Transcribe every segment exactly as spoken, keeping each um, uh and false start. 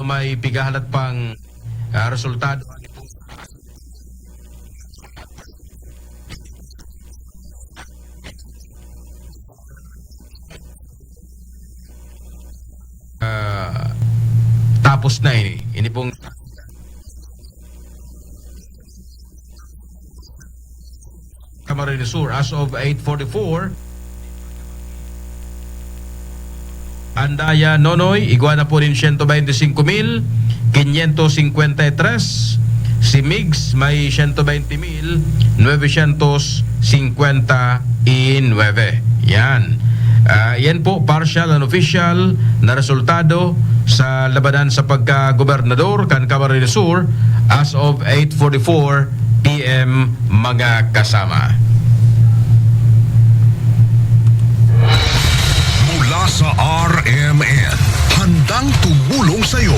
May pigahalat pang, ah, resultado. Ah, tapos na ini. Ini pong Camarines Sur, as of eight forty-four, Andaya Nonoy, igwa na po nin siyento bente singko mil, kinyentos singkwenta y tres. Si Migs may siyento bente mil, nuwebe syentos singkwenta y nuwebe. Yan. Ah, yan po, partial and official na resultado sa labanan sa pagkagobernador kan Camarines Sur as of eight forty-four P M, mga kasama. Mula sa R M N, handang tumulong sa'yo.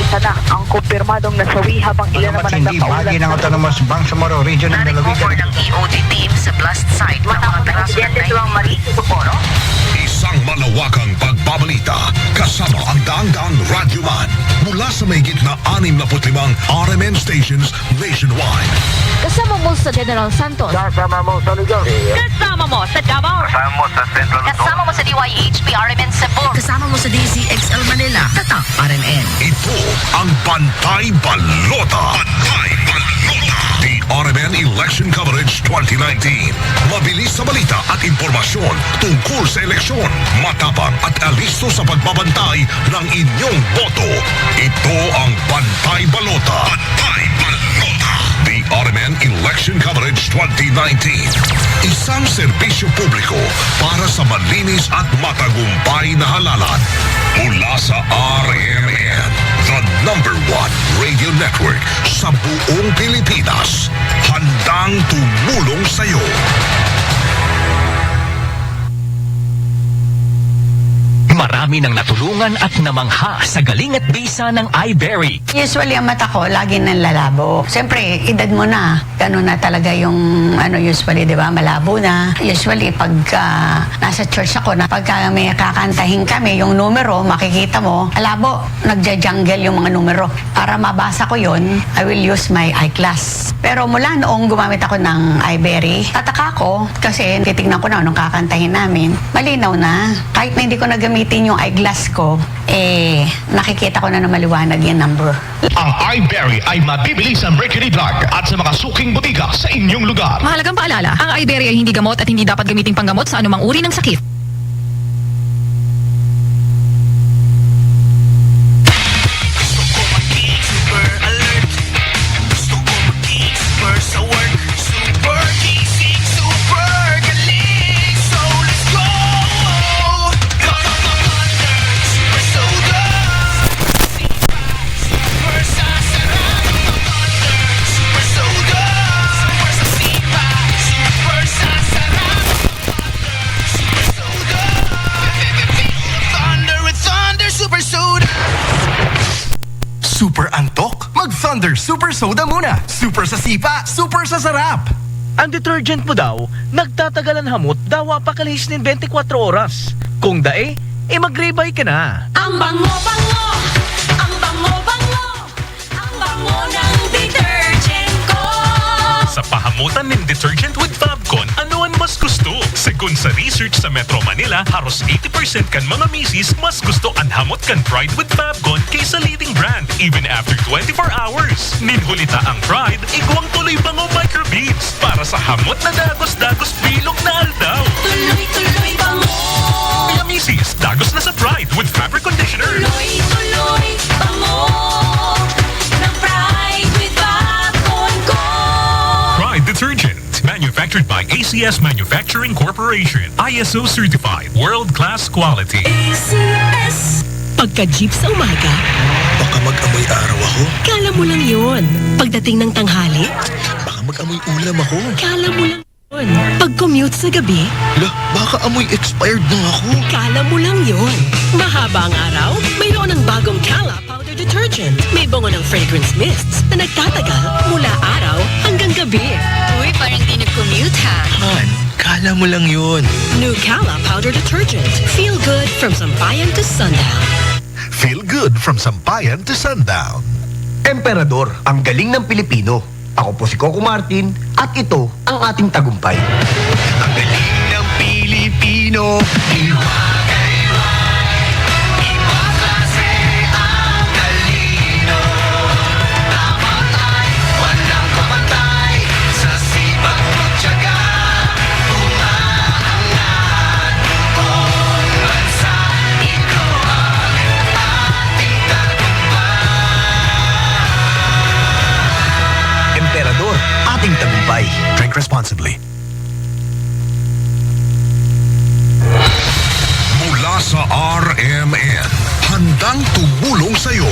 Isa na ang kumpirmadong nasawi habang ilan naman ang nakaulat ng Autonomous Bangsamoro Region ng Lalawigan. Nare-cover ng E O D team sa blast site ang mga piraso ng insidente sa mga marine sa Socorro. Isang malawakang pagbabalita kasama ang daang-daang radyoman mula sa mahigit na anim na put limang R M N stations nationwide. Kasama mo sa General Santos. Kasama mo sa Luzon. Kasama mo sa Davao. Kasama mo sa Central Luzon. Kasama mo sa D Y H P R M N Cebu. Kasama mo sa D Z X L Manila. Tatak R M N. Ito ang Bantay Balota. Bantay Balota. The R M N Election Coverage twenty nineteen. Mabilis sa balita at impormasyon tungkol sa eleksyon. Matapang at alisto sa pagbabantay ng inyong boto. Ito ang Bantay Balota. Bantay Balota. The R M N Election Coverage twenty nineteen. Isang serbisyo publiko para sa malinis at matagumpay na halalan. Mula sa R M N, the number one radio network sa buong Pilipinas. Handang tumulong sa'yo. Marami nang natulungan at namangha sa galing at bisa ng iBerry. Usually, ang mata ko lagi nanlalabo. Siyempre, edad mo na, ganun na talaga yung, ano, usually, di ba, malabo na. Usually, pag, ah, nasa church ako, na pagka may kakantahin kami, yung numero, makikita mo, malabo, nagja-jungle yung mga numero. Para mabasa ko yon, I will use my eyeglass. Pero mula noong gumamit ako ng iBerry, tataka ko kasi titignan ko na anong kakantahin namin. Malinaw na. Kahit na hindi ko na gamitin yung eyeglass ko, eh, nakikita ko na na maliwanag yung number. Ang iBerry ay mabibili sa Mercury Drug at sa mga suking butika sa inyong lugar. Mahalagang paalala, ang iBerry ay hindi gamot at hindi dapat gamiting panggamot sa anumang uri ng sakit. Gusto ko maging super alert. Gusto ko maging super sa work. Super gising, super galing. So, let's go! Come on, super soda. Super sasarap. Super soda. Super sasipa. Super sasarap. Super soda. Thunder with Thunder Super Soda. Super antok? Mag Thunder Super Soda muna. Super sa sipa, super sa sarap. Ang detergent mo daw, nagtatagal an hamot, dawa pa kalihis nin twenty-four oras. Kung dai, e mag-rebay ka na. Ang bango-bango! Ang bango-bango! Ang bango ng detergent ko! Sa pahamotan nin detergent with Fabcon, ano an mas gusto? Segun sa research sa Metro Manila, haros eighty percent kan mga misis mas gusto an hamot kan Pride with Fabcon kaysa leading brand, even after twenty-four hours. Nin huli ta ang Pride, igwang tuloy bango microbeads para sa hamot na dagos-dagos bilog na aldaw. Tuloy-tuloy bango! Mga misis, dagos na sa Pride with Fabric Conditioner. Tuloy-tuloy bango ng Pride with Fabcon ko. Pride Detergent. Manufactured by A C S Manufacturing Corporation. I S O certified. World-class quality. A C S. Pagka-jeep sa umaga, baka mag-amoy araw ako. Kala mo lang yon. Pagdating ng tanghali, baka mag-amoy ulam ako. Kala mo lang yon. Pag-commute sa gabi, la, baka amoy expired na ako. Kala mo lang yon. Mahaba ang araw, mayroon ng bagong Kala Powder Detergent. May bango ng fragrance mists na nagtatagal mula araw hanggang gabi. Uy, parang di nag-commute, ha? Han, kala mo lang yon. New Kala Powder Detergent. Feel good from sampayan to sundown. Feel good. From Sampayan to Sundown. Emperador, ang galing ng Pilipino. Ako po si Coco Martin at ito ang ating tagumpay. Ang galing ng Pilipino. Iba ka, iba. Iba klase ang talino. Dapat ay walang kapantay sa sipag at tiyaga. Umaangat buong bansa, ito ang ating tagumpay. Emperador, ating tagumpay. Drink responsibly. Mula sa R M N, handang tumulong sa'yo.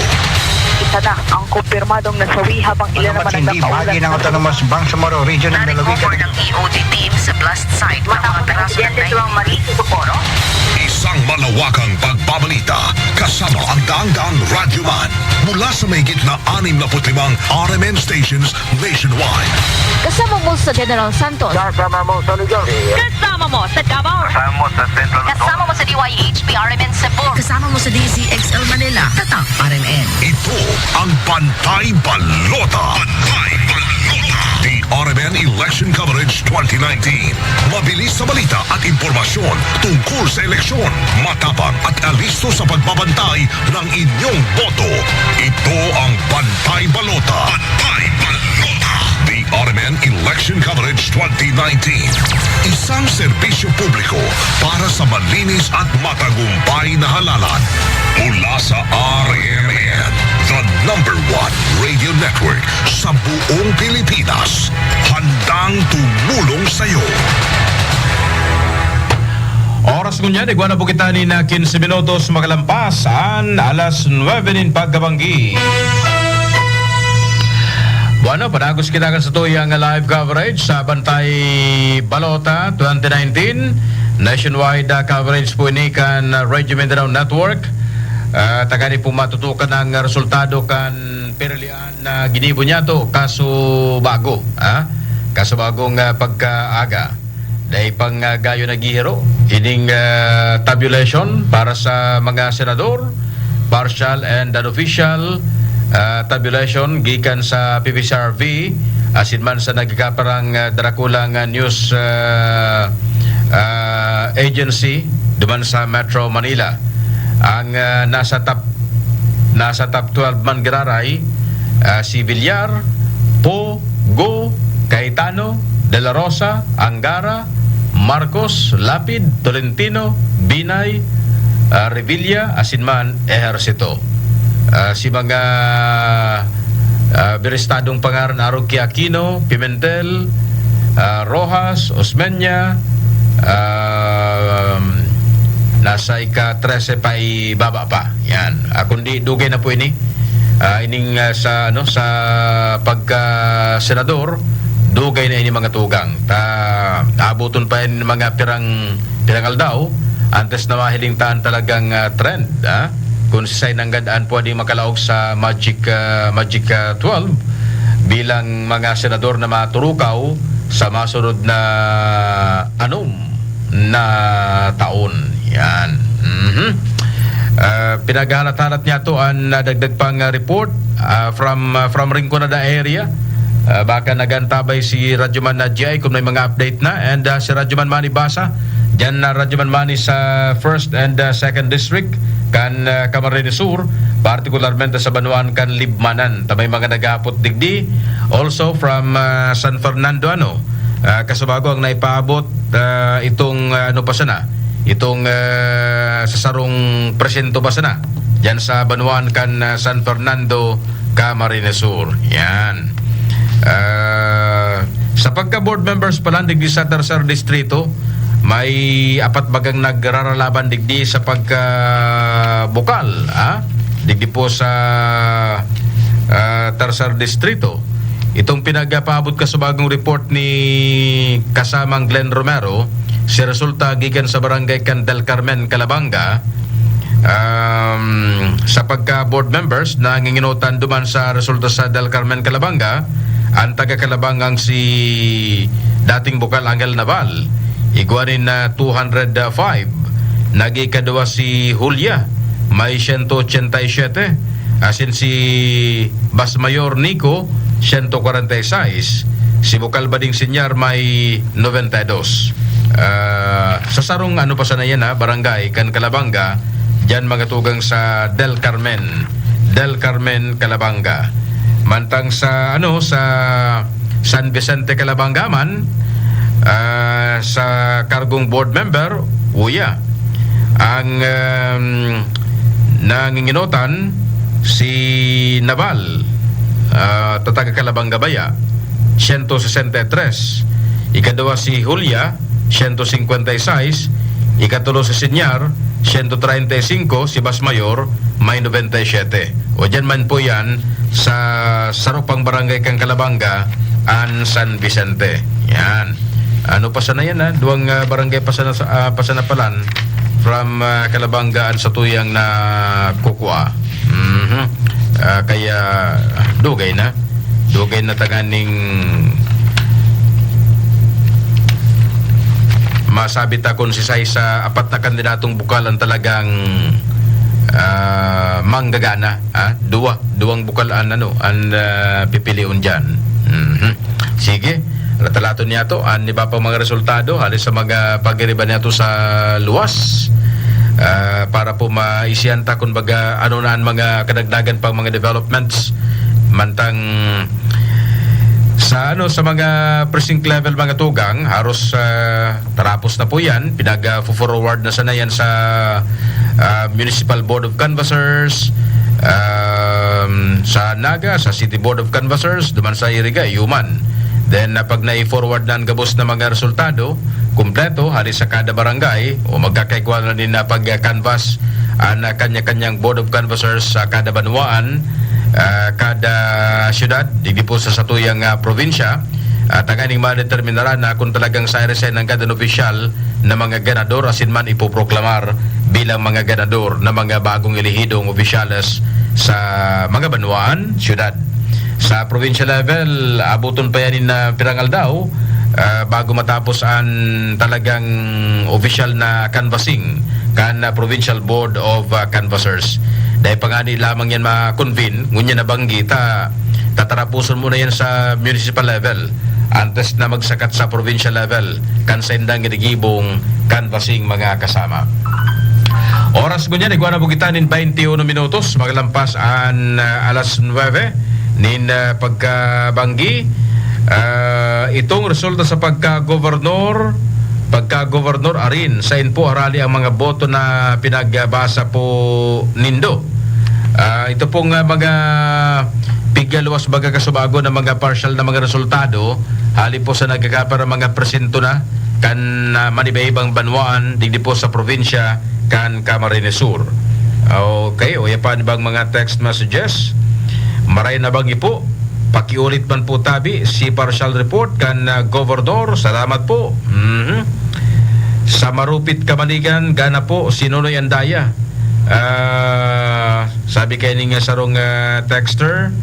Isa na ang kumpirmadong nasawi habang ilan naman ang matindi, bahagi ng Autonomous Bangsamoro Region ng lalawigan. Ng E O D team sa blast site ng mga piraso ng nineteen. Isang malawakang pagbabalita kasama ang daang-daang radyoman mula sa mahigit na anim na put limang R M N stations nationwide. Kasama mo sa General Santos. Kasama mo sa Luzon. Kasama mo sa Davao. Kasama mo sa Central Luzon. Kasama mo sa D Y H P R M N Cebu. Kasama mo sa D Z X L Manila. Tatak R M N. Ito ang Bantay Balota. Bantay Balota. The R M N Election Coverage twenty nineteen. Mabilis sa balita at impormasyon tungkol sa eleksyon. Matapang at alisto sa pagbabantay ng inyong boto. Ito ang Bantay Balota. Bantay Balota. The R M N Election Coverage twenty nineteen. Isang serbisyo publiko para sa malinis at matagumpay na halalan. Mula sa R M N, the number one radio network sa buong Pilipinas. Handang tumulong sa'yo. Oras ngunyan, igwa na po kita nin, ah, quince minutos makalampas an alas nuebe nin pagkabanggi. Bueno, padagos kita kan satuyang live coverage sa Bantay Balota twenty nineteen. Nationwide, ah, coverage po ini kan, ah, Radio Mindanao Network. Ah, tagani po matutukan ang resultado kan pirilian na ginibo niyato, Kasubago, ah, Kasubagong, ah, pagkaaga. Dai pang, ah, gayo naghihiro ining, ah, tabulation para sa mga senador, partial and unofficial, ah, tabulation gikan sa P P C R V, asin man sa nagkakaparang, ah, darakulang, ah, news, ah, ah, agency duman sa Metro Manila. Ang, ah, nasa top Nasa top twelve man giraray, ah, si Villar, Poe, Go, Cayetano, De La Rosa, Angara, Marcos, Lapid, Tolentino, Binay, ah, Revilla, asin man Ejercito. Ah, si mga, ah, biristadong pangaran arog ki Aquino, Pimentel, ah, Roxas, Osmeña, ah, nasa ika-trese pa ibaba pa. Yan. Ah, kundi dugay na po ini. Ah, ining, ah, sa, ano, sa pagka-senador, dugay na ini mga tugang. Ta, abuton pa yan mga pirang, pirang aldaw, antes na mahiling ta an talagang, ah, trend, ah. Kung sisay nanggad an pwedeng makalaog sa Magic, ah, Magic, ah, twelve bilang mga senador na maturukaw sa masunod na anom na taon. Yan. Mhm. Ah, pinaghahalat-halat niyato an, ah, dagdag pang, ah, report, ah, from, ah, from Rinconada area. Ah, baka nag-antabay si Radyoman na G I kung may mga update na. And, ah, si Radyoman Manny Basa, diyan na Radyoman Manny sa first and, ah, second district, kan, ah, Camarines Sur, partikularmente sa banwaan kan Libmanan. Ta may mga nag-aapot digdi. Also from, ah, San Fernando, ano, ah, Kasubago ang naipaabot, ah, itong, ah, ano pa sana, itong, ah, sa sarong presinto pa sana, diyan sa banwaan kan, ah, San Fernando, Camarines Sur. Yan. Ah, sa pagka-board members pa lang digdi sa Tercer Distrito, may apat bagang nagraralaban digdi sa pagka-bukal, ah, digdi po sa, ah, Tercer Distrito. Itong pinagpaabot kasubagong report ni kasamang Glenn Romero, si resulta gikan sa barangay kan Del Carmen, Calabanga. Um, sa pagka-board members, nanginginotan duman sa resulta sa Del Carmen, Calabanga, ang taga-Calabangang si dating bukal Angel Naval, igwa nin, ah, two hundred five. Nag-ikadwa si Julia, may siyento ochenta y siyete, asin si Bas Mayor Nico, siyento kwarenta y sais, si Bukal Bading Sinyar may nobenta y dos. Ah, sa sarong ano pa sana yan, ha, barangay kan Calabanga, diyan mga tugang sa Del Carmen, Del Carmen, Calabanga. Mantang sa ano, sa San Vicente, Calabanga man, ah, sa kargong board member, uya. Ang, um, nanginginotan, si Naval, ah, ta taga Calabanga Baya, siyento sesenta y tres. Ikaduwa si Julia, siyento singkwenta y sais. Ikatulo si Sinyar, siyento treinta y singko. Si Bas Mayor, may nobenta y siyete. O diyan man po yan sa saro pang barangay kan Calabanga, an San Vicente. Yan. Ano pa sana yan, ha? Duwang, ah, barangay pa sana, ah, pa sana palan from, ah, Calabanga an satuyang na kukua. Mhm. Ah, kaya dugay na. Dugay na tanganing masabi ta kung sisay sa apat na kandidatong bukal ang talagang, ah, manggagana, ha? Duwa, duwang bukal an, ano, an, ah, pipilion diyan. Mhm. Sige, latalaton niyato an iba pang mga resultado hali sa mga pagiriba niyato sa luwas, ah, para po maisihan ta kun baga ano na an mga kadagdagan pang mga developments mantang sa, ano, sa mga precinct level, mga tugang, haros, ah, tarapos na po yan. Pinag-forward na sana yan sa, ah, Municipal Board of Canvassers, um, sa Naga, sa City Board of Canvassers, duman sa Iriga, iyo man. Then, ah, pag nai-forward na an gabos na mga resultado, kumpleto, hali sa kada barangay, o magkakaigwa na nin na pag-canvass an, ah, kanya-kanyang Board of Canvassers sa kada banwaan, ah, kada syudad, digdi po sa satuyang, ah, probinsya, at tanganing madeterminaraan na kung talagang sa R S N nanggad an opisyal na mga ganador asin man ipoproklamar bilang mga ganador na mga bagong elehidong opisyales sa mga banwaan, syudad. Sa provincial level, abuton pa yan in, ah, pirang aldaw, ah, bago matapos an talagang opisyal na canvassing kan, ah, Provincial Board of, ah, Canvassers. Dai pa ngani lamang yan ma-convene, ngunyan nabanggi ta, tatarapuson muna yan sa municipal level antes na magsakat sa provincial level kan saindang ginigibong canvassing, mga kasama. Oras ngunyan, igwa na bukitan nin baynte uno minutos, maglampas an, ah, alas nuebe nin, ah, pagkabanggi. Ah, itong resulta sa pagkagobernador, pagkagobernador arin, sain po harali ang mga boto na pinagbasa po nindo? Ah, ito pong, ah, mga pigyaluwas baga kasubago na mga partial na mga resultado, hali po sa nagkakapara mga presinto na kan, ah, maniba-ibang banwaan digdi po sa probinsya kan Camarines Sur. Okay, o ya pa, ano bang mga text messages? Maray na banggi po, pakiulit man po tabi si partial report kan, ah, gobernador. Salamat po. Mhm. Sa Marupit, Kamaligan, gana po si Nonoy Andaya. Ah, sabi kay ning sarong, ah, texter,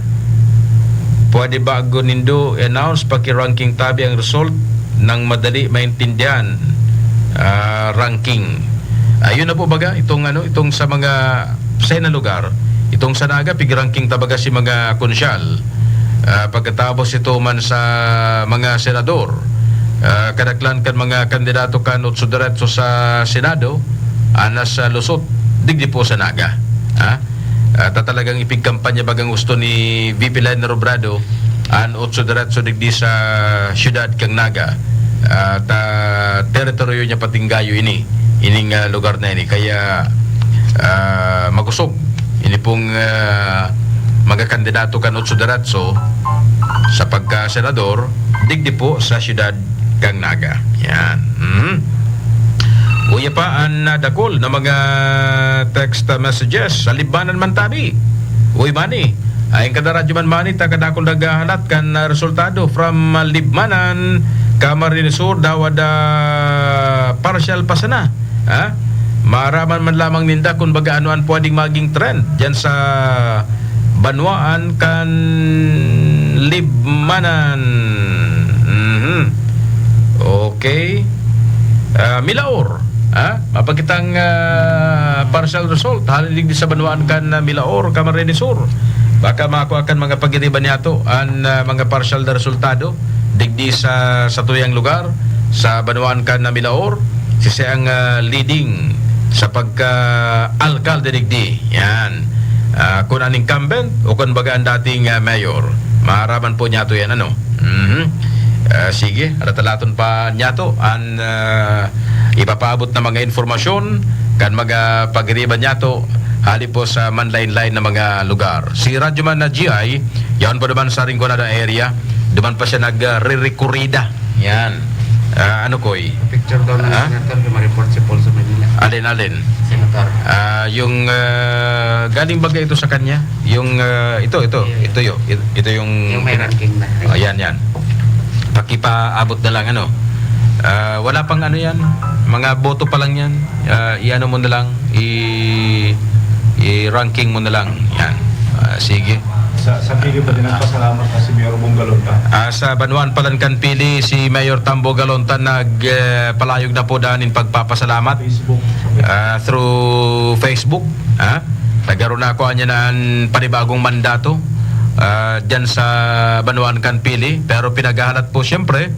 pwede ba ako nindo i-announce, paki-ranking tabi ang result nang madali maintindihan? Ah, ranking. Ayun na po baga, itong ano, itong sa mga, sa na lugar, itong sa Naga, pig-ranking ta baga si mga konsyal. Ah, pagkatapos ito man sa mga senador, ah, kadaklan kan mga kandidato kan Otso Diretso sa Senado, anas sa lusot, digdi po sa Naga. Ha? Ah, ta talagang ipigkampanya bagang gusto ni V P Leni Robredo an Otso Diretso digdi sa siyudad kan Naga. Ah, ta teritoryo niya patinggayo ini, ining, ah, lugar na ini. Kaya, ah, magusog ini pong, ah, mga kandidato kan Otso Diretso sa pagka-senador, digdi po sa siyudad kan Naga. Yan. Mhm. Uya pa an, ah, dakul na mga text messages sa Libmanan man tabi. Uy, Manny. Ay, ang kada radyo man, Manny, ta kadakul naghahalat kan, ah, resultado from, ah, Libmanan, Camarines Sur, daw ada partial pa sana. Ha? Maaraman man lamang ninda kung baga ano an pwedeng maging trend diyan sa banwaan kan Libmanan. Mhm. Okay. Ah, Milaor, ha? Mapakitang, ah, partial result hali digdi sa banwaan kan, ah, Milaor, Camarines Sur. Baka makua kan mga pagiriba niyato an, ah, mga partial na resultado digdi sa satuyang lugar, sa banwaan kan, ah, Milaor. Siya ang, ah, leading sa pagka-alkalde digdi. Yan. Ah, kun an incumbent o kun baga ang dating, ah, mayor. Maaraman po niyato yan, ano? Mhm. Ah, sige, aratalaton pa niyato an, ah, ipapaabot na mga informasyon kan mga pagiriba niyato hali po sa manlain-lain na mga lugar. Si Radyo Man na G I, yaon po naman sa Rinconada area, duman pa siya nagre-rekurida. Yan. Ah, ano, Koy? Picture daw ng Ah? senator na ma-report si Paul sa Manila. Alin, alin? Senator. Ah, yung, ah, galing baga ito sa kanya? Yung, ah, ito, ito, Iya, iya. ito yung, ito yung Yung may ranking na. Oh, yan, yan. Pakipaabot na lang, ano? Ah, wala pang ano yan. Mga boto pa lang yan. Ah, i-ano mo na lang, i-, i-ranking mo na lang. Yan. Ah, sige. Sa, sa Pili pa din, nagpasalamat na si Mayor Bongalon pa. Ah, sa Banwaan Palancan Pili, si Mayor Tambo Galonta nag, eh, palayog na po danin pagpapasalamat, Facebook. Ah, through Facebook, ha? Nagkaroon na ako niya ng panibagong mandato, ah, dyan sa Banwaan kan Pili. Pero pinaghahalat po, siyempre,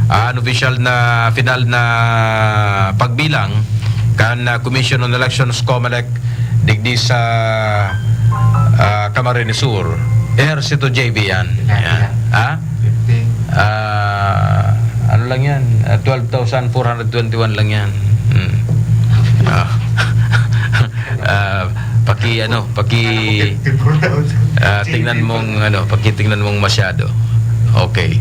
ah, an opisyal na final na pagbilang kan, ah, Commission on Elections, COMELEC, digdi sa, ah, Camarines Sur. Ejercito J V yan. Yan, Yan. yan. Ha? Fifty. Ah, ano lang yan? Ah, twelve thousand four hundred twenty-one lang yan. Hmm. Ah. Ah, paki, ano, paki, Fifty-four thousand. Ah, tingnan mong, ano, pakitingnan mong masyado. Okay.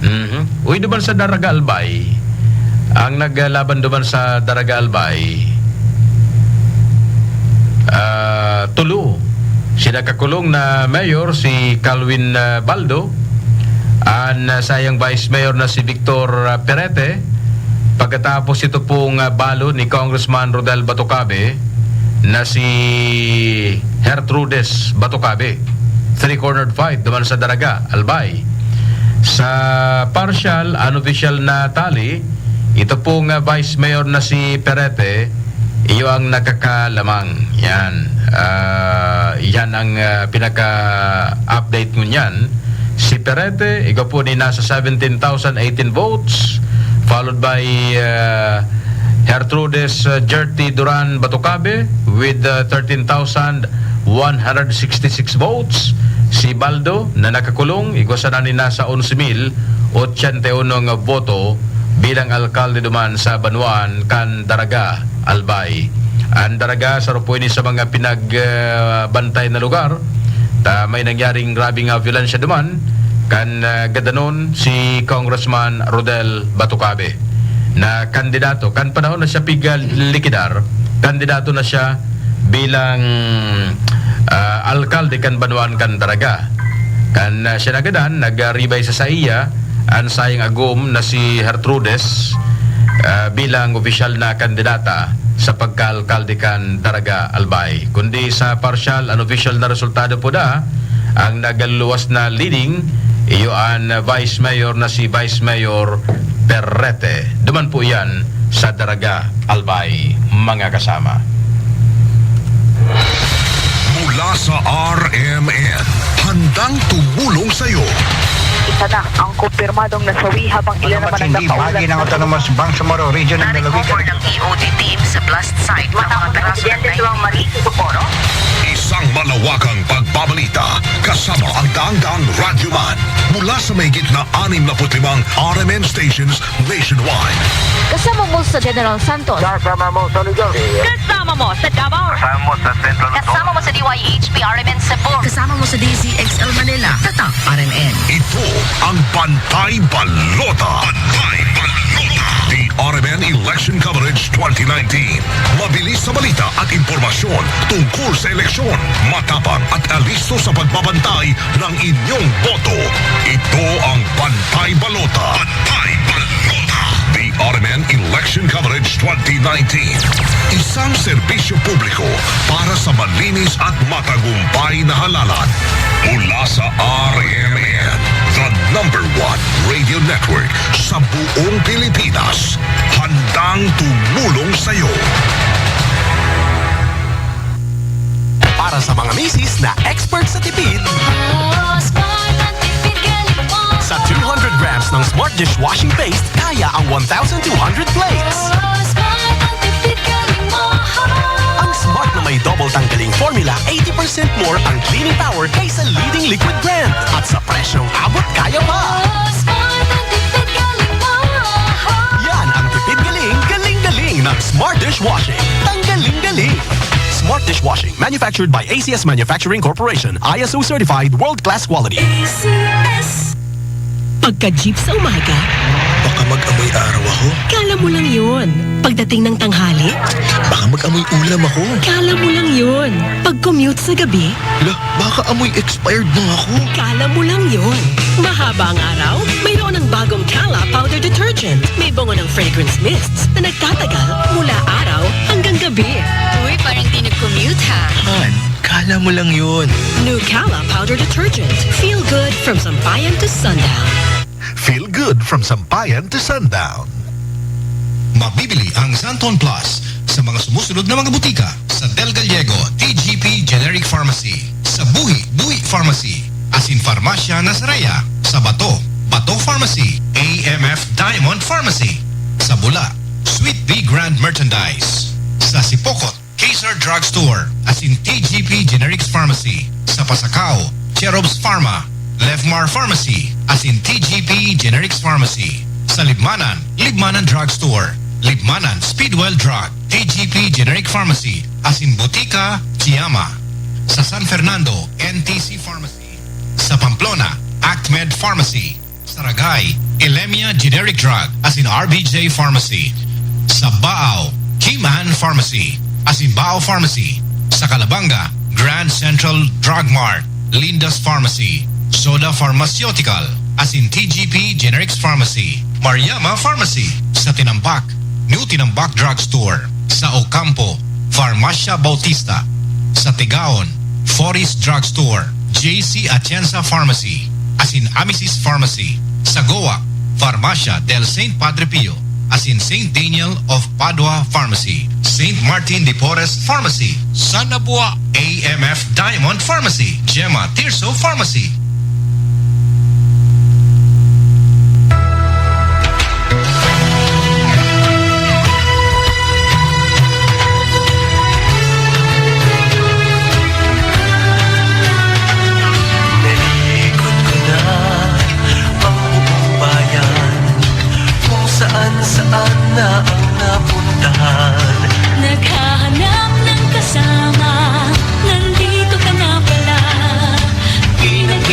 Mhm. Uy, duman sa Daraga Albay, ang naglaban duman sa Daraga Albay, ah, tulo. Si nakakulong na mayor, si Calvin, ah, Baldo, an, ah, sayang vice mayor na si Victor, ah, Perete, pagkatapos ito pong, ah, balo ni Congressman Rodel Batocabe na si Gertrudes Batocabe. Three-cornered fight duman sa Daraga, Albay. Sa partial, unofficial na tally, ito pong, ah, vice mayor na si Perete, iyo ang nakakalamang. Yan. Ah, yan ang, ah, pinaka-update ngunyan. Si Perete, igwa po ni nasa seventeen thousand eighteen votes, followed by, ah, Gertrudes, ah, Gerty Duran Batocabe with, ah, thirteen thousand one hundred sixty-six votes. Si Baldo, na nakakulong, igwa sana ni nasa onse mil ochenta y uno nga boto bilang alkalde duman sa banwaan kan Daraga, Albay. An Daraga, saro po ini sa mga pinag, ah, bantay na lugar. Ta may nangyaring grabe nga byolensya duman kan, ah, gadanon si Congressman Rodel Batocabe na kandidato. Kan panahon na siya pig-, ah, likidar, kandidato na siya bilang, ah, alkalde kan banwaan kan Daraga. Kan, ah, siya nagadan, nag-, ah, ribay sa saiya an saiyang agom na si Gertrudes, ah, bilang opisyal na kandidata sa pagkaalkalde kan Daraga, Albay. Kundi sa partial, unofficial na resultado po na, ang nagaluluwas na leading, iyo an, ah, vice mayor na si Vice Mayor Perrete. Duman po iyan sa Daraga, Albay, mga kasama. Mula sa R M N, handang tumulong sa'yo. Isa na ang kumpirmadong nasawi habang ilan naman ang nakaulat na autonomous Bangsamoro Region ng Lalawigan. Ng E O D team sa blast site ng mga piraso ng Marie Socorro. Isang malawakang pagbabalita kasama ang daang-daang radyoman mula sa mahigit na anim na put limang R M N stations nationwide. Kasama mo sa General Santos. Kasama mo sa Luzon. Kasama mo sa Davao. Kasama mo sa Central Luzon. Kasama mo sa D Y H P R M N Cebu. Kasama mo sa D Z X L Manila. Tatak R M N. Ito ang Bantay Balota. Bantay Balota. The R M N Election Coverage twenty nineteen. Mabilis sa balita at impormasyon tungkol sa eleksyon. Matapang at alisto sa pagbabantay ng inyong boto. Ito ang Bantay Balota. Bantay Balota. The R M N Election Coverage twenty nineteen. Isang serbisyo publiko para sa malinis at matagumpay na halalan. Mula sa R M N, the number one radio network sa buong Pilipinas. Handang tumulong sa Para sa mga misis na expert sa tipid, sa two hundred grams ng Smart Dishwashing Paste, kaya ang one thousand two hundred plates. Ang Smart na may double tanggaling formula, eighty percent more ang cleaning power kaysa leading liquid brand. At sa presyong abot kaya pa. Yan ang tipid galing, galing-galing ng Smart Dishwashing. Tanggaling galing. Smart Dishwashing, manufactured by A C S Manufacturing Corporation, I S O certified, world-class quality. A C S. Pagka-jeep sa umaga, baka mag-amoy araw ako. Kala mo lang yun. Pagdating ng tanghali, baka mag-amoy ulam ako. Kala mo lang yun. Pag-commute sa gabi, la, baka amoy expired na ako. Kala mo lang yun. Mahaba ang araw, mayroon ng bagong Kala Powder Detergent. May bungo ng fragrance mists na nagtatagal mula araw hanggang gabi. Uy, parang di nag-commute ha. Han, kala mo lang yun. New Kala Powder Detergent. Feel good from sampayan to sundown. Feel good from sampayan to sundown. Mabibili ang Santon Plus sa mga sumusunod na mga butika: sa Del Gallego, T G P Generic Pharmacy; sa Buhi, Buhi Pharmacy, asin Farmasya Nasraya; sa Bato, Bato Pharmacy; A M F Diamond Pharmacy; sa Bula, Sweet B Grand Merchandise; sa Sipocot, Kaysar Drugstore, asin T G P Generics Pharmacy; sa Pasacao, Cherubs Pharma, Levmar Pharmacy, asin T G P Generics Pharmacy; sa Libmanan, Libmanan Drugstore, Libmanan Speedwell Drug, T G P Generic Pharmacy, asin Butika Chiama; sa San Fernando, N T C Pharmacy; sa Pamplona, Actmed Pharmacy; sa Ragay, Elemia Generic Drug, asin R B J Pharmacy; sa Baao, Kim Ann Pharmacy, asin Baao Pharmacy; sa Calabanga, Grand Central Drug Mart, Linda's Pharmacy, Soda Pharmaceutical, asin T G P Generics Pharmacy; Mariama Pharmacy; sa Tinampak, New Tinampak Drugstore; sa Ocampo, Farmacia Bautista; sa Tigaon, Forest Drugstore, J C Atienza Pharmacy, asin Amisis Pharmacy; sa Goa, Farmacia del Saint Padre Pio, asin Saint Daniel of Padua Pharmacy; Saint Martin de Porres Pharmacy; sa Nabua, A M F Diamond Pharmacy, Gemma Tirso Pharmacy. Naikot ko na ang buong bayan, kung saan-saan na ang napuntahan. Naghahanap ng kasama, nandito ka na pala. Pinag-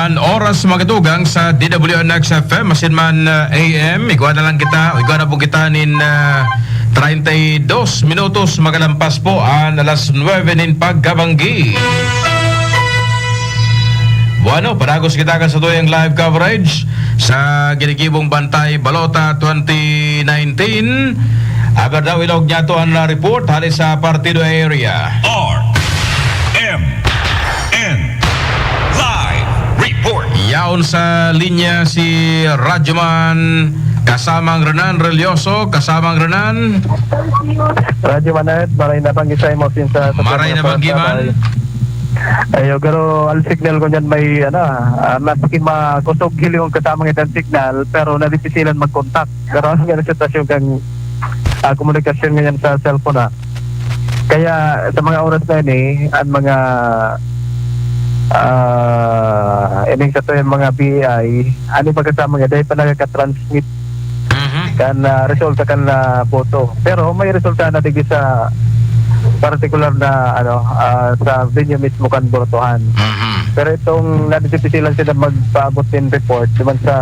An oras, mga katugang, sa D W N X F M, asin man, ah, A M. Igwa na lang kita, o igwa na po kita nin, ah, treinta y dos minutos, magalampas po an alas nuebe nin pagkabanggi. Bueno, padagos kita kan satuyang live coverage sa ginigibong Bantay Balota twenty nineteen. Aber daw, ilog niya to an, ah, report hali sa Partido Area. R M N Live Report. Yaon sa linya si Radyoman Kasamang Renan Relioso. Kasamang Renan. Radyoman Ed, maray na banggi sa imo, sinsa sa Maray na banggi man. Ayo, pero ang signal ko niyan may, ano, ah, maski makosog hilingon Kasamang Ed ang signal, pero nadipisilan mag-contact. Pero ang ganang sitwasyon kan, ah, komunikasyon ngayon sa cellphone, ah. Kaya sa mga oras na ini, ang mga, ah, ining sa to, yung mga B A I, ano ba kasama niya, dahil pa nakaka-transmit Mhm. kan, ah, resulta kan, ah, boto. Pero may resulta na digdi sa partikular na, ano, ah, sa venue mismo kan botohan. Mhm. Pero itong nadidipisilan sila magpaabot din report naman sa,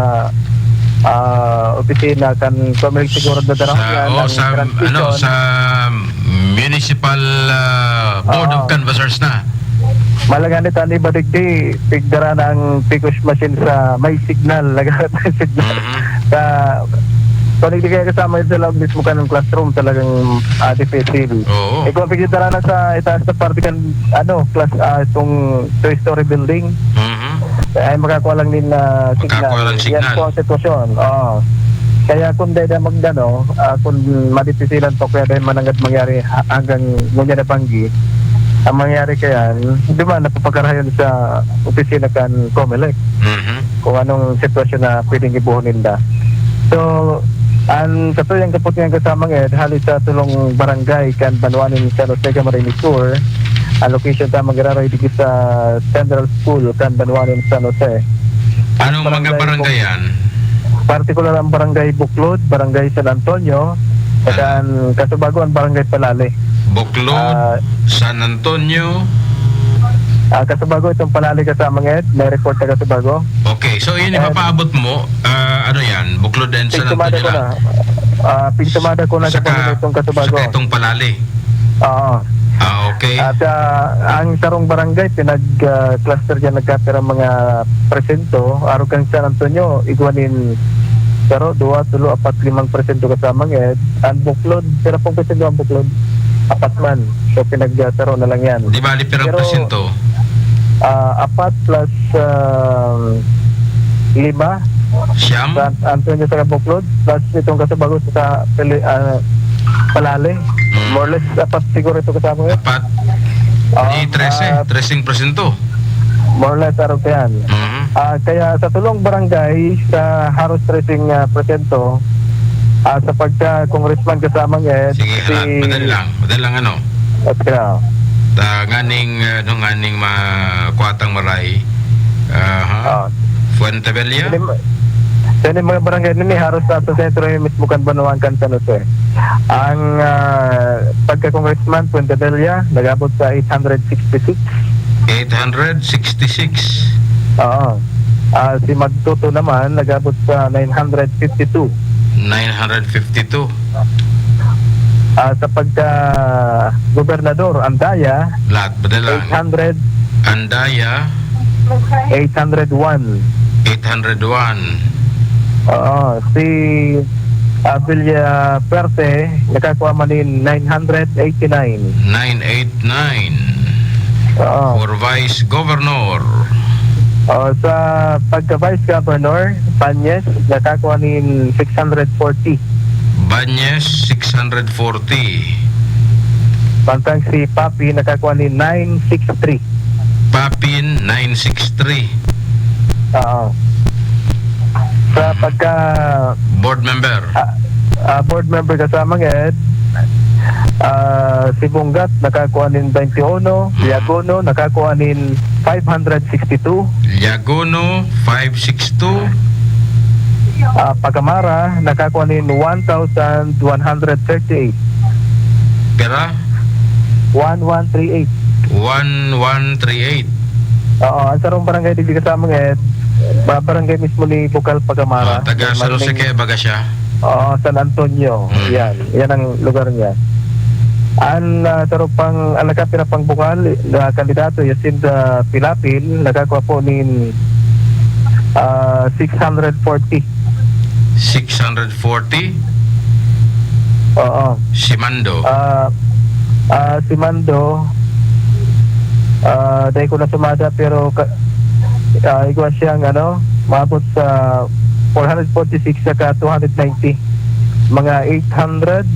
ah, opisina kan Comelec siguro na darang Sa, yan, oh, ang sa, transmission. ano, sa Municipal, ah, Board of Oo. Canvassers na. Malangan ito, ang iba digdi, pigdara na ang Picos machine sa may signal, naghahanap ng signal. Mhm. Sa, kung hindi kaya kasama yun sa loob mismo ka ng classroom, talagang, ah, difficile. Oo. Eh, kung pigdara na sa itaas na parte kan, ano, class, ah, itong two-story building, Mhm. ay makakuha lang din na signal. Makakuha lang Yan signal. po ang sitwasyon. Oo. Kaya kung dahil magdano, ah, kung madipisilan pa, kaya dahil mananggad mangyari ha-, hanggang ngunyan na banggi, ang mangyari kaya, di ba, napapakarahayan sa opisina kan Comelec Mhm. kung anong sitwasyon na pwedeng ibuhon ninda. So, ang sa tuyang kapot niyang kasamang Ed, hali sa tulong barangay kan Banwa nin San Jose, Camarines Sur, ang location ta magiraray digdi sa Central School kan Banwa nin San Jose. Anong mga Barangay barangay yan? Partikular ang Barangay Buklod, Barangay San Antonio, saka Ah. ang Kasubago ang Barangay Palale. Buklod, Ah. San Antonio. Ah, Kasubago itong Palale kasamang Ed, may report na Kasubago. Okay, so yun And ipapaabot mo, ah, ano yan, Buklod and San Pigtumada Antonio ko lang. na. Ah, pigtumada ko na Saka, sa itong Kasubago. saka itong Palale. Oo. Ah, okay. At, ah, ang sarong barangay, pinag, ah, cluster dyan, nagkapirang mga presento. Arog kan San Antonio, igwa nin saro, duwa, tulo, apat, limang presento kasamang Ed. Ang Buklod, pira pong presento ang Buklod? Apat man. So, pinag, ah, saro na lang yan. Di bali, pirang Pero, presento? ah, apat plus, ah, lima. Siyam? San Antonio sa Buklod, plus itong Kasubago sa Pili-, ah, Palale. Mm. More or less, apat siguro ito kasama yun. Apat? Ah, Di trese, ah, treseng presento. More or less, araw pa yan. Mhm. Ah, kaya sa tulong barangay, sa haros treseng, ah, presento, ah, sa pagka-congressman kasamang Ed, Sige, si halat. Madali lang. Madali lang, ano? At kaya, Ta, nganing, ah, ano, nganing makuwatang maray. Aha. Ah. Fuentebella? Sini, sini mga barangay nini, haros sa, sa sentro yung mismo kan Banwaan kan San Jose. Ang, ah, pagka-congressman, Fuentebella, nag-abot sa eight hundred sixty-six. Eight hundred sixty-six. Oo. Ah, si Magtoto naman, nag-abot sa nine hundred fifty-two. Nine hundred fifty-two. Ah, sa pagka-gobernador, ang Daya, Lahat ba na lang? eight hundred. Ang Daya, Eight hundred one. Eight hundred one. Oo, si, ah, Villafuerte, nakakuha man nin nine hundred eighty-nine. Nine eight nine. Oo. For Vice Governor. Oo, sa pagka-Vice Governor, Banyes, nakakuha nin six hundred forty. Banyes, six hundred forty. Mantang si Papi, nakakuha nin nine six three. Papin, nine six three. Oo. Sa Mhm. pagka Board member. Ah, ah, board member kasamang Ed, ah, si Bungat nakakuha nin twenty-one, Mhm. Yagono nakakuha nin five hundred sixty-two. Yagono, five six two. Ah, Pagamara nakakuha nin one thousand one hundred thirty-eight. Pira? One one three eight. One one three eight. Oo, ang sarong barangay digdi kasama nga, eh, ba-, barangay mismo ni Bukal Pagamara. Ah, taga May San Jose may kaya baga siya? Oo, San Antonio. Mm. Yan. Yan ang lugar niya. Ang, ah, sarong pang, ang nakapira pang Bukal na kandidato, Jacinta Pilapil, nakakuha po nin, ah, six hundred forty. Six hundred forty? Oo. Si Mando? Ah, ah, si Mando, ah, dai ko na sumada, pero ka-, ah, igwa siyang, ano, maabot sa four hundred forty-six saka two hundred ninety. Mga eight hundred,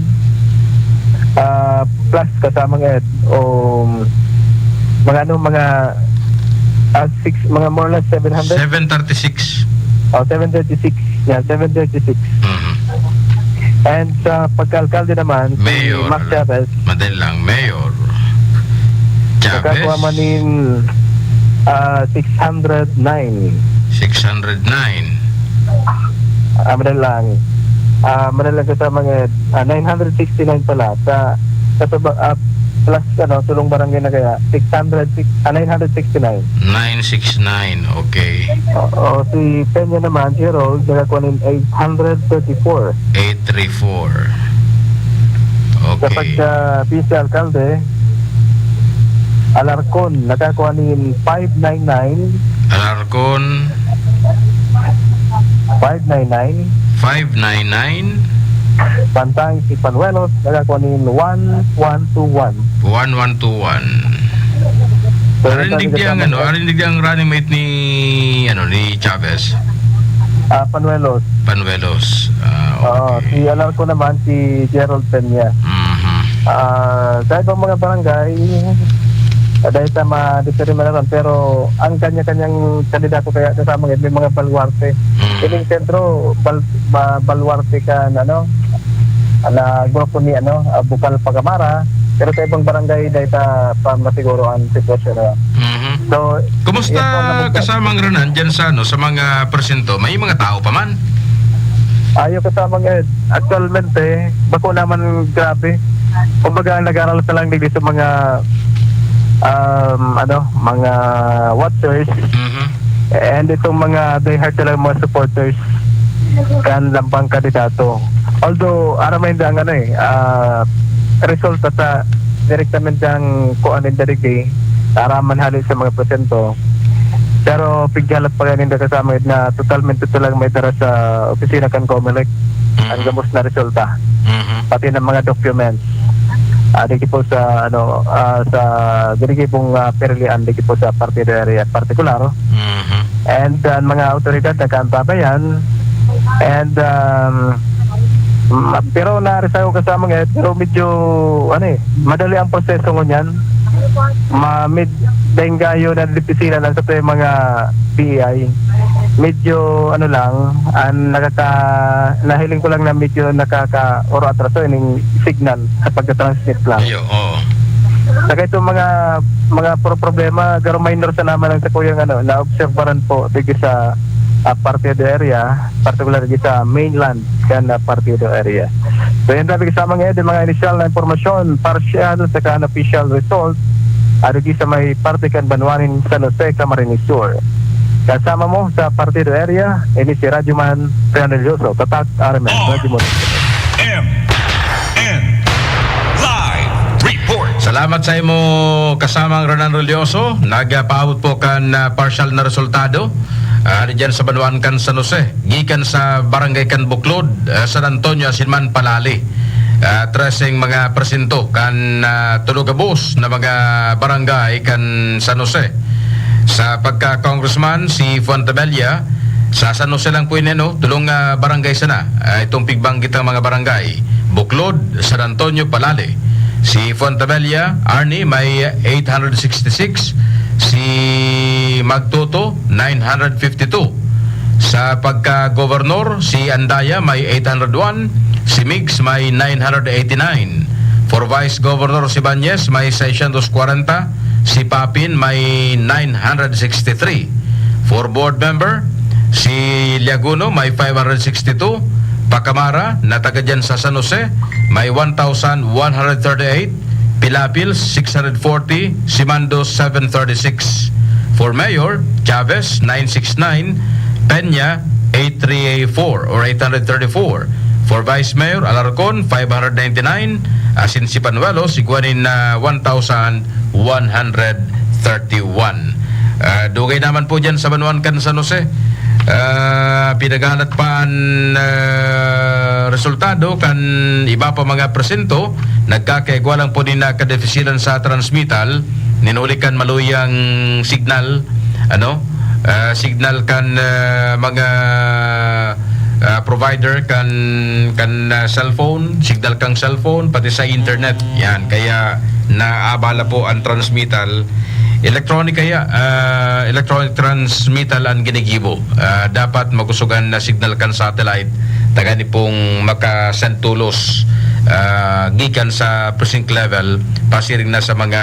ah, plus kasamang Ed. O, mga ano, mga, ah, six, mga more or less seven hundred. Seven thirty-six. Oh, seven thirty-six. Yan, seven thirty-six. Mhm. And sa pagka-alkalde naman, si Mayor, Max Chavez. Madali lang, Mayor Chavez. Nakakuha man nin, ah, six hundred nine. Six hundred nine. Ah, madali lang. Ah, madali lang kasama nga, ah, nine hundred sixty-nine pala. Sa, sa, ah, plus, ano, tulong barangay na kaya, six hundred, ah, nine hundred sixty-nine. Nine six nine, okay. Oo, si Peña naman, si Harold, nakakuha nin eight hundred thirty-four. Eight three four. Okay. Kapag, ah, vice alkalde, Alarcon, nakakuha nin five nine nine. Alarcon. Five nine nine. Five nine nine. Samantang si Panuelos, nakakuha nin one one two one. One one two one. So, Arin sabi digdi ko ang, sa ano, mga arin digdi ang running mate ni, ano, ni Chavez? Ah, Panuelos. Panuelos. Ah, Oo, okay. Si Alarcon naman, si Gerald Peña. Mhm. Ah, sa ibang mga barangay, ah, dahil sa mga determinaran, pero ang kanya-kanyang kandidato kaya kasama may mga baluarte. Mhm. Ining sentro, bal-, ba-, baluarte kan, ano, na grupo ni, ano, ah, Bukal Pagamara, pero sa ibang barangay, dahil sa pa masiguro ang sitwasyon na. Mhm. So, Kumusta, yan po, nabuksan. Kasamang Renan, dyan sa, ano, sa mga presinto? May mga tao pa man? Ayo, kasamang Ed. Actualmente, bako naman grabe. Kumbaga, nag-aaral pa lang digdi sa mga, um, ano, mga watchers. Mhm. And itong mga diehard talaga mga supporters kan lambang kandidato. Although, aram man ang ano eh, ah, resulta sa direktamente ang kuan ninda digdi, aram man hali sa mga presinto. Pero pighalat pa ganin kasama na totalmente talaga may dara sa opisina kan Comelec ang Mhm. gabos na resulta. Mhm. Pati ng mga documents. Ah, digdi po sa, ano, ah, sa digdi pong, ah, pirilian, digdi po sa partido area partikular. Mhm. And, ah, mga awtoridad nag-aantabayan. And, um, ma-, pero naaresto ako kasama ngayon, pero medyo, ano eh, madali ang proseso ngunyan. Ma-, med-, dahil kayo na dipisilan ang sa mga P I. Medyo, ano lang, ang nakaka-, nahiling ko lang na medyo nakaka-, or atraso, ining signal sa pagka-transmit lang. Iyo, oo. Saka itong mga, mga pro-, problema, garo minor sa naman ang sa kuyang, ano, naobserbaran po, digdi sa, ah, partido area, particular digdi sa mainland, kan, ah, partido area. So, yan, sabi kasama ngayon, yung mga initial na impormasyon, partial, saka unofficial result, ah, digdi sa may parte kan banwa nin San Jose, Camarines Sur. Kasama mo sa partido area, ini si Radyoman Fernando Lloso, Tatak R M N, Radyo Mundo. M N Live Report. Salamat sa imo, kasamang Renan Relioso. Nagpaabot po kan, ah, partial na resultado, ah, dyan sa banwaan kan San Jose. Gikan sa barangay kan Buklod, ah, San Antonio, asin man Palali. Ah, treseng mga presinto kan, ah, tulo gabos na mga barangay kan San Jose. Sa pagka-congressman, si Fuentebella, sa San Jose lang po ini, no? Tulong, ah, barangay sana, ah, itong pigbanggit ang mga barangay. Buklod, San Antonio, Palali. Si Fuentebella, Arnie, may eight hundred sixty-six. Si Magtoto, nine hundred fifty-two. Sa pagka-gobernador, si Andaya may eight hundred one, si Migs may nine hundred eighty-nine. For Vice Governor, si Banyes may seiscientos kwarenta, si Papin may nine hundred sixty-three. For board member, si Liaguno may five hundred sixty-two, Pacamara na taga dyan sa San Jose may one thousand one hundred thirty-eight, Pilapil six hundred forty, si Mando seven thirty-six. For Mayor, Chavez, nine six nine, Peña, eight three four or eight hundred thirty-four. For Vice Mayor, Alarcon, five hundred ninety-nine, asin si Panuelos, igwa nin, ah, one thousand one hundred thirty-one. Ah, dugay naman po dyan sa banwaan kan San Jose. Ah, pinaghalat pa an, ah, resultado kan iba pa mga presinto, nagkakaigwa lang po nin, ah, kadepisilan sa transmittal, nin huli kan maluyang signal, ano, ah, signal kan, ah, mga, ah, provider kan, kan, ah, cellphone, signal kan cellphone, pati sa internet. Yan, kaya naabala po ang transmittal. Electronic kaya, ah, electronic transmittal ang ginigibo. Ah, dapat makusugan na signal kan satellite, tagani pong makasend tolos, ah, gikan sa precinct level, pasiring na sa mga,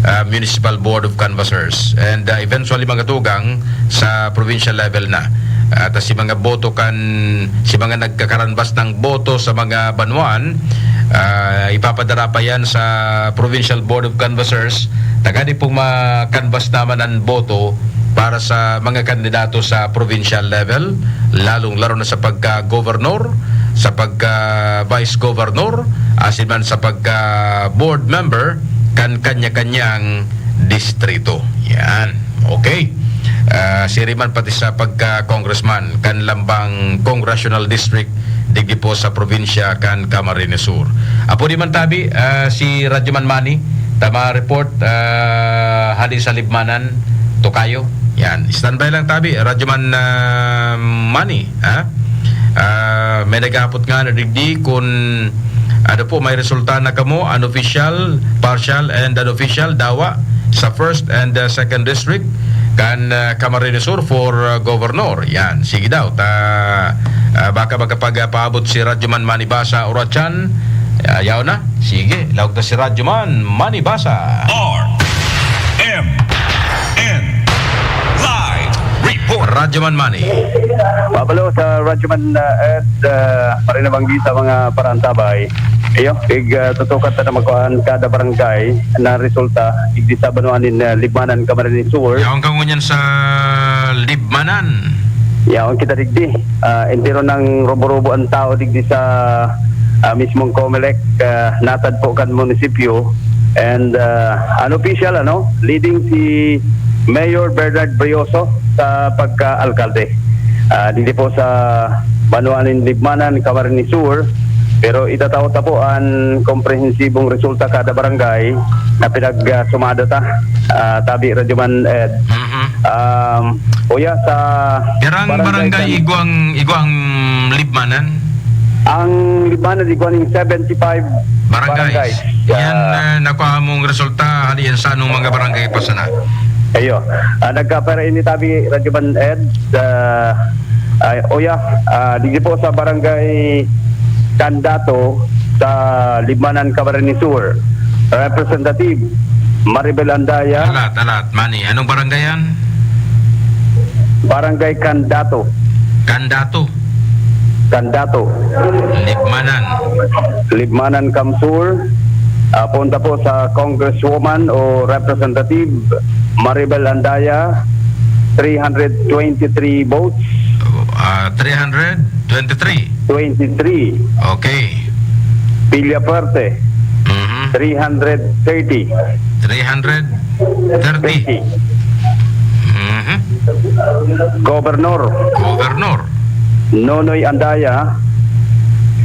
ah, Municipal Board of Canvassers, and, ah, eventually, mga tugang, sa provincial level na. At si mga boto kan, si mga nagkakanbas ng boto sa mga banwaan, ah, ipapadara pa yan sa Provincial Board of Canvassers, tagani pong makanbas naman ang boto para sa mga kandidato sa provincial level, lalong-laro na sa pagka-gobernador, sa pagka-vice governor, asin man sa pagka-board member kan kanya-kanyang distrito. Yan. Okay. Ah, siring man pati sa pagka-congressman kan lambang congressional district digdi po sa probinsya kan Camarines Sur. Apo di man tabi, ah, si Radyoman Manny, ta ma-report, ah, hali sa Libmanan, Tokayo. Yan. Standby lang tabi, Radyoman, ah, Manny, ha? Ah, may naghapot nga na digdi kun ano po, may resulta na kamo, unofficial, partial, and unofficial, dawa sa first and, uh, second district kan, uh, Camarines Sur for, uh, governor. Yan, sige daw. Ta, uh, baka makapagpaabot si Radyoman Manny Basa Urachan. Uh, yaw na. Sige, laog na si Radyoman Manny Basa. R M N Live Report. Radyoman Manny. Pabalo sa Radyoman, uh, Ed, uh, marinabanggi sa mga parantabay. Iyo, ig, ah, tutukan ta na magkuhan kada barangay na resulta, igdi sa banwaan nin, ah, Libmanan, Camarines Sur. Yaon ka ngunyan sa Libmanan? Yaon kita digdi. Ah, entero nang rubo-rubo ang tao digdi sa, ah, mismong Comelec, ah, natad po kan munisipyo. And, ah, unofficial, ano, leading si Mayor Bernard Brioso sa pagka-alkalde. Ah, digdi po sa banwaan nin Libmanan, Camarines Sur, pero itatao ta po an komprehensibong resulta kada barangay na pinagsumada ta, ah, tabi, Radyoman Ed. Mhm. Um, uya sa Pirang barangay barangay kan- igwang, igwang Libmanan? Ang Libmanan igwa nin seventy-five Barangays. Barangays. Yan, ah, ah, nakuha mong resulta, hali yan sa anong mga barangay pa sana? Ayo. Ah, nagkapira ini tabi, Radyoman Ed, ah, ay, uya, ah, digdi po sa Barangay Candato sa Libmanan, Camarines Sur. Representative Maribel Andaya. Alat, alat, Manny. Anong barangay yan? Barangay Candato. Candato. Candato. Libmanan. Libmanan, Camsur. Ah, punta po sa Congresswoman o Representative Maribel Andaya, three hundred twenty-three votes. Ah, three hundred twenty-three. Twenty-three. Okay. Villafuerte, Mhm. three hundred thirty. Three hundred thirty. Thirty. Mhm. Governor. Governor. Nonoy Andaya,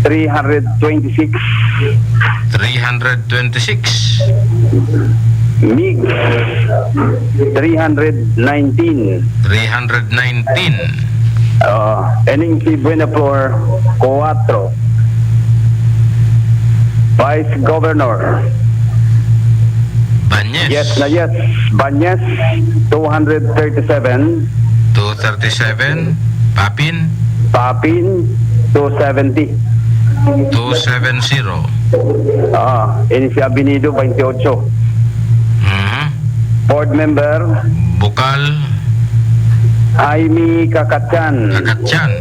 three hundred twenty-six. Three hundred twenty-six. Mig, three hundred nineteen. Three hundred nineteen. Ah, Ening si Buenaflor, kuwatro. Vice Governor. Bañez. Yes na yes. Bañez, two hundred thirty-seven. Two thirty-seven. Papin. Papin, two seventy. Two seven zero. Ah, ini si Abinido, twenty-eight. Mhm. Board member. Bukal. Jaime Kakatyan. Kakatyan.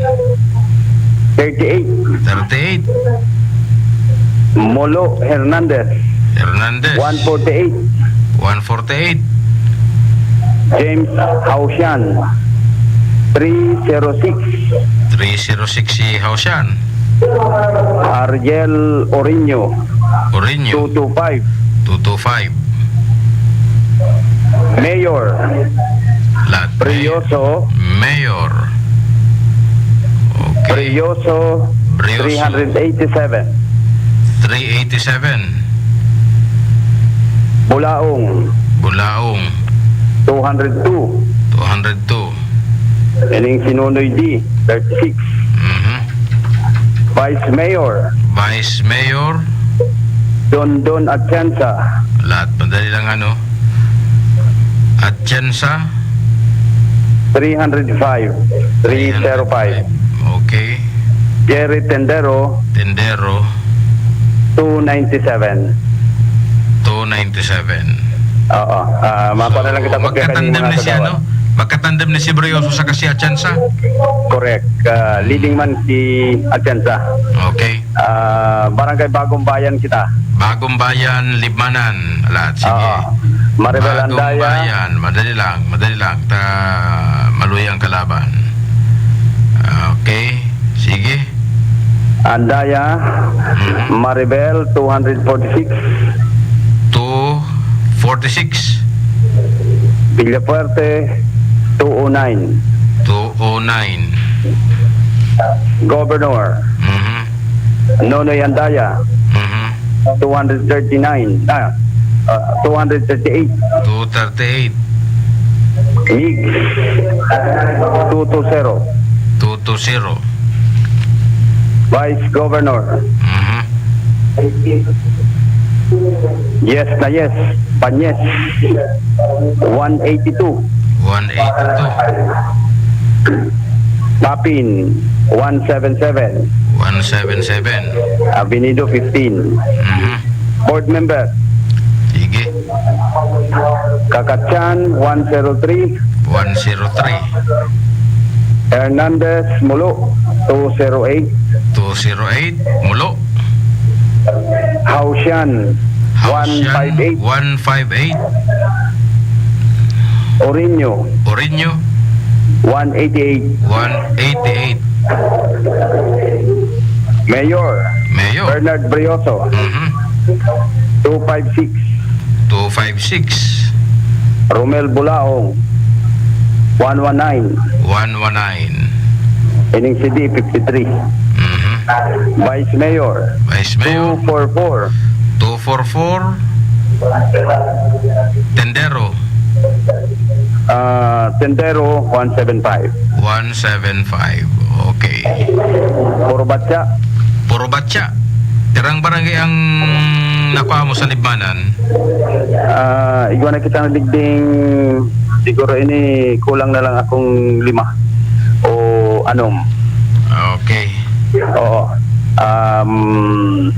Thirty-eight. Thirty-eight. Molo Hernandez. Hernandez. One forty-eight. One forty-eight. James Hausian, three zero six. Three zero six si Hausian. Ariel Orino, Orino. Two two five. Two two five. Mayor. Lahat Mayor. Brioso. Mayor. Okay. Brioso, Brioso. Three hundred eighty-seven. Three eighty-seven. Bulaong. Bulaong. Two hundred two. Two hundred two. Ining si Nonoy D, thirty-six. Mhm. Vice Mayor. Vice Mayor. Dondon Atienza. Lahat, madali lang ano. Atienza. Three hundred five. Three zero five. Okay. Jerry Tendero. Tendero. Two ninety-seven. Two ninety-seven. Oo. Ah, makuha na lang kita kopya kaning magkatandem mga ni si kagawad. Ano? Magkatandem ni si Brioso saka si Atienza? Correct. Ah, leading man si Atienza. Okay. Ah, Barangay Bagong Bayan kita. Bagong Bayan, Libmanan. Ala, sige. Oo. Maribel Bagong Andaya. Bayan. Madali lang, madali lang. Ta, maluya ang kalaban. Okay. Sige. Andaya, Mhm. Maribel, two hundred forty-six. Two forty-six. Villafuerte, two oh nine. Two oh nine. Governor, Mhm. Nonoy Andaya, Mhm. two hundred thirty-nine. Ah, ah, two hundred thirty-eight. Two thirty-eight. Migs, two two zero. Two two zero. Vice Governor. Mhm. Yes na yes. Banyes. One eighty-two. One eighty-two. Papin, one seven seven. One seven seven. Avenido, fifteen. Mhm. Board member. Sige. Kakatsan, one zero three. One zero three. Hernandez, Mulo, two zero eight. Two zero eight, Mulo. Hausian, Hausian, one five eight. One five eight. Orino, Orino. One eighty-eight. One eighty-eight. Mayor, Mayor. Bernard Brioso, Mhm. two five six. Two five six. Romel Bulaong, one one nine. One one nine. Ining C D, fifty-three. Mhm. Vice Mayor, Vice Mayor. Two four four. Two four four. Tendero. Ah, Tendero, one seven five. One seven five. Okay. Puro batya. Puro batya. Tirang barangay ang nakuha mo sa Libmanan? Ah, igwa na kita ng digding, siguro ini kulang na lang akong lima o anom. Okay. Oo. Um,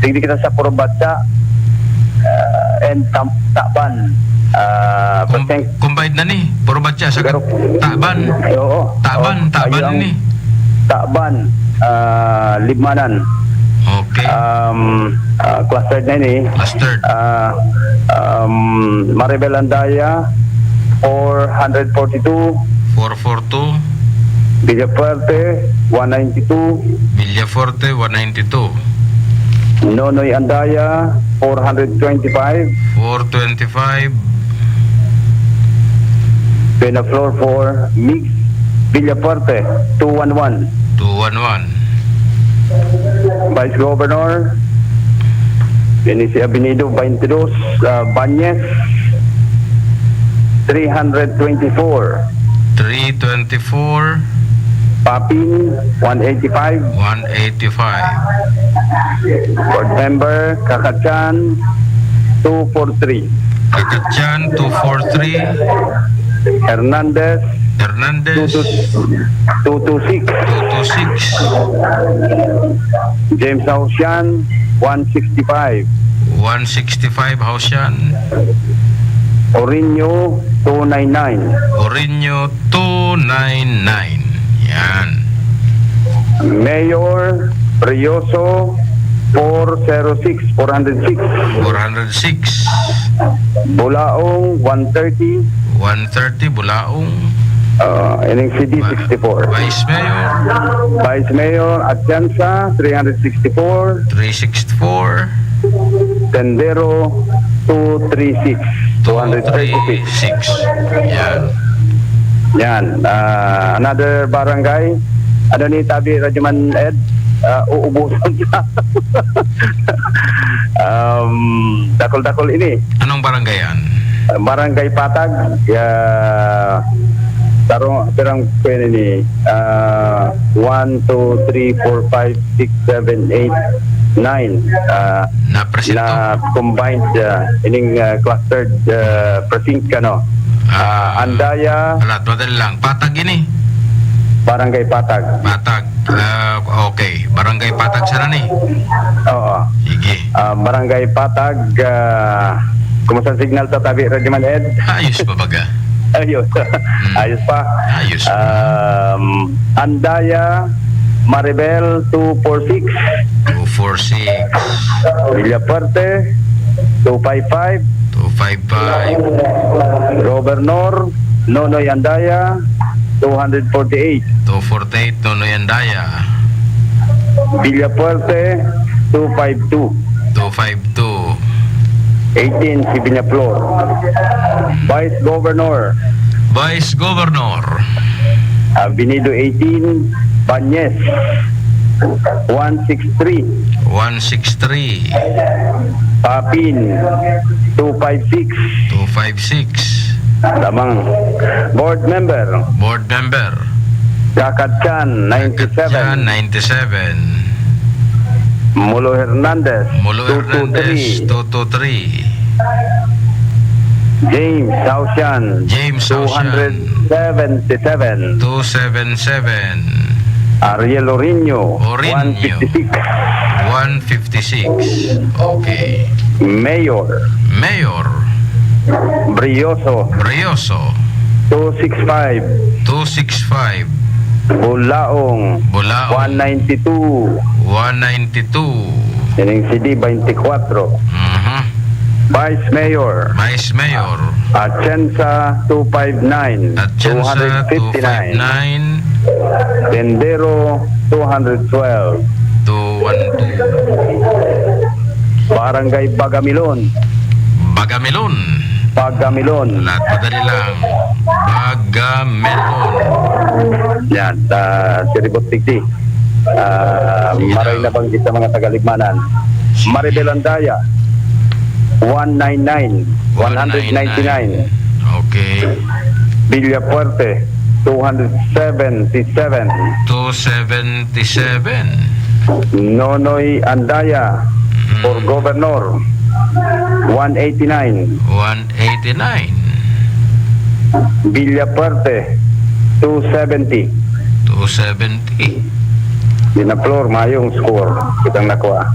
digdi kita sa Purbatsa, ah, and Tam-, Taban. Ah, Kum-, Percent. Combined na ni, Purbatsa sa Pero Taban. Oo. Taban, Oo. Taban Ayun ang ni. Taban, ah, Libmanan. Okay. Um, ah, clustered na ini. Clustered. Ah, um, Maribel Andaya, four hundred forty-two. Four four two. Villafuerte, one ninety-two. Villafuerte, one ninety-two. Nonoy Andaya, four hundred twenty-five. Four twenty-five. Pinaflor for Migs Villafuerte, two one one. Two one one. Vice Governor, ini si Abinido, twenty-two, ah, Banyes, three hundred twenty-four. Three twenty-four. Papin, one eighty-five. One eighty-five. Board member, Kakachan, two four three. Kakachan, two four three. Hernandez, Hernandez, two two, two two six. Two two six. James Hausian, one sixty-five. One sixty-five, Hausian. Orino, two nine nine. Orino, two nine nine. Yan. Mayor Brioso, four zero six, four hundred six. Four hundred six. Bulaong, one thirty. One thirty, Bulaong. Ah, ining C D, sixty-four. Vice Mayor. Vice Mayor, Atienza, three hundred sixty-four. Three sixty-four. Tendero, two three six. Two hundred thirty-six. Two three six. Yan. Yan. Ah, another barangay. Ano ni tabi, Radyoman Ed? Ah, uubusan na. Um, dakol-dakol ini. Anong barangay yan? Barangay Patag. Ya, tarong, pirang, pwede ni, ah, one, two, three, four, five, six, seven, eight, nine. Ah, Napresinto? Na combined, ah, ining, ah, clustered, ah, precinct, ano. Ah, Ah, Andaya. Alat, madali lang. Patag ini? Barangay Patag. Patag. Ah, okay. Barangay Patag sana ni? Oo. Sige. Ah, Barangay Patag, ah, kumusta ang signal ta tabi, Radyoman Ed? Ayos pa baga? Ayos. Hmm. Ayos pa. Ayos. Um, Andaya, Maribel, two four six. Two four six. Villafuerte, two five five. Two five five. Governor, Nonoy Andaya, two hundred forty-eight. Two forty-eight, Nonoy Andaya. Villafuerte, two five two. Two five two. Eighteen, si Peñaflor. Vice Governor. Vice Governor. Avenido eighteen, Bañez, one six three. One six three. Papin, two five six. Two five six. Lamang. Board member. Board member. Kakatyan, ninety-seven. Kakatyan, ninety-seven. Mulo Hernandez, Mulo Hernandez, two two three. Two two three. James Sausian, James Sausian. Two hundred seventy-seven. Two seven seven. Ariel Orino, Orino. One fifty-six. One fifty-six. Okay. Mayor. Mayor. Brioso. Brioso. Two six five. Two six five. Bulaong. Bulaong. One ninety-two. One ninety-two. Ining C D, twenty-four. Mhm. Vice Mayor. Vice Mayor. Atienza, two five nine. Atienza, two hundred fifty-nine. Two five nine. Tendero, two hundred twelve. Two one two. Barangay Bagamilon. Bagamilon. Bagamilon. Lahat madali lang. Bagamilon. Yan, ah, si Ribot Tigdi. Ah, Sige maray daw. Nabanggit sa mga tagalibmanan. Sige. Maribel Andaya, one nine nine, one hundred ninety-nine. One nine nine. Okay. Villafuerte, two hundred seventy-seven. Two seventy-seven. Nonoy Andaya, Mm. for Governor, one eighty-nine. One eighty-nine. Villafuerte, two seventy. Two seventy. Peñaflor, mayong score. Kitang nakuha.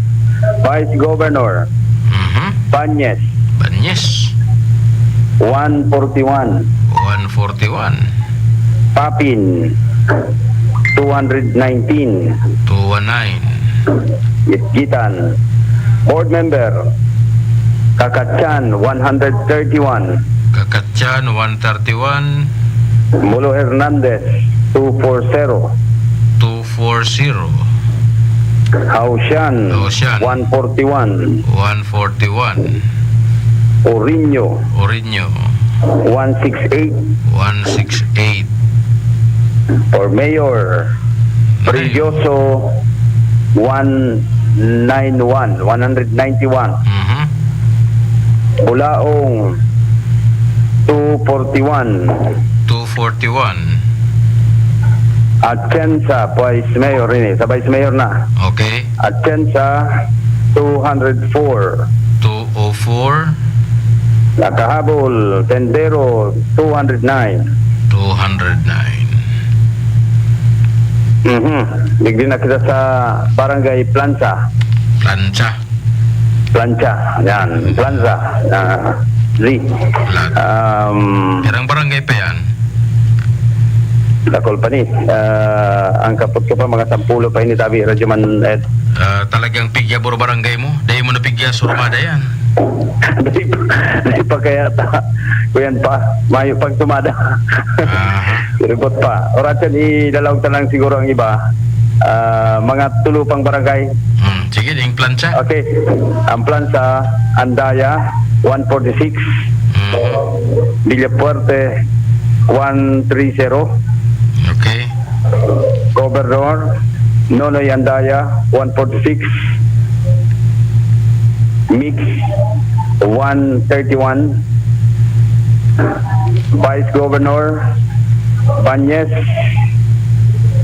Vice Governor, Mhm. Bañez. Bañez. One forty-one. One forty-one. Papin, two hundred nineteen. Two one nine. Gitgitan. Board member, Kakatyan, one hundred thirty-one. Kakatyan, one thirty-one. Mulo Hernandez, two four zero. Two four zero. Hausian, Hausian. One forty-one. One forty-one. Orino, Orino. One six eight. One six eight. For Mayor, Mayor. Brioso, one nine one, one hundred ninety-one. Mhm. Bulaong, two forty-one. Two forty-one. Atienza, Vice Mayor ini. Sa Vice Mayor na. Okay. Atienza, two hundred four. Two oh four. Nakahabol, Tendero, two hundred nine. Two hundred nine. Mhm. Digdi na kita sa Barangay Plansa. Plansa. Plansa. Yan. Plansa. Ah, Z. Plan- Um, Pirang barangay pa yan? Dakol pa ni. Ah, ang kapot ko pa, mga sampulo pa ini, tabi, Radyoman Ed. Ah, talagang pigya buro barangay mo? Dahil mo na pigya, surmada yan. Dai pa, dai pa kaya ta. Kuyan pa, mayo pang tumada. Aha. Lubot pa. Oras yan, ilalaog ta lang siguro ang iba. Ah, mga tulo pang barangay. Hmm, sige, yung plansa. Okay. Ang plansa, Andaya, one forty-six. Mhm. Villafuerte, one three zero. Okay. Gobernador, Nonoy Andaya, one forty-six. Mix, one thirty-one. Vice Governor, Banyes,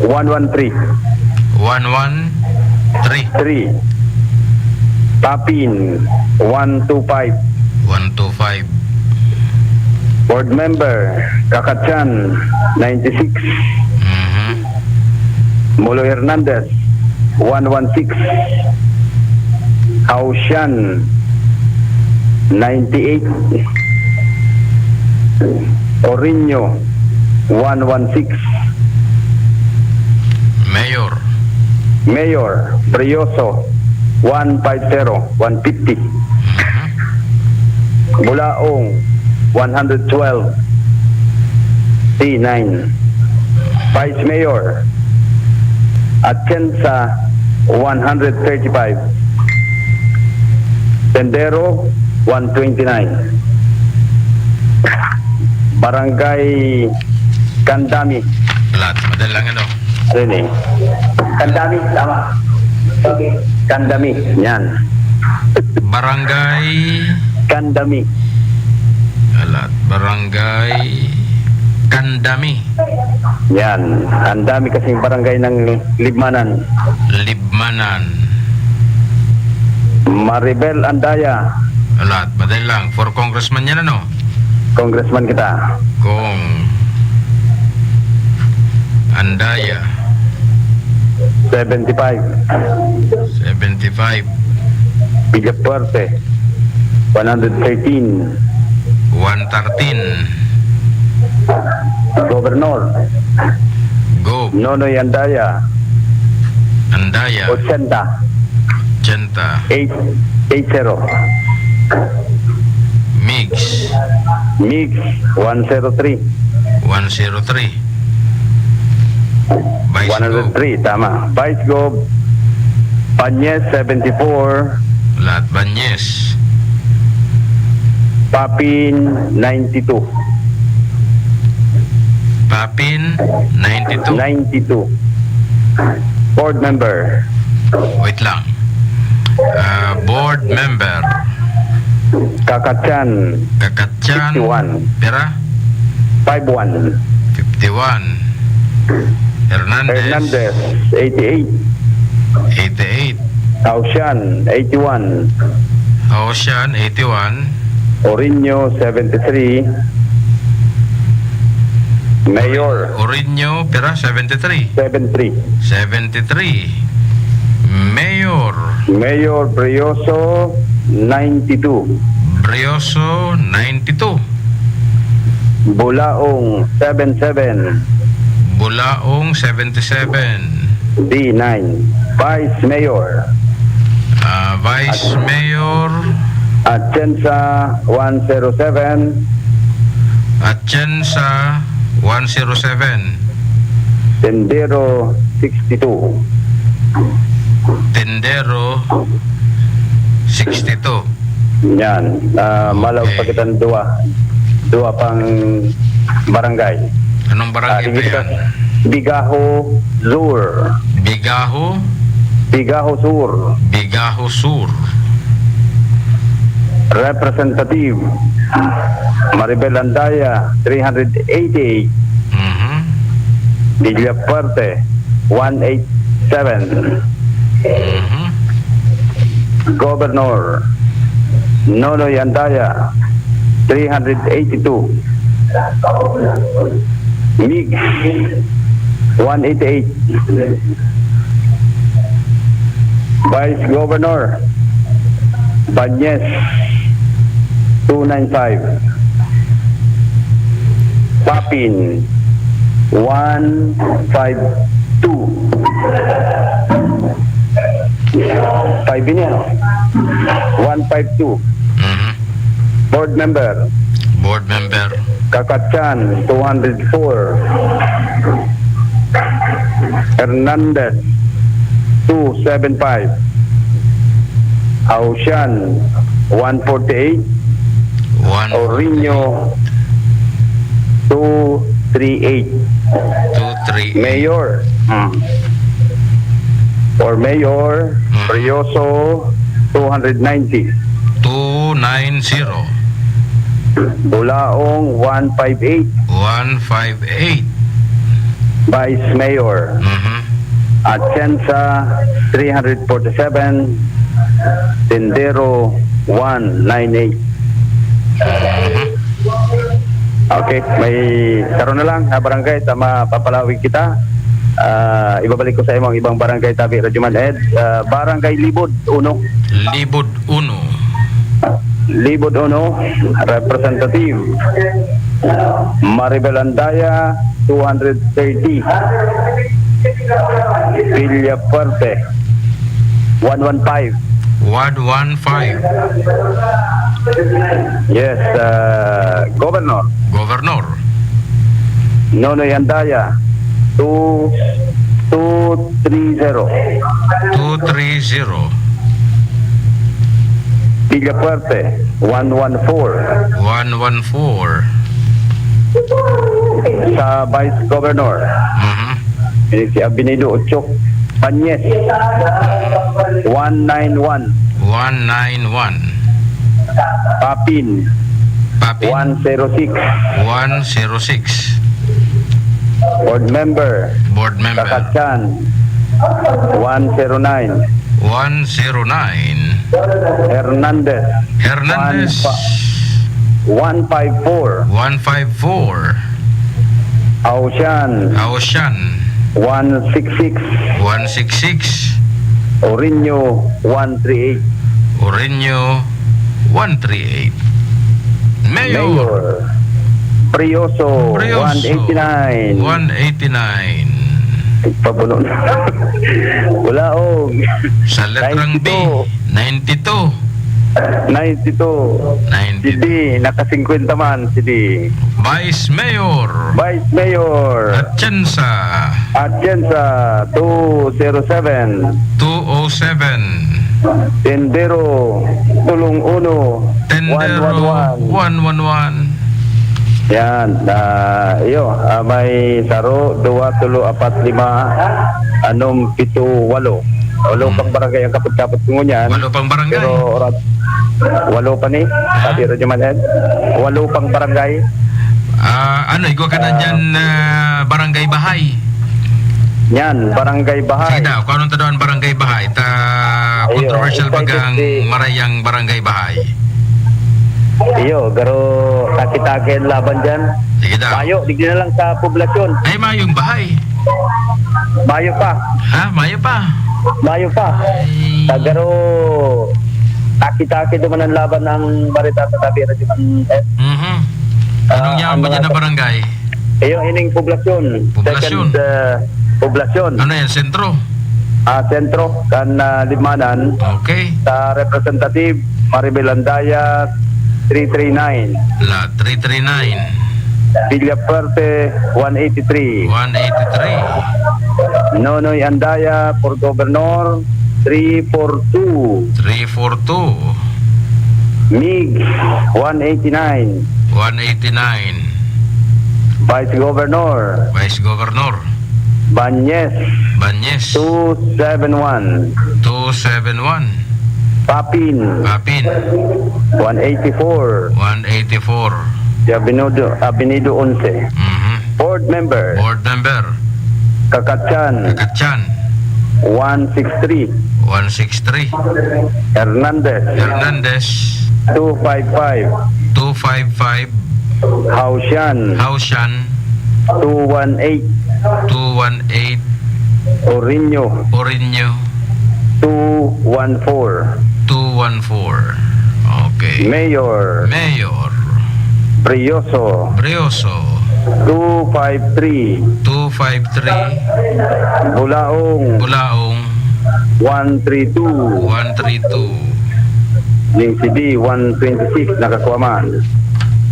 one one three. One one three. Three. Papin, one two five. One two five. Board member, Kakatsan, ninety-six. Mhm. Molo Hernandez, one one six. Ausian, ninety-eight. Orino, one one six. Mayor. Mayor, Brioso, one five zero, one fifty. Mhm. Bulaong, one hundred twelve, C nine. Vice Mayor, Atienza, one hundred thirty-five. Tendero, one twenty-nine. Barangay Candami. Lahat, madali lang, ano? Ano ni? Candami, tama. Okay. Candami, yan. Barangay? Candami. Alat, Barangay Candami. Yan. Ang dami kasing barangay ng Libmanan. Libmanan. Maribel Andaya. Alat, madali lang. For congressman yan, ano? Congressman kita. Cong Andaya. Seventy-five. Seventy-five. Villafuerte, one hundred thirteen. One thirteen. Gobernador. Gob. Nonoy Andaya. Andaya. Ochenta. Ochenta. Eight, eight zero. Migs. Migs, one zero three. One zero three. Vice Gov. One hundred three, tama. Vice Gov, Banyes, seventy-four. Lahat Banyes. Papin, ninety-two. Papin, ninety-two. Ninety-two. Board member. Wait lang. Ah, board member. Kakatsan. Kakatsan. Fifty-one. Pira? Five one. Fifty-one. Hernandez. Hernandez, eighty-eight. Eighty-eight. Ausian, eighty-one. Ausian, eighty-one. Orino, seventy-three. Mayor. Orino, pira? Seventy-three. Seven three. Seventy-three. Mayor. Mayor Brioso, ninety-two. Brioso, ninety-two. Bulaong, seven seven. Bulaong, seventy-seven. D nine. Vice Mayor. Ah, Vice Mayor. Atienza, one zero seven. Atienza, one zero seven. Tendero, sixty-two. Tendero, sixty-two. Yan. Ah, malaog pa kitang duwa. Duwa pang barangay. Anong barangay Ah, pa yan? Bigaho Sur. Bigaho? Bigaho Sur. Bigaho Sur. Representative Maribel Andaya, three hundred eighty-eight. Mhm. Villafuerte, one eight seven. Mhm. Governor Nonoy Andaya, three hundred eighty-two. Mig, one eighty-eight. Vice Governor Banyes, two nine five. Papin, one five two. Five ini, ano? One five two. Board member. Board member. Kakatsan, two hundred four. Hernandez, two seven five. Ausian, one forty-eight. One. Orino, two three eight. Two three eight. Mayor. Hmm. For Mayor, Mhm. Brioso, two hundred ninety. Two nine zero. Bulaong, one five eight. One five eight. Vice Mayor. Mhm. Atienza, three hundred forty-seven. Tendero, one nine eight. Mhm. Okay, may saro na lang na barangay ta mapapalawig kita. Ah, ibabalik ko sa imo ang ibang barangay, tabi, Radyo Man Ed. Ah, Barangay Libod, uno. Libod, uno. Libod, uno. Representative Maribel Andaya, two hundred thirty. Villafuerte, one one five. One one five. Yes, uh, Governor. Governor. Nonoy Andaya, two, two three zero. Two three zero. Villafuerte, one one four. One one four. Sa Vice Governor, Mhm. eh, si Abinido Ochok Banyes, one nine one. One nine one. Papin, Papin. One zero six. One zero six. Board member, Board member. Kakatsan, one zero nine. One zero nine. Hernandez. Hernandez. One pa-, one five four. One five four. Ausian. Ausian. One six six. One six six. Orino, one three eight. Orino, one three eight. Mayor. Mayor. Brioso, Brioso, one eighty-nine. One eighty-nine. Pabuno na. Bulaog. Sa letrang B, ninety-two. Ninety-two. Ninety-two. Ninety-two. Si D, naka-singkwenta man, si D. Vice Mayor. Vice Mayor. Atienza. Atienza, two zero seven. Two oh seven. Tendero, Tulong Uno, Tendero, one one one. One one one. Yan, ah, iyo, ah, may saro, duwa, tulo, apat, lima, anom, pito, walo. Walo Hmm. pang barangay ang kapot-kapot ko ngunyan. Walo pang barangay. Pero oras, walo pa ni, Ah? sabi Radyo Man Ed. Walo pang barangay. Ah, ano, igwa ka na Ah. dyan, ah, Barangay Bahay? Yan, Barangay Bahay. Sige daw, kung anong tadaan Barangay Bahay, ta Ayun, controversial excited bagang si marayang Barangay Bahay. Iyo, garo, taki-taki ang laban dyan. Sige daw. Mayo, digdi na lang sa poblasyon. Ay, mayong bahay. Mayo pa. Ha? Mayo pa? Mayo pa. Ay. Sa garo, taki-taki duman ang laban ng barita sa tabi, Radyo Man Ed. Mhm. Anong Ah, yaon ang ba dyan mga na barangay? Iyo, ining poblasyon. Poblasyon. Second, ah, poblasyon. Ano yan? Sentro? Ah, sentro, kan, ah, Libmanan. Okay. Sa representative, Maribel Andaya, three three nine. La, three three nine. Villafuerte, one eighty-three. One eighty-three. Nonoy Andaya for Governor, three four two. Three four two. Mig, one eighty-nine. One eighty-nine. Vice Governor. Vice Governor. Banyes. Banyes. Two seven one. Two seven one. Papin. Papin. One eighty-four. One eighty-four. Si Abinido, Abinido Onse. Mhm. Board member. Board member. Kakatsan. Kakatsan. One six three. One six three. Hernandez. Hernandez. Two five five. Two five five. Haushan. Haushan. Two one eight. Two one eight. Orinyo. Orinyo. Two one four. Two one four. Okay. Mayor. Mayor. Brioso. Brioso. Two five three. Two five three. Bulaong. Bulaong. One three two. One three two. Ning C B, one twenty-six, nakakuha man.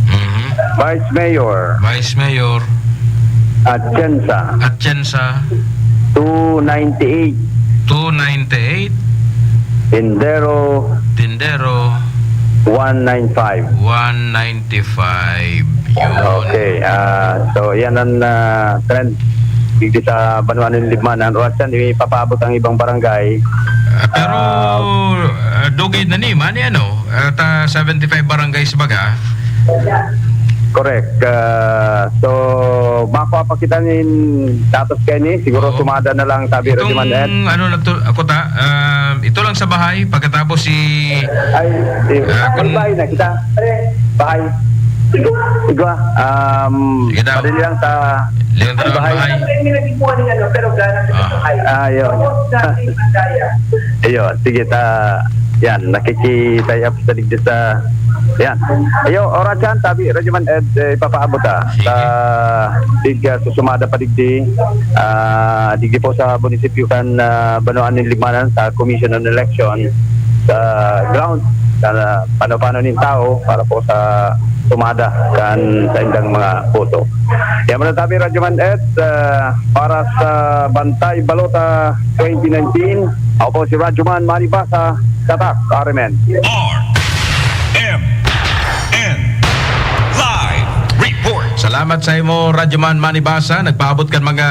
Mhm. Vice Mayor. Vice Mayor. Atienza. Atienza. Two ninety-eight. Two ninety-eight. Tindero. Tindero. One nine five. One ninety-five. Yun. Okay. Ah, so, yan ang, ah, trend. Digdi sa banwa nin Libmanan. Oras yan, ipapaabot ang ibang barangay. Ah, pero, Ah, ah, dugay na ni, mani ano, at, ah, seventy-five barangays baga. Correct. Ah, so, makuha pa kita nin datos kaini. Siguro Oo. sumada na lang, sabi Itong Radyo Man Ed. ano na to, ako ta, ah, ito lang sa bahay, pagkatapos si Ay, eh, Ah, ay, kun- bahay na kita. Bahay. Igwa, um, Sige daw. Padali lang sa Leon, sa bahay. Bahay. Ah. Ayun. Ayun, sige, ta, yan, nakikitay up sa digdi sa, yan. Ayo, oras yan, tabi, Radyo Man Ed, eh, ipapaabot, ah, Sige. sa, dig, ah, susumada pa digdi, ah, digdi po sa munisipyo kan, ah, Banwaan nin Libmanan sa Commission on Election sa ground, sa pano-pano nin tao para po sa sumada kan saindang mga boto. Yan muna tabi, Radyo Man Ed, ah, para sa Bantay Balota twenty nineteen. Ako po si Radyo Man Manibasa, Tatak, R M N. R M N Live Report. Salamat sa imo, Radyo Man Manibasa. Nagpaabot kan mga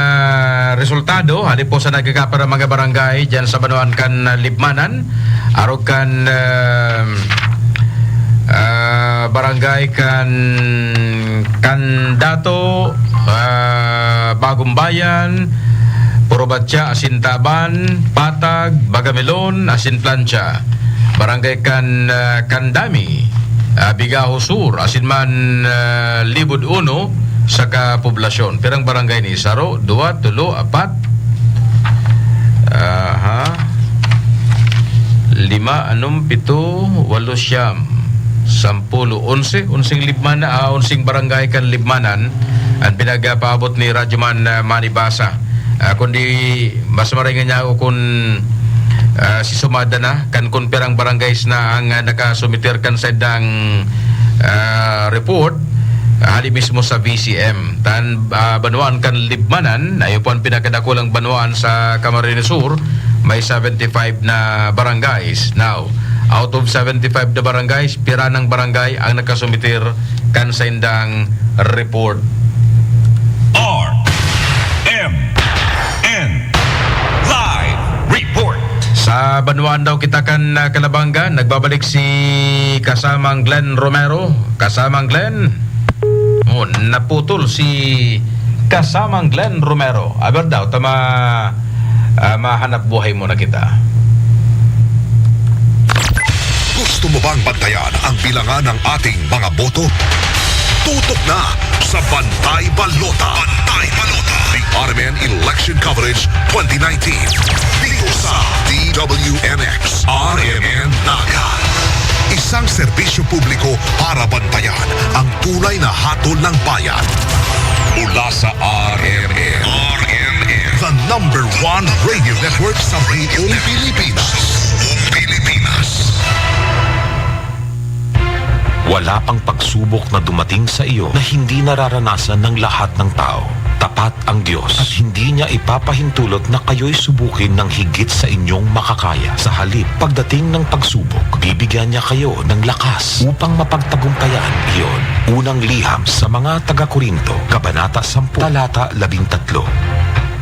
resultado hali po sa nagkakapira mga barangay diyan sa banwaan kan, ah, Libmanan. Arog kan, ah, ah, barangay kan Candato, ah, Bagong Bayan, Purubatya, asin Taban, Patag, Bagamelon, asin Plancha. Barangay kan, ah, Candami, ah, Bigaho Sur, asin man, ah, Libod Uno, saka Poblasyon. Pirang barangay ni? Saro, duwa, tulo, apat, aha, lima, anom, pito, walo, siyam, sampulo, onse, onseng Libmana-, ah, onseng barangay kan Libmanan an pinagpaabot ni Radyo Man, ah, Manibasa. Ah, kundi mas maray ngunyan kun, ah, sisumada na kan kun pirang barangays na ang, ah, nakasumiter kan saindang, ah, report, ah, hali mismo sa V C M. Tan, ah, banwaan kan Libmanan, na iyo po an pinakadakulang banwaan sa Camarines Sur, may seventy-five na barangays. Now, out of seventy-five na barangays, pira nang barangay ang nakasumiter kan saindang report? R M N Live Report. Sa banwaan daw kita kan, ah, Calabanga, nagbabalik si kasamang Glenn Romero. Kasamang Glenn, oh, naputol si kasamang Glenn Romero. Aber daw, tama, ah, mahanap buhay muna kita. Gusto mo bang bantayan ang bilangan ng ating mga boto? Tutok na sa Bantay Balota. Bantay Balota. The R M N Election Coverage twenty nineteen. Dito sa D W N X R M N Naga. Isang serbisyo publiko para bantayan ang tunay na hatol ng bayan. Mula sa R M N. R M N. The number one radio network sa buong Pilipinas. Buong Pilipinas. Wala pang pagsubok na dumating sa iyo na hindi nararanasan ng lahat ng tao. Tapat ang Diyos at hindi niya ipapahintulot na kayo'y subukin ng higit sa inyong makakaya. Sa halip, pagdating ng pagsubok, bibigyan niya kayo ng lakas upang mapagtagumpayan iyon. Unang liham sa mga taga-Korinto, Kabanata sampu, talata labing tatlo.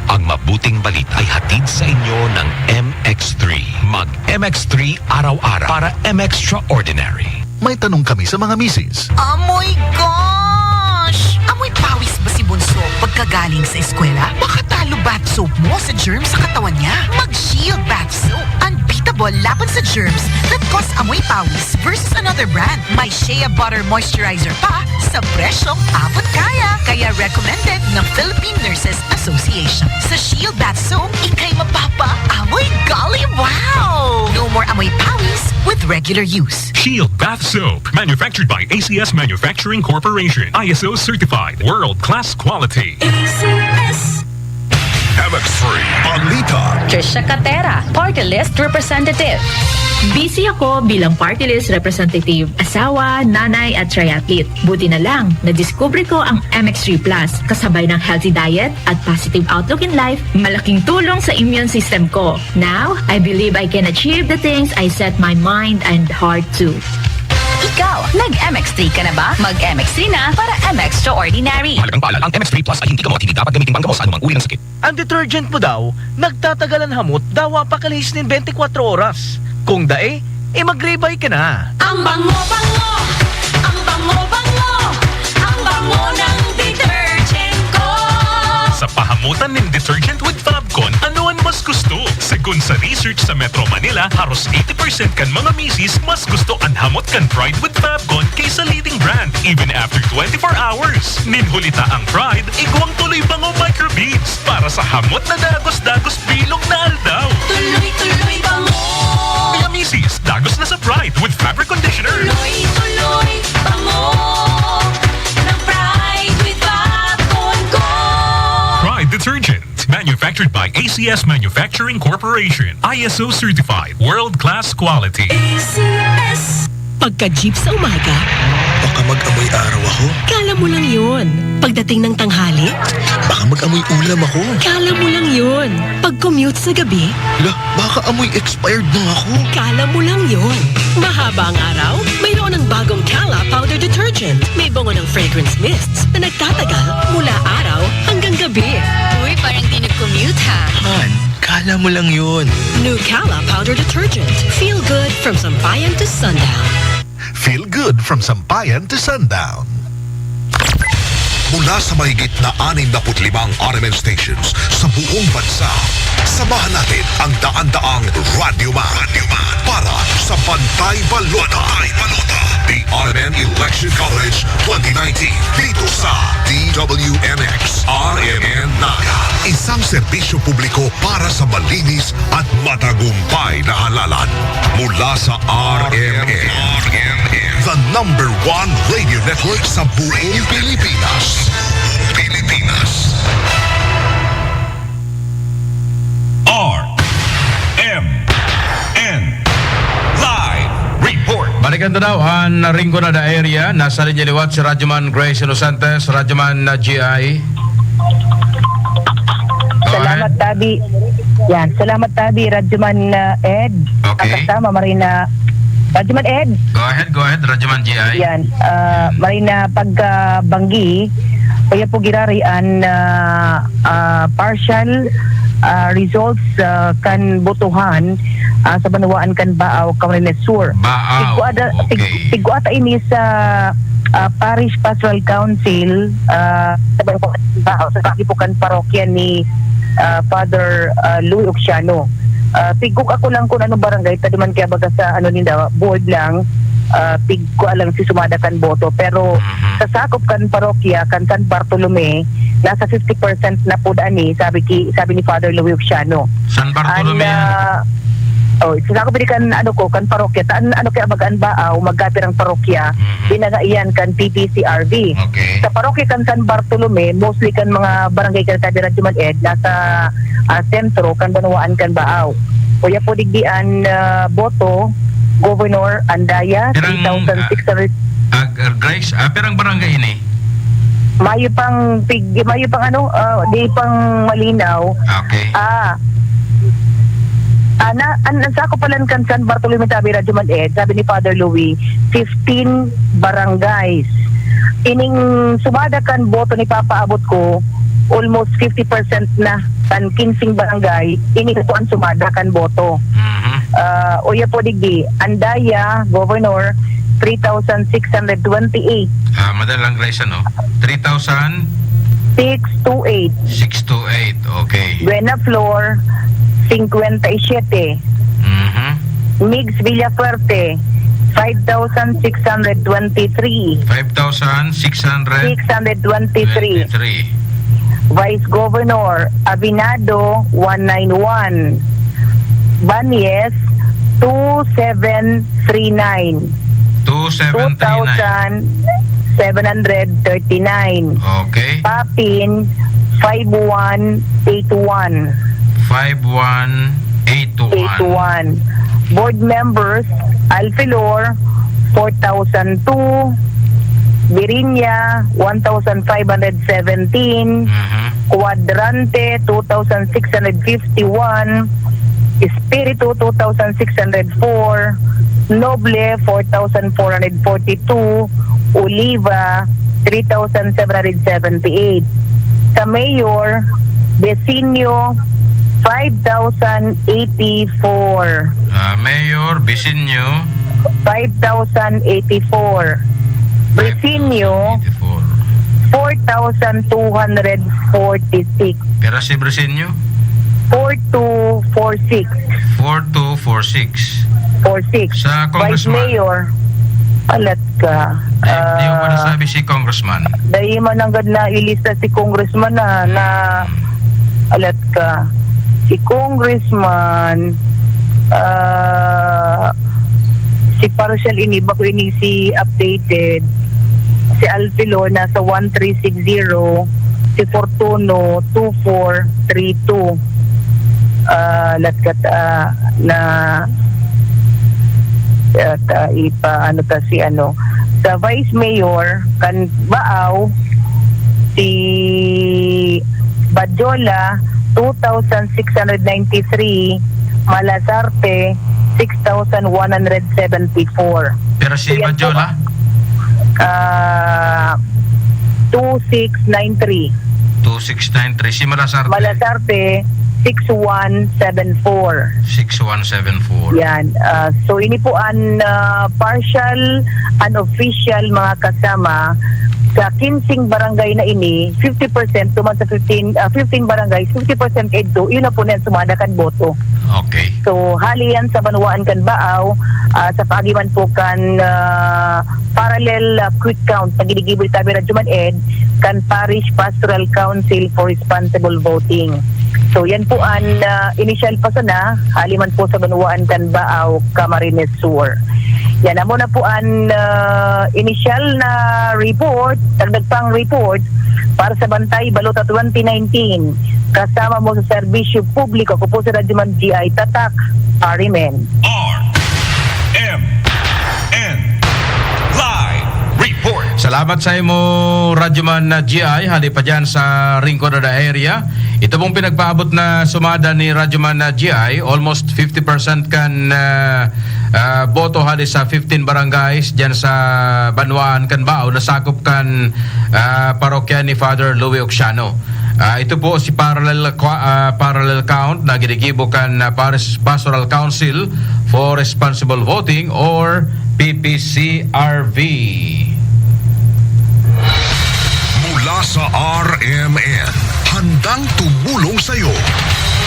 Ang mabuting balita ay hatid sa inyo ng M X three. Mag M X three araw-araw para M Extraordinary. May tanong kami sa mga misis. Oh my gosh! Amoy pawis ba si Bunso pagkagaling sa eskwela? Baka talo bath soap mo sa germs sa katawan niya. Mag Shield Bath Soap. Unbeatable laban sa germs that cause amoy pawis versus another brand. May shea butter moisturizer pa sa presyong abot kaya. Kaya recommended ng Philippine Nurses Association. Sa Shield Bath Soap, ikay mapapa-amoy golly wow! No more amoy pawis with regular use. Shield Bath Soap, manufactured by A C S Manufacturing Corporation, I S O certified, world-class quality. A C S. M X three Balita. Trisha Catera, Party List Representative. Busy ako bilang party list representative, asawa, nanay at triathlete. Buti na lang, nadiskubre ko ang M X three Plus, kasabay ng healthy diet at positive outlook in life, malaking tulong sa immune system ko. Now, I believe I can achieve the things I set my mind and heart to. Ikaw, nag-M X three ka na ba? Mag-M X three na para M X Extraordinary. Mahalagang paalala, ang M X three Plus ay hindi gamot, hindi dapat gamitin panggamot sa anumang uri ng sakit. Ang detergent mo daw, nagtatagal an hamot, dawa pa kalihis nin bente kwatro oras. Kung dai, e magribay ka na. Ang bango-bango, ang bango-bango, ang bango ng detergent ko. Sa pahamutan nin detergent with Fabcon, ano an mas gusto? Segun sa research sa Metro Manila, haros eighty percent kan mga misis mas gusto an hamot kan Pride with Fabcon kaysa leading brand, even after twenty-four hours. Nin huli ta ang Pride, igwang tuloy bango microbeads para sa hamot na dagos-dagos bilog na aldaw. Tuloy-tuloy bango. Mga misis, dagos na sa Pride with Fabric Conditioner. Tuloy-tuloy bango ng Pride with Fabcon ko. Pride Detergent. Manufactured by A C S Manufacturing Corporation. I S O certified. World-class quality. A C S. Pagka-jeep sa umaga, Baka mag-amoy araw ako. Kala mo lang yun. Pagdating ng tanghali, Baka mag-amoy ulam ako. Kala mo lang yun. Pag-commute sa gabi, Lah, baka amoy expired na ako. Kala mo lang yun. Mahaba ang araw, mayroon ng bagong Kala Powder Detergent. May bango ng fragrance mists na nagtatagal mula araw hanggang gabi. Uy, parang di nag-commute ha. Han, kala mo lang yun. New Kala Powder Detergent. Feel good from sampayan to sundown. Feel good from sampayan to sundown. Mula sa mahigit na anim na put limang R M N stations sa buong bansa, samahan natin ang daan-daang Radyo Man para sa Pantay Balota. The R M N Election Coverage twenty nineteen dito sa D W M X R M N Naga. Isang serbisyo publiko para sa malinis at matagumpay na halalan. Mula sa R M N, the number one radio network sa buong Pilipinas. Pilipinas. R M N Live Report. Balikan ta daw an Rinconada area. Nasa linya liwat si Radyoman Grace Inocentes, Radyoman na G I. Go ahead. Salamat, Tabi. Yan. Salamat, Tabi. Radyoman uh, Ed. Okay. Ang kasama, Marina. Radyoman Ed. Go ahead, go ahead, Radyoman G I. Yan. Uh, Marina, pagkabanggi, kaya po girari an uh, uh, partial uh, results uh, kan botohan uh, sa banwaan kan Baao, Camarines Sur. Baao, Tigwa ada- okay. tig- tigwa ta ini sa ah, Parish Pastoral Council uh, sa banwaan kan Baao, sa kagipo kan parokya ni ah, Father ah, Louis Oxiano. Ah, tigkuk ako lang kung anong barangay, ta duman kaya baga sa ano ninda, board lang, ah, tigkua lang si sumada kan boto. Pero Mhm. sa sakop kan parokya, kan San Bartolome, nasa fifty percent na po daan eh, sabi, ki, sabi ni Father Louis Oxiano. San Bartolome An, yan. ah, oh, sa sakop ini kan, ano ko, kan parokya, ta an, ano kaya baga an Baao, magkapirang parokya, Mhm. binanga iyan kan P P C R V. Okay. Sa parokya kan San Bartolome, mostly kan mga barangay kan Cabe Radyo Man Ed, nasa ah, sentro kan banwaan kan Baao. Kuya po digdi an ah, boto, Governor Andaya, Pirang, three thousand six hundred. Ah, Grace, ah, pirang barangay ini? Mayo pang pig, mayo pang ano, ah, di pang malinaw. Okay. Ah, ah na, an, ang sakop palan kan San Bartolome, sabi Radyo Man Ed, sabi ni Father Louis, fifteen barangays. Ining sumada kan boto ni Papa, abot ko, almost fifty percent na kan kinsing barangay, ini po ang sumada kan boto. Mhm. Ah, uya po digdi, Andaya, Governor, three thousand six hundred twenty-eight. Ah, madali lang, Grace, ano? Three thousand? Six two eight. Six two eight, okay. Buena Flor, fifty-seven. Mhm. Migs Villafuerte, five thousand six hundred twenty-three. Five thousand six hundred Six hundred twenty-three. twenty-three. Vice Governor Abinado, one nine one. Banyes, two seven three nine. Two seven three nine. Two thousand seven hundred thirty-nine. Okay. Papin, five one eight one. Five one eight one. Eight one. Board members, Alfilor, four thousand two, Birinya, one thousand five hundred seventeen, Mhm. Cuadrante, two thousand six hundred fifty-one, Espiritu, two thousand six hundred four, Noble, four thousand four hundred forty-two, Oliva, three thousand seven hundred seventy-eight. Sa mayor, Besinio, five thousand eighty-four. Ah, Mayor Besinio. Five thousand eighty-four. Besinio, Eighty-four. Four thousand two hundred forty-six. Pira si Besinio? Four two four six. Four two four six. Four six. Sa Vice congressman? Mayor, alat ka. Di, di mo pa Ah, nasabi si congressman? Dai man nanggad na ilista si congressman na, na Hmm. alat ka. Si congressman, ah, si Parcial ini, bako ini si updated. Si Alfilo nasa one three six zero, si Fortuno two four three two. Ah, alat ka, ah, na, at, ah, ipa, ano ta si ano, sa Vice Mayor, kan Baaw, si Badjola, two thousand six hundred ninety-three, Malasarte, six thousand one hundred seventy-four. Pero si So, yan po, Badjola? ah, two six nine three. Two six nine three. Si Malasarte? Malasarte, six one seven four. Six one seven four. Yan. Ah, so, ini po an, ah, partial, unofficial, mga kasama. Sa kinsing barangay na ini, fifty percent, tuman sa fifteen, ah, fifteen barangays, fifty percent idto, yun na po na yan sumada kan boto. Okay. So, hali yan sa banwaan kan Baaw, ah, sa paagi man po kan, ah, parallel, ah, quick count na ginigibo ni Tabi Radyo Man Ed, kan Parish Pastoral Council for Responsible Voting. So, yan po an, ah, initial pa sana, hali man po sa banwaan kan Baaw, Camarines Sur. Yan, amo na po an, ah, initial na report, dagdag pang report para sa Bantay Balota twenty nineteen. Kasama mo sa serbisyo publiko, ako po si Radyo Man G I Tatak, R M N. R M N Live Report. Salamat sa imo, Radyo Man, ah, G I. Hali pa dyan sa Rinconada area. Ito pong pinagpaabot na sumada ni Radyo Man, ah, G I, almost fifty percent kan, ah, ah, boto hali sa fifteen barangays dyan sa banwaan kan Baaw, nasakop kan, ah, parokya ni Father Louie Oxiano. Ah, ito po si parallel qua-, ah, parallel count na ginigibo kan, ah, Parish Pastoral Council for Responsible Voting or P P C R V. Mula sa R M N, handang tumulong sa'yo.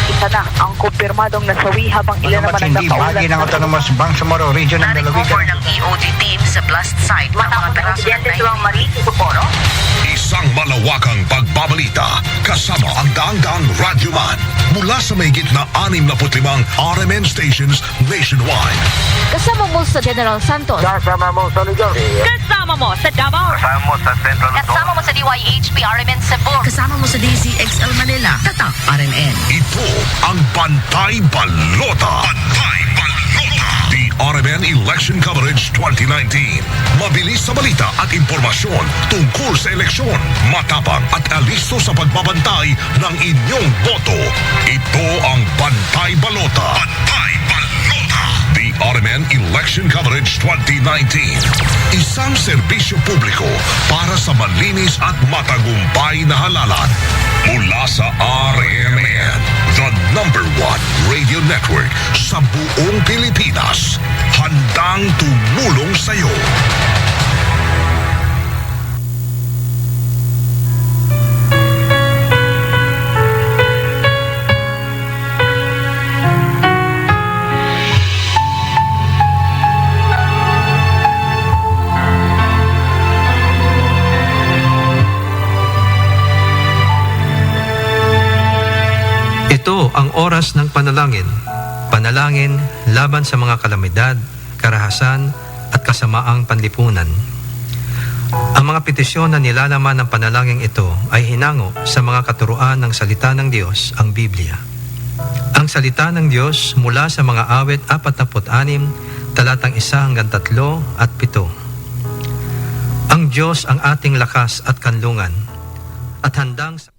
Isa na ang kumpirmadong nasawi habang ilan naman ang nakaulap. Ano man sa hindi bahagi ng Autonomous Bangsamoro Region ng lalawigan. Narecover ng E O D team sa blast site ang mga piraso ng insidente sa Marites, Socorro. Isang malawakang pagbabalita kasama ang daang-daang radyoman mula sa mahigit na anim na put limang R M N stations nationwide. Kasama mo sa General Santos. Kasama mo sa Legazpi. Kasama mo sa Davao. Kasama mo sa Central Luzon. Kasama mo sa D Y H P R M N Cebu. Kasama mo sa D Z X L Manila. Tatak R M N. Ito ang Bantay Balota. Bantay Balota. The R M N Election Coverage twenty nineteen. Mabilis sa balita at impormasyon tungkol sa eleksyon. Matapang at alisto sa pagbabantay ng inyong boto. Ito ang Bantay Balota. Bantay Balota. The R M N Election Coverage twenty nineteen. Isang serbisyo publiko para sa malinis at matagumpay na halalan. Mula sa R M N, the number one radio network sa buong Pilipinas. Handang tumulong sa'yo. Ito ang oras ng panalangin. Panalangin laban sa mga kalamidad, karahasan, at kasamaang panlipunan. Ang mga petisyon na nilalaman ng panalangin ito ay hinango sa mga katuroan ng Salita ng Diyos, ang Biblia. Ang salita ng Diyos mula sa mga awit apat na put anim, talatang isa hanggang tatlo at pito. Ang Diyos ang ating lakas at kanlungan, at handang sa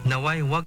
Naway wag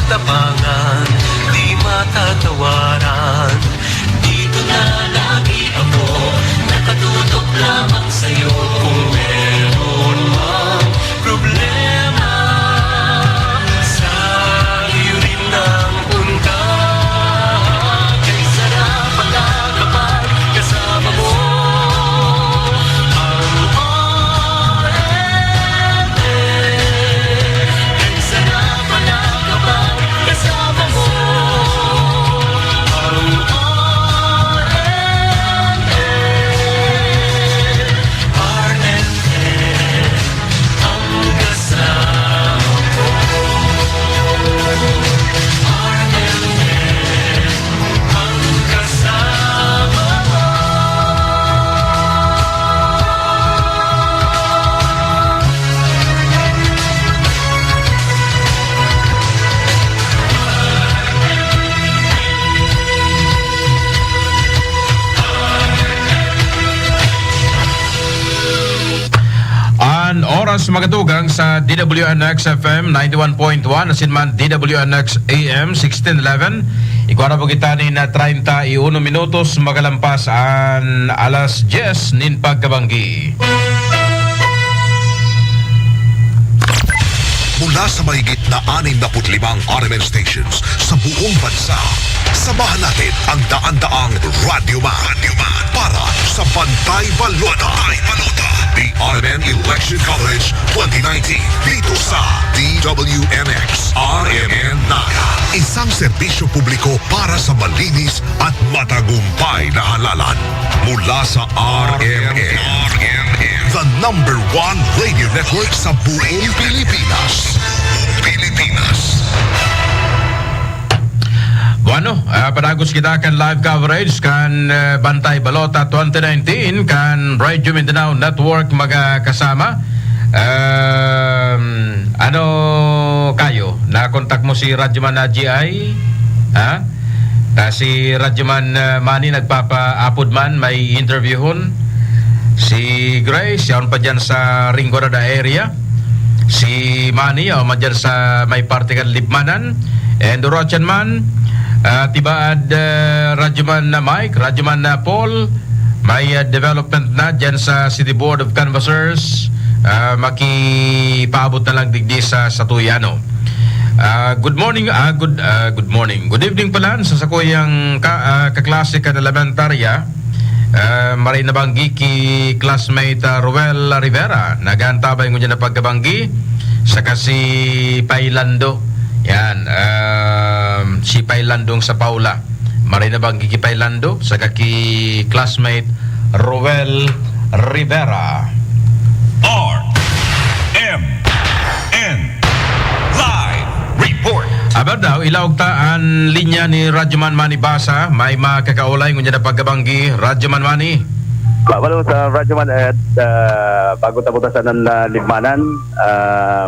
Tabangan, di matatawaran. Dito na lagi ako, nakatutok lamang sa'yo. Kung meron mang problema, sa iyo rin ang punta. Kaysa na pagkakapal kasama mo, ang R M N. Kaysa na pagkakapal kasama mo, ang R M N. R M N ang kasama ko. R M N ang kasama ko. An oras, mga tugang, sa D W N X F M ninety-one point one, asin man D W N X A M sixteen eleven. Igwa na po kita nin treinta y uno minutos magalampas an alas dyes nin pagkabanggi. Mula sa mahigit na anim na put limang R M N stations sa buong bansa, samahan natin ang daan-daang Radyo Man para sa Bantay Balota. Bantay Balota. The R M N Election Coverage twenty nineteen dito sa D W N X R M N Naga. Isang serbisyo publiko para sa malinis at matagumpay na halalan. Mula sa R M N, the number one radio network sa buong Pilipinas. Pilipinas. Bueno, ah, padagos kita kan live coverage kan, eh, Bantay Balota twenty nineteen kan Radyo Mindanao Network, mga kasama. Um, ano kayo? Nakontak mo si Radyoman na G I? Ha? Ta si Radyoman, ah, Manny nagpapaapod man, may interviewhon. Si Grace, yaon pa dyan sa Rinconada area. Si Manny, yaon man dyan sa may parte kan Libmanan. And Rochan man, ah, tibaad, ah, Radyoman na Mike, Radyoman na Paul, may, ah, development na dyan sa City Board of Canvassers. Ah, makipaabot na lang digdi sa, sa Tuyano. Ah, good morning, ah, good, ah, good morning. Good evening pala sa sakuyang ka, ah, kaklase kan elementarya. Ah, maray na banggi ki classmate, ah, Ruel Rivera, nag-aantabay ngunyan na pagkabanggi, saka si Pailando. Yan, ah, si Pailandong sa Paula. Maray na banggi ki Pailando, saka ki classmate Roel Rivera. R M N Live Report. Aber daw, ilaog ta an linya ni Radyoman Manny Basa. May makakaulay ngunyan na pagkabanggi, Radyoman Manny. Ba-, balo sa Radyoman at, ah, bago ta butasan ang, ah, Libmanan, ah,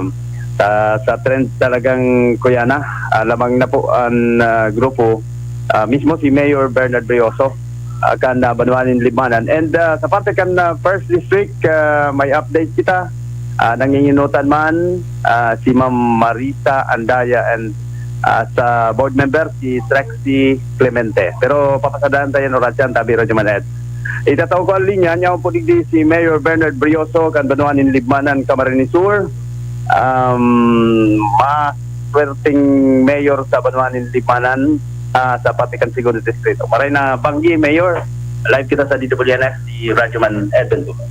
sa, sa trend talagang, kuya na, ah, lamang na po ang, ah, grupo, ah, mismo si Mayor Bernard Brioso, ah, kan, ah, banwa nin Libmanan. And, ah, sa parte kan, ah, First District, ah, may update kita. Ah, nanginginutan man, ah, si Ma'am Marisa Andaya and, ah, sa board member si Trexie Clemente. Pero papasadahan tayo ng oratyan, tabi, Radyo Maned. Itatao ko ang linya, niya po digdi si Mayor Bernard Brioso, kan banwa nin Libmanan, Camarines Sur. Um, mas swerteng mayor sa banwa nin Libmanan, ah, sa parte kan Segundo Distrito. Maray na banggi, Mayor. Live kita sa D W N S, si Radyoman Edwin Dugo.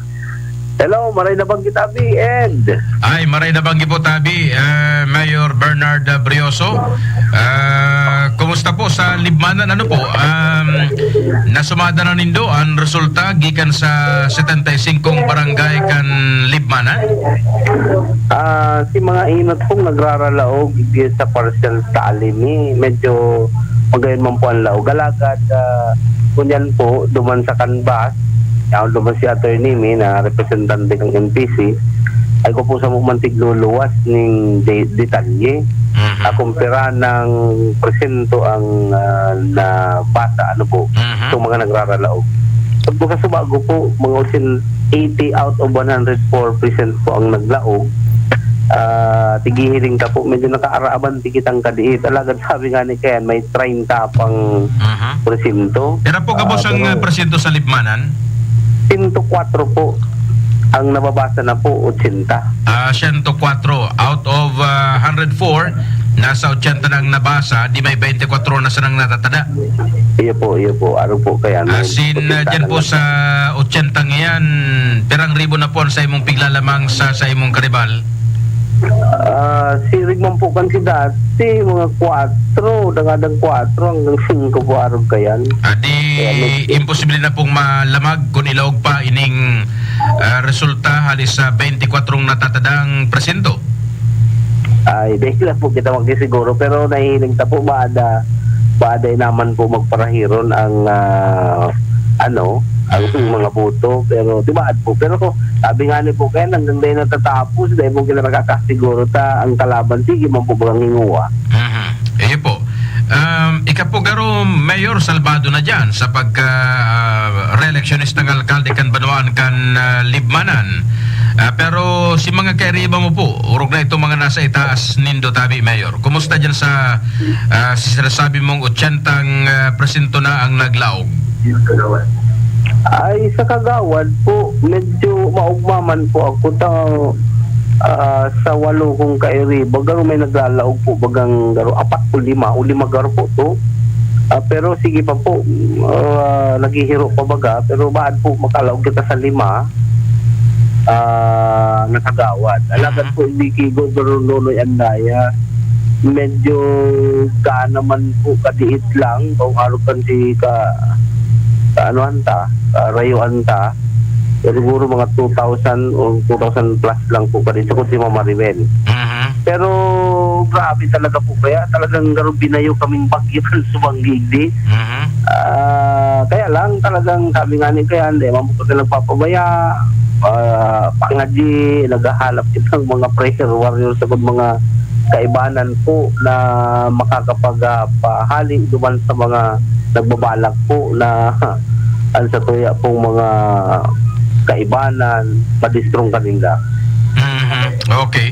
Hello, maray na banggi tabi, Ed. Ay, maray na banggi po tabi, eh, Mayor Bernard Brioso. Ah, kumusta po sa Libmanan? Ano po? Um, nasumada na nindo ang resulta gikan sa setenta y singkong barangay kan Libmanan? Ah, si mga inot pong nagraralaog, igdi sa partial sa Alimi, medyo magayon man po ang laog. Alagad, ah, ngunyan po, duman sa canvas, yaon duman si attorney mi na representante ng N P C, ay ko po sa mantigluluwas ning de-, detalye. Mhm. Ah, kumpara ng presento ang, ah, nabasa, ano po, Mhm. itong mga nagraralaog. Pag po sa subago po, mga usin eighty out of one hundred four percent po ang naglaog. Ah, tigihiling ta po, medyo nakaaraban ti kitang kadiit. Alagad sabi nga ni Ken, may treinta pang Mhm. porsyento. Pero po, gabos Ah, ang, pero ah, porsyento sa Libmanan? Sento kwatro po. Ang nababasa na po, ochenta. Ah, sento kwatro. Out of, ah, hundred four, nasa ochenta na ang nabasa, di may twenty-four na sanang natatada. Iyo po, iyo po. Ano po kaya? May As in, ah, ochenta dyan na po nga. Sa ochenta ngiyan, pirang ribo na po ang sa imong piglalamang sa, sa imong karibal? Ah, siring man po kan si dati, mga kwatro, dangadang kwatro hanggang singko po arog kayan. Ah, di Kaya medyo imposible na pong malamag kun ilaog pa ining, ah, resulta hali sa twenty-four natatadang presinto. Ay, di na po kita magsisiguro, pero nahihiling ta po, maada, maada naman po magparahiron ang, ah, ano, ang Mhm. mga boto. Pero, di ba, po, pero sabi nga ni po, kaya hanggang dahil natatapos, dahil po kita nakakasiguro ta, ang kalaban, sige man po bagang hinguha. Mhm. Iyo po. Um, ika po garo, Mayor, salbado na dyan sa pagka, ah, re-electionista ng alkalde kan banwaan kan, ah, Libmanan. Ah, pero si mga kairiba mo po, orog na itong mga nasa itaas nindo tabi, Mayor. Kumusta dyan sa, ah, si sinasabi mong ochenta, ah, presinto na ang naglaog? Ay, sa kagawad po, medyo maugma man po ako ta, ah, sa walo kong kairiba, garo may naglalaog po bagang garo apat o lima, o lima garo po to. Ah, pero sige pa po, ah, naghihiro pa baga, pero baad po makalaog kita sa lima, ah, na kagawad. Alagad Mhm. po, hindi ki Gobernador Nonoy Andaya. Medyo gaan naman po, kadiit lang, kung arog kan si ka, kaanuhan ta, karayuan ta. Pero siguro mga two thousand o two thousand plus lang po kadiit, sukod si Mama Maribel. Mhm. Pero grabe talaga po kaya, talagang garo binayo kaming bagyo kan subang digdi. Mhm. Ah, kaya lang talagang sabi nga ni kaya, hindi man po kita nagpapabaya. Ah, pangadi, naghahanap kitang mga prayer warriors, sa mga kaibanan po na makakapag, ah, pahali duman sa mga nagbabalak po na ang sa tuya pong mga kaibanan, padistrong kanila. Mhm. Okay.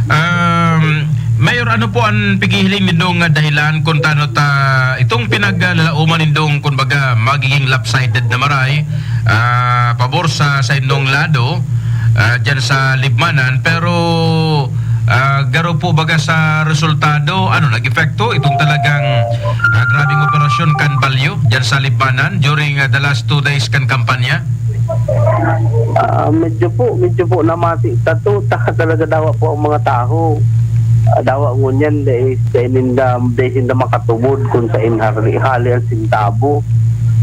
Um, Mayor, ano po ang pighihiling nindong, ah, dahilan kung tano ta itong pinaglalauman nindong, kumbaga, magiging lopsided na maray, ah, pabor sa, sa indong lado, ah, dyan sa Libmanan, pero, ah, garo po baga sa resultado, ano, nag-epekto itong talagang, ah, grabing operasyon kan Balyo dyan sa Libmanan during, ah, the last two days kan kampanya? Ah, medyo po, medyo po namati ta to, ta-, talaga dawa po ang mga tawo. Ah, dawa ngunyan, dai, dai ninda, dai sinda makatubod kung sain hali, hali ang sintabo.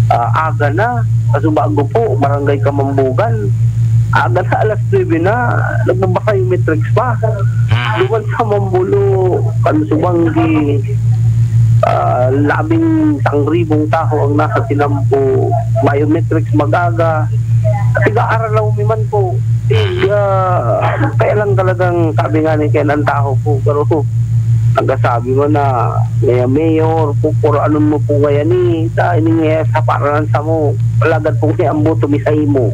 Ah, aga na, kasubago po, Barangay Kamambugan. Aga na, alas nuebe na, nagbabasa yung matrix pa. Mhm. Duman sa Mambulo, kan Subanggi, ah, labing sangribong tawo ang nasa tinampo, biometrics mag-aga. Tiga-aralaw mi man po. Mhm. Kaya, kaya lang talagang sabi nga ni Ken, ang tawo po, pero nagkasabi mo na, "Ngaya mayor, pupuranon mo po ngaya ni, ta ini ngaya sa paranan samo, alagad po ngaya ang boto mi sa imo."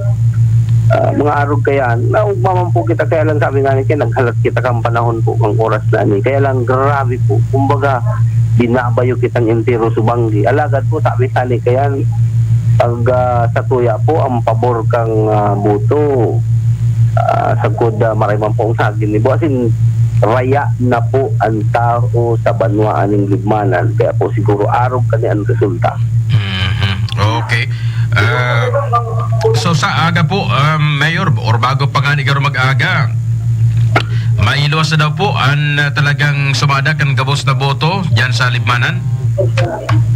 Ah, mga arog kaya, naugma man po kita, kaya lang sabi nga ni Ken, naghalat kita kang panahon po, kang oras na ni. Kaya lang, grabe po. Kumbaga, binabayo kitang entero subanggi. Alagad po, sabi nga ni Ken, pag, ah, sa tuya po, ang pabor kang, ah, boto, ah, sagkod, ah, maray man po ang sagin ni Boss, in, raya na po ang tao sa banwa aning Libmanan. Kaya po, siguro, arog kani ang resulta. Mhm. Okay. Ah, so, sa aga po, um, Mayor, or bago pa nga ni garo mag-aga, mailuwas na daw po ang, ah, talagang sumada kan gabos na boto dyan sa Libmanan?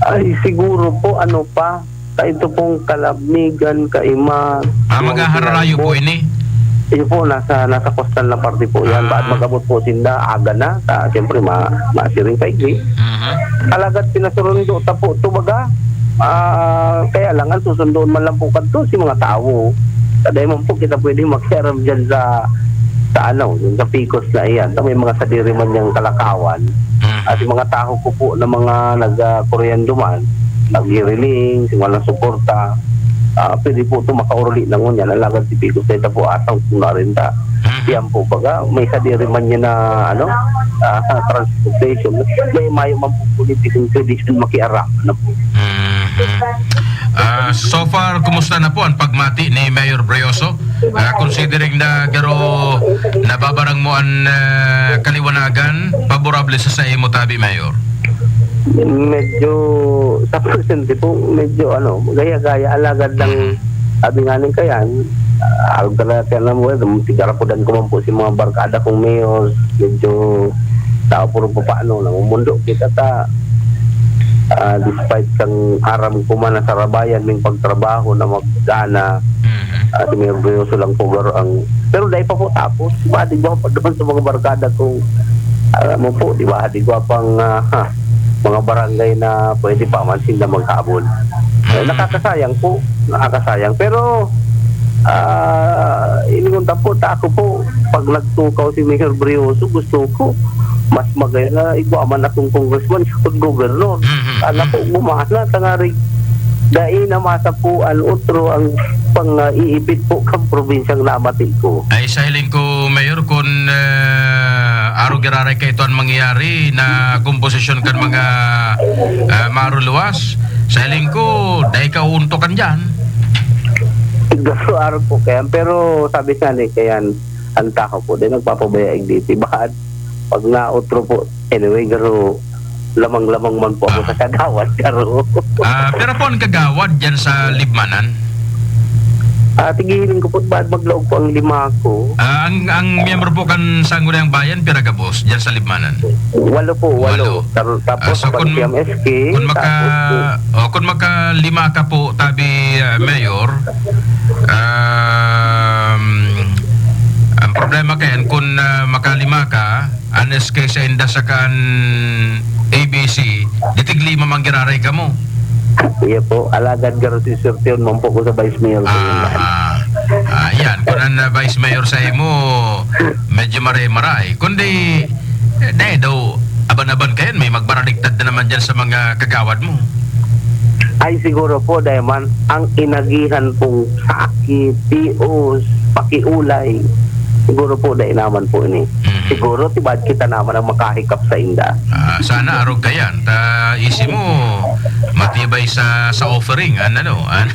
Ay, siguro po, ano pa, sa ito pong Kalamigan, Kaima, Ah, Monte maghahararayo po Albo. Ini? Iyo po, nasa, nasa coastal na parte po yan. Ah. Baad mag-abot po sinda, aga na. Ah, siyempre, ma-, masiring pa igdi. Mhm. Alagad pinasurundo ta po, to baga. Ah, kaya lang, ang susundoon man lang po kadto, si mga tawo. Sa dahil man po, kita pwede makiaram dyan sa, sa ano, yung sa Picos na iyan. Sa may mga sadiri man niyang kalakawan. Mhm. At yung mga tawo ko po na mga nag, ah, kuryendo man, naghiriling, si walang suporta, ah, pwede po ito makauruli na ngunyan. Alagad si Picos na ito po, asang po na rin ta. Mhm. Yan po, baga, may sadiri man niya na, ano, ah, transportation. May mayo man po politikong pwede siya makiaram, ano po. Mhm. Ah, so far, kumusta na po ang pagmati ni Mayor Brioso? Ah, considering na garo nababarang mo ang, ah, kaliwanagan, paborable sa saimo tabi, Mayor? Medyo, sa presente po, medyo, ano, gaya-gaya, alagad lang, Mhm. sabi nga nin kayan, ah, alagad lang, tiyan lang mo, tigarapudan ko man po si mga barkada kong mayor, medyo tao puro papaano, namumundo kita ta, ah, despite kang aram ko man na sarabayan ming pagtrabaho na magdana, Mhm. ah, si Mayor Brioso lang po garo ang, pero dai pa po tapos, di ba, di ba, pa doon sa mga barkada kong, alam mo po, di ba, di ba, pang, ah, ha, mga barangay na pwede pa man sila maghabol. Eh, Mm. nakakasayang po, nakakasayang. Pero, ah, ingon ta po, ta ako po, pag nagtukaw si Mayor Brioso, gusto ko, mas magaya na igwa man akong congressman, sa gobernador. Mhm, Sana po, mhm. gumana, tangarig, dai na masa po, ang otro, ang pang, ah, iipit po kang probinsyang namati ko. Ay, sa hiling ko, Mayor, kun, ah, arog giraray ka ito ang mangyayari na komposisyon kan mga, ah, maruluwas, sa hiling ko, dai ka uuntokan diyan. Siguro arog po kayan, pero sabi nga ni kayan, ang tao po, di nagpapabaya igditi. Baka pag nautro po, anyway, garo, lamang-lamang man po ako Ah. sa kagawad, garo. Ah, pero po ang kagawad diyan sa Libmanan? Ah, tigihiling ko po, baad maglaog po ang lima ko. Ah, ang, ang miyembro po kan Sangguniang Bayan, pira gabos diyan sa Libmanan? Walo po, walo. Walo. Tar-, tapos Ah, so pag kun, P M S K, kun maka-, tapos po oh, kun makalima ka po, tabi, ah, Mayor, um, ang problema kayan, kun, ah, makalima ka, an S K sa inda sa kan A B C, di tiglima man giraray kamo. Iya po, alagad garo si Sir Tion man po ko sa Vice Mayor ko yun. Ah, ah, yan. Kung ang, ah, Vice Mayor sa imo, medyo maray-maray. Kundi, eh, dahil daw, aban-aban kayan, may magbaraligtad na naman dyan sa mga kagawad mo. Ay, siguro po, dahil man, ang inagihan pong sakit, tios, pakiulay, siguro po, dahil naman po ini. Mhm. Siguro, tibad kita naman ang makahikap sa inda. Ah, sana arog kayan. Ta, isi mo, matibay sa, sa offering, an, ano, an.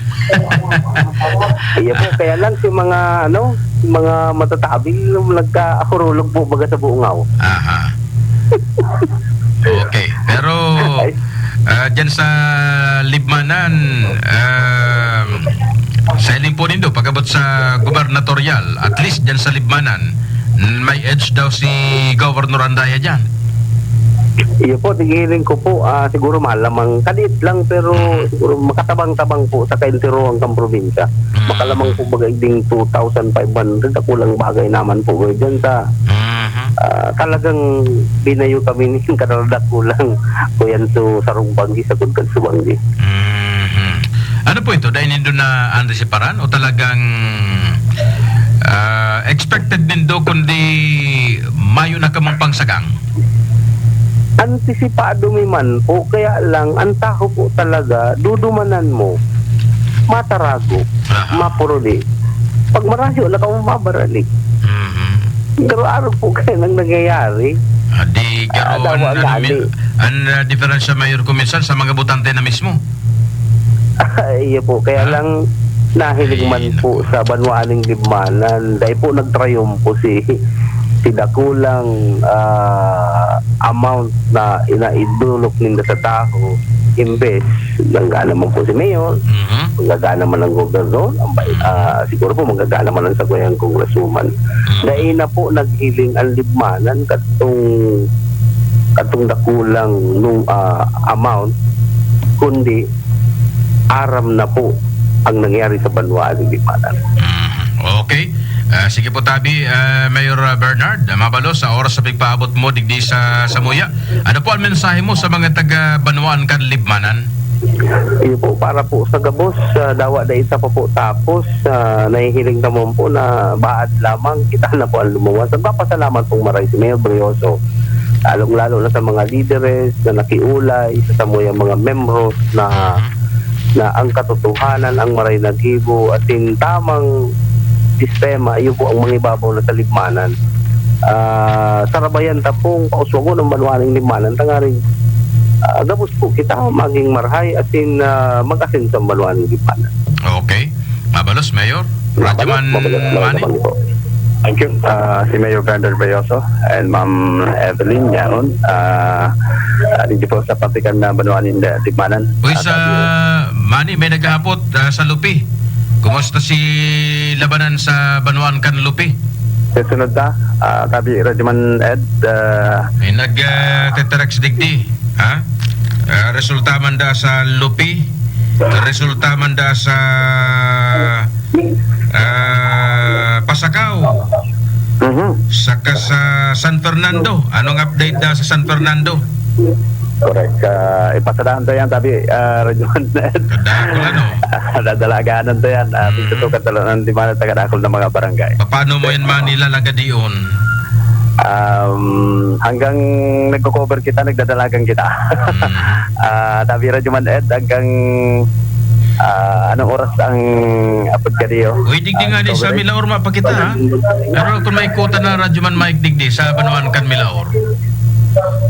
Iya po, kaya lang si mga, ano, si mga matatabi, nagkahurulog po baga sa bungaw. Aha. Okay. Pero, Ay. ah, dyan sa Libmanan, um, sa hiling po nindo, pag-abot sa gubernatorial, at least dyan sa Libmanan, may edge daw si Governor Andaya dyan. Iyo po, tigihiling ko po, ah, siguro malamang kadit lang, pero Mhm. siguro makatabang-tabang po sa kainterohan kang probinsya. Mhm. Makalamang po baga igding two thousand five hundred, ako lang bagay naman po, eh, dyan sa, Mhm. ah, talagang binayo kami ni kadarakulang kuyan so sarong banggi sa kudkad sa banggi. Mhm. Ano po ito? Dahil nindo na antisiparan o talagang, ah, expected nindo kundi mayo na kamong pangsagang? Antisipado mi man po, kaya lang ang tao po talaga, dudumanan mo, matarago, Aha. mapuruli. Pag marayo na ka, mabaralik. Mhm. Pero araw po kaya nang nangyayari. Ah, di Ah, garo dawa an, ano, nga mi-, ni. An, ah, diferensya, Mayor, kung minsan sa mga botante na mismo. Iyo po, kaya Ha? lang nahiling man Ay, po naku. sa banwaan ning Libmanan. Dahil po nagtrayumpo si, si dakulang, ah, amount na inaidulok ninda sa taho, imbes, nangga naman po si Mayor, Mhm. nangga naman ang gobernador, ang bai-, Mhm. ah, siguro po, manggagana man ang sagwayang congresswoman. Mhm. Dai na po naghiling ang Libmanan kadtong, kadtong dakulang nung, ah, amount, kundi aram na po ang nangyari sa banwaan ni Libmanan. Mhm. Okay. Ah, sige po, tabi, ah, Mayor, ah, Bernard, ah, mabalos sa oras sa pigpaabot mo digdi sa Samuya. Ano po ang mensahe mo sa mga taga banwaan kan Libmanan? Iyo po, para po sa gabos, ah, dawa dai ta pa po tapos, ah, nahihiling ta man po na baad lamang kita na po ang lumuwas. Nagpapasalamat pong maray si Mayor Brioso, lalong-lalo na sa mga lideres na nakiulay, sa samuyang mga membros na, Mhm. na ang katotohanan ang maray naggibo, asin tamang sistema, iyo po ang mangibabaw na sa Libmanan. Ah, sarabayan ta pong pauswagon ang banwa ning Libmanan, tanganing, ah, gabos po kita maging marahay asin, ah, mag-asenso ang banwa ning Libmanan. Okay. Mabalos, Mayor. Radyoman Mani. Thank you. Ah, si Mayor Brandon Belloso and Ma'am Evelyn Yaron. Ah, ah, dito po sa Patikan na Banwa nin Libmanan. Uy, sa Mani, may naghahapot, ah, sa Lupi. Kumusta si labanan sa banwaan kan Lupi? Susunod ta, ah, tabi, Radyoman Ed, ah, may nag, ah, tetext digdi, ha? Ah, resulta man da sa Lupi, resulta man da sa, ah, Pasacao, Mhm. saka sa San Fernando. Anong update da sa San Fernando? Correct. Ah, ipasadahan ta yan, tabi, ah, Radyoman Ed. Kadakol, ano? Dadalaganan ta yan. Ah, Mm. Tutukan ta lang ng Libmanan, taga dakul na mga barangay. Paano mo yan, Manila, lagadion? Um, hanggang nagko-cover kita, nagdadalagan kita. Mm. Ah, tabi, Radyoman Ed, hanggang, ah, anong oras ang apod ka diyo? Uy, digdi Ah, nga ni sa coverage? Milaor, mapakita, ha? Pero kung may kuta na, Radyoman Mike, digdi, sa Banwaan kan Milaor.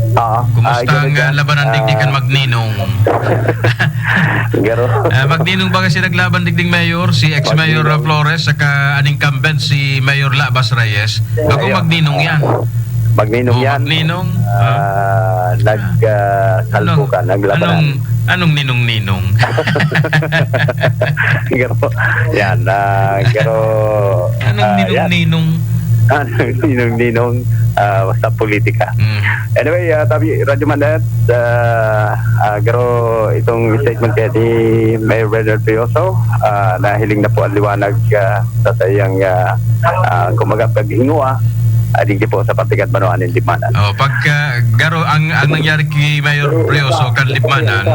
Oo. Kumusta Ah, ang, ganun ah, yan. labanan digdi kan Ah. Magninong? Garo. Ah, Magninong ba kasi naglaban digding mayor, si ex-mayor Magninong. Flores, saka an incumbent si Mayor Labas Reyes? Bako Ayun. Magninong yan. Magninong Oh, yan. Magninong. Ah, Ah. nag, ah, salpukan, Anong, naglabanan. anong, anong ninong-ninong? Garo. Yan, ah, garo, Anong ah, yan. ninong-ninong? Anong ninong-ninong? Ah, basta politika. Mm. Anyway, ah, tabi, Radyo Mandet, ah, ah, garo itong statement kaya ni Mayor Bernard Veloso, ah, nahiling na po ang liwanag, ah, sa saiyang, ah, ah, kumbaga, paghinguha, ah, digdi po sa Patikan Banwaan nin Libmanan. Oh, pagka, garo, ang, ang nangyari kay Mayor Brioso kan Libmanan,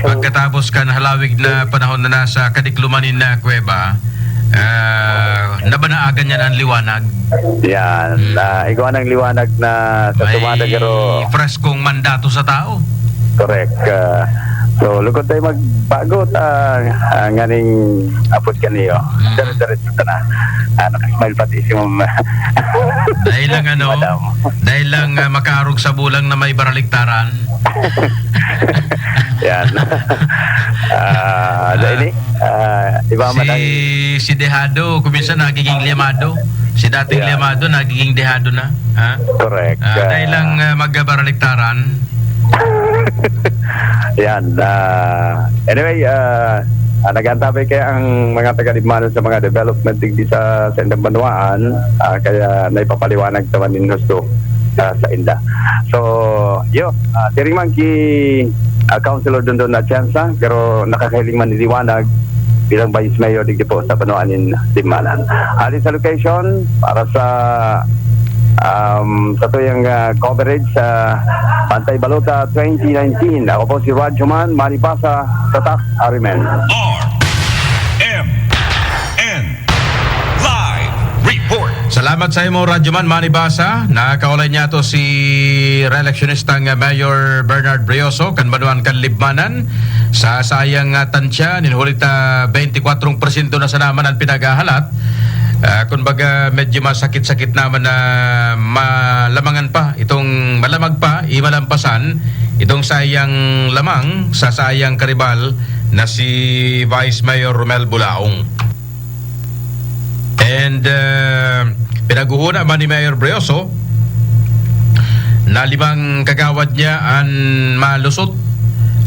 pagkatapos kan halawig na panahon na nasa kadikluman nin, ah, kuweba, ah, nabanaagan niya na ang liwanag. Yan. Hmm. Ah, igwa ng liwanag na sa May tumada, garo. Preskong mandato sa tao. Correct. Ah, so, lugod tayo magbago, ah, ah, nganing apod kaniyo. Mhm. Dire-diretso ta na. Ah, nakasmile pati si Ma'am. Dahil lang, ano, Madam. Dahil lang, ah, makaarog sa bulang na may baraliktaran. Yan. Ah, Ah. dahil, ah, iba man Si, ang si Dehado, kung minsan nagiging Liamado. Si dating Yan. Liamado, nagiging Dehado na. Ha? Correct. Ah, dahil Ah. lang, ah, magbabaraliktaran. Yan, ah, anyway, ah, ah, nag-aantabay kaya ang mga taga-Libmanan sa mga development digdi sa, sa indang banwaan, ah, kaya naipapaliwanag naman nin husto, ah, sa inda. So, yo, ah, siring man ki, ah, Councilor Dondon Atienza, pero nakakahiling man ni liwanag bilang Vice Mayor digdi po sa banwaan nin Libmanan. Hali sa location, para sa, um, sa tuyang, ah, coverage sa Pantay Balota twenty nineteen. Ako po si Radyo Man Manipasa, Tatak Arimen. R M N Live Report. Salamat sa imo, Radyo Man Manipasa. Nakaulay niya to si reeleksyonistang Mayor Bernard Brioso, kan banwaan kan Libmanan. Sa sayang, ah, tansya, nin huli ta, twenty-four porsyento na sana man ang pinaghahalat. Ah, kumbaga, medyo masakit-sakit naman na malamangan pa itong malamag pa, i malampasan itong sayang lamang sa sayang karibal na si Vice Mayor Romel Bulaong. And, ah, pinaghuhuna man ni Mayor Brioso na limang kagawad niya an malusot,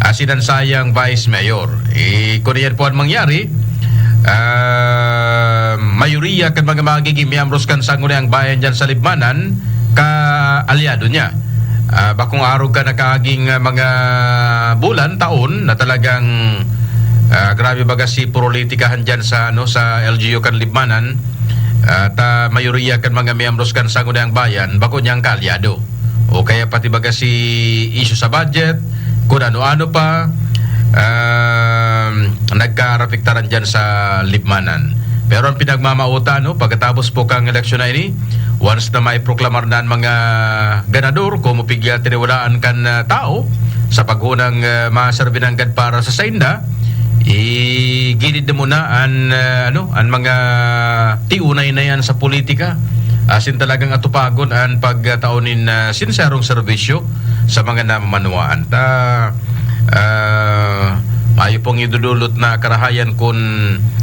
asin an sayang Vice Mayor. Eh, kun iyan po an mangyari, ah, mayoriya kan mga magiging miyembros kan Sangguniang Bayan diyan sa Libmanan, kaalyado niya. Ah, bakong arog kan nakaaging, ah, mga bulan, taon na talagang, ah, grabe baga si politikahan diyan sa, ano, sa L G U kan Libmanan. At, ah, mayoriya kan mga miyembros kan Sangguniang Bayan, bako niyang kaalyado. O kaya pati baga si issue sa budget, kun ano-ano pa, um, nagkaarapiktaran diyan sa Libmanan. Pero ang pinagmamautan, no, pagkatapos po kang eleksyon na ini, once na maiproklamar na ang mga ganador, kung mapigil tiniwalaan kan, ah, tao sa paghunang, ah, maserbi nanggad para sa sainda, i-, Dida muna an, ah, ano, an mga tiunay na yan sa politika. Asin talagang atupagon an pagtao nin, ah, sinserong serbisyo sa mga namamanwaan. Ta, ah, mayo pong idudulot na karahayan kun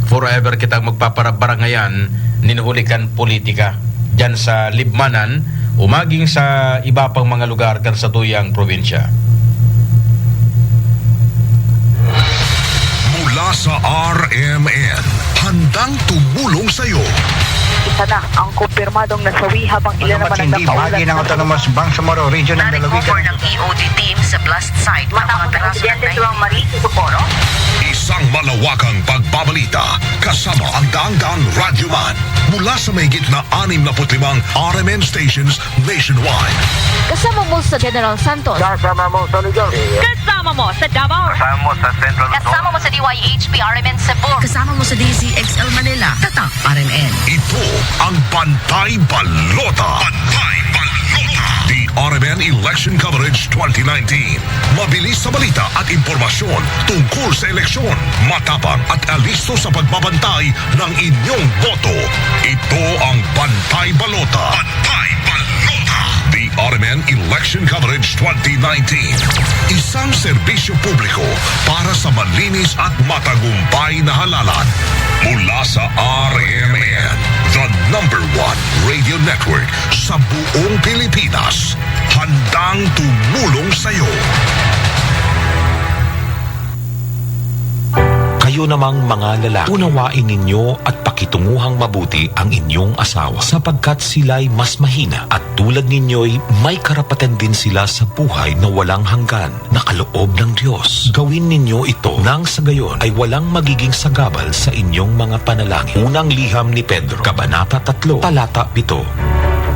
forever kitang magpaparabarangayan nin huli kan politika diyan sa Libmanan o maging sa iba pang mga lugar kan satuyang probinsya. Mula sa R M N, handang tumulong sa'yo. Isa na ang kumpirmadong nasawi habang ilan naman ang nakaulat na autonomous Bangsamoro Region ng Lalawigan. Ng E O D team sa blast site ng mga piraso ng nineteen. Isang malawakang pagbabalita kasama ang daang-daang radyoman mula sa mahigit na anim na put limang R M N stations nationwide. Kasama mo sa General Santos. Kasama mo sa Luzon. Kasama mo sa Davao. Kasama mo sa Central Luzon. Kasama mo sa D Y H P R M N Cebu. Kasama mo sa D Z X L Manila. Tatak R M N. Ito ang Bantay Balota. Bantay Balota. The R M N Election Coverage twenty nineteen. Mabilis sa balita at impormasyon tungkol sa eleksyon. Matapang at alisto sa pagbabantay ng inyong boto. Ito ang Bantay Balota. Bantay Balota. The R M N Election Coverage twenty nineteen. Isang serbisyo publiko para sa malinis at matagumpay na halalan. Mula sa R M N, the number one radio network sa buong Pilipinas. Handang tumulong sa'yo. Kayo namang mga lalaki, unawain ninyo at pakitunguhang mabuti ang inyong asawa, sapagkat sila'y mas mahina, at tulad ninyo'y may karapatan din sila sa buhay na walang hanggan na kaloob ng Diyos. Gawin ninyo ito, nang sa gayon ay walang magiging sagabal sa inyong mga panalangin. Unang Liham ni Pedro, Kabanata tatlo, Talata pito.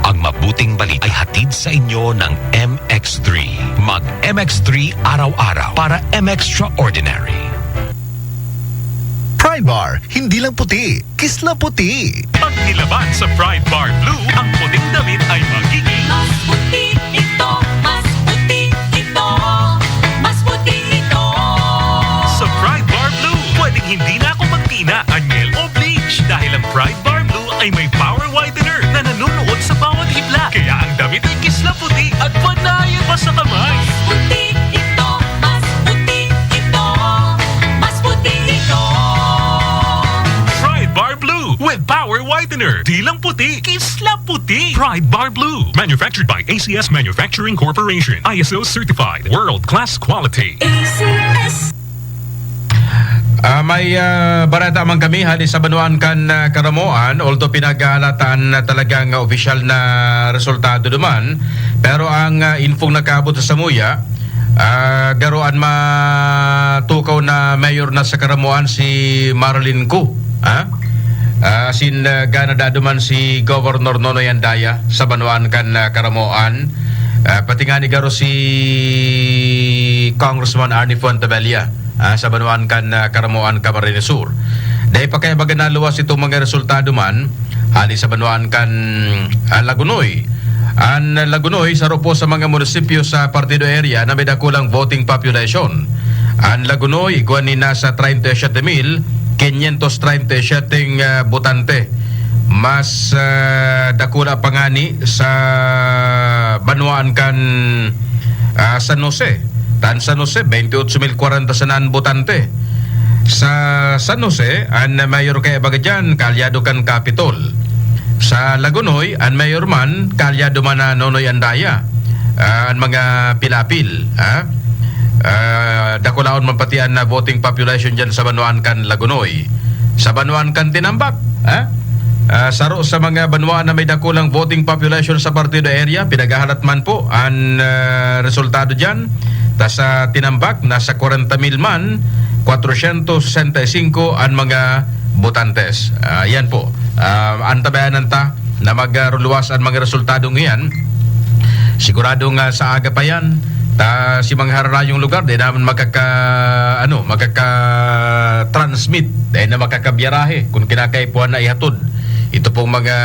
Ang mabuting balita ay hatid sa inyo ng M X three. Mag M X three araw-araw para M Extraordinary. Pride Bar, hindi lang puti, kisla puti. Pag nilaban sa Pride Bar Blue, ang puting damit ay magiging Mas puti ito, mas puti ito, mas puti ito. Sa Pride Bar Blue, pwedeng hindi na ako magtina, anyel o bleach dahil ang Pride Bar Blue ay may power whitener na nanunuot sa bawat hibla. Kaya ang damit ay kisla puti at panayan pa sa kamay. Mas puti ito, mas puti ito, mas puti ito. Pride Bar Blue with power whitener. Di lang puti, kisla puti. Pride Bar Blue. Manufactured by A C S Manufacturing Corporation. I S O certified. World class quality. A C S. Ah, may ah, bareta man kami hali sa banwaan kan ah, Caramoan, although pinaghalatan na talagang opisyal na resultado duman, pero ang ah, infong nakaabot sa samuya, ah, garo an matukaw na mayor na sa Caramoan si Marilyn Koo, ha? Ah, asin ah, gana dado man si Governor Nonoy Andaya sa banwaan kan ah, Caramoan, ah, pati ngani garo si Congressman Arnie Fuentebella ah, sa banwaan kan ah, Caramoan, Camarines Sur. Dai pa kaya baga naluwas itong mga resultado man hali sa banwaan kan ah, Lagonoy. An Lagonoy, saro po sa mga munisipyo sa Partido Area na may dakulang voting population. An Lagonoy, igwa ni nasa treinta y siete mil quinientos treinta y siete, ah, botante. Mas ah, dakula pa ngani sa banwaan kan ah, San Jose. Tan San Jose, veintiocho mil kwarenta sana an botante. Sa San Jose, an mayor kaya baga diyan, kaalyado kan Capitol. Sa Lagonoy, an mayor man, kaalyado man na Nonoy Andaya. Ah, an mga pilapil, ha? Ah, dakulaon man pati an ah, voting population diyan sa banwaan kan Lagonoy. Sa banwaan kan Tinambac, ha? Ah, saro sa mga banwaan na may dakulang voting population sa Partido Area, pinaghahalat man po an ah, resultado diyan. Ta sa Tinambac, nasa kwarenta mil man, kwatrosyentos sesenta y singko an mga botantes. Ah, yan po. Ah, antabayanan ta na magruluwas an mga resultado ngiyan. Siguradong ah, sa aga pa yan, ta si mga hararayong lugar, di naman makaka, ano, makaka-transmit, di na makakabiyarahe kung kinakaipuhan na ihatod ito pong mga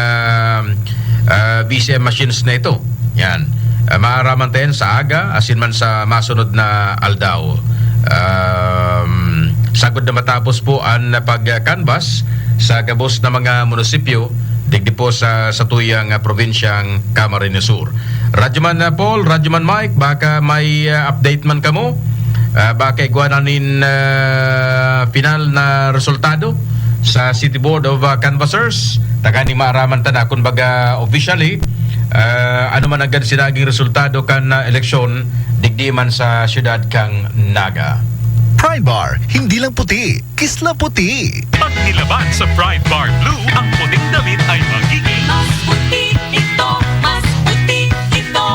ah, V C M machines na ito. Yan. Ah, maaraman ta yan sa aga, asin man sa masunod na aldaw. Um, Sagod na matapos po an pag-canvass sa gabos na mga munisipyo digdi po sa satuyang, ah, probinsyang Camarines Sur. Radyoman, ah, Paul, Radyoman Mike, baka may, ah, update man kamo? Ah, baka igwa na nin, ah, final na resultado sa City Board of, ah, Canvassers? Tanganing maaraman ta na, kun baga, officially, ah, ano man ang sinaging resultado kan, ah, eleksyon digdi man sa siyudad kan Naga. Pride Bar, hindi lang puti, kisla puti. Pag nilaban sa Pride Bar Blue, ang puting damit ay magiging Mas puti ito, mas puti ito,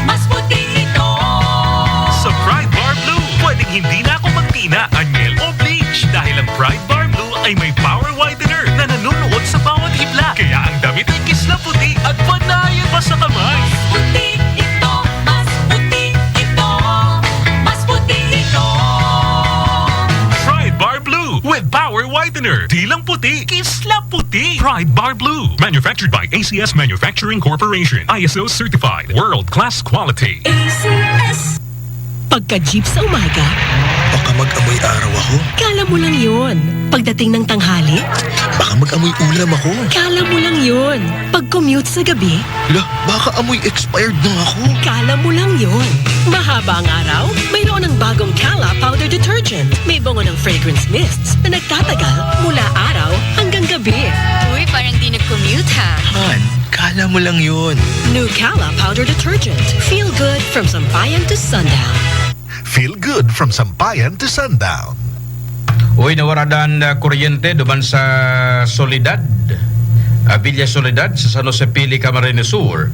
mas puti ito. Sa Pride Bar Blue, pwedeng hindi na ako magtina, anyel o bleach dahil ang Pride Bar Blue ay may power whitener na nanunuot sa bawat hibla. Kaya ang damit ay kisla puti at panayan pa sa kamay. Mas puti ito, mas puti ito, mas puti ito. Pride Bar Blue with Power Whitener. Di lang puti, kisla puti. Pride Bar Blue. Manufactured by A C S Manufacturing Corporation. I S O certified. World class quality. A C S. Pagka-jeep sa umaga, Baka mag-amoy araw ako. Kala mo lang yun. Pagdating ng tanghali, Baka mag-amoy ulam ako. Kala mo lang yun. Pag-commute sa gabi, La, baka amoy expired na ako. Kala mo lang yun. Mahaba ang araw, mayroon ng bagong Kala Powder Detergent. May bango ng fragrance mists na nagtatagal mula araw hanggang gabi. Uy, parang di nag-commute ha. Han, kala mo lang yun. New Kala Powder Detergent. Feel good from sampayan to sundown. Feel good from sampayan to sundown. Uy, nawara nin, ah, kuryente duman sa Soledad, ah, Villa Soledad, sa San Jose Pili, Camarines Sur.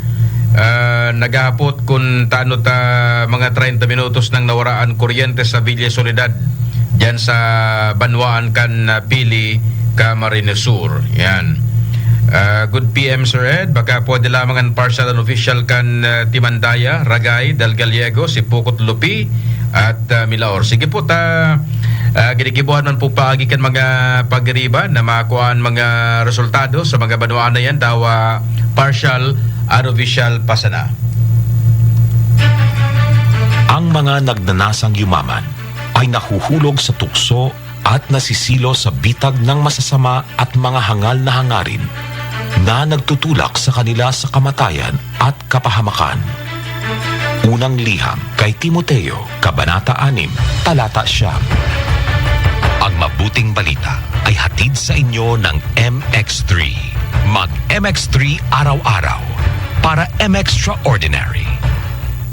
Ah, naghahapot kun tano ta mga treinta minutos nang nawara an kuryente sa Villa Soledad, diyan sa banwaan kan, ah, Pili, Camarines Sur. Yan. Ah, good P M, Sir Ed. Baka pwede lamang an partial and official kan, ah, Team Andaya, Ragay, Dal Gallego, Sipocot, Lupi, at, ah, Milaor. Sige po, ta, ah, ginigibohan man po paagi kan mga pagiriba na makua an mga resultado sa mga banwaan na yan, dawa partial and official pa sana. Ang mga nagnanasang yumaman ay nahuhulog sa tukso at nasisilo sa bitag ng masasama at mga hangal na hangarin na nagtutulak sa kanila sa kamatayan at kapahamakan. Unang Liham kay Timoteo, Kabanata anim, Talata siyam. Ang mabuting balita ay hatid sa inyo ng M X three. Mag M X three araw-araw para M Extraordinary.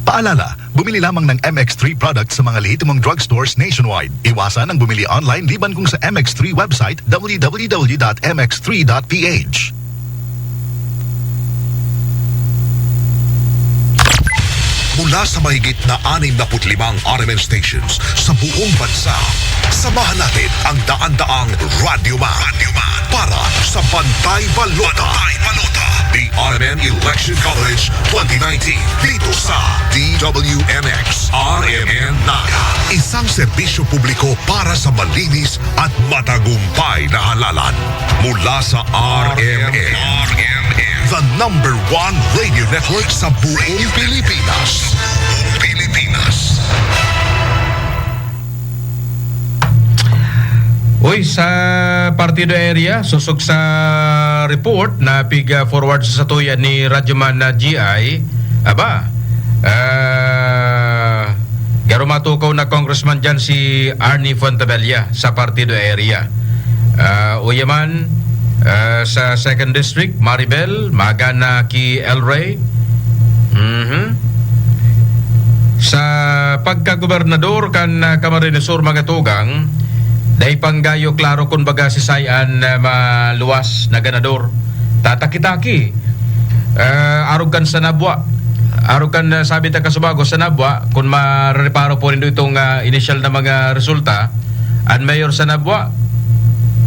Paalala, bumili lamang ng M X three products sa mga lehitimong drugstores nationwide. Iwasan ang bumili online liban kung sa M X three website, w w w dot m x three dot p h. Mula sa mahigit na anim na put limang R M N stations sa buong bansa, samahan natin ang daan-daang Radyo Man para sa Bantay Balota. Bantay Balota. The R M N Election Coverage twenty nineteen dito sa D W M X R M N Naga. Isang serbisyo publiko para sa malinis at matagumpay na halalan. Mula sa R M N, the number one radio network sa buong Pilipinas. Pilipinas. Uy, sa Partido Area, sosog sa report na pig-forward sa satuya ni Radyoman na G I, aba, ah, garo matukaw na congressman dyan si Arnie Fontebella sa Partido Area. Ah, uya man, ah, sa Second District, Maribel, magana ki El Rey. Mhm. Sa pagkagobernador kan, ah, Camarines Sur, mga tugang, dai panggayo klaro kun baga si Sai an, ah, maluwas na ganador. Tataki-taki. Ah, arog kan Sanabwa. Arog kan, ah, sabi ta kasubago, Sanabwa, kun marereparo po nindo itong, ah, inisyal na mga resulta, an mayor Sanabwa,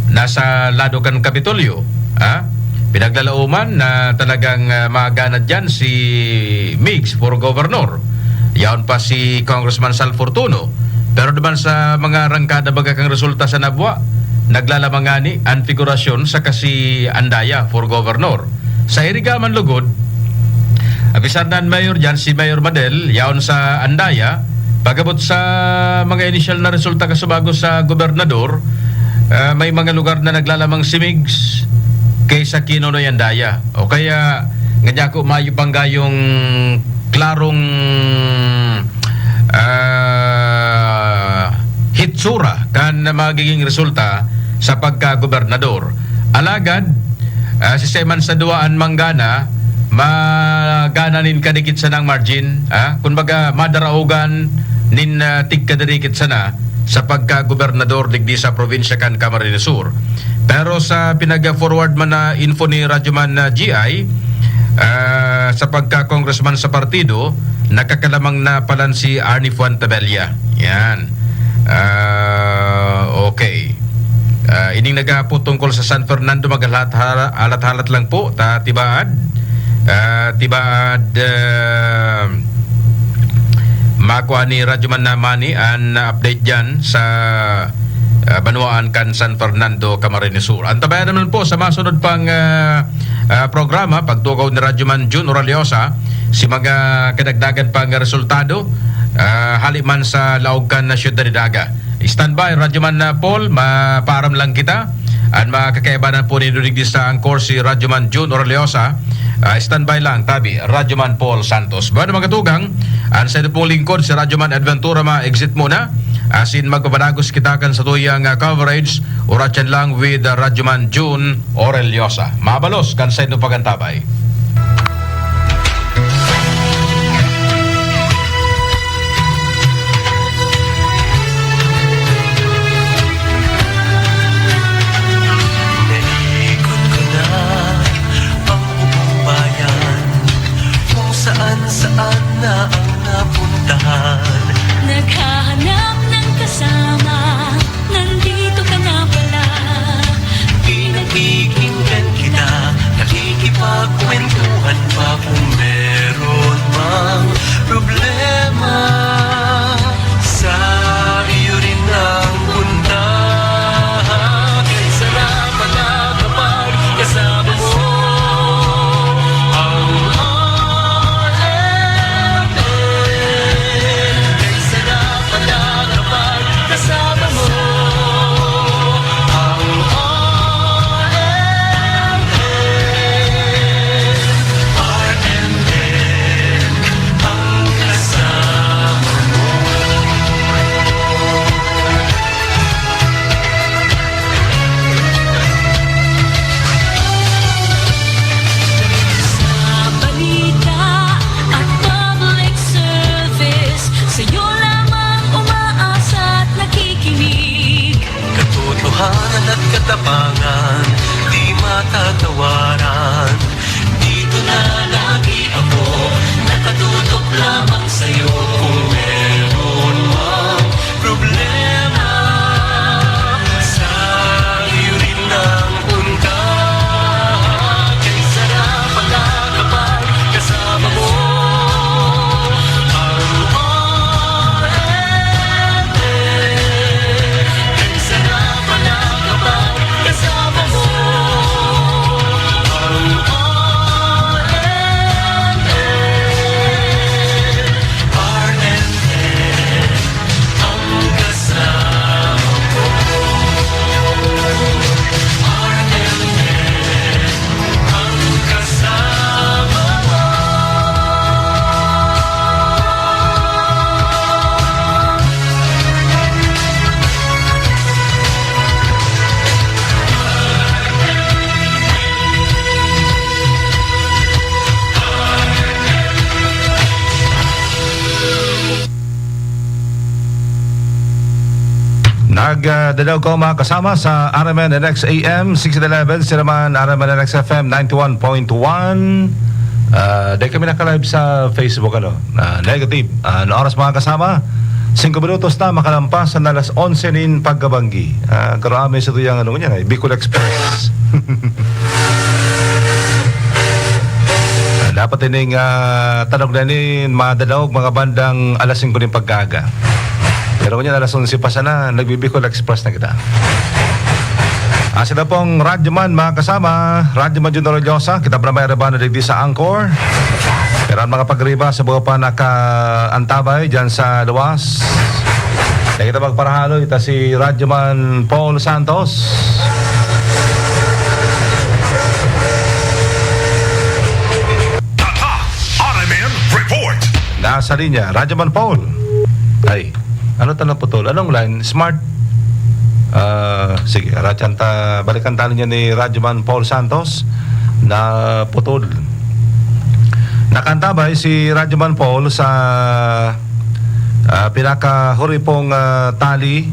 nasa lado kan Kapitolyo, ha? Pinaglalaoman na talagang, ah, magana diyan si Migs for governor. Yaon pa si Congressman Sal Fortuno. Pero duman sa mga rangkada baga kan resulta sa Nabua, naglalamang ngani an figurasyon saka si Andaya for governor. Sa Irigaman lugod, apisar na an mayor diyan, si Mayor Madel, yaon sa Andaya, Pag-abot sa mga inisyal na resulta kasubago sa gobernador, ah, may mga lugar na naglalamang si Migs kaysa Quino Noy Andaya. O kaya, nganyan ako mayo pang gayong klarong, ah, hitsura kan magiging resulta sa pagkagobernador. Alagad, ah, si Seman sa duwa an manggana, magana nin kadikit sanang margin, ah, kumbaga, madaraogan nin, ah, tigkadikit sana sa pagkagobernador digdi sa probinsya kan Camarines Sur. Pero sa pinag-forward man na info ni Radyoman, ah, G I, ah, sa pagka-congressman sa partido, nakakalamang na palan si Arnie Fuentebella. Yan. Ah, okay. Ah, ining nagahapot tungkol sa San Fernando, maghalat-hala-, halat-halat lang po, ta tibaad. Ah, tibaad, ah, makua ni Radyoman Namani an update diyan sa, ah, banwaan kan San Fernando, Camarines Sur. Antabayan naman po sa masunod pang, ah, ah, programa, pagtukaw ni Radyoman Jun Oraliosa, si mga kadagdagan pang resultado, ah, hali man sa laog kan Syudad de Naga. Standby, Radyoman, ah, Paul, mapaaram lang kita. An mga kakaibanan po ni Dudig di sa Angkor, si Radyoman Jun Oraliosa. Ah, standby lang, tabi, Radyoman Paul Santos. Bueno, mga tugang, an sa ito pong lingkod, si Radyoman Adventura, ma-exit muna. Asin magpapadagos kita kan sa tuyang, ah, coverage, oratyan lang with, ah, Radyoman Jun Oreliosa. Mabalos kan sa ito pagantabay. Naikot ko na ang buong bayan, kung saan-saan na ang napuntahan. Naghahanap ng kasama, nandito ka na pala. Pinakikinggan kita, nakikipagkwentuhan pa kung meron mang problema. Sa iyo rin ang puntahan. Kay sarap pala kapag kasama mo ang R M N. Kay sarap pala kapag kasama mo ang R M N. R M N. Ang kasama mo. Sa balita at public service, sa'yo lamang umaasa at nakikinig. Katotohanan at katapangan, di matatawaran. Dito na lagi ako, nakatutok lamang sa'yo. Kung meron mang problema, sa iyo rin ang punta. Kay sarap pala kapag kasama mo ang R M N. Kay sarap pala kapag kasama mo ang R M N. R M N ang kasama mo. R M N ang kasama mo. Nagdadaog ko, mga kasama, sa R M N X A M six eleven, sila man R M N X F M ninety-one point one. Ah, dai kami naka-live sa Facebook, ano, ah, negative. Ah, ano oras, mga kasama? Singko minutos na makalampas na alas onse nin pagkabanggi. Ah, garo amin sa tuyang, ano, ngunyan, eh, Bicol Express. Ah, dapat ining, ah, tanog na ini madadaog mga bandang alas singko nin pagkaaga. Pero ngunyan, alas onse pa sana, nagbi-Bicol Express na kita. Ah, sila pong Radyoman, mga kasama, Radyoman Jun Oreliosa, kita pa na may arabano digdi sa Angkor. Pero ang mga pagriba sa buhay pa nakaantabay dyan sa luwas. Kaya kita magparahaloy, ita si Radyoman Paul Santos. Tatak R M N Report. Nasa linya, Radyoman Paul. Ay, ano ta naputol? Anong line? Smart? Ah, sige, Radyan ta, balikan ta niya ni Radyoman Paul Santos na putol. Nakantabay si Radyoman Paul sa, ah, pinakahuri pong, ah, tali.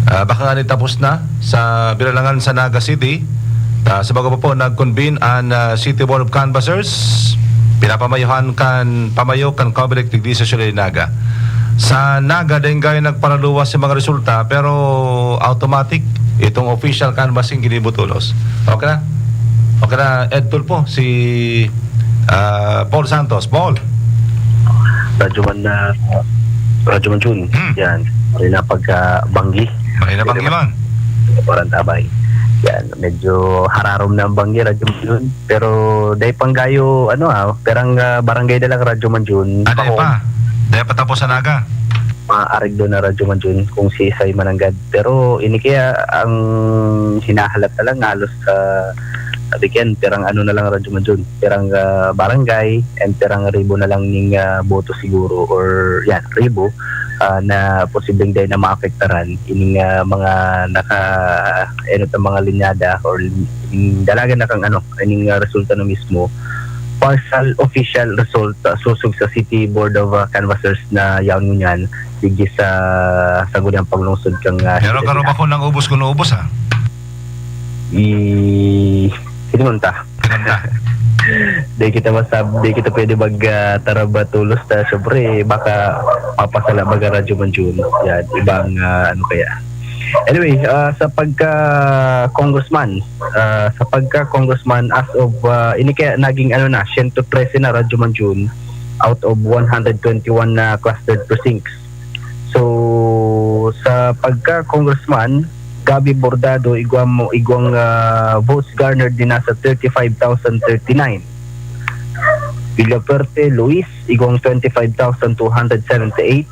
Ah, baka nga ni tapos na sa Biralangan sa Naga City. Ah, sa bago pa po, nag-convene an, ah, City Board of Canvassers. Pinapamayuhan kan pamayo kan Comelec digdi sa siyudad nin Naga. Sa Naga, denggay nagparaluwas sa mga resulta, pero automatic, itong official canvassing ginibutulos. Okay na? Okay na, Ed Tulfo, si, ah, Paul Santos. Paul. Radyoman na, Radyoman Jun. Hmm. Yan. Marina pagka banggi. Marina banggi man. Parang tabay. Yan. Medyo hararom na ang banggi, Radyoman Jun. Pero dai panggayo, ano ah, perang ah, barangay na lang, Radyoman Jun. Ah, dai pa. Dai pa tapos sa Naga. Maareglo na, Radyoman Jun, kung si Isay mananggad. Pero ini kaya ang hinahalat na lang halos sa sabi ko yan, pirang ano na lang, Radyoman Jun, pirang ah, barangay and pirang ribo na lang ning ah, boto siguro, or yan, ribo ah, na posibleng dai na maapektaran ining ah, mga naka enot ang mga linyada or ining dalagan na kang ano, ining ah, resulta na mismo, partial official result ah, susog sa City Board of ah, Canvassers na yaon ngunyan digdi sa Sangguniang Panglungsod kang ah, Pero City. Karo ba kung nang ubos kung ubos ha? I... Sino man ta? Ganun ka. Di kita masab, di kita pwede mag ah, taraba tulos ta. Siyempre, baka mapasala baga, Radyoman Jun. Yan, ibang ah, ano kaya. Anyway, ah, sa pagka congressman, ah, sa pagka congressman as of ah, ini kaya naging ano na, siyento trese na, Radyoman Jun, out of one hundred twenty-one na clustered precincts. So, sa pagka congressman, Gabby Bordado, igwa mo, igwang ah, votes garnered din nasa thirty-five thousand thirty-nine. Villafuerte, Luis, igwang twenty-five thousand two hundred seventy-eight.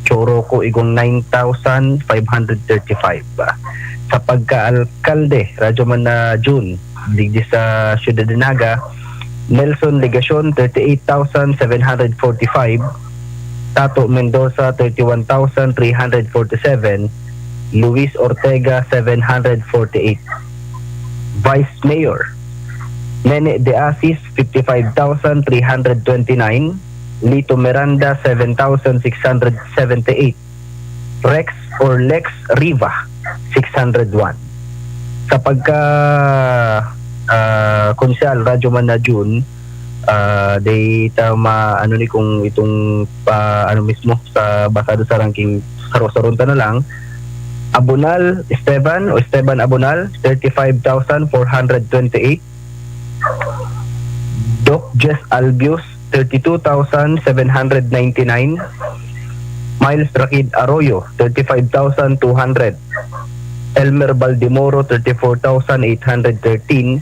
Choroco, igwang nine thousand five hundred thirty-five. Sa pagka-alkalde, Radyoman na Jun, digdi sa Ciudad de Naga, Nelson Legacion, thirty-eight thousand seven hundred forty-five. Tato Mendoza, thirty-one thousand three hundred forty-seven. Luis Ortega, seven hundred forty-eight. Vice Mayor, Nene De Asis, fifty-five thousand three hundred twenty-nine. Lito Miranda, seven thousand six hundred seventy-eight. Rex or Lex Riva, six hundred one. Sa pagka ah, Konsehal, Radyoman na Jun, ah, dai ta ma, ano ni, kung itong pa, ano mismo, sa basado sa ranking, saro-saron ta na lang. Abonal Esteban o Esteban Abonal, thirty-five thousand four hundred twenty-eight. Doc Jess Albius, thirty-two thousand seven hundred ninety-nine. Miles Rakid Arroyo, thirty-five thousand two hundred. Elmer Baldemoro, thirty-four thousand eight hundred thirteen.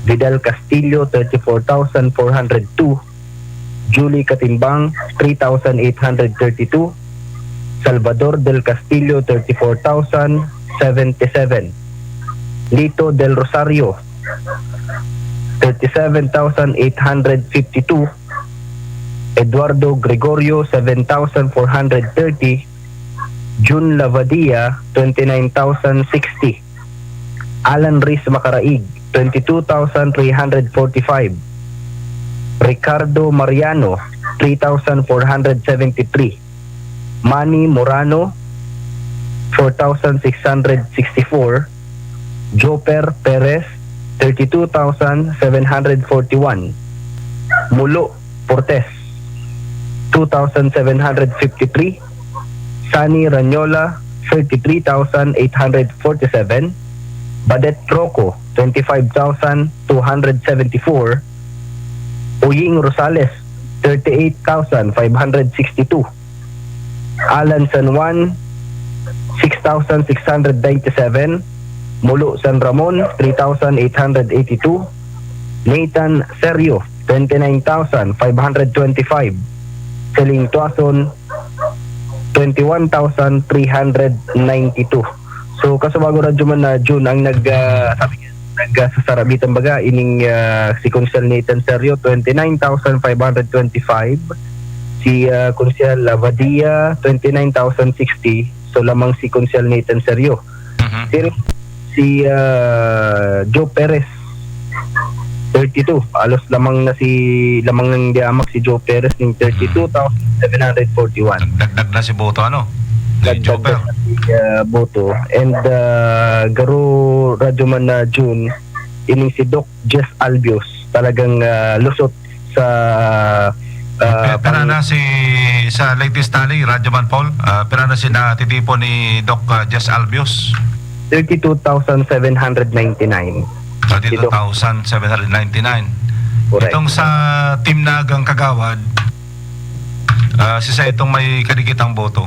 Vidal Castillo, thirty-four thousand four hundred two. Julie Katimbang, three thousand eight hundred thirty-two. Salvador Del Castillo, thirty-four thousand seventy-seven. Lito Del Rosario, thirty-seven thousand eight hundred fifty-two. Eduardo Gregorio, seven thousand four hundred thirty. Jun Lavadia, twenty-nine thousand sixty. Alan Reyes Macaraig, twenty-two thousand three hundred forty-five. Ricardo Mariano, three thousand four hundred seventy-three. Manny Morano, four thousand six hundred sixty-four. Joper Perez, thirty-two thousand seven hundred forty-one. Mulo Portes, two thousand seven hundred fifty-three. Sani Ranyola, thirty-three thousand eight hundred forty-seven. Badet Rocco, twenty-five thousand two hundred seventy-four. Uying Rosales, thirty-eight thousand five hundred sixty-two. Alan San Juan, six thousand six hundred ninety-seven. Mulo San Ramon, three thousand eight hundred eighty-two. Nathan Serio, twenty-nine thousand five hundred twenty-five. Siling Tuason, twenty-one thousand three hundred ninety-two. So, kasubago, Radyoman, na June ang nag, ah, sabi niya, nag, ah, sasarabitan baga, ining, ah, si Konsehal Nathan Serio, twenty-nine thousand five hundred twenty-five. Si, ah, Konsehal Labadia, twenty-nine thousand sixty. So, lamang si Konsehal Nathan Serio. Mhm. Si, si, ah, Joe Perez, thirty-two. Halos lamang na si, lamang nang diamak si Joe Perez ning thirty-two thousand seven hundred forty-one. Nagdagdag na si boto, ano? Si Nagdagdag Joe Perez. na si, ah, boto. And, ah, garo, Radyoman, na June, ining si Doc Jess Albios, talagang, ah, lusot sa, ah, Pe-, pera pang- na si, sa latest tally, Radyoman Paul, ah, pera na si natitipon ni Doc, ah, Jess Albios? Thirty-two thousand seven hundred ninety-nine. Thirty-two thousand seven hundred ninety-nine. Correct. Itong sa Team Nagang Kagawad, ah, si sa itong may kadikitang boto?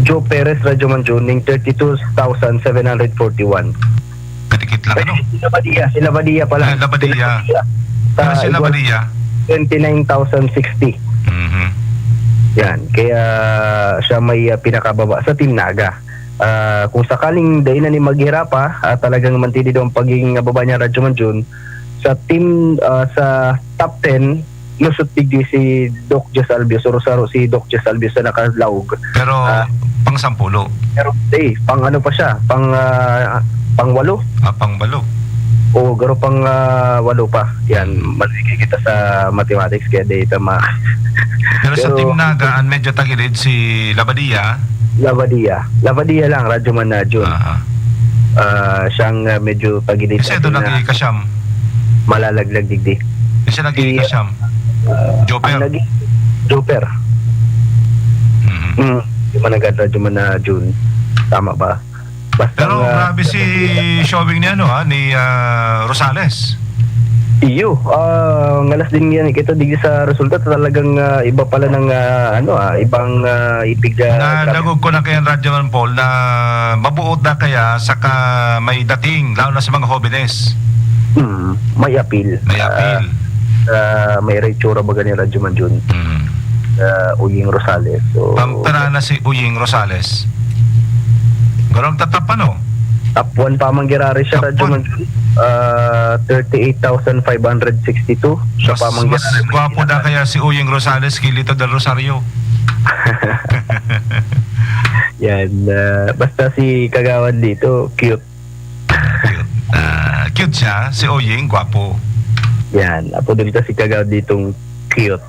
Joe Perez, Radyoman June, ning thirty-two thousand seven hundred forty-one. Kadikit lang, ano? Si Labadia, si Labadia pala. Ah, Labadia. Si Labadia. Pero si Sa Labadia? twenty-nine thousand sixty. Mhm. Yan. Kaya siya may, ah, pinakababa sa Team Naga. Ah, kung sakaling dai na ni maghirapa, ah, talagang mantinido ang pagiging baba niya, Radyoman June. Sa team, ah, sa top ten, lusot digdi si Doc Jess Albios, saro-saro si Doc Jess Albios sa nakalaog. Pero Ah. pang sampulo. Pero, eh, pang ano pa siya, pang, ah, pang walo. Ah, pang walo. Oo, garo pang, ah, walo pa. Yan, Hmm. maligi kita sa mathematics, kaya di ito ma- Pero sa Pero Team Naga, ang medyo tagilid si Labadia. Labadia. Labadia lang, Radyoman, na June. Aha. Ah, siyang, ah, medyo tagilid Kasi at ito yun na nag-iikasyam. malalaglag digdi. Kasi Si, nag-iikasyam. ah, Joper. ang nag-, Joper. Mhm. Mm, di man agad, Radyoman, na June. Tama ba? Basta Pero nga grabe si showing ni ano, ha, ni, ah, Rosales. Iyo, ah, ngalas din yan. Kita digdi sa resulta, talagang, ah, iba pala ng, ah, ano, ah, ibang, ah, ipig, ah, grabe. Nadagog ko na kaya, Radyoman Paul, na mabuot na kaya saka may dating, lalo na sa mga hobenes. Hmm, may apil. May Ah, apil. ah, may itsura baga ni Radyoman June. Hmm. Ah, Uying Rosales. So, Pampara na si Uying Rosales. Pero ang tatap, ano? Top one pa man giraray siya, Top Radyoman one. June. Ah, thirty-eight thousand five hundred sixty-two. Siya Mas, pa man mas giraray. gwapo na kaya si Uying Rosales ki Lito Del Rosario. Yan, ah, basta si Kagawad dito, cute. Cute. Ah, cute siya, si Oying, gwapo. Yan, apo din ta si Kagawad ditong cute.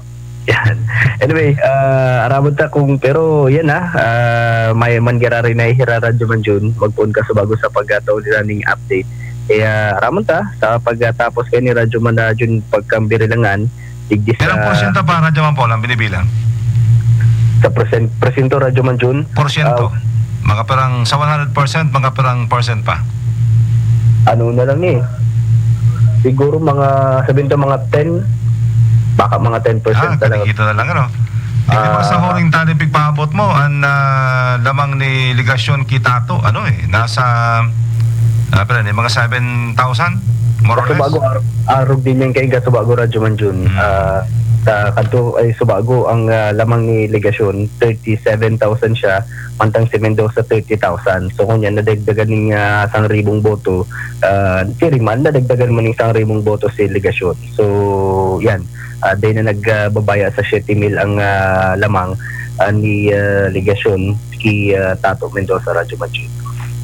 Yan. Anyway, ah, aramon ta kung, pero yan, ah, ah, may man giraray na ihira, Radyoman June, magpoon ka sa bago sa pagkataon nila ning update. Kaya aramon ta, sa pagkatapos kayo ni Radyoman na June pagkambirilangan, digdi Pero sa porsyento pa, Radyoman Paul, ang binibilang? Sa persen-, porsyento, Radyoman June? Porsyento. Ah, Mga parang sa one hundred percent, mga parang percent pa? Ano na lang eh. Siguro mga, sabihin to, mga ten. Baka mga ten percent Ah, talaga. Kadikita na lang, ano? Hindi ba sa Ah. huring tali pigpaabot mo, ang, ah, lamang ni Legasyon ki Tato, ano eh, nasa, ah, pala, ni mga seven thousand, more or less? Subago, ar-, arog din yan kay Subago, Radyoman June. Hmm. Ah, sa kanto ay Subago, ang, ah, lamang ni Legasyon, thirty-seven thousand siya, mantang si Mendoza, thirty thousand. So, kung yan, nadagdagan ning, ah, sang ribong boto, ah, si Riman, nadagdagan mo ning sang ribong boto si Legasyon. So, yan, ah, dahil na nagbabaya sa siyete mil ang, ah, lamang, ah, ni, ah, Legasyon ki, ah, Tato Mendoza, Radyoman June.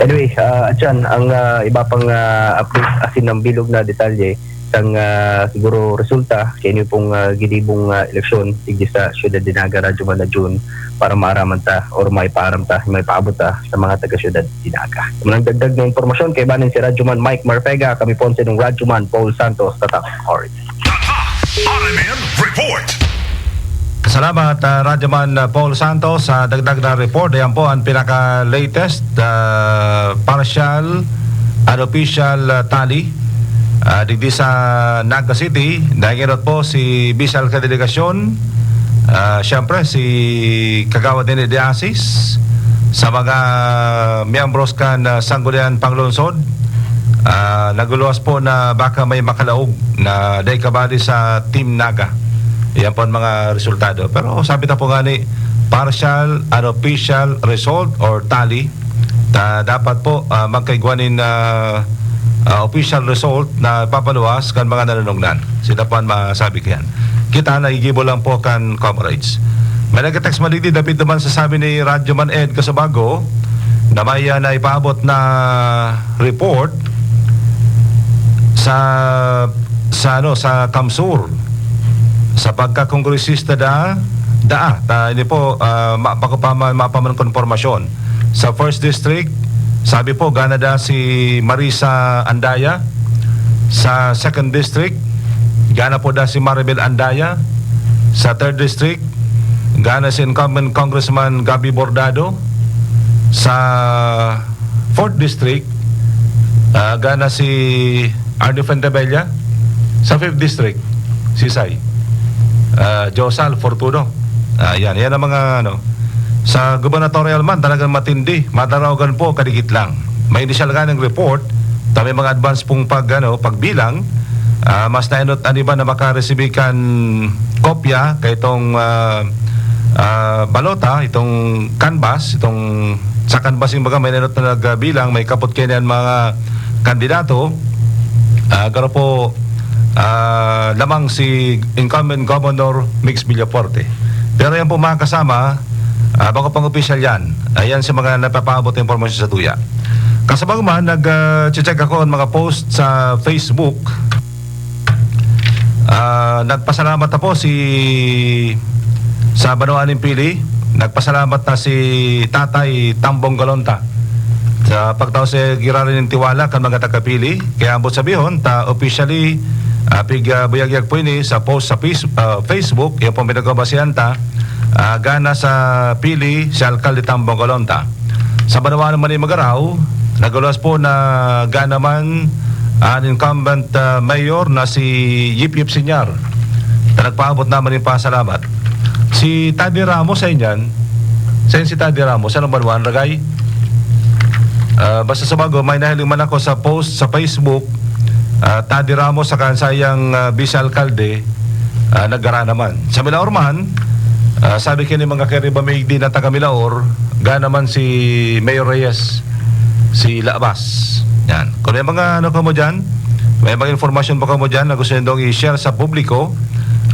Anyway, ah, at yan, ang, ah, iba pang, ah, update, asin ng bilog na detalye, sang, ah, siguro resulta, kaya niyo pong, ah, ginibong, ah, eleksyon, digdi sa Siyudad de Naga, Radyoman June, para maaraman ta or maipaaram ta, maipaabot ta sa mga taga-Siyudad de Naga. Kung nagdagdag na impormasyon, kaibanin si Radyoman Mike Marpega, kami po ang sinong Radyoman Paul Santos, Tatak Orange. Tatak R M N Report. Salamat, ah, Radyoman, ah, Paul Santos, sa dagdag na report. Ayan po ang pinaka-latest, ah, partial, unofficial, ah, tally, ah, digdi sa Naga City. Nahinginot po si Bisal Kadelegasyon, ah, siyempre si Kagawad Nene de Asis, sa mga miyembros kan, ah, Sangguniang Panglungsod, Ah, naguluwas po na baka may makalaog na dai kabali sa Team Naga. Yan po ang mga resultado. Pero sabi ta po nga ni, partial, unofficial result or tally, ta dapat po, ah, magkaigwa nin, ah, ah, official result na papaluwas kan mga nanunungdan. Sila po ang masabi ko yan. Kita, nagigibo lang po kan coverage. May nag-text madigdi, dapit naman sa sabi ni Radyo Man Ed Kasabago, na may, ah, naipaabot na report sa, sa ano, sa Kamsur, sa pagkakongresista da, daa, ta, ini po, ah, ma-, bako pa ma-, mapaman konpormasyon. Sa first district, sabi po, gana da si Marisa Andaya. Sa second district, gana po da si Maribel Andaya. Sa third district, gana si incumbent Congressman Gabby Bordado. Sa fourth district, ah, gana si Arnie Fuentebella. Sa fifth district, si Sai, ah, Josal Fortuno. Ah, yan, yan ang mga, ano, sa gubernatorial man, talagang matindi. Mataraogan po, kadikit lang. May initial nga ng report, ta may mga advance pong pag, ano, pagbilang. Ah, mas naenot an iba na makaresibi kan kopya kay itong, ah, ah, balota, itong canvas, itong sa canvas, yung baga, may naenot na nagbilang, may kapot kaini an mga kandidato. Ah, garo po, ah, lamang si incumbent Governor Migs Villafuerte. Pero yan po, mga kasama, ah, bako pang opisyal yan. Ayan sa mga napapaabot na impormasyon sa tuya. Kasabag man, nag, ah, check ako ang mga post sa Facebook. Ah, nagpasalamat na po si, sa banwaan nin Pili, nagpasalamat na si Tatay Tambong Galonta sa pagtao sa giraray nin tiwala kan mga taga-Pili. Kaya ambot sabihon ta, officially, ah, pig, ah, buyagyag po ini sa post sa Face-, ah, Facebook, yan po ang pinagbabasehan ta, ah, gana sa Pili, si Alkalde Tambong Galonta. Sa banwaan man ni Magaraw, nagluwas po na gana man an incumbent, ah, mayor na si Yip Yip Sinyar. Ta nagpaabot naman nin pasalamat. Si Taddy Ramos sa inyan, sa si Taddy Ramos, anong banwaan, Ragay? Ah, basta sa bago, may nahiling man ako sa post sa Facebook, ah, Taddy Ramos saka an sayang, ah, vice alkalde, ah, naggara naman. Sa Milaor man, ah, sabi kini mga kariba, may di na taga Milaor, ga naman si Mayor Reyes, si Labas. Yan. Kung may mga ano kamo dyan, may mga informasyon pa kamo dyan na gusto nindong i-share sa publiko,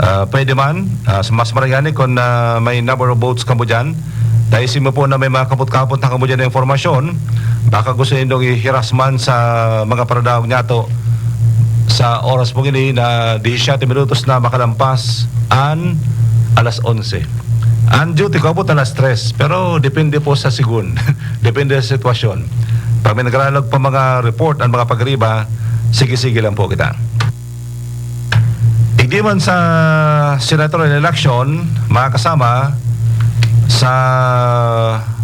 ah, pwede man. Ah, mas marayani kung, ah, may number of votes kamo dyan. Dahil simo po na may mga kapot-kapot na kamo dyan na informasyon, baka gusto nindong ihiras man sa mga paradaog niyato sa oras pong ini na disisyete minutos na makalampas an alas onse. Ang duty ko abot alas tres, pero depende po sa sigun. Depende sa sitwasyon. Pag may nagralog pa mga report ang mga pagriba, sige-sige lang po kita. Igdi man sa senatorial election, mga kasama, sa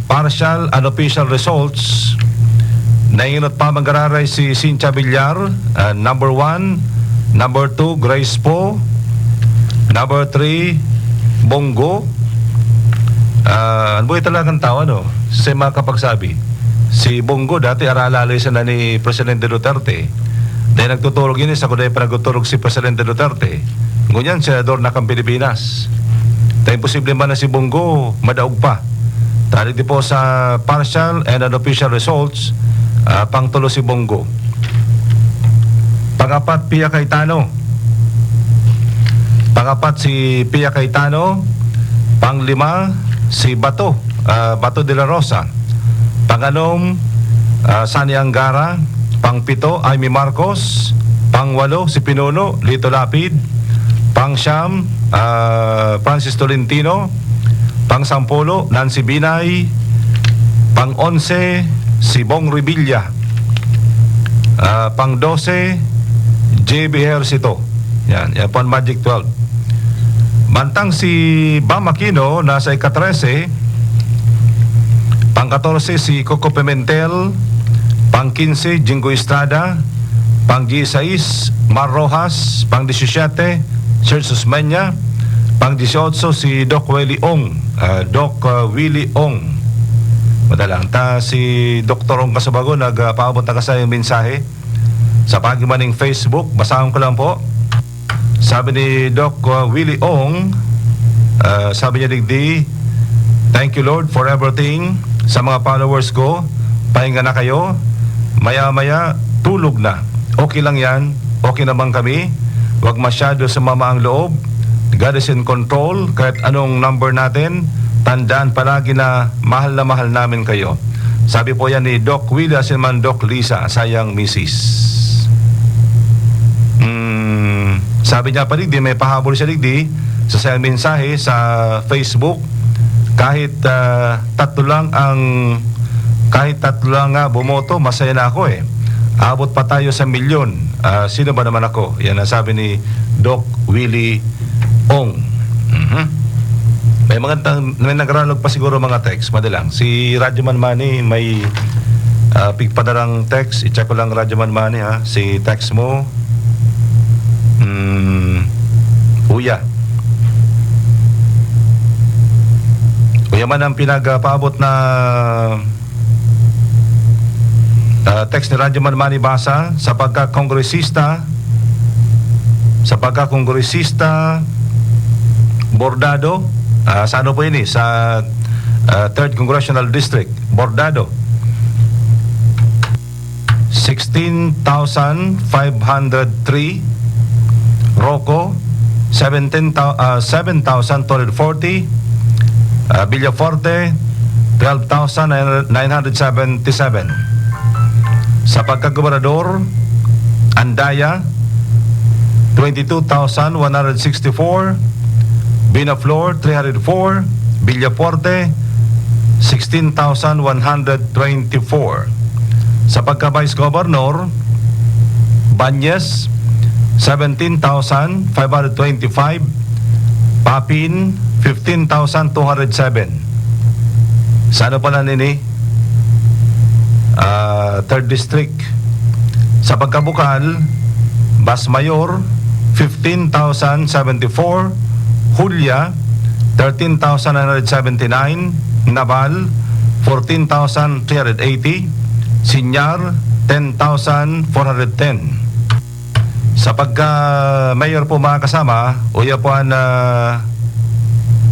partial and official results, nainot pa manggararay si Cynthia Villar, ah, number one, number two, Grace Poe, number three, Bongo. Ah, ano ba yung talagang tao, ano? Sa mga kapagsabi, si Bongo dati aralali sana ni Presidente Duterte. Dahil nagtuturog yun, eh, sa kuday pa nagtuturog si Presidente Duterte. Ngunyan, senador na kan Pilipinas. Ta imposible man na si Bongo madaog pa. Tali di po sa partial and unofficial results, ah, pangtulo si Bongo. Pangapat, Pia Cayetano. Pangapat si Pia Cayetano. Panglima, si Bato, ah, Bato de la Rosa. Panganom, ah, Sani Angara. Pangpito, Imee Marcos. Pangwalo, si Pinuno, Lito Lapid. Pangsyam, ah, Francis Tolentino. Pangsampulo, Nancy Binay. Pang-onse, si Bong Revilla. Ah, pang-dose, J B Ejercito. Yan, yan po ang Magic twelve. Mantang si Bam Aquino nasa ika-trese, pang-katorse si Coco Pimentel, pang-kinse Jinggoy Estrada, pang-disisais Mar Roxas, pang-disisiyete Serge Osmeña, pang-disiotso si Doc Willie Ong, ah, Doc, ah, Willie Ong. Madalang ta si Doktor Ong Kasabago nagpaabot na kasayang mensahe. Sa paagi man ning Facebook, basahon ko lang po. Sabi ni Doc, uh, Willie Ong, uh, sabi niya digdi, "Thank you, Lord, for everything." Sa mga followers ko, pahinga na kayo. Maya-maya, tulog na. Okay lang yan. Okay naman kami. Huwag masyado sumama ang loob. God is in control. Kahit anong number natin, tandaan palagi na mahal na mahal namin kayo. Sabi po yan ni Doc Willie, asin man Doc Lisa, sayang misis. Hmm, sabi niya pa digdi, may pahabol siya digdi sa sayang mensahe sa Facebook. Kahit, ah, tatlo lang ang, kahit tatlo lang nga bumoto, masaya na ako eh. Abot pa tayo sa milyon. Ah, sino ba naman ako? Yan ang sabi ni Doc Willie Ong. Mhm. May mga tang-, may nagralog pa siguro mga text. Madali lang. Si Radyo Man Manny may, ah, pigpadarang text. I-check ko lang, Radyo Man Manny, ha. Si text mo. Hmm. Uya. Uya man ang pinagpaabot na, ah, text ni Radyo Man Manny Basa, sa pagkakongresista, sa pagkakongresista Bordado, ah, sa ano po ini? Sa, ah, Third Congressional District, Bordado. Sixteen thousand five hundred three, Roco, seventeen thou-, ah, seven thousand two hundred forty, ah, Villafuerte, twelve thousand nine hundred seventy-seven. Sa pagkagobernador, Andaya, twenty-two thousand one hundred sixty-four, Binaflor, three hundred four, Villafuerte, sixteen thousand one hundred twenty-four. Sa pagka-Vice Governor, Bañez, seventeen thousand five hundred twenty-five, Papin, fifteen thousand two hundred seven. Sa ano pala nini? Ah, Third District. Sa pagkabukal, Bas Mayor, fifteen thousand seventy-four, Julia, thirteen thousand nine hundred seventy-nine, Naval, fourteen thousand three hundred eighty, Siñar, ten thousand four hundred ten. Sa pagka-mayor po, mga kasama, uya po ang, ah,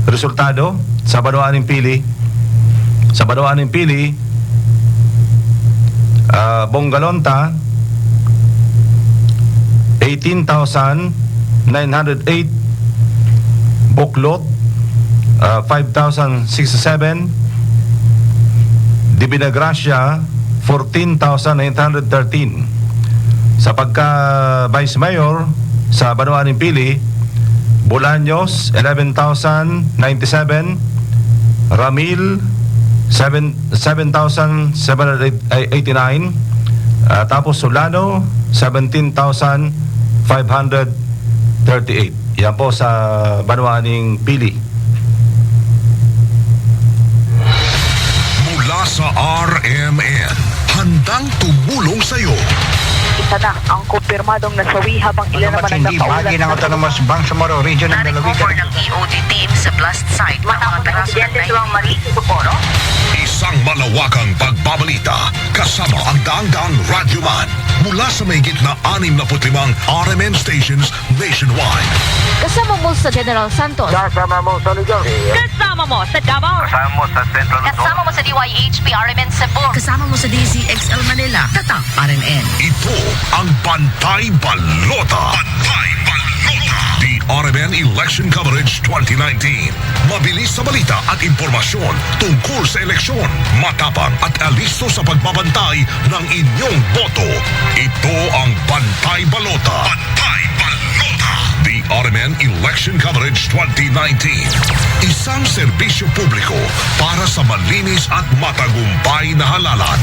resultado sa banwaan nin Pili. Sa banwaan nin Pili, ah, Bongalonta, eighteen thousand nine hundred eight, Buklot, ah, five thousand sixty-seven, Divina Gracia, fourteen thousand eight hundred thirteen. Sa pagka Vice Mayor sa banwaan nin Pili, Bolaños, eleven thousand ninety-seven, Ramil, seven, seven thousand seven hundred eighty-nine, ah, tapos Solano, seventeen thousand five hundred thirty-eight. Yan po sa banwaan nin Pili. Mula sa R M N, handang tumulong sa'yo. Isa na ang kumpirmadong nasawi habang ilan naman ang nakaulat ng autonomous Bangsamoro Region ng lalawigan. Ng E O D team sa blast site ng mga taas ng insidente sa mga Maris Socorro. Isang malawakang pagbabalita kasama ang daang-daang radyoman mula sa mahigit na anim na put limang R M N stations nationwide. Kasama mo sa General Santos. Kasama mo sa Luzon. Kasama mo sa Davao. Kasama mo sa Central Luzon. Kasama mo sa D Y H P R M N Cebu. Kasama mo sa D Z X L Manila. Tatak R M N. Ito ang Pantay Balota. Pantay Balota. The R M N Election Coverage twenty nineteen. Mabilis sa balita at impormasyon tungkol sa eleksyon. Matapang at alisto sa pagbabantay ng inyong boto. Ito ang Pantay Balota. Pantay Balota. The R M N Election Coverage twenty nineteen. Isang serbisyo publiko para sa malinis at matagumpay na halalan.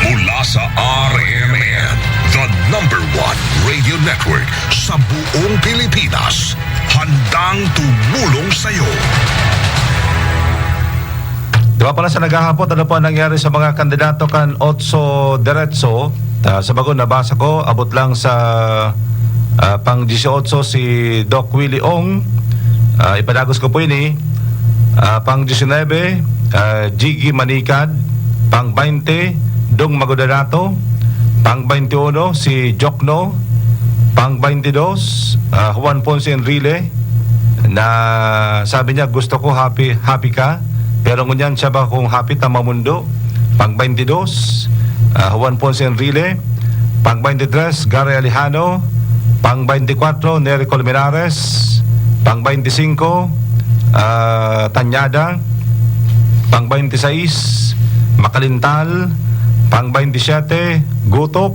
Mula sa R M N, the number one radio network sa buong Pilipinas. Handang tumulong sa'yo. Di ba pala sa naghahapot, ano po ang nangyari sa mga kandidato kan Otso Diretso? Ah, sa bago nabasa ko, abot lang sa, ah, pang dieciocho si Doc Willie Ong. Ah, ipadagos ko po ini. Ah, pang diecinuebe, ah, Jiggy Manicad. Pang baynte, Dong Magodanato. Pang twenty-one, si Jokno. Pang twenty-two, ah, Juan Ponce Enrile, na sabi niya, "Gusto ko happy, happy ka." Pero ngunyan siya ba kung happy ta mamundo? Pang twenty-two, ah, Juan Ponce Enrile. Pang twenty-three, Gary Alejano. Pang twenty-four, Nery Colmenares. Pang twenty-five, ah, Tañada. Pang twenty-six, Macalintal. Pang twenty-seven, Gutok.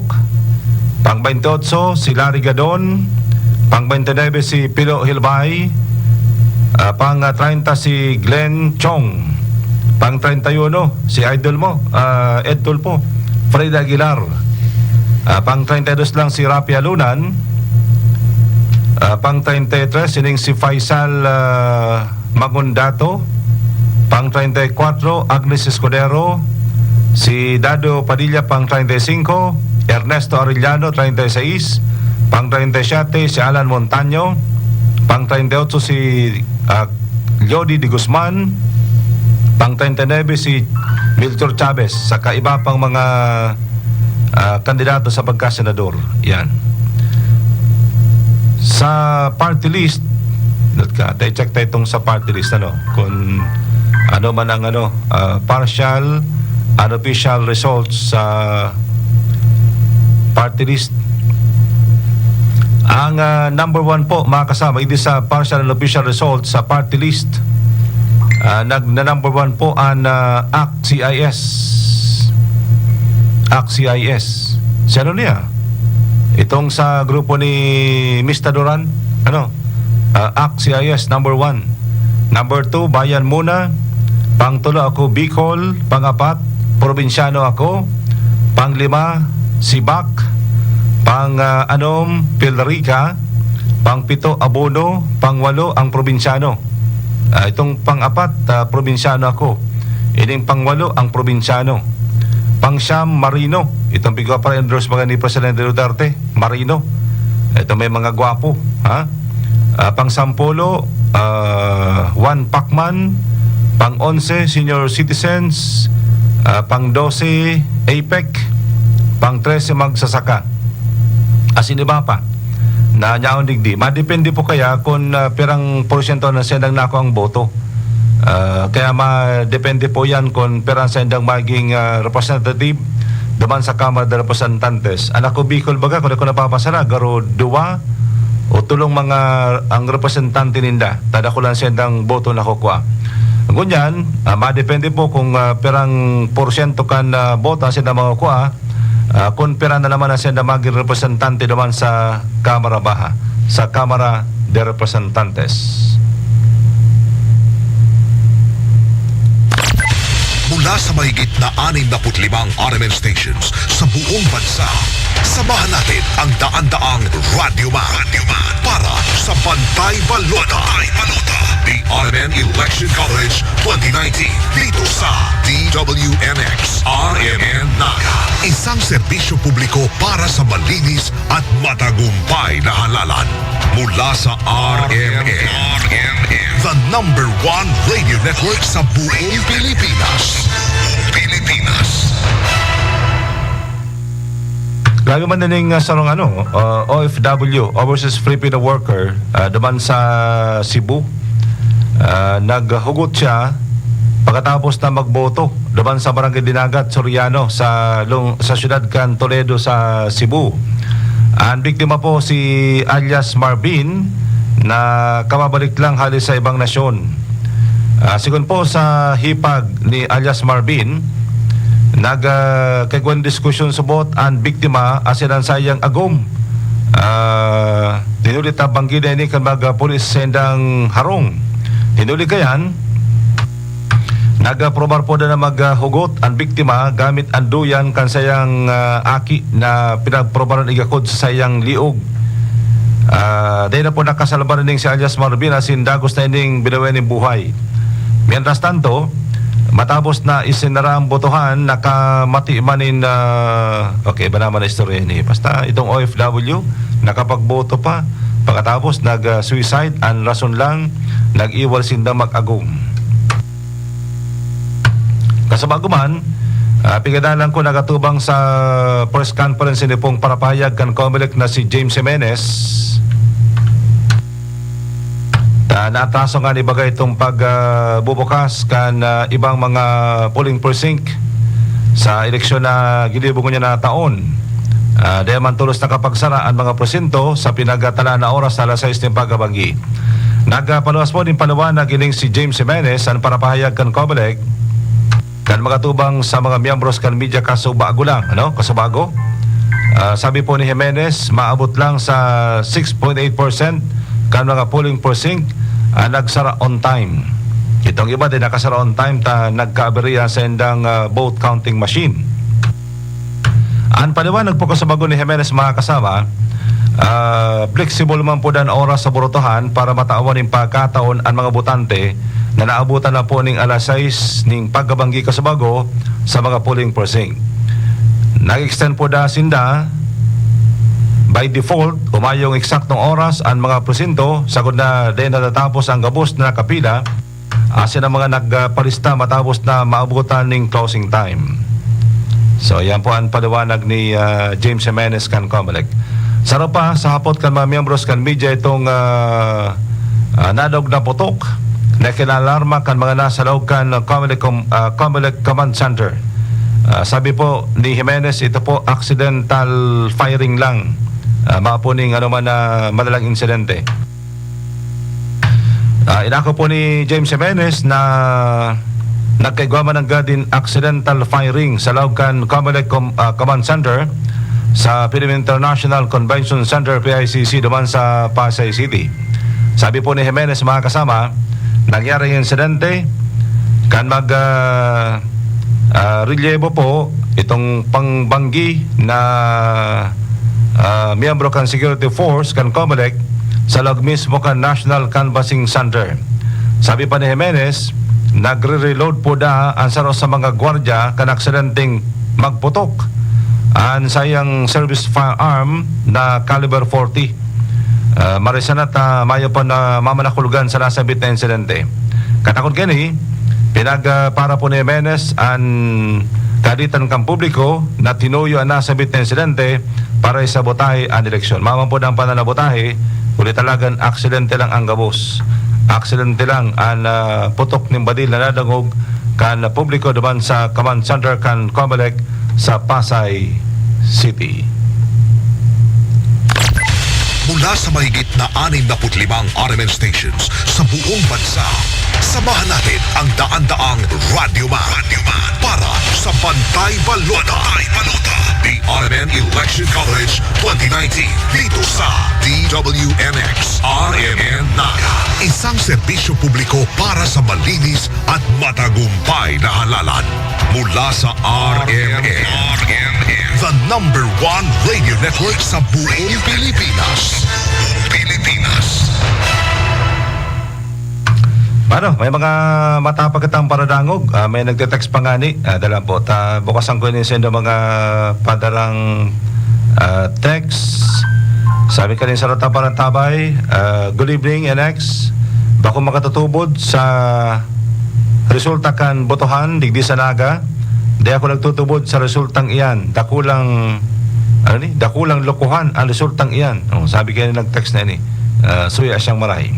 Pang twenty-eight, si Larry Gadon. Pang twenty-nine, si Pilo Hilbay. Ah, pang, ah, treinta, si Glenn Chong. Pang treinta y uno, si idol mo, ah, Ed Tulfo, Fred Aguilar. Ah, pang treinta y dos lang si Rafi Alunan. Ah, pang treinta y tres, sining si Faisal, ah, Magundato. Pang treinta y cuatro, Agnes Escudero. Si Dado Padilla, pang treinta y cinco. Ernesto Arellano, treinta y seis. Pang treinta y siete, si Alan Montaño. Pang treinta y ocho, si, ah, Jody de Guzman. Pang treinta y nueve, si Melchor Chavez. Saka iba pang mga, ah, kandidato sa pagkasenador. Yan. Sa party list, dot ka, tayo check tayo itong sa party list, ano, kung ano man ang, ano, ah, partial, unofficial results sa party list. Ang, ah, number one po, mga kasama, hindi sa partial and official results sa party list. Ah, nag, na number one po ang, ah, ACT-CIS. ACT-CIS. Si ano niya? Itong sa grupo ni Mister Duran, ano? Ah, ACT-CIS number one. Number two, Bayan Muna. Pangtulo ako, Bicol. Pangapat, Probinsyano ako. Panglima, Sibak. Pang, ah, anom, Pilrica. Pangpito, Abono. Pangwalo, ang Probinsyano. Ah, itong pang-apat, ah, Probinsyano ako. Ining pangwalo, ang Probinsyano. Pangsyam, Marino. Itong pigwa para endorse mga ni Presidente Duterte, Marino. Ito may mga gwapo, ha? Ah, pang-sampulo, ah, Juan Pacman. Pang-onse, Senior Citizens. Ah, pang-dose, APEC. Pang-trese, magsasaka. Asin iba pa na nyaon digdi. Madepende po kaya kung, ah, pirang porsyento na sendang nako ang boto. Ah, kaya madepende po yan kung pira ang sendang maging, ah, representative duman sa Kamara de Representantes. Ang ako Bicol baga, kung ako napapasara, garo duwa o tulong mga ang representante ninda. Tada ko lang sendang boto na kukua. Ngunyan, ah, madepende po kung, ah, pirang porsyento kan, ah, boto ang senda makukua, ah, kung pira na naman ang senda maging representante duman sa Kamara Baha, sa Kamara de Representantes. Mula sa mahigit na anim na put limang R M N stations sa buong bansa, samahan natin ang daan-daang Radyo Man para sa Bantay Balota. The R M N Election Coverage twenty nineteen dito sa D W N X R M N Naga. Isang serbisyo publiko para sa malinis at matagumpay na halalan. Mula sa R M N, the number one radio network sa buong Pilipinas. Pilipinas. Grabe man din yung, ah, sarong ano, ah, O F W, Overseas Filipino Worker, ah, duman sa Cebu. Ah, naghugot siya pagkatapos na magboto duman sa Barangay Dinagat, Soriano, sa lung-, sa siyudad kan Toledo sa Cebu. Ang biktima po si alias Marvin na kababalik lang hali sa ibang nasyon. Ah, sigon po sa hipag ni alias Marvin, nag, ah, kaigwang diskusyon subot an biktima asin an saiyang agom. Ah, tinuli ta banggi na ini kan mga pulis sa indang harong. Tinuli kayan, nag-aprobar po na maghugot an biktima gamit an duyan kan saiyang, ah, aki na pinagprobaran igakod sa saiyang liog. Ah, dai na po nakasalba ning si alias Marvin asin dagos na ining binawi ning buhay. Mientras tanto, matapos na isinara ang botohan, nakamati man in, ah, okay, iba naman na istorya ini. Basta itong O F W, nakapagboto pa. Pagkatapos, nag-suicide. Ang rason lang, nag-iwal sinda mag-agom. Kasabag ko man, Ah, pigadalan ko nagatubang sa press conference ni pong parapahayag kan Comelec na si James Jimenez. Ta naatraso nga ni bagay itong pag, ah, bubukas kan, ah, ibang mga polling precinct sa eleksyon na ginibo niya na taon. Ah, dahil man tulos nakapagsara ang mga presinto sa pinagatalaan na oras na alas sais nin pagkabanggi. Nagpaluwas po nin paliwanag ining si James Jimenez, an parapahayag kan Comelec, kan magatubang sa mga miyembros kan media kasubago lang, ano? Kasubago. Ah, sabi po ni Jimenez, maabot lang sa six point eight percent kan mga polling precinct ang nagsara on time. Itong iba din nakasara on time ta nagkaaberya sa indang, ah, vote counting machine. An paliwanag po kasubago ni Jimenez, mga kasama, ah, flexible man po dan oras sa botohan para matawan nin pagkataon an mga botante na naabutan na po ning alas sais ning pagkabanggi kasubago sa mga polling precinct. Nag-extend po da sinda by default, humayong eksaktong oras an mga presinto, sagkod na dai natatapos ang gabos na nakapila, asin ang mga nagpalista matapos na maabutan ning closing time. So, yan po ang paliwanag ni, ah, James Jimenez kan Comelec. Saro pa, sa hapot kan mga miyembros kan media itong, ah, ah, nadog na putok na kinalarma kan mga nasa laog kan Comelec Com-, ah, Comelec Command Center. Ah, sabi po ni Jimenez, ito po accidental firing lang. Ah, mapo ning ano man na malalang insidente. Ah, inako po ni James Jimenez na nagkaigwa man nanggad nin accidental firing sa laog kan Comelec Com-, ah, Command Center sa Philippine International Convention Center, P I C C, duman sa Pasay City. Sabi po ni Jimenez, mga kasama, nangyari ang insidente kan mag, ah, ah, relyevo po itong pangbanggi na, ah, miyembro kan security force kan Comelec sa laog mismo kan National Canvassing Center. Sabi pa ni Jimenez, nagre-reload po da ang saro sa mga gwardya kan aksidenteng magputok an saiyang service firearm na caliber forty. Ah, marisanat, ah, mayo pa na mamanakulugan sa nasabit na insidente. Katakod kini, pinag, ah, para po ni Jimenez an kaditan kan publiko na tinuyo an nasabit na insidente para isabotahe an eleksyon. Maman po ang pananabotahe, huli talagang aksidente lang ang gabos. Aksidente lang an, ah, putok nin badil na nadangog kan publiko duman sa Command Center kan Comelec sa Pasay City. Mula sa mahigit na anim na put limang R M N stations sa buong bansa, samahan natin ang daan-daang Radyo Man para sa Bantay Balota. Bantay Balota. The R M N Election Coverage twenty nineteen dito sa D W M X R M N Naga. Isang serbisyo publiko para sa malinis at matagumpay na halalan. Mula sa R M N, the number one radio network sa buong Pilipinas. Pilipinas. Ano, may mga matapag kitang paradangog. Ah, may nagte-text pa ngani. Ah, dala po. Ta, bukasan ko ini sa inyong mga padarang, ah, text. Sabi ka rin sa Rota Parantabay, ah, "Good evening, N X. Bako makatutubod sa resulta kan botohan digdi sa Naga. Di ako nagtutubod sa resultang iyan. Dakulang, ano ni? Dakulang lokohan ang resultang iyan." Oh, sabi kaya nag-text na ini. Ah, suya siyang maray.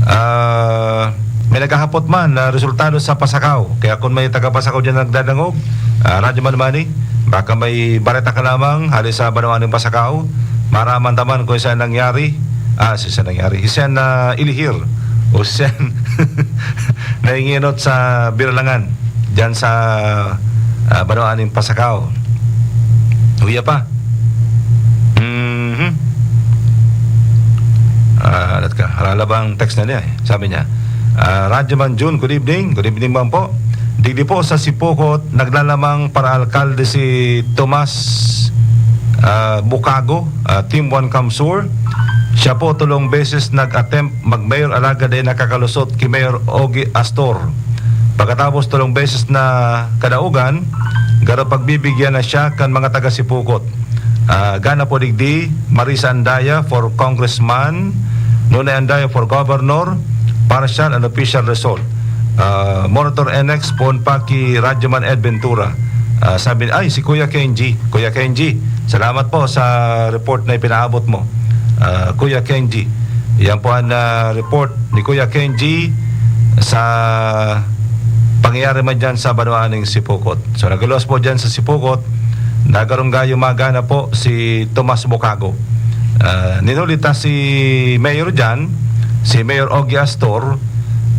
Ah, may naghahapot man na resultado sa Pasacao. Kaya kung may taga Pasacao diyan nagdadangog, ah, Radyo Man Money, baka may bareta ka lamang hali sa banwaan ng Pasacao, maraman taman kung saan nangyari, ah, si saan nangyari, si saan na ilihir, o si saan nainginot sa Biralangan, diyan sa, ah, banwaan ng Pasacao. Huya pa. Mhm. Ah, alat ka. Harala bang text na niya eh. Sabi niya, ah, "Radyo Man Jun, good evening." Good evening man po. Digdi po sa Sipokot, naglalamang para alkalde si Tomas, ah, Bucago, ah, Team One Kamsur. Siya po tulong beses nag-attempt mag-mayor, alagad ay nakakalusot ki Mayor Ogie Astor. Pagkatapos tulong beses na kadaogan, garo pagbibigyan na siya kan mga taga Sipokot. Ah, gana po digdi, Marisa Andaya for congressman, Nonay Andaya for governor, partial and official result. Ah, Monitor N X poon pa ki Radyoman Ed Ventura. Ah, sabi, ay, si Kuya Kenji. Kuya Kenji, salamat po sa report na ipinaabot mo. Ah, Kuya Kenji, yan po ang, ah, report ni Kuya Kenji sa pangyayari man dyan sa banwaan ng Sipocot. So, nagluwas po dyan sa Sipocot, nagarunggayo magana po si Tomas Bukago. Ah, ninulita si Mayor dyan, si Mayor Ogie Astor,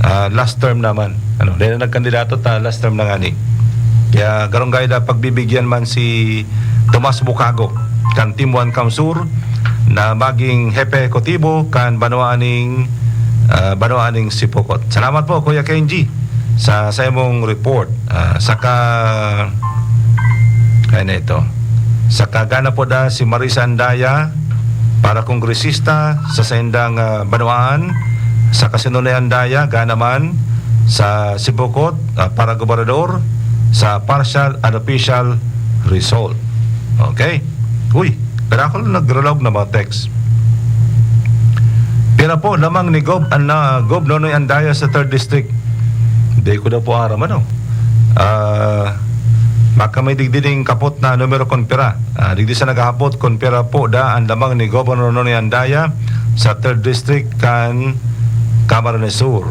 ah, last term naman. Ano, dahil na nagkandidato ta, last term na nga ni. Kaya garunggay na pagbibigyan man si Tomas Bukago kan Team One Kamsur na maging hepe ekutibo kan banwaan ning, ah, banwaan ning Sipocot. Salamat po, Kuya Kenji, sa, sa imong report. Ah, saka, kaya na ito. Saka gana po da si Marisa Andaya para kongresista sa saindang, ah, banwaan. Saka si Nonoy Andaya, gana man sa Sibocot, ah, para gobernador sa partial unofficial result. Okay? Uy, pero ako lang nagrelog na mga text. Pira po lamang ni Gob, an, ah, Gob Nonoy Andaya sa third District? Di ko daw po aram, ano? Ah, baka may digdi ning kapot na numero kon pira. Ah, digdi sa naghahapot kon pira po da ang lamang ni Governor Nonoy Andaya sa third District kan Camarines Sur.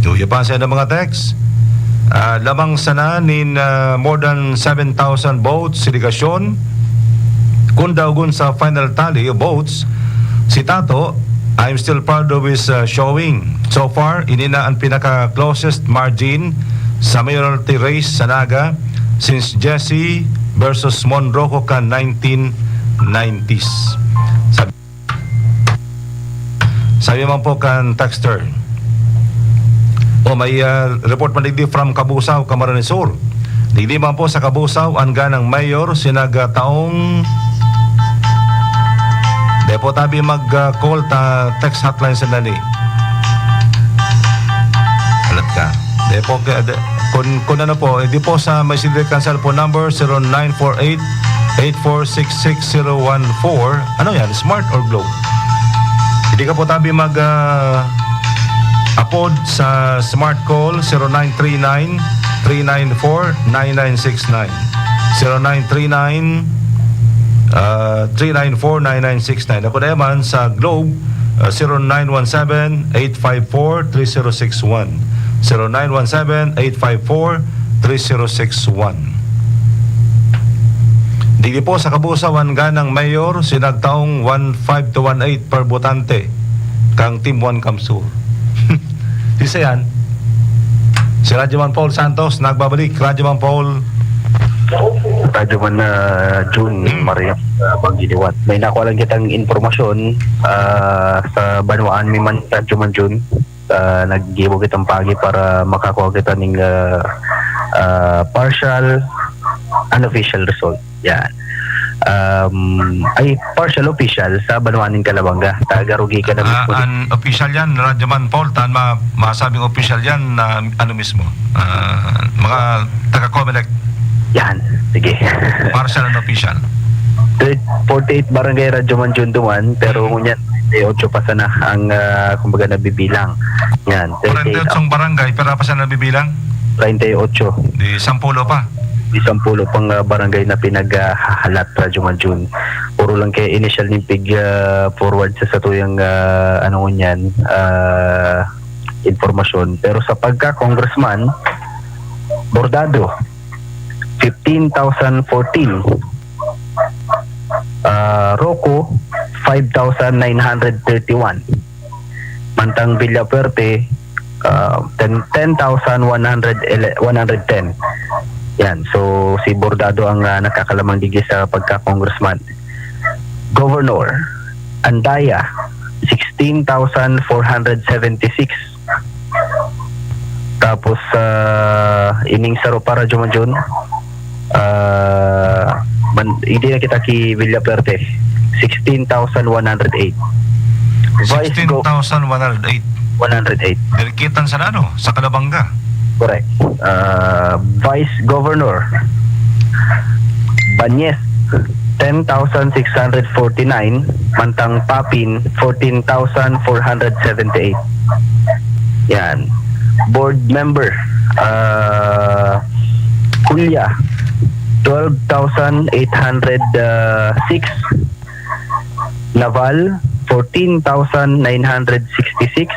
Duya pa sa mga text. Ah, lamang sana nin, ah, more than seven thousand votes si Legacion. Kun daogon sa final tally of votes, si Tato, I'm still proud of his, uh, showing. So far, ini na ang pinaka-closest margin sa mayoralty race sa Naga since Jesse versus Mon Roco kan nineteen nineties. Sabi, sabi man po kan texter, o may, uh, report man digdi from Cabusao, Camarines Sur. Digdi man po sa Cabusao, ang ganang mayor, sinagataong Dai po tabi mag, ah, call ta text hotline sandali. Alat ka. Dai po, ka- da- kun, kun ano po, hindi po sa may silbi kan cellphone number, zero nine four eight, eight four six six zero one four. Ano yan? Smart or Globe? Hindi ka po tabi mag, ah, apod sa Smart Call, zero nine three nine, three nine four, nine nine six nine. Zero nine three nine, ah, three nine four, nine nine six nine. Ako na man sa Globe, ah, zero nine one seven, eight five four, three zero six one. Zero nine one seven, eight five four, three zero six one. Digdi po sa Cabusao, ang ganang mayor, sinagtaong one five to one eight per botante, kang Team One Kamsur. Isa yan. Si Radyo Man Paul Santos, nagbabalik. Radyo Man Paul. Radyo Man, ah, June, Hmm. Maria, ah, Banggi Liwat. May nakuha lang kitang impormasyon, ah, sa banwaan mi man, Radyo Man June. Ah, naggibo kitang pagi para makakuha kita ning, ah, ah, partial unofficial result. Yan. Um, ay, partial official sa banwaan nin Calabanga. Taga Roque ka na Ah, mismo. An official yan, Radyo Man Paul, tan ma masabing official yan na ano mismo? Ah, mga taga-Comelec. Yan, sige. Partial and official. Third, forty-eight barangay Radyo Man June duman, pero Hmm. ngunyan, treinta y ocho pa sana ang, ah, kumbaga, nabibilang. Yan, thirty-eight. Kwarenta y ocho barangay, pero pa sana nabibilang? Treinta y ocho. Di sampulo pa. Di sampulo pang, ah, barangay na pinaghahalat, Radyo Man June. Puro lang kaya initial ning pig, ah, forward sa satuyang, ah, ano ngunyan, ah, impormasyon. Pero sa pagka-congressman, Bordado, fifteen thousand fourteen. Ah, Roco, five thousand nine hundred thirty-one. Mantang Villafuerte, ah, ten, ten thousand one hundred, ele-, one hundred ten. Yan. So, si Bordado ang, ah, nakakalamang digdi sa pagka-congressman. Governor, Andaya, sixteen thousand four hundred seventy-six. Tapos, ah, ining saro pa, Radyo Man June, ah, man, hindi na kita ki Villafuerte, sixteen thousand one hundred eight. Vice Go- Sixteen thousand one hundred eight. One hundred eight. Dirikitan sa ano? Sa Calabanga. Correct. Ah, Vice Governor Banyes, ten thousand six hundred forty-nine, mantang Papin, fourteen thousand four hundred seventy-eight. Yan. Board member, ah, Julia, twelve thousand eight hundred six. Naval, fourteen thousand nine hundred sixty-six.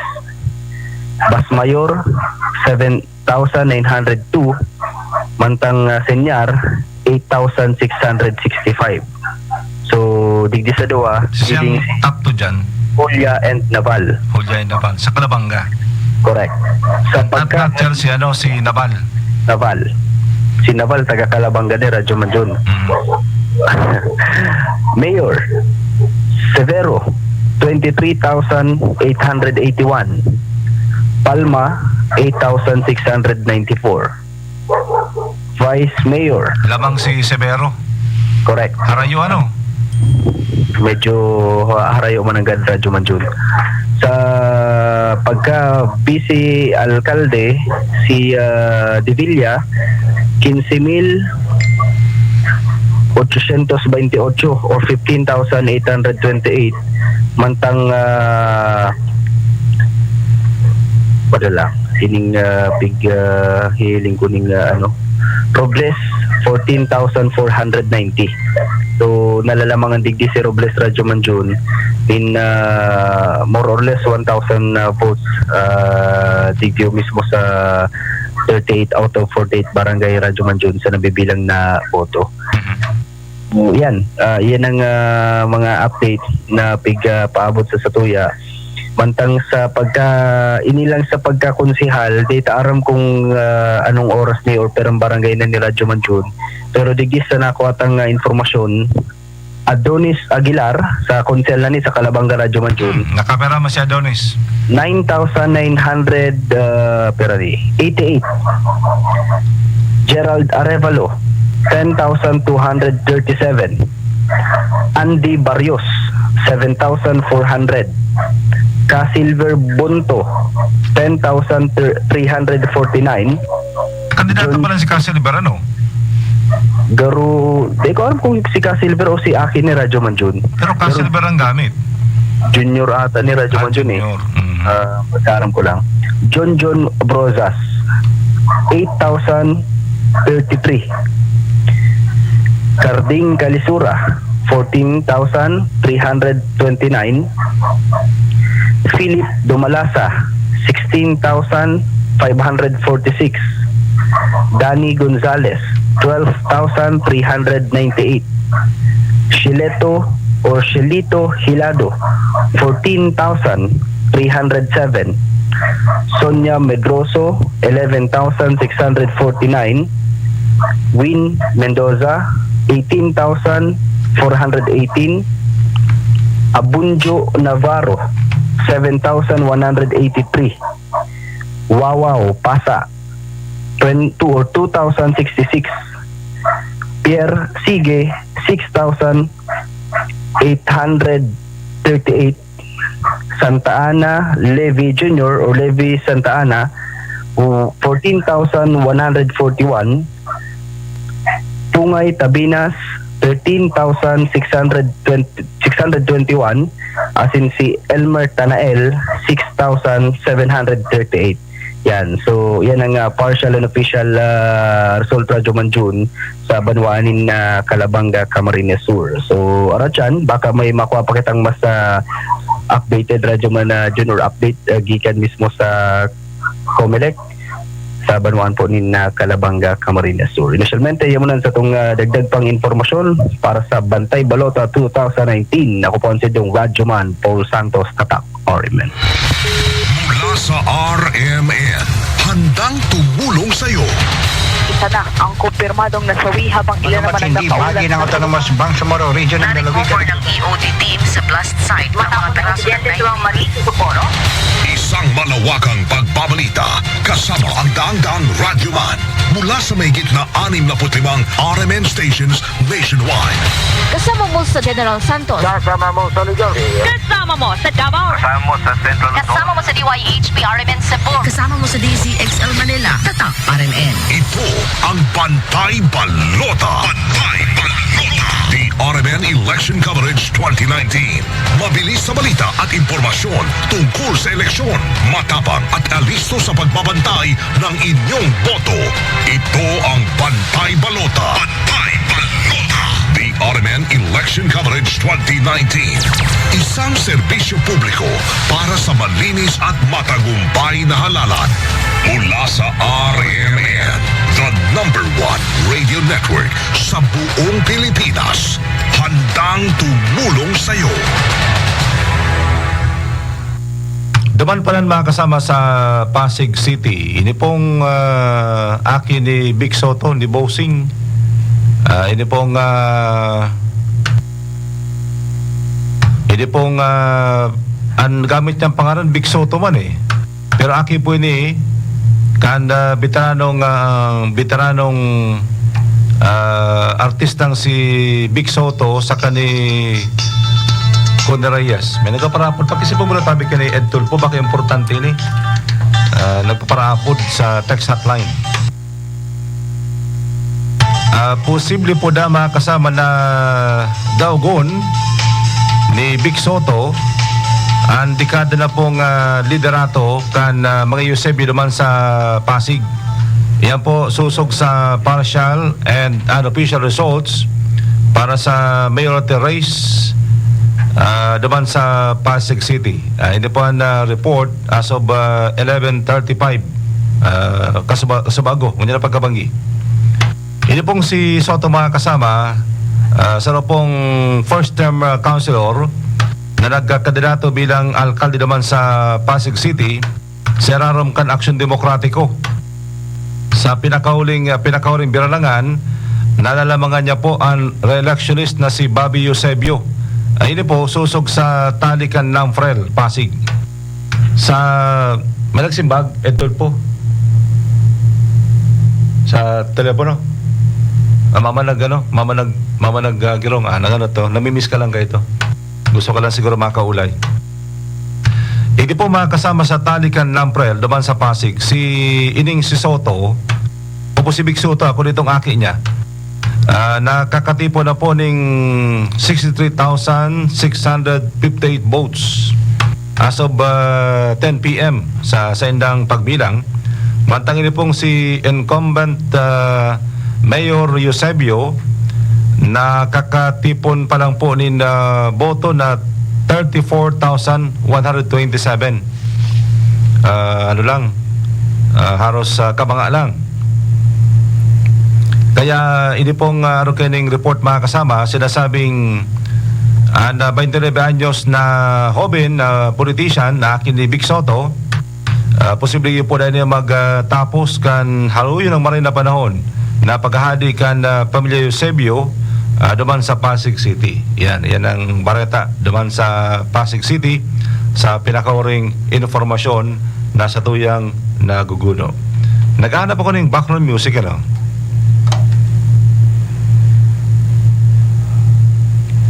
Basmayor, seven thousand nine hundred two. Mantang, ah, Senyar, eight thousand six hundred sixty-five. So, digdi sa duwa, Siyang leading top two dyan, Julia and Naval. Julia and Naval. Sa Kalabanga. Correct. Sa Top pagka notcher si ano, si Naval. Naval. Si Naval, taga Kalabanga ni Radyo Manjun. Mm. Mayor, Severo, twenty-three thousand eight hundred eighty-one. Palma, eight thousand six hundred ninety-four. Vice Mayor, Lamang si Severo. Correct. Harayo ano? Medyo ah, harayo man ang Radyo Manjun. Sa pagka vice alkalde, si ah, De Villa, quince mil ochocientos veintiocho or fifteen thousand eight hundred twenty-eight. Mantang ah, padala, sining ah, pig ah, hiling ko ning ah, ano, Robles, fourteen thousand four hundred ninety. So, nalalamang ang digdi si Robles, Radyo Manjun, in ah, more or less one thousand ah, votes, ah, digdi mismo sa thirty-eight out of forty-eight barangay, Radyo Manjun, sa nabibilang na boto. Mhm. So, yan. Ah, yan ang ah, mga update na pig ah, paabot sa satuya. Mantang sa pagka, inilang sa pagkakonsehal, di ta aram kung ah, anong oras ni or perang barangay na ni Radyo Manjun. Pero digdi sa nakuha tang ah, informasyon, Adonis Aguilar, sa konsehal na ni sa Kalabanga, Radyo Manjun, Hmm, nakapera mo si Adonis. nine thousand nine hundred, ah, pera ni, eighty-eight. Gerald Arevalo, ten thousand two hundred thirty-seven. Andy Barrios, seven thousand four hundred. Ka Silver Bonto, ten thousand three hundred forty-nine. Kandidato Jun- pa lang si Castle Verano. Garo, di ko alam kung si Ka Silver o si Aki ni Radyo Manjun. Pero Castle Verano ang gamit. Junior ata ni Radyo Ah, Manjun eh. junior. Mm. Ah, pagkaaram ko lang. John John Brozas, eight thousand thirty-three. Carding Calisura, fourteen thousand three hundred twenty-nine. Philip Dumalasa, sixteen thousand five hundred forty-six. Danny Gonzalez, twelve thousand three hundred ninety-eight. Shileto or Shelito Hilado, fourteen thousand three hundred seven. Sonia Medroso, eleven thousand six hundred forty-nine. Win Mendoza, eighteen thousand four hundred eighteen. Abunjo Navarro, seven thousand one hundred eighty-three. Wawaw, Pasa, twenty or two thousand sixty-six. Pierre Sige, six thousand eight hundred thirty-eight. Santa Ana, Levi Junior or Levi Santa Ana, fourteen thousand one hundred forty-one. Pungay Tabinas, thirteen thousand six hundred twenty, six hundred twenty-one, asin si Elmer Tanael, six thousand seven hundred thirty-eight. Yan. So, yan ang ah, partial and official ah, result, Radyo Manjun, sa banwaan nin ah, Calabanga, Camarines Sur. So, arat yan, baka may makuha pa kitang mas ah, updated, Radyo Man ah, Jun, or update ah, gikan mismo sa Comelec sa banwaan po nin ah, Calabanga, Camarines Sur. Inisyalmente, yan muna sa itong ah, dagdag pang impormasyon para sa Bantay Balota two thousand nineteen. Ako po ang si Dong Radyo Man, Paul Santos, Tatak, R M N. Mula sa R M N, handang tumulong sa'yo. Isa na ang kumpirmadong nasawi habang ilan naman ang Malumat hindi nakaulat bahagi ng na Autonomous Bangsamoro Region ng Na-recover Lalawigan. ng E O D team sa blast site ang mga Matapos ang piraso ng insidente sa nylon. Marites, Socorro. Isang malawakang pagbabalita kasama ang daang-daang radyoman mula sa mahigit na anim na put limang R M N stations nationwide. Kasama mo sa General Santos. Kasama mo sa Luzon. Kasama mo sa Davao. Kasama mo sa Central Luzon. Kasama mo sa D Y H P R M N Cebu. Kasama mo sa D Z X L Manila. Tatak R M N. Ito ang Bantay Balota. Bantay Balota. D R M N Election Coverage twenty nineteen. Mabilis sa balita at impormasyon tungkol sa eleksyon. Matapang at alisto sa pagbabantay ng inyong boto. Ito ang Bantay Balota. Bantay Balota. D R M N Election Coverage twenty nineteen. Isang serbisyo publiko para sa malinis at matagumpay na halalan. Mula sa R M N, the number one radio network sa buong Pilipinas. Handang tumulong sa'yo. Duman pa nan mga kasama sa Pasig City. Ini pong, ah, aki ni Vic Sotto, ni Bossing. Ah, ini pong, ah, ini pong, ah, ang gamit niyang pangaran, Vic Sotto man eh. Pero aki po ini, kan, ah, veteranong, ah, veteranong, ah, artistang si Vic Sotto saka ni Connie Reyes. May nagpaparapod. Pakisipo muna tabi kay Ed Tulfo, baka importante ini. Ah, nagpaparapod sa text hotline. Ah, posible po da, mga kasama, na daogon ni Vic Sotto ang dekada na pong, ah, liderato kan, ah, mga Eusebio duman sa Pasig. Iyan po, sosog sa partial and unofficial results para sa mayoralty race, ah, duman sa Pasig City. Ah, ini po ang, ah, report as of, ah, eleven thirty-five, ah, kasuba-, subago, ngunyan na pagkabanggi. Ini pong si Sotto, mga kasama, ah, saro pong first term, ah, councilor na nagkakandidato bilang alkalde naman sa Pasig City, sa irarom kan Aksyon Demokratiko. Sa pinakahuling, ah, pinakahuling biralangan, nalalamangan niya po ang re-electionist na si Bobby Eusebio. Ay, ini po, sosog sa tali kan NAMFREL, Pasig. Sa, may nagsimbag, Ed Tulfo. Sa telepono. Ah, mama nag, ano, mama nag, mama nag, ah, girong, ah, nag, ano to, namimiss ka lang kayo to. Gusto ka lang siguro makaulay. Hindi po, mga kasama, sa tali kan NAMFREL, duman sa Pasig, si ining si Sotto, o po si Vic Sotto, ako nitong aki niya, ah, nakakatipon na po ning sixty-three thousand six hundred fifty-eight votes as of, ah, ten P M sa saindang pagbilang. Mantang ini pong si incumbent, ah, Mayor Eusebio, nakakatipon pa lang po nin, ah, boto na thirty-four thousand one hundred twenty-seven. Ah, ano lang, ah, haros, ah, kabanga lang. Kaya ini pong, ah, aro kining report, mga kasama, sinasabing, ah, na twenty-nine anyos na hoben na politician na akin ni Vic Sotto, ah, posible yun po na niya mag, ah, tapos kan haluyon ng maray na panahon na paghahadi kan, ah, pamilya Eusebio, ah, duman sa Pasig City. Yan, yan ang bareta duman sa Pasig City sa pinakauring informasyon na sa tuyang naguguno. Naghahanap ako ng background music, ano?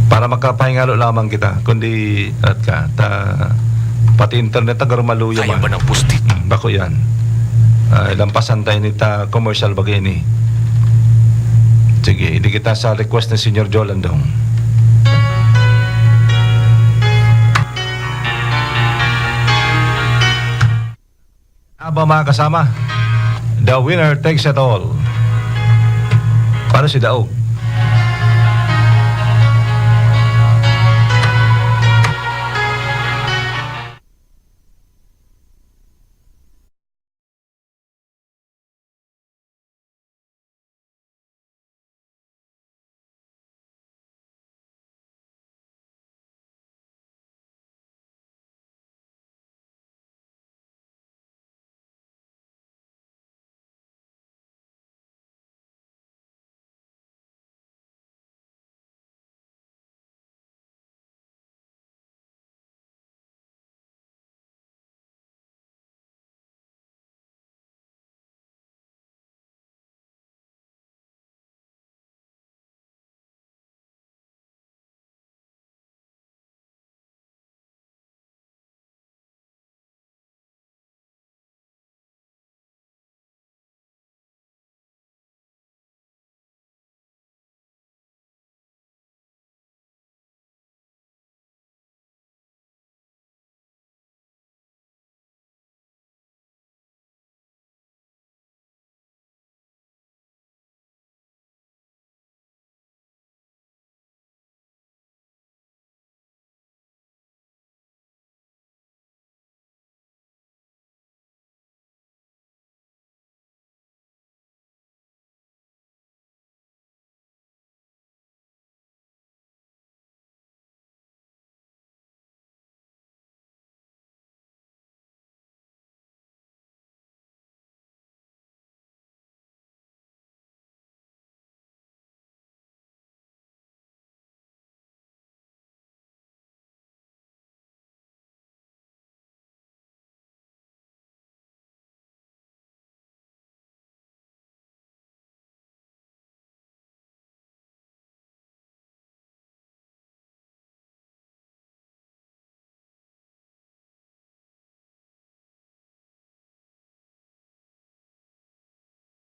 Para makapahingalo lamang kita, kundi, at ka, ta, pati internet, ta, garumaluya Kaya man. Ba ng pusti? Hmm, bako yan. Ah, lampasan tayo nita commercial bagay ni. Sige, hindi kita sa request ni Senyor Joe Landong. Aba, mga kasama, the winner takes it all. Paano si Daog?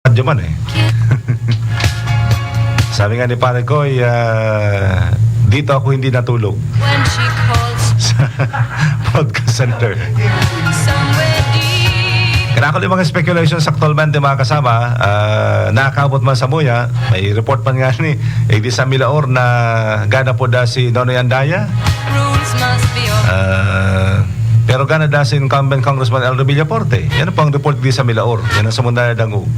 radyo man eh. Sabi nga ni Pare Koy, ah, dito ako hindi natulog. When she calls. Sa podcast center. Somewhere deep. Kaya ako yung mga speculation sa actualmente, mga kasama, ah, nakakaabot man sa muya, may report man nga ni, eh, di sa Milaor na gana po da si Nonoy Andaya. Rules must be obeyed. Ah, pero gana da si incumbent Congressman Eldo Villaforte. Yan po ang report di sa Milaor. Yan ang sa Mundana Dangog.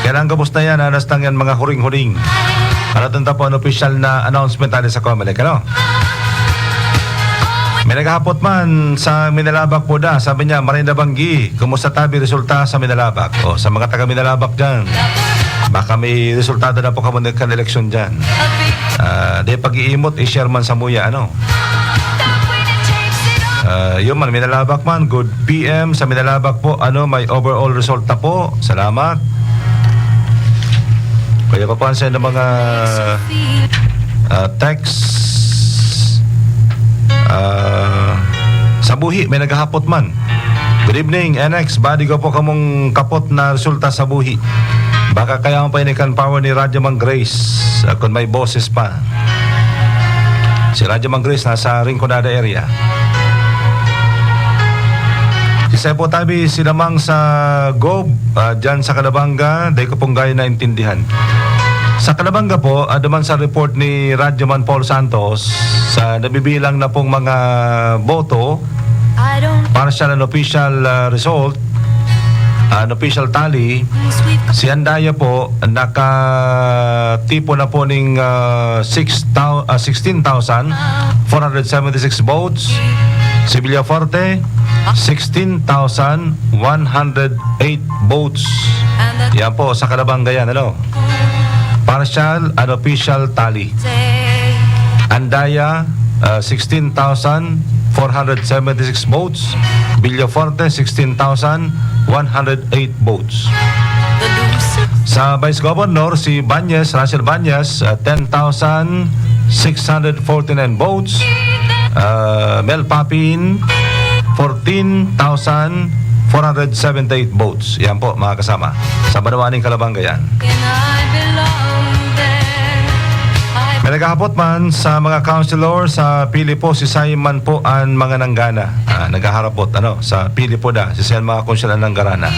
Kaya lang gabos na yan, ha, nastang yan mga huring-huring. Ano itong tapo ang official na announcement tali sa Comelec, ano? May naghahapot man sa Minalabak po da. Sabi niya, "Maray na banggi, kumusta tabi resulta sa Minalabak?" O, sa mga taga Minalabak dyan, baka may resultado na po kamo kan eleksyon dyan. Ah, di pag-iimot, i-share man sa muya, ano? Ah, yun man, Minalabak man, good P M sa Minalabak po. Ano, may overall result na po. Salamat. Kaya papansin ng mga, ah, text, ah, sa buhi, may naghahapot man. Good evening, N X. Badi ko po kamong kapot na resulta sa buhi. Baka kaya ang painikan power ni Radyo Mang Grace, ah, kung may boses pa. Si Radyo Mang Grace nasa Rinconada area. Isa po tabi si Lamang sa Gob, ah, dyan sa Calabanga, dahil ko pong gayon naintindihan. Sa Calabanga po, ah, duman sa report ni Radyo Man Paul Santos, sa nabibilang na pong mga boto, partial and official, ah, result, ah, and official tally, si Andaya po, nakatipo na po ning, ah, six thou-, ah, sixteen thousand four hundred seventy-six votes. Si Villafuerte, sixteen thousand one hundred eight votes. Yan po, sa Calabanga yan, ano? Partial and official tally. Andaya, ah, sixteen thousand four hundred seventy-six votes. Villafuerte, sixteen thousand one hundred eight votes. Sa Vice Governor, si Bañez, Russell Bañez, ah, ten thousand six hundred forty-nine votes. Ah, Mel Papin, fourteen thousand four hundred seventy-eight votes. Yan po, mga kasama. Sa Banwa ning Calabanga yan. May naghahapot man sa mga councilor sa Pili po, si Simon po ang mga nanggana. Ah, naghaharapot, ano, sa Pili po da, si Sen mga councilor ang nanggarana.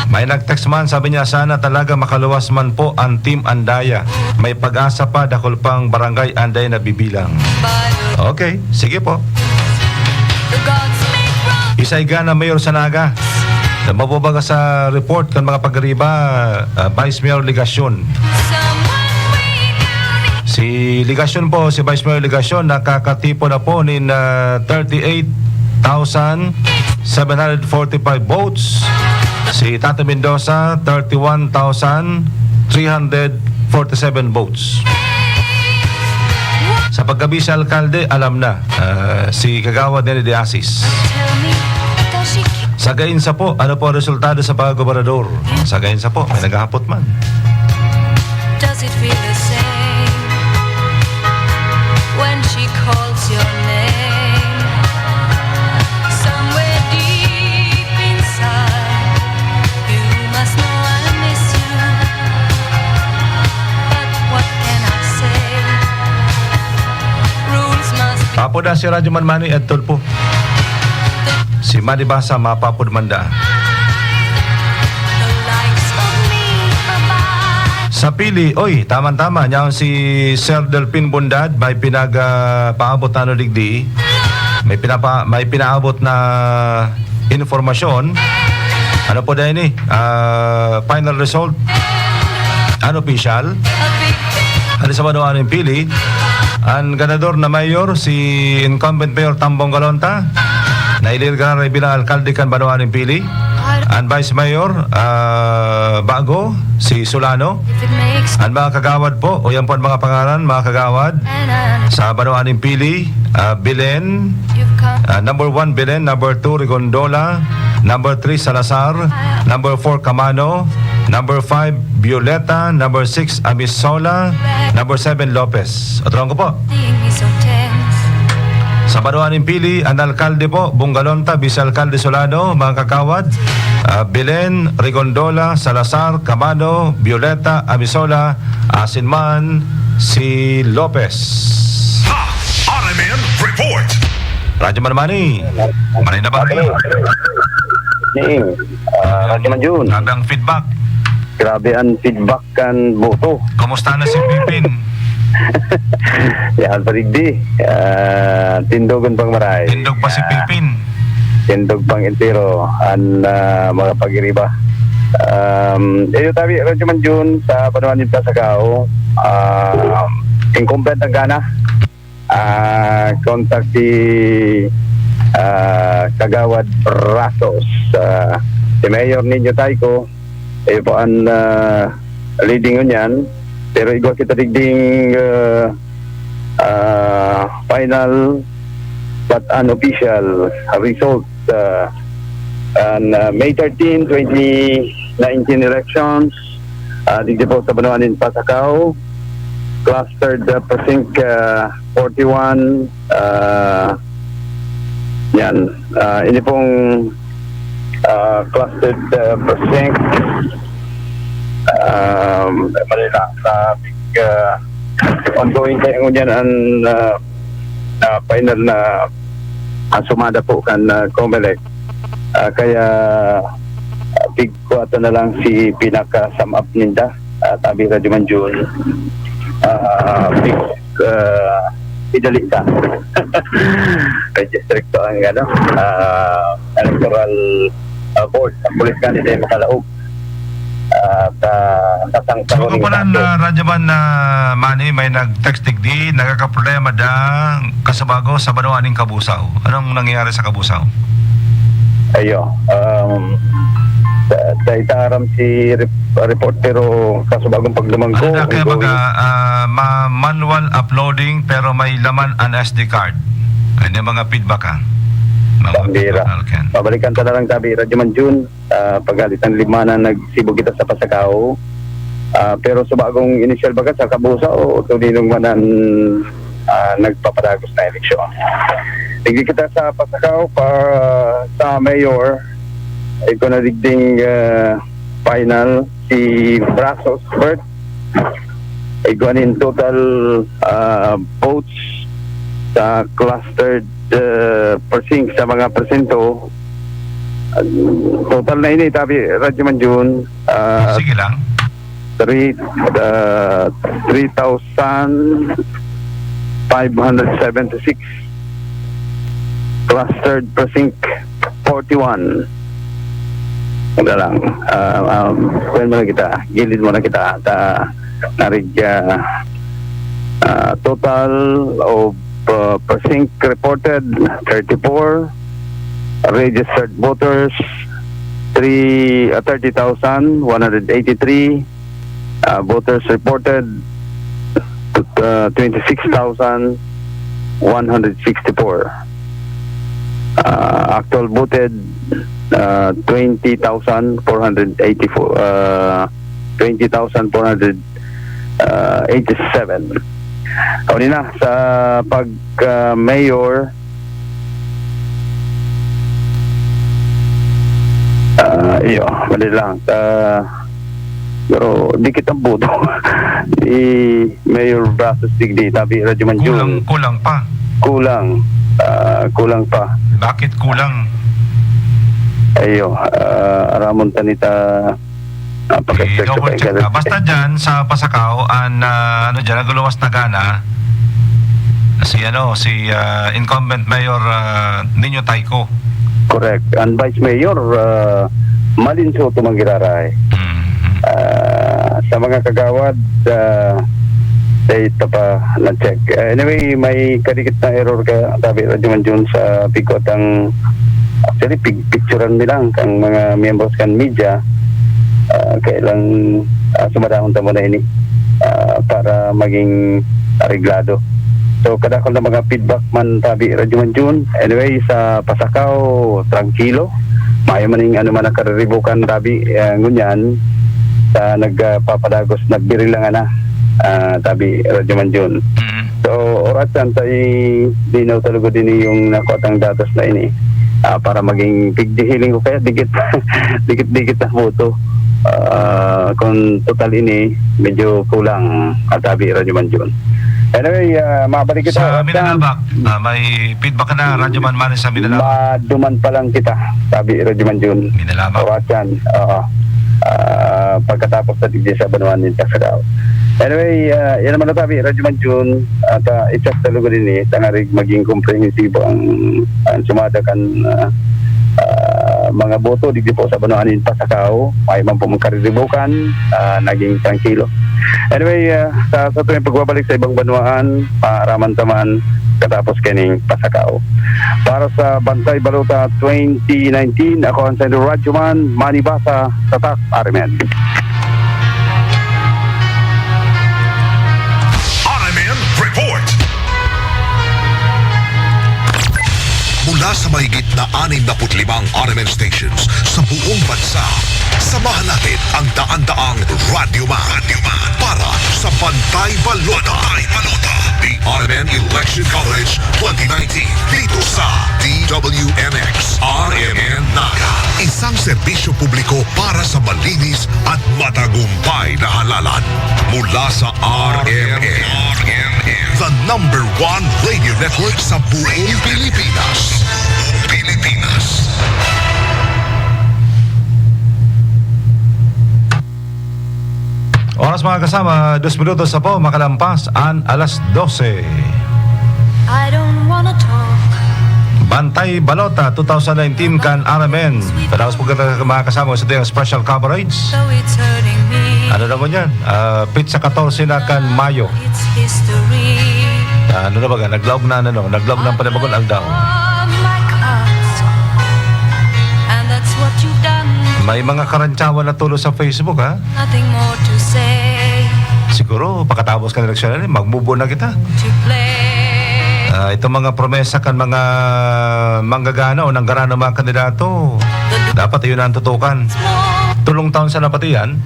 May nag-text man, sabi niya, "Sana talaga makaluwas man po ang Team Andaya. May pag-asa pa, dakul pang barangay Andaya na bibilang." Okay, sige po. Isa igana mayor sa Naga. Mabubaga sa report kan mga pagriba, ah, Vice Mayor Legacion. Si Legacion po, si Vice Mayor Legacion, nakakatipo na po nin, ah, thirty-eight thousand seven hundred forty-five votes. Si Tato Mendoza, thirty-one thousand three hundred forty-seven votes. Sa pagka-vice alkalde, alam na, ah, si Kagawad Nene de Asis. Sa Gainsa po, ano po ang resultado sa pagkagobernador? Sa Gainsa po, may naghahapot man. Does it feel the same when she calls your name? Somewhere deep inside, you must know I miss you. But what can I say? Rules must be Papo da si Radyo Man Manny Edtol po. Si Manny Basa, mapapod man da. The likes of me abide. Sa Pili, oy, tama-tama. Nyaon si Sir Delpin Bondad, may pinag, ah, paabot na ano digdi. May pinapa-, may pinaabot na informasyon. Ano po dahil ni? Ah, final result? Unofficial? Ano sa Banwa ning Pili? Ang ganador na mayor, si incumbent Mayor Tambong Galonta, na ilir ka na bilang alkalde kan Banwa ning Pili. Ang vice mayor, ah, bago, si Solano. Ang mga kagawad po, o yan po ang mga pangalan, mga kagawad, sa Banwa ning Pili, ah, Belen, ah, number one, Belen, number two, Rigondola, number three, Salazar, number four, Camano, number five, Violeta, number six, Amisola, number seven, Lopez. Atron ko po. Sa Sa banwaan nin Pili, an alkalde po, Bungalonta, Vice Alkalde Solano, mga kagawad, ah, Belen, Rigondola, Salazar, Camano, Violeta, Amisola, asin man si Lopez. Ha! R M N Report! Radyo Manmani, manay na ba? Ni, ah, Radyo Manjun. Grabe ang feedback. Grabe ang feedback kan boto. Kumusta na si Pipin? Yan, padigdi. Ah, tindogon pang maray. Tindog pa si Ah, Pipin. Tindog pang entero ang, ah, mga pagiriba. Um, iyo tabi, Radyo Manjun, sa banwaan nin Pasacao, ah, incumbent ang gana. Ah, kontra si, ah, Kagawad Brazos. Ah, si Mayor Nino Tayco, iyo po ang, ah, leading ngunyan. Pero igwa kita digding, ah, ah, final but unofficial result, ah, and, ah, May thirteen, twenty nineteen elections, ah, digdi po sa banwaan nin Pasacao, clustered, ah, precinct, ah, forty-one, ah, yan. Ah, ini pong, ah, clustered, ah, precinct, um, mali lang, sa big, ah, ongoing tayo ngunyan ang, ah, ah, final na, ah, sumada po kan, ah, Comelec. Ah, kaya, ah, pigkuwatan na lang si pinaka-sum up ninda, ah, tabi Radyo Manjun. Ah, pig, ah, idali ka. Register ko ang, ano, ah, electoral, ah, board. Ang pulis nga nila yung makalaog. Ah, sa, sa sang Sugo ko lang, ah, Radyo Man, ah, Manny, may nag-text digdi, nagkakaproblema da, kasubago sa banwaan nin Cabusao. Anong nangyayari sa Cabusao? Ayo, um, sa, sa itaaram si rep-, report, pero kasubagong pagdumangko, Ano na kaya ongoing. Baga, ah, ma-, manual uploading pero may laman an S D card? Ano yung mga feedback, ha? Mga Pambira. Feedback, Alken. Babalikan ta na lang, tabi, Radyo Manjun. Ah, pagalitan lima na nagsibo kita sa Pasacao. Ah, pero sa bagong inisyal baga sa Cabusao, o Toninong man ang, ah, nagpapadagos na eleksyon. Digdi kita sa Pasacao pa sa mayor, ito na digding, ah, final si Brazos Bert. Igwa nin total, ah, votes sa clustered, ah, precinct sa mga presinto. Total na ini, tabi, Radyo Manjun, ah, Sige lang. three, ah, three thousand five hundred seventy-six. Clustered Precinct forty-one. Wala lang. Ah, um, kuwan muna kita. Gilid muna kita. Ta, narig, ah, ah, total of, ah, precinct reported, thirty-four. Registered voters, three, ah, thirty thousand one hundred eighty-three. Ah, voters reported, ah, twenty-six thousand one hundred sixty-four. Ah, actual voted, ah, twenty thousand four hundred eighty-four, ah, twenty thousand four hundred eighty-seven. Kauli na sa pag, ah, mayor, Ah, iyo, madali lang. Ah, pero dikit ang boto. Si Mayor Brazos digdi, tabi Radyo Manjun. Kulang, kulang pa. Kulang. Ah, kulang pa. Bakit kulang? Ayo, ah, aramon ta nita, ah, pag-check sa I-double check pag-check na. Basta dyan sa Pasacao, an, ah, ano dyan, nagluwas na gana, si, ano, si, ah, incumbent Mayor, ah, Nino Tayco. Correct. Ang Vice Mayor, ah, Malin Soto man giraray. Mm. Ah, sa mga kagawad, ah, dahil ito pa na-check. Ah, anyway, may kadikit na error ka, tabi Radyo Manjun, sa pigkot ang, actually, pig-, picturean mi lang kang mga miyembros kan media, ah, kailang, ah, sumadahon ta muna ini, ah, para maging areglado. So, kadakol na mga feedback man tabi Radyo Manjun. Anyway, sa Pasacao, trangkilo. Mayo man ning ano man ang kariribukan tabi, eh, ngunyan sa nagpapadagos, nagbirilangan na, ah, tabi Radyo Manjun. Mm. So, oras yan, tay, linaw talaga din yung nakuha tang datos na ini. Ah, para maging pigdihiling ko kaya dikit, dikit-dikit na boto. Ah, kung total ini, medyo kulang, katabi, Radyo Man Jun. Anyway, ah, mabalik kita, Sa oras yan. Minalabak, ah, may feedback ka na, Radyo Man Manny sa Minalabak. Maduman pa lang kita, sabi, Radyo Man Jun. Minalabak. Oras yan, oo. Ah, pagkatapos sa digdi sa Banwaan nin Pasacao. Anyway, ah, yan naman ang sabi, Radyo Man Jun, at, ah, i-check talaga din eh, tangarig maging komprehensibo ang, ang sumada kan, ah, ah, mga boto, digdi po sa Banwaan nin Pasacao, may man po magkariribukan, ah, naging trangkilo. Anyway, ah, sa, sa tuwing pagbabalik sa ibang banwaan, maaraman taman katapos kining Pasacao. Para sa Bantay Balota twenty nineteen, ako ang Sendo Radyoman, Manny Basa, Tatak, R M N. R M N Report. Mula sa mahigit na anim na put limang R M N stations sa buong bansa, samahan natin ang daan-daang Radyo Man para sa Bantay Balota. Bantay Balota. The R M N Election Coverage twenty nineteen dito sa D W M X R M N Naga. Isang serbisyo publiko para sa malinis at matagumpay na halalan. Mula sa R M N, the number one radio network sa buong Pilipinas. Pilipinas. Oras, mga kasama, dos minutos na po makalampas an alas dose. I don't wanna talk. Bantay Balota two thousand nineteen kan R M N. Patapos po kita, mga kasama, sa itong special coverage. So it's hurting me. Ano naman yan? Ah, petsa katorse na kan Mayo. It's history. Ah, ano na ba? Naglaog na, ano, naglaog na ang panibagon aldaw. Of my cuts. And that's what you've done. May mga karantsawan na tulo sa Facebook, ha? Nothing more to say. Siguro, pagkatapos kan eleksyon na rin, magmubo na kita. To play. Ah, itong mga promesa kan mga manggagana o nanggaran ng mga kandidato, dapat yun ang tutukan. Tulong taon sana pati yan.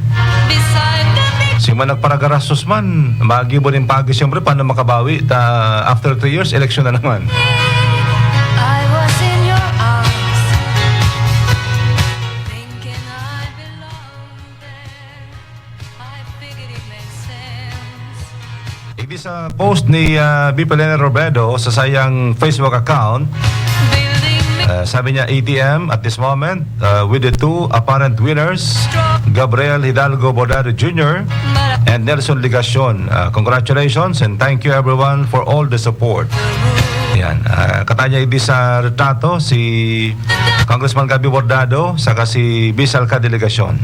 Beside the beach. Si man nagparagarastos man, magibo nin pagi, siyempre, paano makabawi? Ta, after three years, eleksyon na naman. I was in your arms, thinking I belong there. I figured it made sense. Igdi sa post ni, ah, V P Leni Robredo sa sayang Facebook account, ah, sabi niya, "A T M at this moment, ah, with the two apparent winners, Gabriel Hidalgo Bordado Junior and Nelson Legacion. Ah, congratulations and thank you everyone for all the support." Yan. Ah, katanya igdi sa retrato, si Congressman Gabby Bordado, saka si Vice Alcalde Legacion.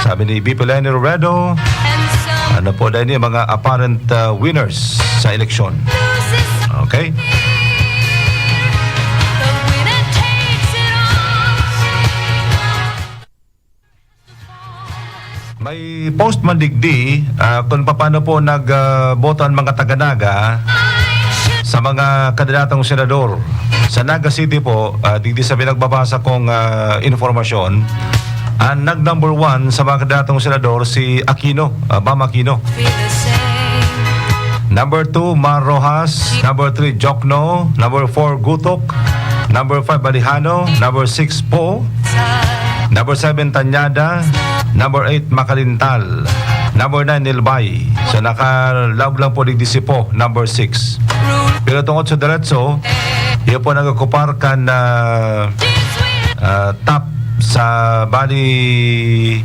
Sabi ni V P Leni Robredo, ano po, dahil yung mga apparent, ah, winners sa eleksyon. Okay? May post man digdi, ah, kung paano po nag, ah, boto ang mga taga Naga sa mga kandidatong senador. Sa Naga City po, ah, digdi sa pinagbabasa kong, ah, informasyon, ang nag-number one sa mga kandidatong senador si Aquino, ah, Bam Aquino. Number two, Mar Roxas. Number three, Jokno. Number four, Gutok. Number five, Balihano. Number six, Poe. Number seven, Tañada. Number eight, Macalintal. Number nine, Nilbay. So, nakalaog lang po digdi si Poe, number six. Pero tungod sa diretso, iyo po nag-okupar kan, ah, ah, top sa bali,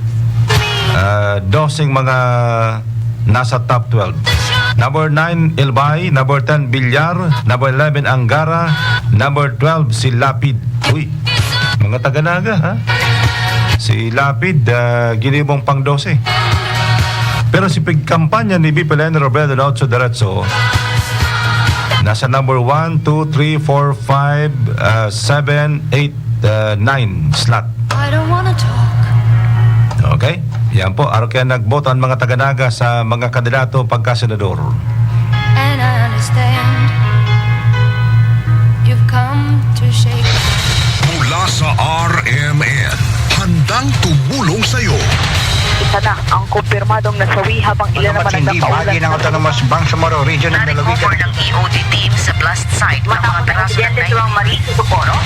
ah, doseng mga nasa top twelve. Number nine, Ilbay. Number ten, Villar. Number eleven, Angara. Number twelve, si Lapid. Uy, mga taga Naga, ha? Si Lapid, ah, ginibong pang dose. Pero si pigkampanya ni V P Leni Robredo na otso diretso, nasa number one, two, three, four, five, ah, seven, eight, ah, nine slot. I don't wanna talk. Okay? Yan po, araw kaya nagboto ang mga taga Naga sa mga kandidato pagkasenador. And I understand you've come to shake. Mula sa R M N, handang tumulong sa'yo. Isa na ang kumpirmadong nasawi, habang ilan naman ang nakaulat. Autonomous Bangsamoro Region ng Nalawigan. Recover ng E O D team sa blast site ang mga piraso ng insidente sa mga Maris Socorro.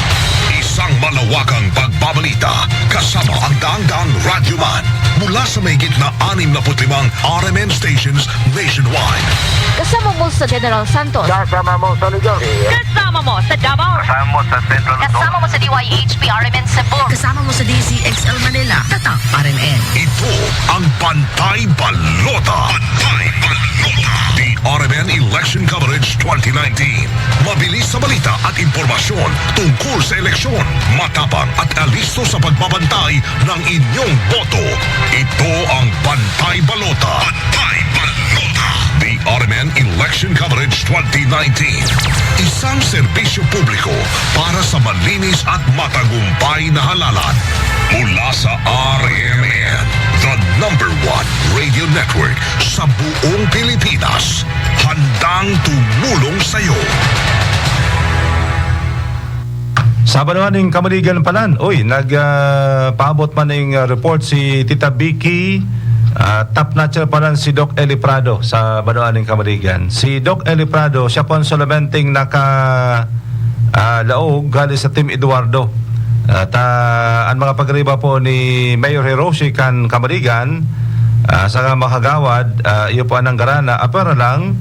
Isang malawakang pagbabalita kasama ang daang-daang radyoman mula sa mahigit na anim na put limang R M N stations nationwide. Kasama mo sa General Santos. Kasama mo sa Luzon. Kasama mo sa Davao. Kasama mo sa Central Luzon. Kasama mo sa D Y H P R M N Cebu. Kasama mo sa D Z X L Manila. Tatak R M N. Ito ang Bantay Balota. Bantay Balota. The R M N Election Coverage twenty nineteen. Mabilis sa balita at impormasyon tungkol sa eleksyon. Matapang at alisto sa pagbabantay ng inyong boto. Ito ang Bantay Balota. Bantay Balota. The R M N Election Coverage twenty nineteen. Isang serbisyo publiko para sa malinis at matagumpay na halalan. Mula sa R M N, the number one radio network sa buong Pilipinas. Handang tumulong sa'yo. Sa banwa ning Kamaligan palan, uy, nag, ah, paabot man ning, ah, report si Tita Vicky, ah, top notcher palan si Doc Eli Prado sa banwa ning Kamaligan. Si Doc Eli Prado, siya po ang solamente naka, ah, laog hali sa Team Eduardo. At, ah, ang mga pagriba po ni Mayor Hiroshi kan Kamaligan, ah, sa mga kagawad, ah, iyo po ang nanggarana, apwera lang,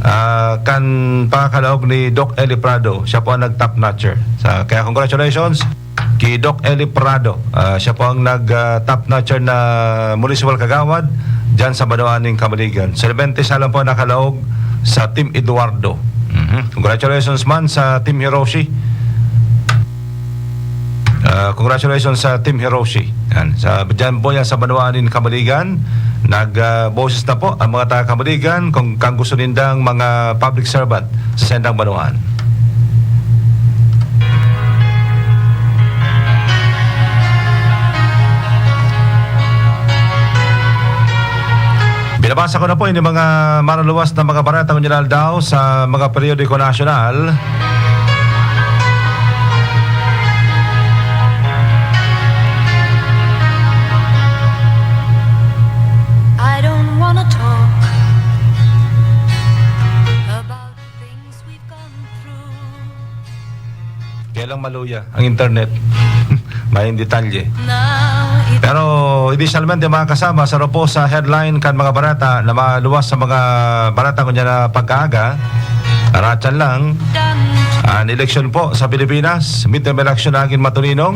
ah, kan pakakalaog ni Doc Eli Prado. Siya po ang nag-top notcher. Sa, kaya congratulations ki Doc Eli Prado. Ah, siya po ang nag, ah, top notcher na municipal kagawad diyan sa banwa ning Kamaligan. Solamente siya lang po nakalaog sa Team Eduardo. Mhm. Congratulations man sa Team Hiroshi. Ah, congratulations sa Team Hiroshi. Yan. Sa, diyan po yan sa banwa nin Kamaligan. Nag, ah, boses na po ang mga taga Kamaligan kung, kung gusto nindang mga public servant sa sendang banwaan. Binabasa ko na po yung mga maraluwas na mga bareta ngunyan na aldaw sa mga periodiko nasyonal. I don't wanna talk about the things we've gone through. Kaya lang maluya ang internet. Mayong detalye. Pero inisyalmente, mga kasama, sa ropo sa headline kan mga bareta na maluwas sa mga bareta kunya na pagkaaga, aratsan lang, an eleksyon po sa Pilipinas, midterm election na agin matuninong.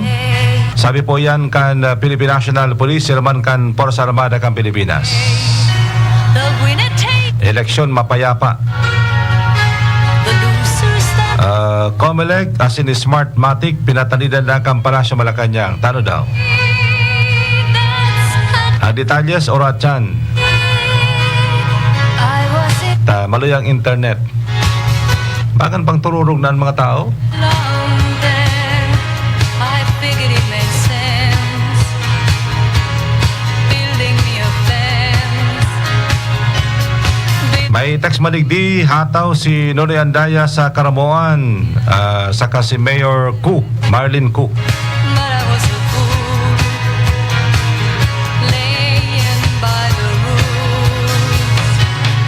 Sabi po yan kan, uh, Philippine National Police, sila man kan Puwersa Armada kan Pilipinas. Eleksyon mapayapa. Ah, Comelec, asin Smartmatic, pinatanidan na kan Palasyo Malacañang. Tano daw? Ang detalyes, oratsan. Ta, maluyang internet. Bagan pang tururog na ang mga tao? May text madigdi, hataw si Nonoy Andaya sa Caramoan, ah, saka si Mayor Cu, Marlene Cu.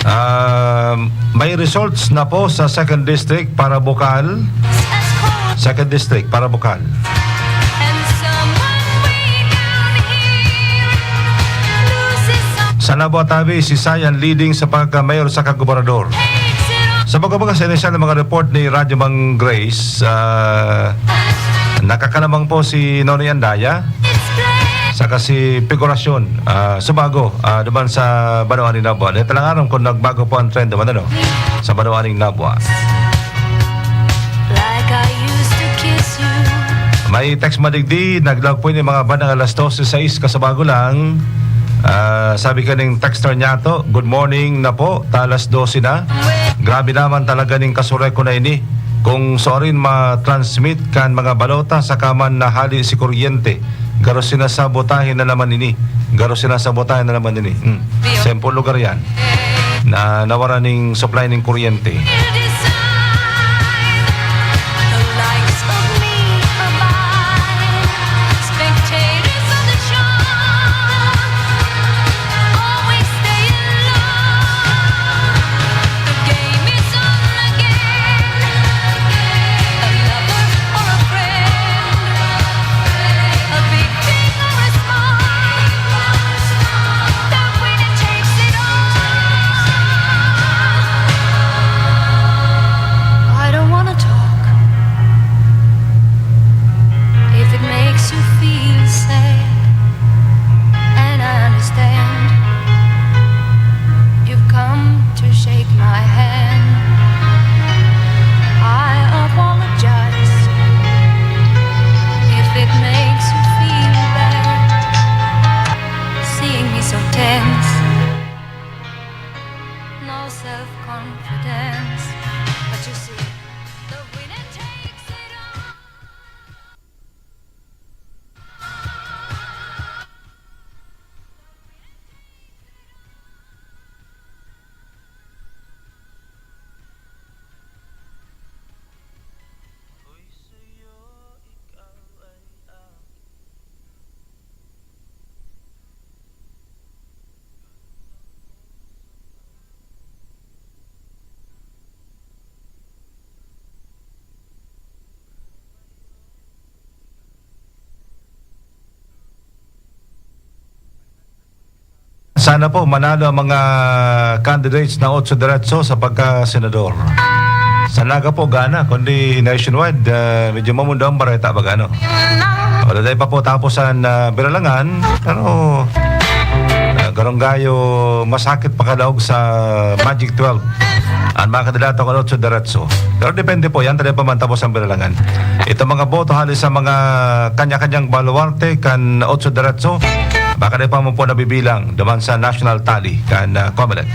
Ah, may results na po sa second district para Bocal. Second district para Bocal. Sa Nabua Tabi, si Sayan leading sa pagka-mayor saka gobernador. Sa pagkabaka sa inisyal na mga report ni Radyo Mang Grace, ah, nakakanamang po si Nonoy Andaya, saka si Figuracion, ah, Subago, ah, duman sa Banwaan nin Nabua. Dahil talang aram kung nagbago po ang trend duman, ano, sa Banwaan nin Nabua. May text madigdi, naglaog po ini mga bandang alas dose sais kasubago lang. Ah, sabi kaning texter niyato, "Good morning na po, ta alas dose na." Grabe naman talaga ning kasureko na ini. Kung suarin ma-transmit kan mga balota saka man nahali si kuryente, garo sinasabotahe na naman ini. Garo sinasabotahe na naman ini. Hmm. Sampung lugar yan na nawara ning supply ning kuryente. Sana po manalo ang mga candidates na Otso Diretso sa pagka-senador. Sa Naga po, gana, kundi nationwide, ah, medyo mamundo ang bareta, baga, ano? Wala tayo pa po tapos ang, ah, Biralangan, pero, ah, garong gayo, masakit pa kadaog sa Magic twelve. Ang mga kandidato kan Otso Diretso. Pero depende po, yan talaga pamantapos ang Biralangan. Itong mga boto hali sa mga kanya-kanyang baluarte kan Otso Diretso, baka na pa mo po nabibilang duman sa national tally kan, ah, Comelec.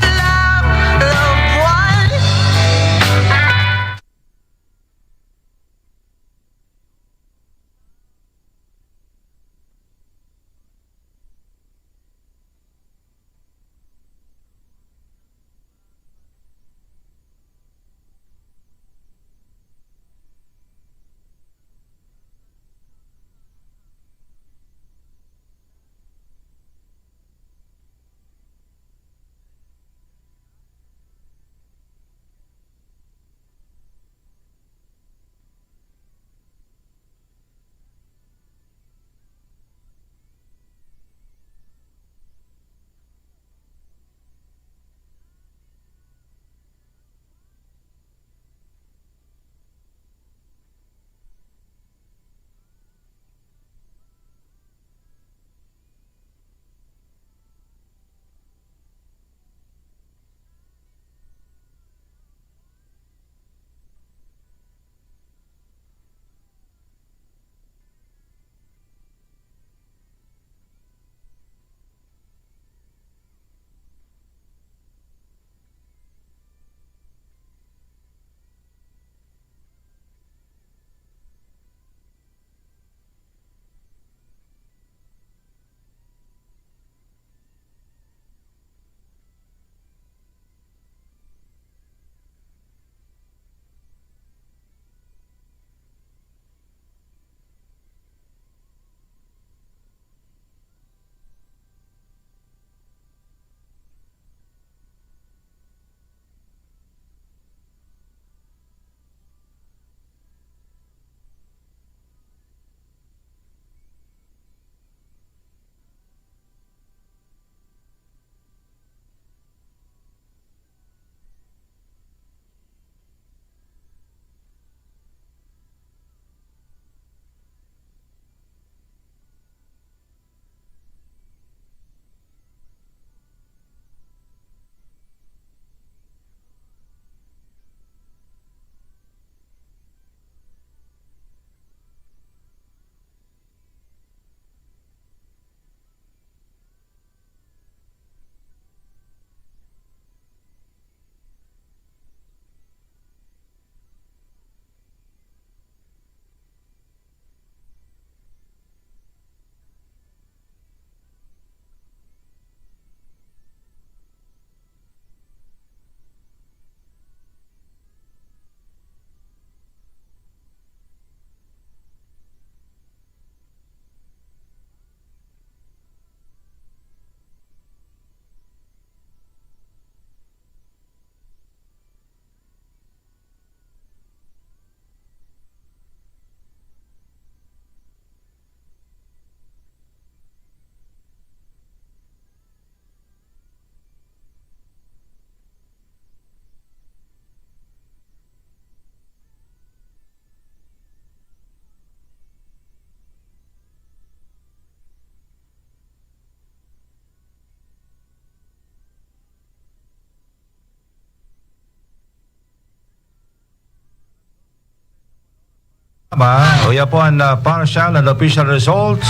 Tama, uya po ang, ah, partial and official results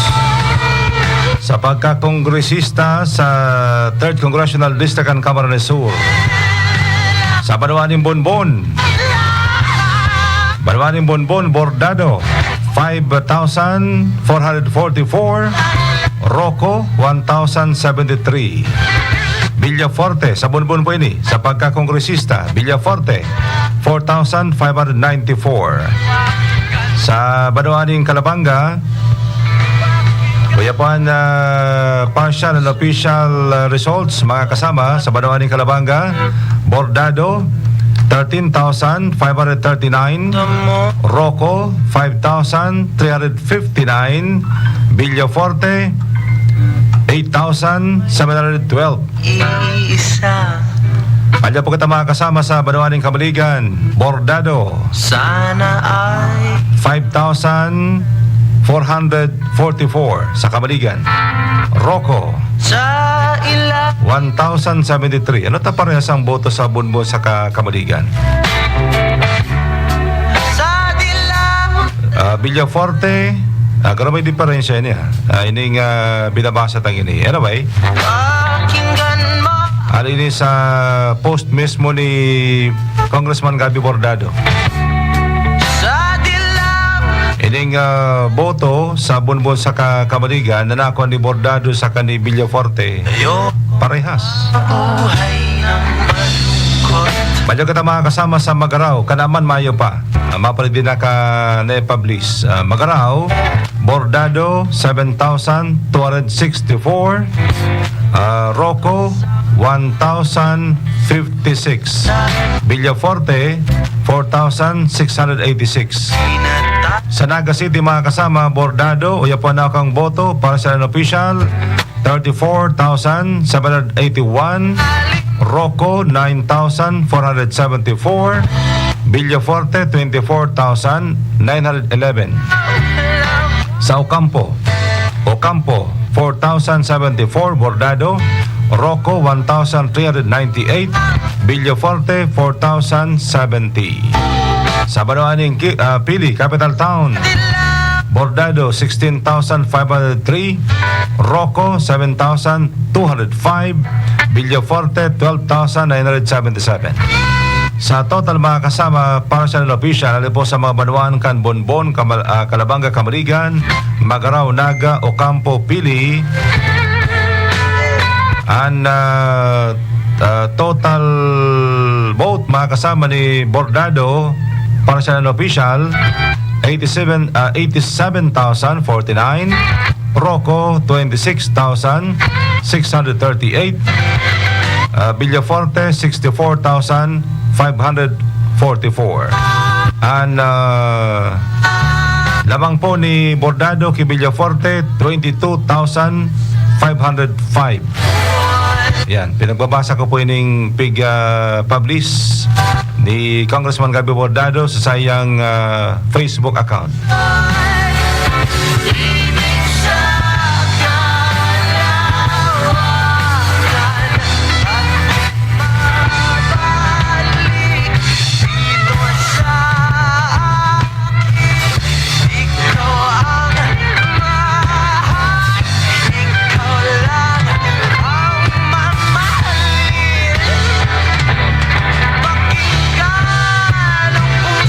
sa pagkakongresista sa Third Congressional District kan Camarines Sur. Sa banwa nin Bonbon, banwa nin Bonbon, Bordado, five thousand four hundred forty-four, Roco, one thousand seventy-three, Villafuerte, sa Bonbon po ini, sa pagkakongresista, Villafuerte, four thousand five hundred ninety-four. Sa banwa nin Calabanga, uya po ang, ah, partial and official, ah, results, mga kasama, sa banwa nin Calabanga, Bordado, thirteen thousand five hundred thirty-nine, Roco, five thousand three hundred fifty-nine, Villafuerte, eight thousand seven hundred twelve. Isa. Mayo pa kita mga kasama sa banwa ning Kamaligan, Bordado. Sana ay five thousand four hundred forty-four sa Kamaligan. Roco. Sa ila. One thousand seventy-three. Ano ta parehas ang boto sa Bonbon sa ka-, Kamaligan? Sa dilaw. Ah, Villafuerte, ah, garo may diferensya niya. Ah, ining, ah, binabasa tang ini. Anyway, pakinggan mo. Ano ini sa post mismo ni Congressman Gabby Bordado? Sa dilaw. Ining, ah, boto sa Bonbon sa ka-, Kamaligan na nakuha ni Bordado sa kan ni Villafuerte, ayo, parehas. Buhay ng malungkot. Mayo kita mga kasama sa Magarao, kanaman mayo pa. Ah, mapalit din na ka na-publish. Ah, Magarao, Bordado, seven thousand two hundred sixty-four. Ah, Roco, one thousand fifty-six. Villafuerte, four thousand six hundred eighty-six. Sa Naga City, mga kasama, Bordado, uya po na kang boto, para sa unofficial, thirty-four thousand seven hundred eighty-one, Roco, nine thousand four hundred seventy-four, Villafuerte, twenty-four thousand nine hundred eleven. Sa Ocampo, Ocampo, four thousand seventy-four, Bordado, Roco, one thousand three hundred ninety-eight, Villafuerte, four thousand seventy. Sa banwa ning Ki-, ah, Pili, Capital Town, Bordado, sixteen thousand five hundred three, Roco, seven thousand two hundred five, Villafuerte, twelve thousand nine hundred seventy-seven. Sa total, mga kasama, partial and official, hali po sa mga banwaan kan Bonbon, Kamal-, ah, Calabanga, Camaligan, Magarao, Naga, Ocampo, Pili, an, ah, ah, total vote, mga kasama, ni Bordado, partial and official, eighty-seven, ah, eighty-seven thousand forty-nine, Roco, twenty-six thousand six hundred thirty-eight, ah, Villafuerte, sixty-four thousand five hundred forty-four. An, ah, lamang po ni Bordado ki Villafuerte, twenty-two thousand five hundred five. Yan, pinagbabasa ko po ining pig, ah, publish ni Congressman Gabby Bordado sa sayang, ah, Facebook account.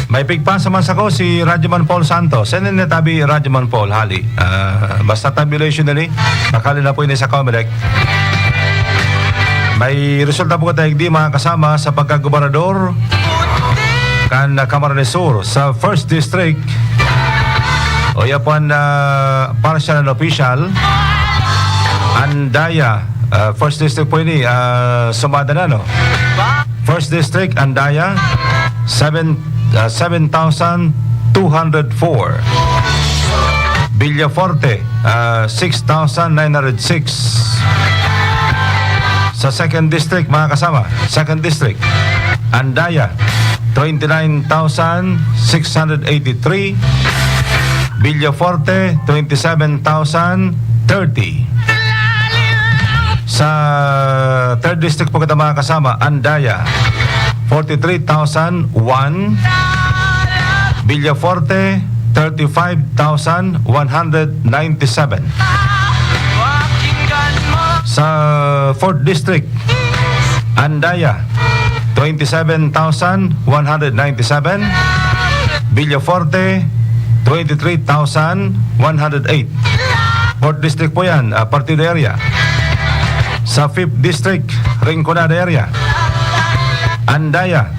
May pigpasa man sako si Radyoman Paul Santos. Ano na tabi, Radyoman Paul? Hali. Ah, basta tabulation na ni. Pakali na po ini sa Comelec. May resulta po tayo, di, mga kasama, sa pagkagobernador kan, ah, Camarines Sur sa First District. O, iya po ang, ah, partial and official. Andaya, ah, First District po ini, ah, sumada na, no? First District, Andaya, seven, ah, seven thousand two hundred four. Villaforte, ah, six thousand nine hundred six. Sa Second District, mga kasama, Second District, Andaya, twenty-nine thousand six hundred eighty-three. Villaforte, twenty-seven thousand thirty. Sa Third District po kita, mga kasama, Andaya, forty-three thousand one. Villaforte, thirty-five thousand one hundred ninety-seven. Sa Fourth District, Andaya, twenty-seven thousand one hundred ninety-seven. Villaforte, twenty-three thousand one hundred eight. Fourth District po yan, ah, partido area. Sa Fifth District, Rinconada area, Andaya,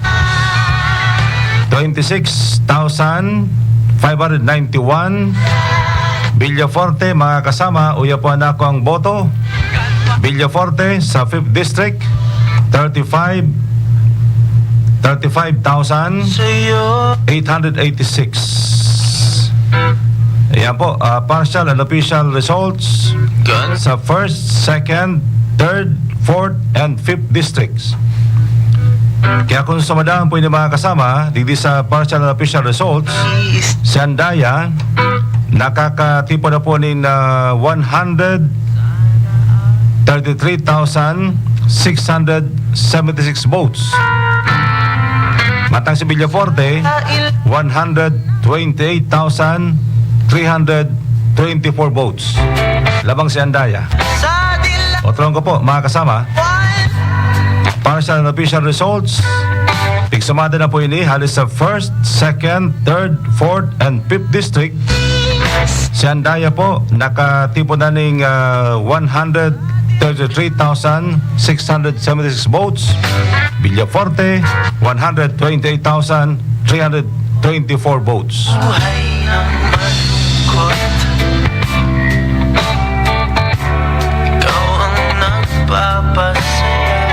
twenty-six thousand five hundred ninety-one. Villaforte, mga kasama, uya po ang nako ang boto. Villaforte sa Fifth District, thirty-five, thirty-five thousand eight hundred eighty-six. Ayan po, ah, partial and official results sa first, second, third, fourth, and fifth districts. Kaya kung sa madaan po yung mga kasama, digdi sa partial and official results, si Andaya, nakakatipon na po nin, ah, one hundred thirty-three thousand six hundred seventy-six votes. Mantang si Villaforte, one hundred twenty-eight thousand three hundred twenty-four votes. Labang si Andaya. Otro ko po, mga kasama, partial and official results. Pigsumada na po ini, halos sa first, second, third, fourth, and fifth district. Si Andaya po, nakatipon na ning, ah, one hundred thirty-three thousand six hundred seventy-six votes. Villaforte, one hundred twenty-eight thousand three hundred twenty-four votes. Buhay na malungkot, ikaw ang nagpapasaya.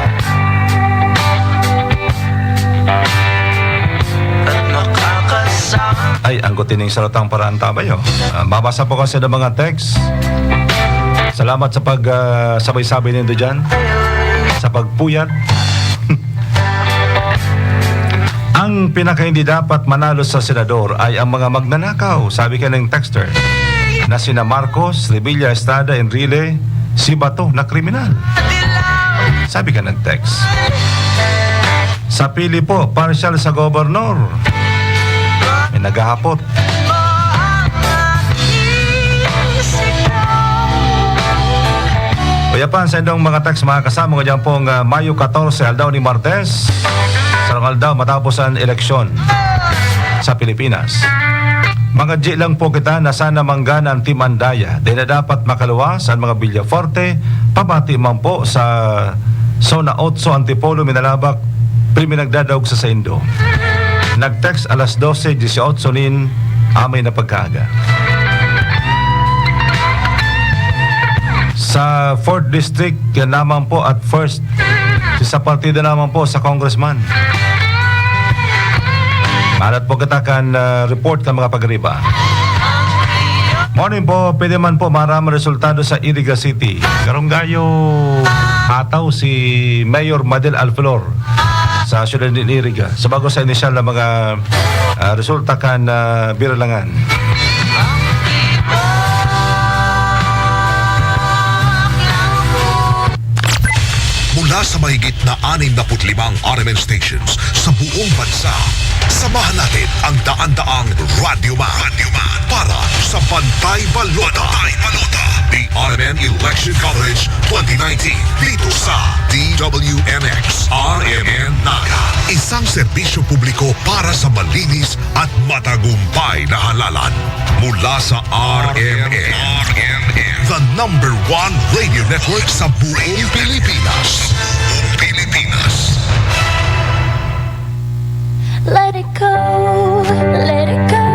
At makakasama. Ay, anggot ining sarutang paraan tabay, oh. Ah, mabasa po kasi ng mga text. Salamat sa pag, ah, sabay-sabay nindo dyan. Sa pagpuyat. Ang pinaka hindi dapat manalo sa senador ay ang mga magnanakaw, sabi ka ng texter, na sina Marcos, Revilla, Estrada, Enrile, si Bato na kriminal. Sabi ka ng text. Sa pili po, partial sa gobernador. May naghahapot. Uyapan sa indong mga text, mga kasama, ngunyan pong, ah, Mayo katorse, aldaw ni Martes, sarong aldaw matapos ang eleksyon sa Pilipinas. Mangadyi lang po kita na sana manggana ang Team Andaya. Di na dapat makaluwas ang mga Villaforte, pabati man po sa Zona Otso, Antipolo, Minalabac, Primi nagdadaog sa saindo. Nag-text alas dose dieciocho nin amay na pagkaaga. Sa fourth District, yan naman po at first, sa partido naman po sa Congressman. Malat po kita kan, ah, report kan mga pagriba. Morning po, pwede man po maramang resultado sa Iriga City. Karong gayo, hataw si Mayor Madel Alflor sa siyudad nin Iriga. Sa bago sa inisyal na mga, ah, resulta kan, ah, Biralangan. Mula sa mahigit na anim na put limang R M N stations sa buong bansa, samahan natin ang daan-daang Radyo Man, Radyo Man para sa Bantay Balota. Bantay Balota. The R M N Election Coverage twenty nineteen dito sa D W N X R M N Naga. Isang serbisyo publiko para sa malinis at matagumpay na halalan. Mula sa R M N, R M N, the number one radio network sa buong Pilipinas. Buong Pilipinas. Let it go, let it go.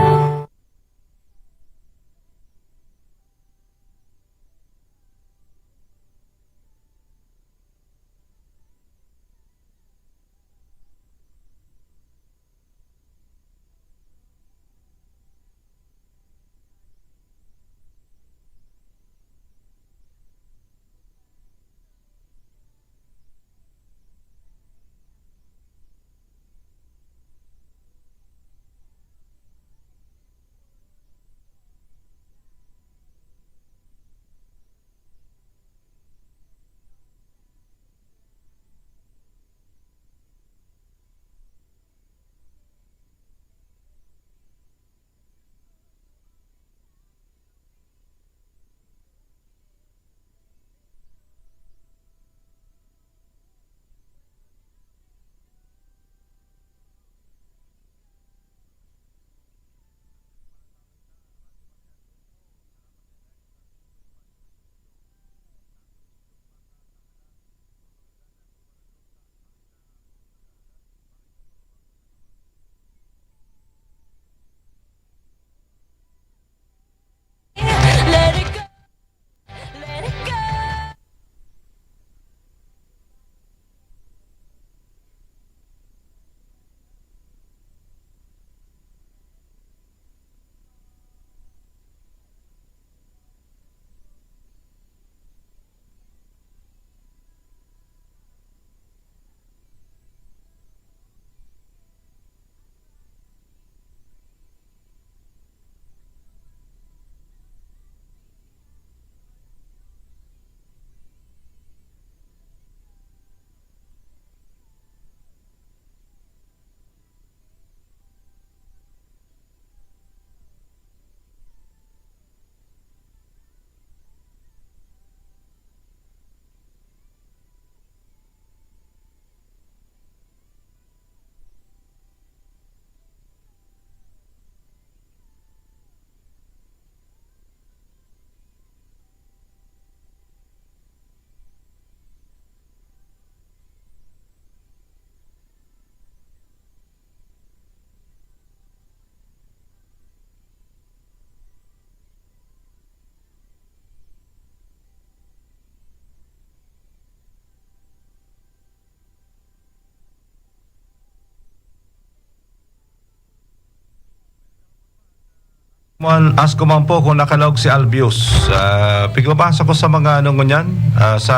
Ask ko man po kung nakalaog si Albius. Ah, pigbabasa ko sa mga ano ngunyan, ah, sa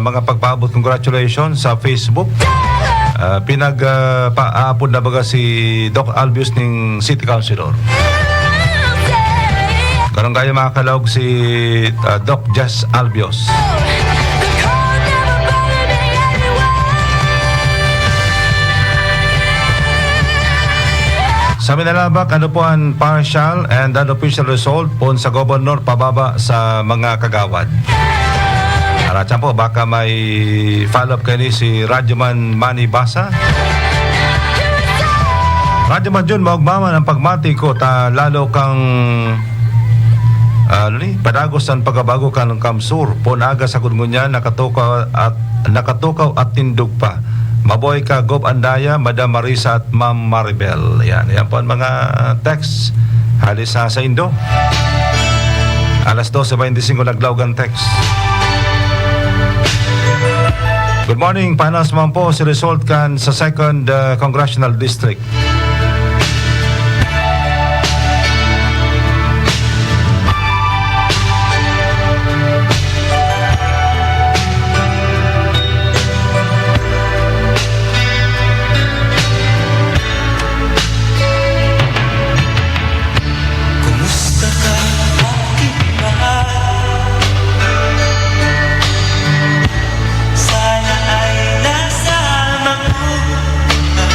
mga pagpaabot congratulations sa Facebook. Ah, pinag, ah, paapod na baga si Doc Albius ning City Councilor. Ganun kayo makakalaog si, ah, Doc Jess Albius. Sa Minalabac, ano po ang partial and unofficial result poon sa gobernador pababa sa mga kagawad? Aratyan po, baka may follow-up kayo ni si Radyoman Manny Basa. Radyoman Jun, maugmaman ang pagmati ko ta lalo kang, ah, ano ni, padagos ang pagkabago kan Kamsur, poon aga sa ngunyan, nakatukaw at, nakatukaw at tindog pa. Mabuhay ka, Gob Andaya, Madam Marisa at Ma'am Maribel. Yan, yan po ang mga text hali sa, sa Indo. Alas dose beintisinko naglaog ang text. Good morning, panas man po si result kan sa second, uh, congressional district. Kumusta ka, aking mahal? Sana ay nasa mabuhay ka.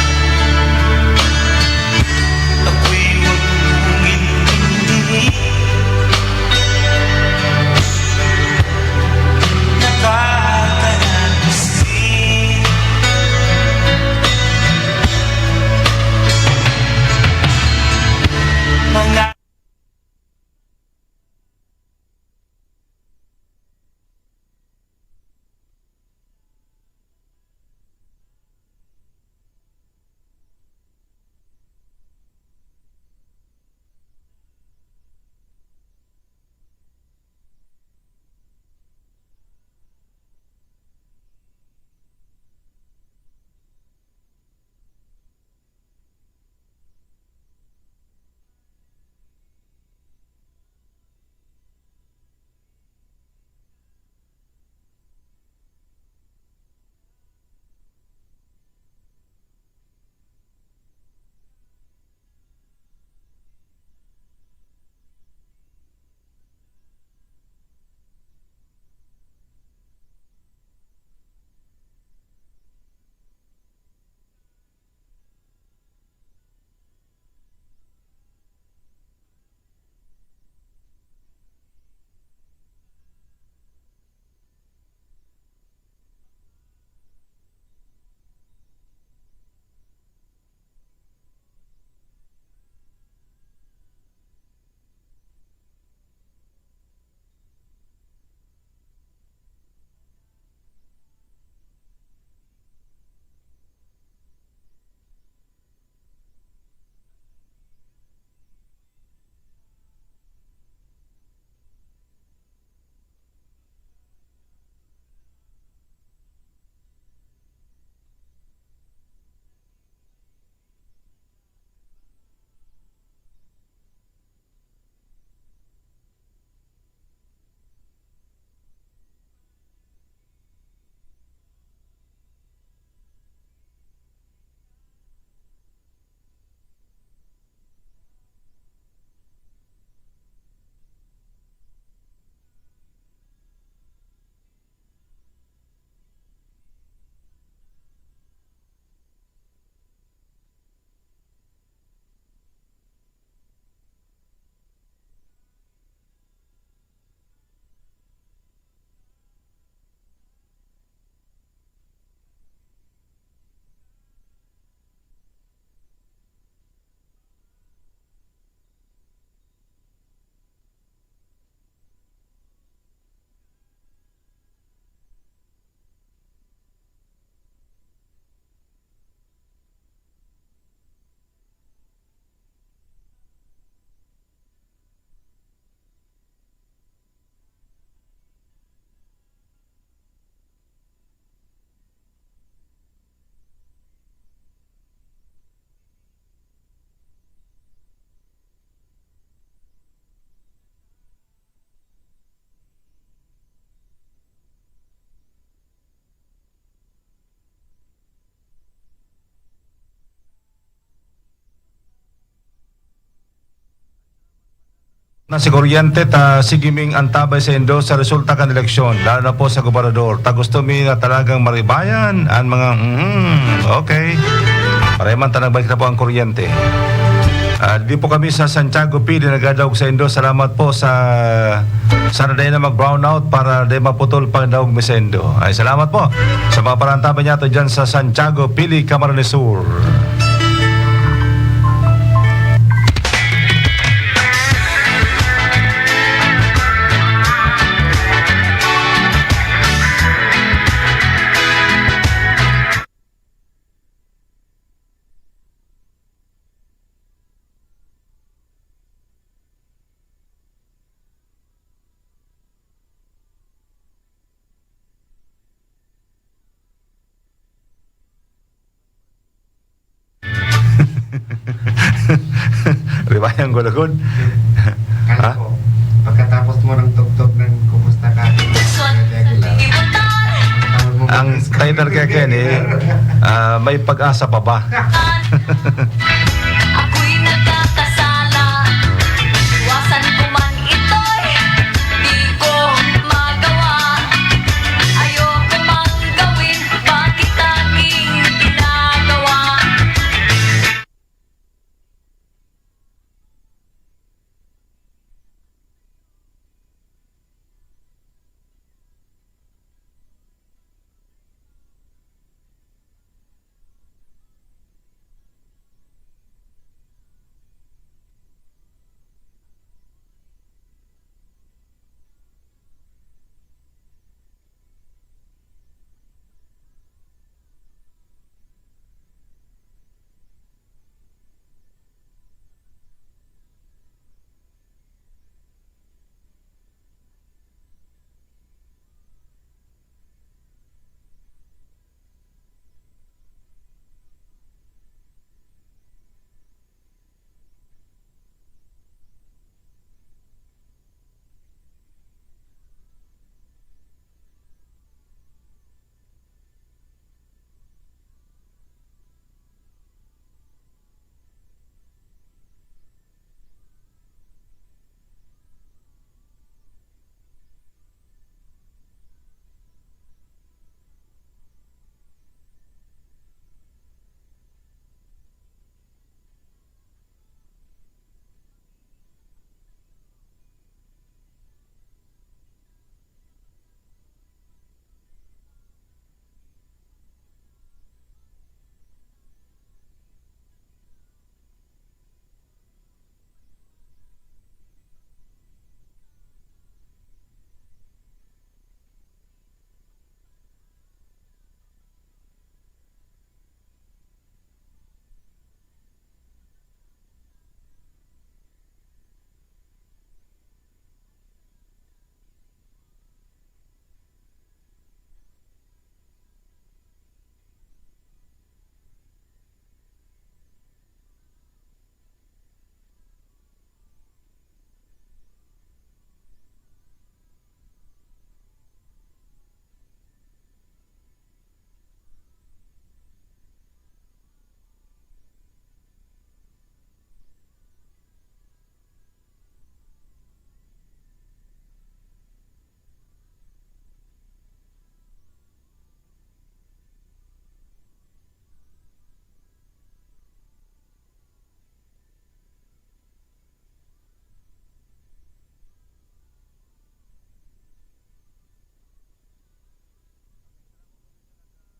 Si kuryente ta, sige ming antabay saindo sa resulta kan eleksyon, lalo na po sa gobernador. Ta gusto mi na talagang maribayan an mga, mhm, okay. Pareman ta nagbalik na po ang kuryente. Ah, di po kami sa Santiago P D nagdadaog saindo. Salamat po sa, sana dai na mag-brownout para dai maputol pagdaog mi saindo. Ay, salamat po sa mga parantabay niyato dyan sa Santiago P D, Camarines Sur. Ribayang gulugod. Kala Ha? ko, pagkatapos mo ng tugtog ng Kumusta Ka, Ate Aguilar, tawag mo Ang mag-discover title kaya, Ken, eh, ah, May Pag-asa Pa Ba? Ako'y nagkakasala. Iwasan ko man ito'y di ko magawa. Ayoko mang gawin, bakit aking ginagawa?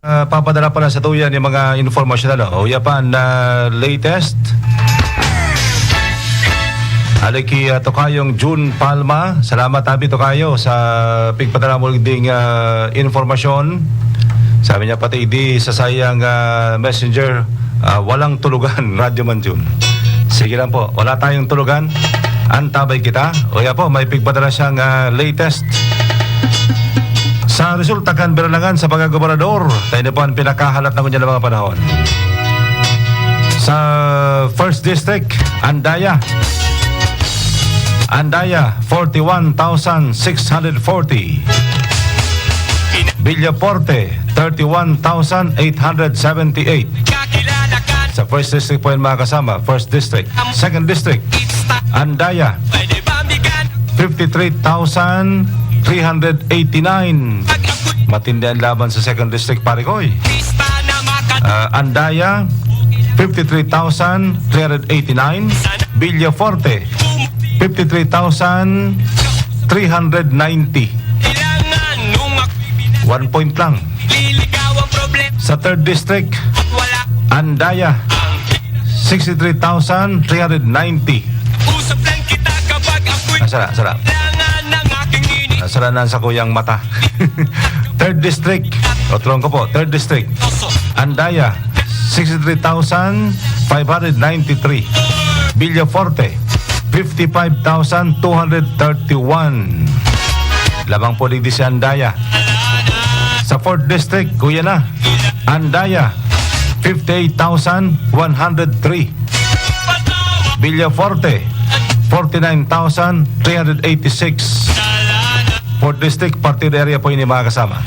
Ah, papadala pa lang sa tuya ni mga informasyon, ano? O, ya pa ang, ah, latest. Ali ki, ah, Tokayong June Palma. Salamat, abi, Tokayo, sa pigpadala mo ding, ah, informasyon. Sabi niya, pati di sa sayang, ah, messenger, ah, walang tulugan, Radyo Man June. Sige lang po, wala tayong tulugan. Antabay kita. O ya po, may pigpadala siyang, ah, latest sa resulta kan biralangan sa pagkagobernador. Tayo na po ang pinakahalat na ngunyan na mga panahon. Sa First District, Andaya. Andaya, forty-one thousand six hundred forty. Villaporte, thirty-one thousand eight hundred seventy-eight. Sa First District po yun, mga kasama. First District. Second District, Andaya. fifty-three thousand three hundred eighty-nine. Matindi ang laban sa Second District, pare ko, eh. Ah, Andaya, fifty-three thousand three hundred eighty-nine. Villaforte, fifty-three thousand three hundred ninety. One point lang. Sa Third District, Andaya, sixty-three thousand three hundred ninety. Ah, sala, sala. Ah, sala na sa kuyang mata. Third District. Otrong ko po, Third District. Andaya, sixty-three thousand five hundred ninety-three. Villaforte, fifty-five thousand two hundred thirty-one. Lamang po digdi si Andaya. Sa Fourth District, kuya na. Andaya, fifty-eight thousand one hundred three. Villaforte, forty-nine thousand three hundred eighty-six. Fourth District, partido area po ini, mga kasama.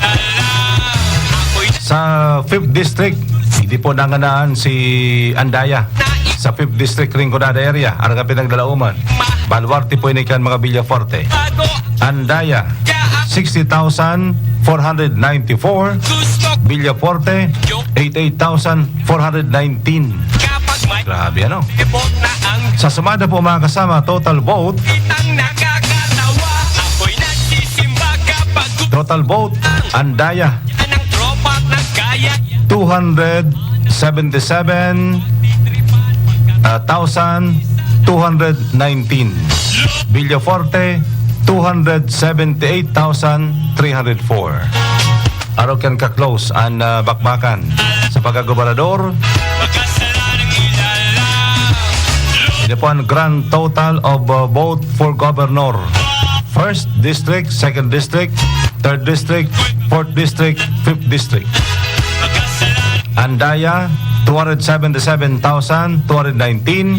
Sa Fifth District, hindi po nanganaan si Andaya. Sa Fifth District, Rinconada area, arang ka pinaglalauman. Baluarte po ini kan mga Villaforte. Andaya, sixty thousand four hundred ninety-four. Villaforte, eighty-eight thousand four hundred nineteen. Grabe, ano? Sa sumada po, mga kasama, total vote. Total vote, Andaya, two hundred seventy-seven thousand two hundred nineteen. Villaforte, two hundred seventy-eight thousand three hundred four. Arog kan ka-close an, ah, bakbakan sa pagkagobernador. Ini po ang grand total of, uh, vote for governor. First District, Second District, Third District, Fourth District, Fifth District. Andaya, two hundred seventy-seven thousand two hundred nineteen.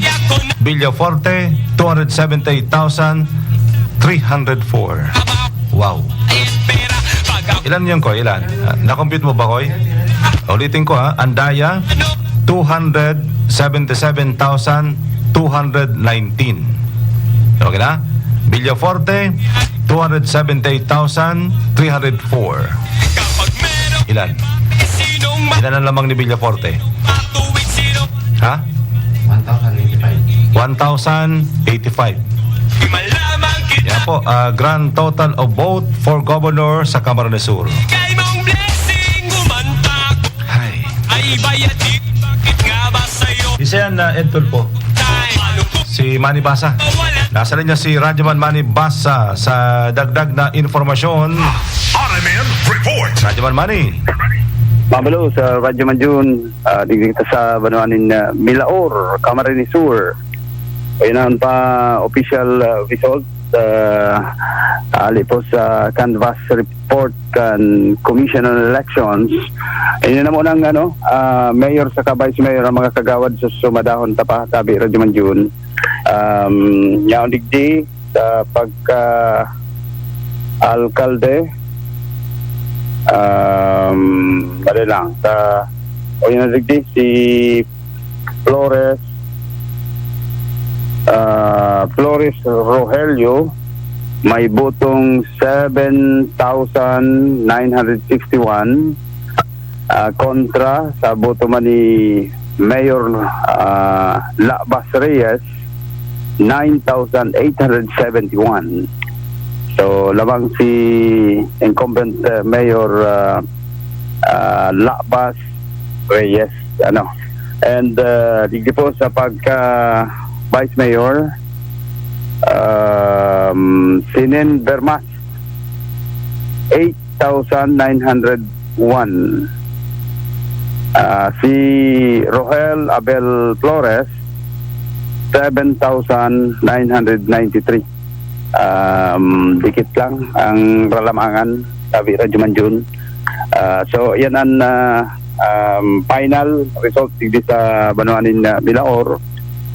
Villaforte, two hundred seventy-eight thousand three hundred four. Wow. Ilan yun, ko? Ilan? Ah, na-compute mo ba, Koy? Ulitin ko, ha. Andaya, two hundred seventy-seven thousand two hundred nineteen. Okay na? Villaforte, two hundred seventy-eight thousand three hundred four. Ilan? Ilan ang lamang ni Villaforte? Ha? One thousand eighty-five. One thousand eighty-five. Yan po, ah, grand total of vote for governor sa Camarines Sur. Hay. Isa yan, ah, Ed Tulfo. Si Manny Basa. Nasa linya si Radyoman Manny Basa sa dagdag na impormasyon. R M N Report. Radyoman Manny. Mabalo sa Radyoman Jun, ah, digdi kita sa banwa nin, ah, Milaor, Camarines Sur. Ayun ang pa official, ah, result, ah, ali po sa canvass report kan Commission on Elections. Ini na mo nang, ano, ah, mayor saka vice mayor ang mga kagawad sa sumadahon ta pa, tabi, Radyoman Jun. Um, yaon digdi sa pagka alkalde, um, dali lang, sa, o yun na digdi, si Flores, ah, Flores Rogelio, may botong seven thousand nine hundred sixty-one, ah, kontra sa boto man ni Mayor, ah, Labas Reyes, nine thousand eight hundred seventy-one. So, lamang si incumbent, ah, Mayor, ah, ah, Labas Reyes, ano. And, ah, digdi po sa pagka Vice Mayor, um, si Nen Bermas, eight thousand nine hundred one. Ah, si Rohel Abel Flores, seven thousand nine hundred ninety-three. Um, dikit lang ang ralamangan, tabi, Radyoman Jun. Ah, so, yan ang, ah, um, final result digdi sa banwa nin, ah, Milaor.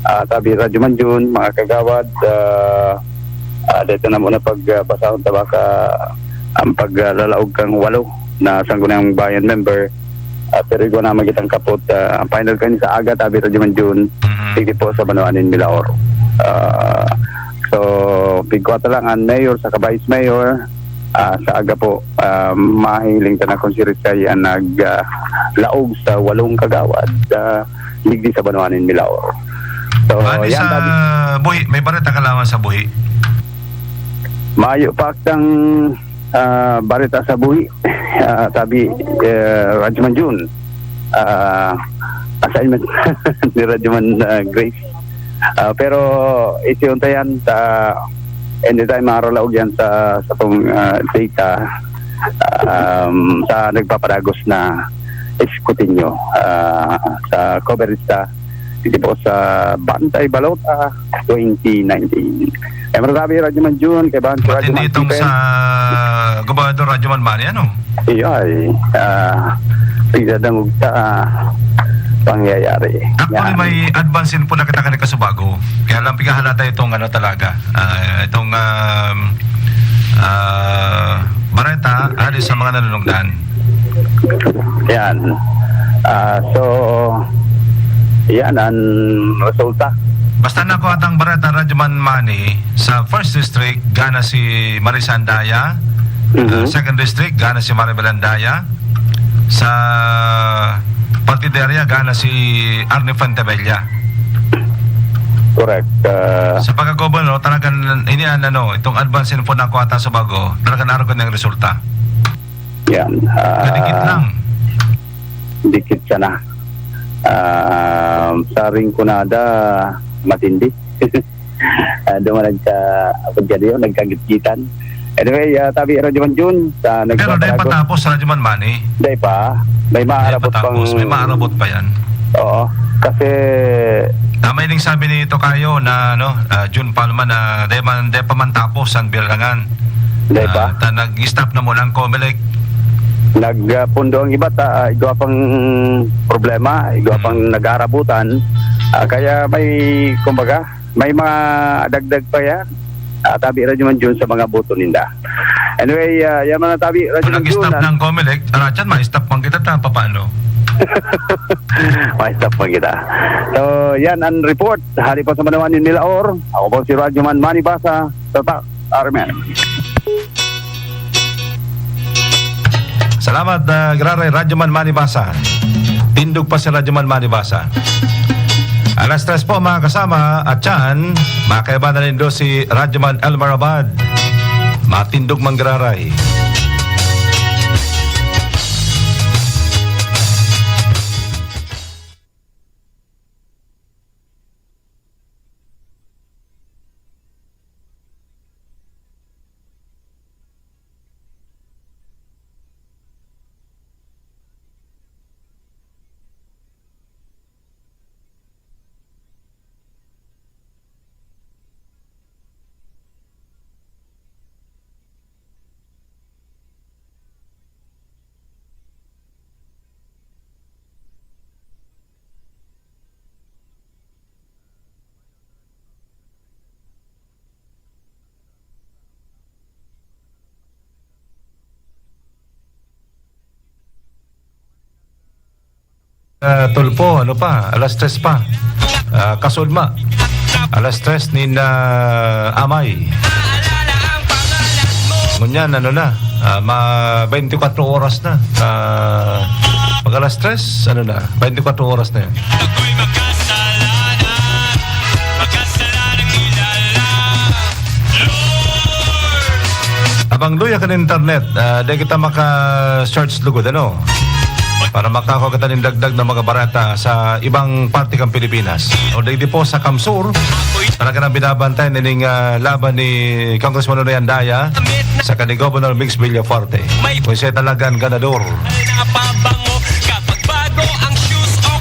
Ah, tabi, Radyoman Jun, mga kagawad, ah, ah, dito na muna pag, ah, basahon ta baka ang paglalaog kang walo na Sangguniang Bayan member. Ah, pero igwa na magitang kapot, ah, ang final kani sa aga, tabi, Radyoman Jun, Mhm. digdi po sa banwa nin Milaor. Ah, so, Tigwa ta lang an mayor saka vice mayor, ah, sa aga po, ah, mahiling ta na kun si Richay an nag, ah, laog sa walong kagawad, ah, digdi sa banwa nin Milaor. So, Bani yan, sa Daddy. Buhi, may bareta ka lamang sa Buhi? Mayo pa kang, ah, bareta sa Buhi, ah, sabi, eh, Radyoman Jun. Ah, assignment ni Radyoman, ah, Grace. Ah, pero iti unta yan sa anytime, mga ralaog yan sa, sa pong, ah, data, um, sa nagpapadagos na Escutiño, ah, sa coverage ta, dito po sa Bantay Balota twenty nineteen. Eh, masasabi, Radyoman Jun, kay Bantay Radyoman Stephen. Matindi itong sa Gobernador Radyoman Manny, ano? Iyo ay, ah, pinadangog sa, ah, pangyayari. Actually, yan. May advance info na kita kan Kasubago. Kaya lang pighahalata itong ano talaga, ah, itong, um, ah, bareta, hali sa mga nanunungdan. Yan. Ah, so, yan ang resulta. Basta nakuha tang bareta, Radyoman Manny, sa first district, gana si Marisa Andaya. Mhm. Ah, second district, gana si Maribel Andaya. Sa Partidaria, gana si Arnie Fuentebella. Correct. Ah, sa pagkagobernador, talagang ini an ano, itong advance info na kuha ta sa bago, talagang araw ko na yung resulta. Yan. Ah, kadikit lang. Dikit sana. Ah, sa Rinconada, matindi. Ah, duman nagka-, apod ka diyo, nagkagitgitan. Anyway, ah, tabi, Radyoman Jun, sa Pero dai nagpaparagos. Patapos, Radyoman Manny. Dai pa. May Dai maarabot patapos, pang may maarabot pa yan. Oo. Kasi Tama yung sabi ni Tokayo na, ano, ah, Jun Palma na dai man, dai pa man tapos ang bilangan. Dai pa. Ah, ta-, nag-stop na muna ang Comelec. Nag, ah, pundo ang iba ta, ah, igwa pang problema, igwa Hmm. pang nag-aarabutan. Ah, kaya may, kumbaga, may mga dagdag pa yan. Ah, tabi, Radyoman Jun, sa mga boto ninda. Anyway, ah, yan mga tabi, Radyoman Jun, nag-stop ah, ng Comelec, Rachan, ma-stop man kita, ta, papaano? Ma-stop man kita. So, yan ang report. Hali po sa Manawan nin Milaor, ako po si Radyoman Manny Basa, Tatak, Armen. Salamat, ah, Giraray, Radyoman Manny Basa. Tindog pa si Radyoman Manny Basa. Alas tres po, mga kasama, at yan, makaiba na nindo si Radyoman Elmer Abad. Matindog man, Giraray. Ah, Tulfo, ano pa? Alas tres pa. Ah, Kasudma. Alas tres nin, ah, amay. Ngunyan, ano na, ah, ma-, twenty-four oras na. Ah, mag alas tres, ano na, twenty-four oras na yun. Abang luya kan internet, ah, di kita maka-search lugod, ano? Para makakua kita nin dagdag na mga bareta sa ibang parte kan Pilipinas. O digdi po sa Kamsur, talaga nang binabantayan ining, ah, laban ni Congressman Nonoy Andaya saka ni Governor Migs Villafuerte. Kung siya talagang ganador.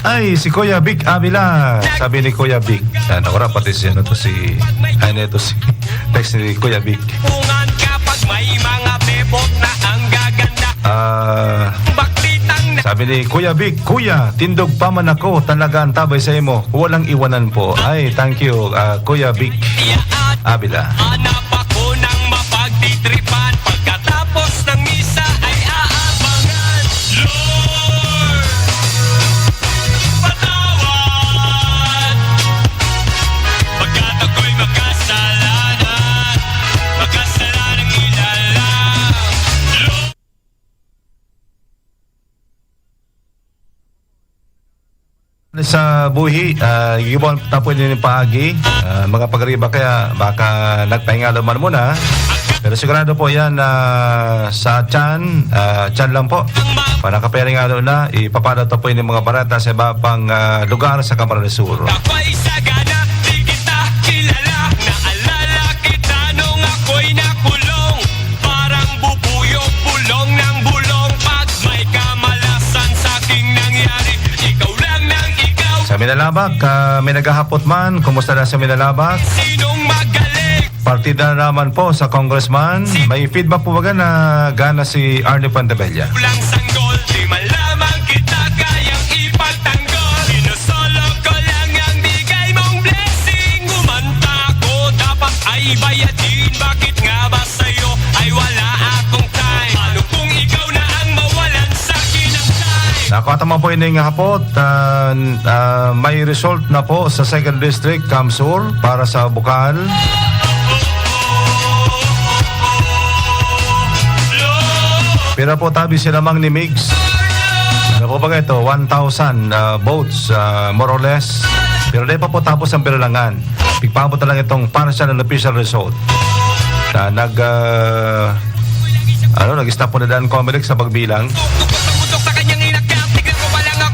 Ay, si Kuya Vic Avila. Sabi ni Kuya Vic. Yan, ako na, pati si, ano to, si, ay, na ito si, text ni Kuya Vic. Pungan kapag may mga bebot na ang gaganda. Ah, Baklitang na sabi ni Kuya Vic, "Kuya, tindog pa man ako, talaga ang tabay sa imo, walang iwanan po." Ay, thank you, ah, Kuya Vic Avila. Hanap ako ng mapagtitripan, pagkatapos ng misa ay aabangan. Lord, patawad, pagkat ako'y makasalanan. Sa buhi, ah, gigibohon ta po nin paagi, ah, mga pagariba kaya baka nagpahinga man muna. Pero sigurado po yan na sa tiyan, ah, tiyan lang po. Para nakapahinga na, ipapalo ta po yung mga bareta sa iba pang, ah, lugar sa Camarines Sur. Ako'y sagana, di kita kilala. Naalala kita nung ako'y nakulong. Parang bubuyog, bulong ng bulong. Pag may kamalasan sa aking nangyari, ikaw lang nang ikaw. Sa Minalabac, ah, may naghahapot man. Kumusta na sa Minalabac? Sinong magaling? Partida na naman po sa congressman. May feedback po ba na gana si Arnie Fuentebella? Kulang sanggol, di man lamang kita kayang ipagtanggol. Sinosolo ko lang ang bigay mong blessing. Kumanta ako, dapat ay bayadin. Bakit nga ba sa'yo ay wala akong time? Paano kung ikaw na ang mawalan sa akin ng time? Nakuha tama po ini nga hapot. Ah, ah, may result na po sa Second District, CamSur, para sa Bocal. Pira po tabi sila, Mang, ni Migs? Ano po ba ito? One thousand, ah, votes, ah, more or less. Pero di pa po tapos ang piralangan. Pigpaabot na lang itong partial and official result. Na nag, ah, ano, nag-stop po na dan Comelec sa pagbilang.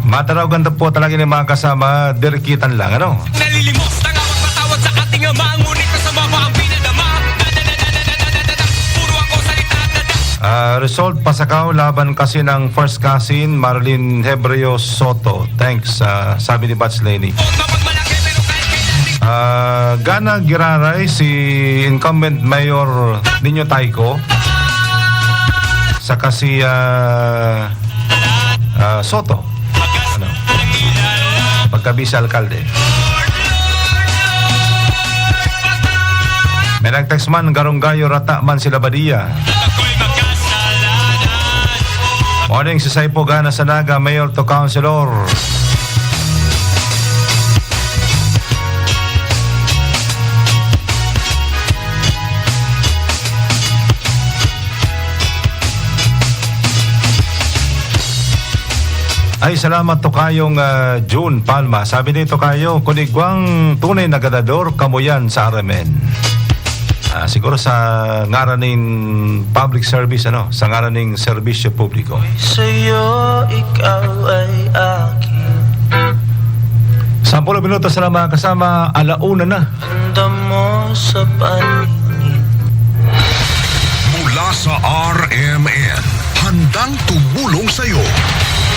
Mataraw ganda po talaga ni mga kasama, dirikitan lang, ano? Nalilimos na nga magpatawad sa ating ama, ngunit masama pa ang pinadama. Puro ako salita, dada. Ah, result, Pasakaw laban kasi ng first cousin, Marilyn Hebreo Soto. Thanks, ah, sabi ni Bats Lenny. Ah, gana giraray si incumbent Mayor Nino Tayco saka si, ah, ah, Soto. Ano? Pagka-vice alkalde. May nag-text man, Garong Gayo, rata man sila Badia. Morning, si Saipo gana sa Naga, Mayor to Councilor. Ay, salamat, Tokayong, ah, June Palma. Sabi ni Tokayo, "Kun igwang tunay na ganador, kamo yan sa R M N." Ah, siguro sa ngaran ning public service, ano? Sa ngaran ning serbisyo publiko. Sa'yo, ikaw ay akin. Sampolo minutos na lang, mga kasama, ala una na. Ganda mo sa paningin. Mula sa R M N, handang tumulong sa'yo.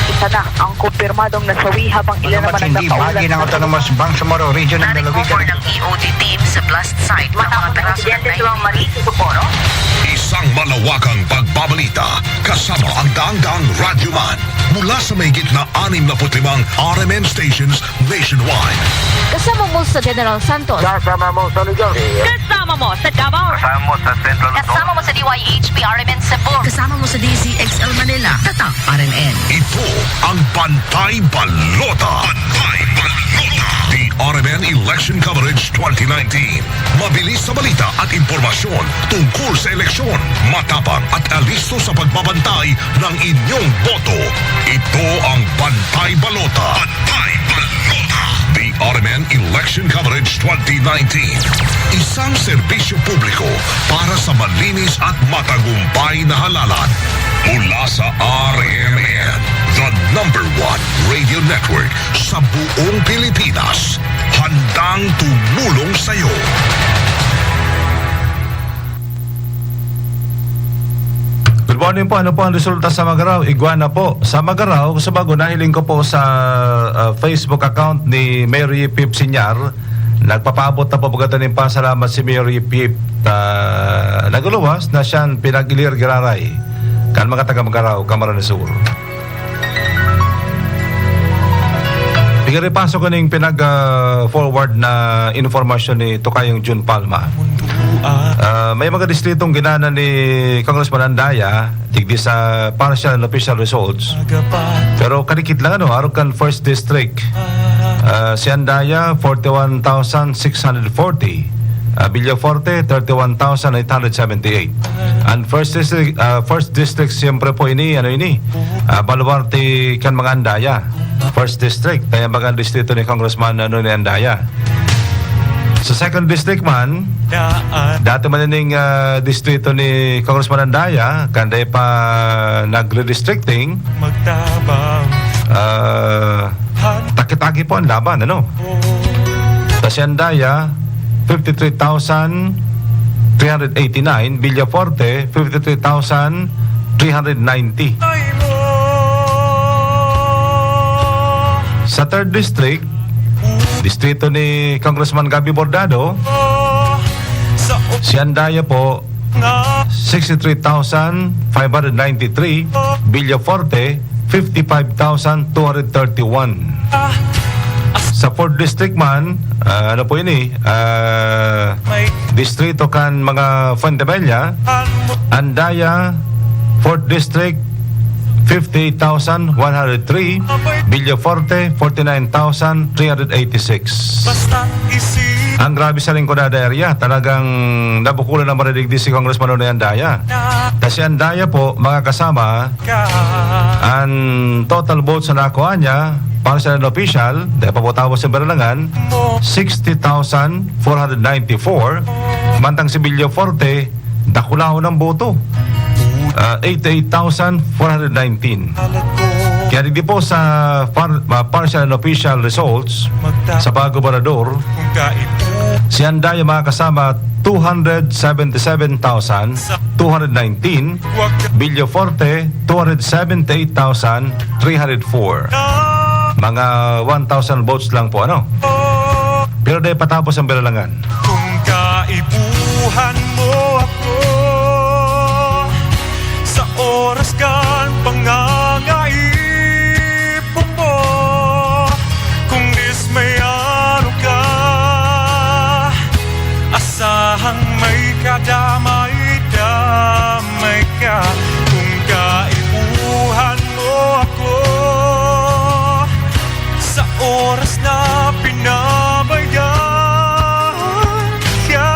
Isa na ang kumpirmadong nasawi habang ilan naman ang nakaulat na autonomous Bangsamoro Region ng lalawigan ng E O D team sa blast site ng mga piraso ng insidente si Ma'am Marie Socorro. Isang malawakang pagbabalita kasama ang daang-daang radyoman mula sa mahigit na anim na put limang R M N stations nationwide. Kasama mo sa General Santos. Kasama mo sa Luzon. Kasama mo sa Davao. Kasama mo sa Central Luzon. Kasama mo sa D Y H P R M N Cebu. Kasama mo sa D Z X L Manila. Tatak R M N. Ito ang Bantay Balota. Bantay Balota. The R M N Election Coverage twenty nineteen. Mabilis sa balita at impormasyon tungkol sa eleksyon. Matapang at alisto sa pagbabantay ng inyong boto. Ito ang Bantay Balota. Bantay Balota. The R M N Election Coverage twenty nineteen. Isang serbisyo publiko para sa malinis at matagumpay na halalan. Mula sa R M N, the number one radio network sa buong Pilipinas. Handang tumulong sa'yo. Good morning po. Ano po ang resulta sa Magarao? Igwa na po. Sa Magarao, sa bago, nahiling ko po sa, ah, Facebook account ni Mary Pip Sinyar. Nagpapaabot na po baga ning pasalamat si Mary Pip, ah, naguluwas na siyang pinag-ilir giraray kan mga taga Magarao, Camarines Sur. Pigaripaso ko ning pinag, ah, forward na informasyon ni Tokayong Jun Palma. Ah, may mga distritong ginana ni Congressman Andaya, digdi sa partial and official results. Pero kadikit lang, ano, arog kan first district. Ah, si Andaya, forty-one thousand six hundred forty. Ah, Villaforte, thirty-one thousand eight hundred seventy-eight. And first district, ah, first district, siyempre po ini, ano ini? Ah, baluarte kan mga Andaya. First District, kaya baga distrito ni Congressman, ano, ni Andaya. Sa Second District man, dati man ining, ah, distrito ni Congressman Andaya, kanday pa nagre-districting, Magtabang ah, taki-taki po ang laban, ano? Sa Siandaya, fifty-three thousand three hundred eighty-nine, Villaforte, fifty-three thousand three hundred ninety. Sa Third District, distrito ni Congressman Gabby Bordado, Siandaya po, sixty-three thousand five hundred ninety-three, Villaforte, fifty-five thousand two hundred thirty-one. Sa Fourth District man, ah, ano po ini, ah, distrito kan mga Fuentebella, Andaya, Fourth District, fifty-eight thousand one hundred three, Villaforte, forty-nine thousand three hundred eighty-six. Ang grabe sa Rinconada area, talagang nabukulan na maridigdi si Congressman Nonoy Andaya. Ta si Andaya po, mga kasama, ang total votes na nakuha niya, para sa unofficial, dahil pa po tapos sa Baralangan, sixty thousand four hundred ninety-four. Mantang si Villaforte, dakulaon ang boto. Ah, eighty-eight thousand four hundred nineteen. Kaya digdi po sa par-, ah, partial and official results sa pagobernador, si Andaya, mga kasama, two hundred seventy-seven thousand two hundred nineteen, Villaforte, two hundred seventy-eight thousand three hundred four. Mga one thousand votes lang po, ano? Pero dahil patapos ang Baralangan. Kung kaipuhan mo ako sa oras kan pangangaipo mo, kung dismayado ka, asahang may kadamay-damay ka. Kung kaipuhan mo ako sa oras na pinabayaan ka,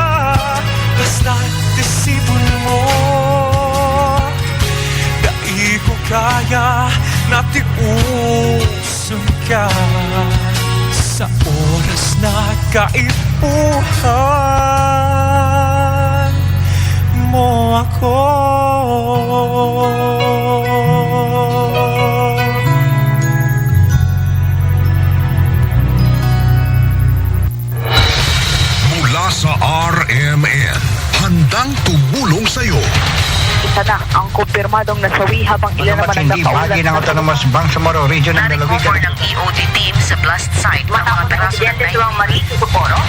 basta desibon mo, dai ko kaya na tiuson ka. Sa oras na kaipuhan mo ako. Mula sa R M N, handang tumulong sa'yo. Isa na ang kumpirmadong nasawi habang ilan naman ang napaulanan. Autonomous Bangsamoro Region ng Lalawigan. Nag-recover ng E O D team sa blast site ang mga piraso ng insidente sa Maris Socorro.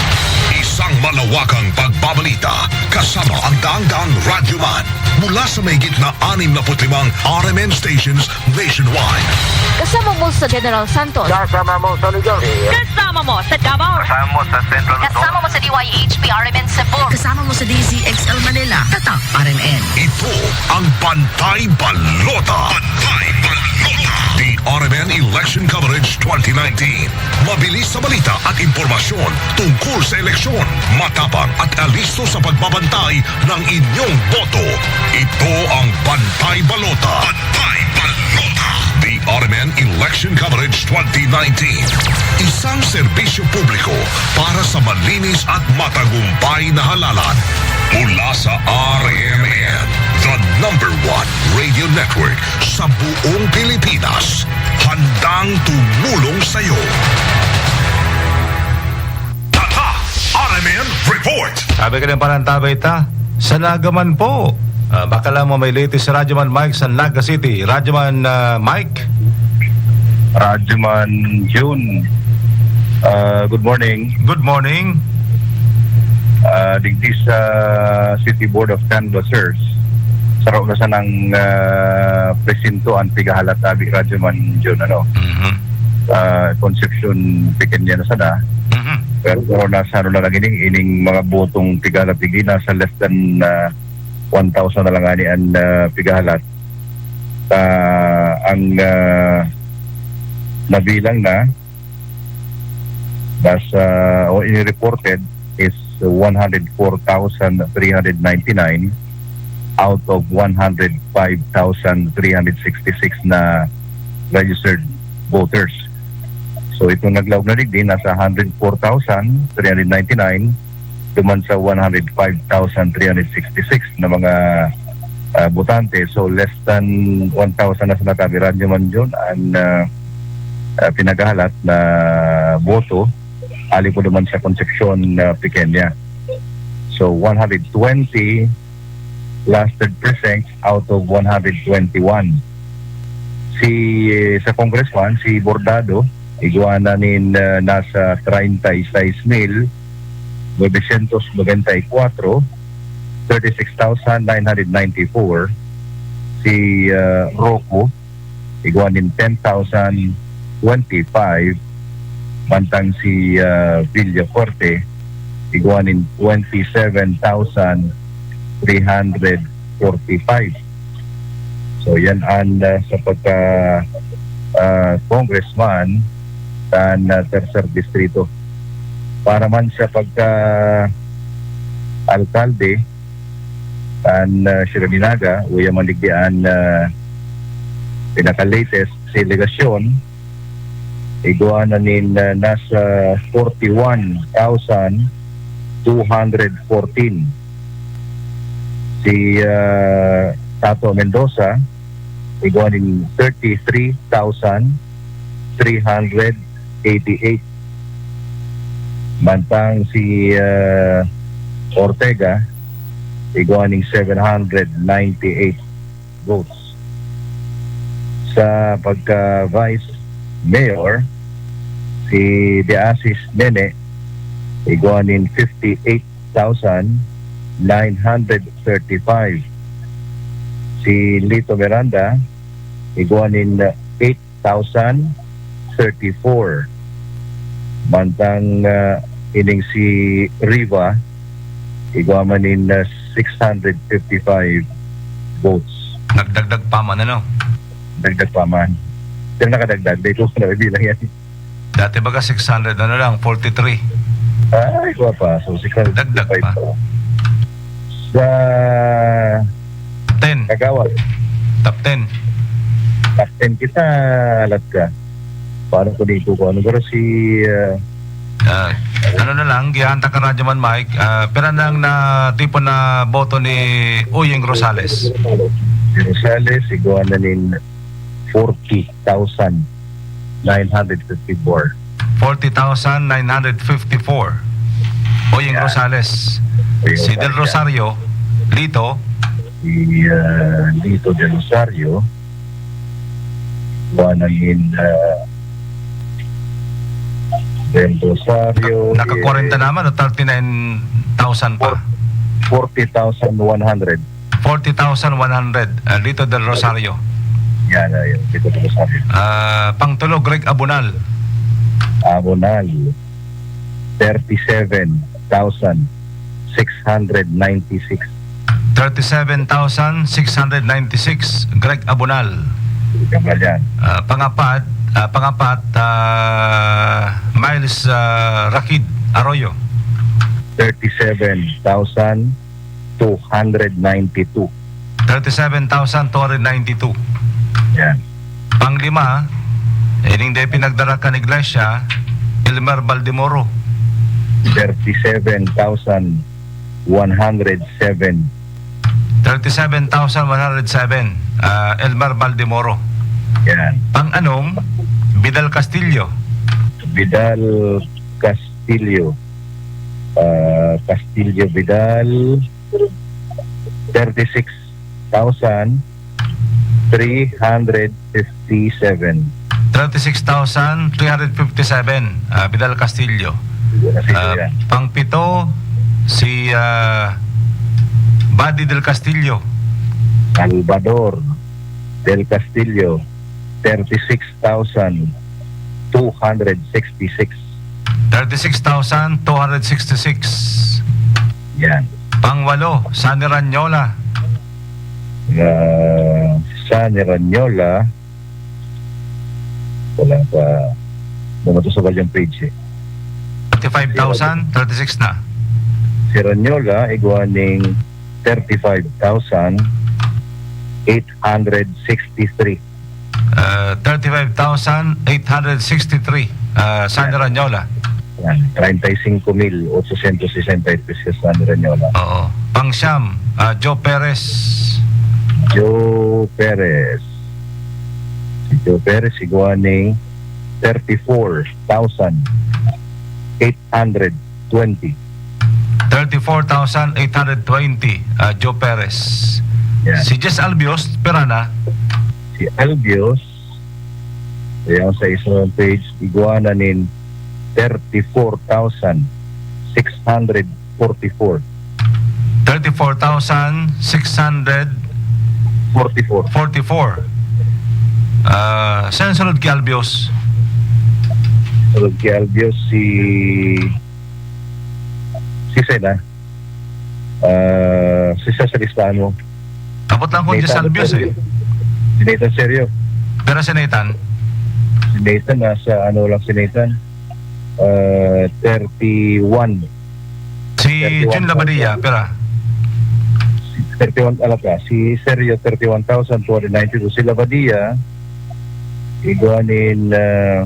Isang malawakang pagbabalita kasama ang daang-daang radyoman mula sa mahigit na anim na put limang R M N stations nationwide. Kasama mo sa General Santos. Kasama mo sa Luzon. Kasama mo sa Davao. Kasama mo sa Central Luzon. Kasama mo sa D Y H P R M N Cebu. Kasama mo sa D Z X L Manila. Tatak R M N. Ito ang Bantay Balota. Bantay Balota. The R M N Election Coverage twenty nineteen. Mabilis sa balita at impormasyon tungkol sa eleksyon. Matapang at alisto sa pagbabantay ng inyong boto. Ito ang Bantay Balota. Bantay Balota. The R M N Election Coverage twenty nineteen. Isang serbisyo publiko para sa malinis at matagumpay na halalan. Mula sa R M N, the number one radio network sa buong Pilipinas. Handang tumulong sa'yo. Tata, R M N Report. Sabi ka ng panantabay ta, sa Naga man po. Ah, baka lang mo may latest sa Radyo Man Mike sa Naga City. Radyo Man, ah, Mike. Radyo Man June. Ah, good morning. Good morning. Ah, digdi sa City Board of Canvassers, saro na sanang, ah, presinto ang pigahalat, abi, Radyo Man June, ano? Mhm. Ah, Concepcion, Pequeña na sana. Mhm. Pero, pero nasa ano na lang ini, ining mga botong pigahalat digdi, nasa less than, ah, one thousand na lang ani ang, ah, pigahalat. Ah, ang, ah, nabilang na, nasa, o ini-reported is one hundred four thousand three hundred ninety-nine out of one hundred five thousand three hundred sixty-six na registered voters. So, itong naglaog na digdi, nasa hundred four thousand three hundred ninety-nine, duman sa one hundred five thousand three hundred sixty-six na mga, ah, botante. So, less than one thousand na sa natabi, Radyo Manjun, ang, ah, ah, pinaghahalat na boto, ali po duman sa Concepcion, ah, Pequeña. So, one hundred twenty clustered precincts out of one hundred twenty-one. Si, sa congressman, si Bordado, igwa na nin, ah, nasa treinta y seis mil novecientos noventa y cuatro, thirty-six thousand nine hundred ninety-four. Si, ah, Roco, igwa nin ten thousand twenty-five, mantang si, ah, Villafuerte, igwa nin twenty-seven thousand three hundred forty-five. So, yan ang, ah, sa pagka, ah, congressman kan, ah, tercer distrito. Para man sa pagka alkalde kan, ah, Sierra de Naga, uya man digdi an, ah, pinaka-latest sa elegasyon, igwa na nin, ah, nasa forty-one thousand two hundred fourteen. Si, ah, Tato Mendoza, igwa nin thirty-three thousand three hundred eighty-eight. Mantang si, ah, Ortega, igwa nin seven hundred ninety-eight votes. Sa pagka-vice mayor, si De Asis Nene, igwa nin fifty-eight thousand nine hundred thirty-five. Si Lito Miranda, igwa nin eight thousand thirty-four. Mantang, ah, ining si Riva, igwa man nin, ah, six hundred fifty-five votes. Nagdagdag pa man, ano? Dagdag pa man. Pero nakadagdag, dahil ko na bilang yan. Dati baga six hundred, ano lang, forty-three. Ay, guwapa. So, six hundred fifty-five Dagdag pa. pa. Sa Ten. Kagawad. Top ten. Top ten kita, alat ka. Paano ko di ko ano? Pero si, ah, Ah, ano na lang, giyahan ta ka Radyo Man Mike, ah, pira nang natipon na boto ni Uyeng Rosales? Si Rosales, igwa na nin forty thousand nine hundred fifty-four. Forty thousand nine hundred fifty-four. Uyeng Yeah. Rosales. Uyeng Si Del Rosales. Rosario, Lito. Si, ah, Lito Del Rosario. Kuha na nin, ah, Del Rosario, Naka-, naka-kwarenta eh, naman o thirty-nine thousand pa? Four-, forty thousand one hundred. Forty thousand one hundred, ah, Lito Del Rosario. Yan, ah, yan. Lito Del Rosario. Ah, pangtulo, Greg Abonal. Abonal, thirty-seven thousand six hundred ninety-six. Thirty-seven thousand six hundred ninety-six, Greg Abonal. Abonal yan. Ah, pangapat, ah, pangapat, ah, Miles, ah, Rakid Arroyo. Thirty-seven thousand two hundred ninety-two. Thirty-seven thousand two hundred ninety-two. Yan. Panglima, ining de pinagdara kan iglesia, Elmer Baldemoro. Thirty-seven thousand one hundred seven. Thirty-seven thousand one hundred seven, ah, Elmer Baldemoro. Yan. Pang-anom, Vidal Castillo. Vidal Castillo. Ah, Castillo Vidal, thirty-six thousand three hundred fifty-seven. Thirty-six thousand three hundred fifty-seven, ah, Vidal Castillo. Castillo Ah, yan. Pangpito, si, ah, Buddy Del Castillo. Salvador Del Castillo, thirty-six thousand two hundred sixty-six. Thirty-six thousand two hundred sixty-six. Yan. Pangwalo, Sunny Ranyola. Ah, Sunny Ranyola. Wala pa. Naman to sa balyang page eh. Thirty-five thousand, thirty-six na. Si Ranyola, igwa ning thirty-five thousand eight hundred sixty-three. Ah, thirty-five thousand eight hundred sixty-three, ah, Sunny Ranyola. Yan, treinta y cinco mil ochocientos sesenta y tres si Sunny Ranyola. Oo. Pangsyam, ah, Joe Perez. Joe Perez. Si Joe Perez, igwa ning thirty-four thousand eight hundred twenty. Thirty-four thousand eight hundred twenty, ah, Joe Perez. Yan. Si Jess Albios, pira na? Si Albios, ayan sa isang page, igwa na nin thirty-four thousand six hundred forty-four. Thirty-four thousand six hundred forty-four. Forty-four. Ah, saan sunod ki Albios? Sunod ki Albios, si, si Sena. Ah, si Cesar Hispano. Abot lang ko Nathan Jess Albios, eh. Serio. Si Nathan Serio. Pero si Nathan? Si Nathan, nasa ano lang si Nathan. Ah, thirty-one. Si Jun Labadia, pera? Thirty-one, ala ka. Si Serio, thirty-one thousand two hundred ninety-two. Si Labadia, igwa nin, ah,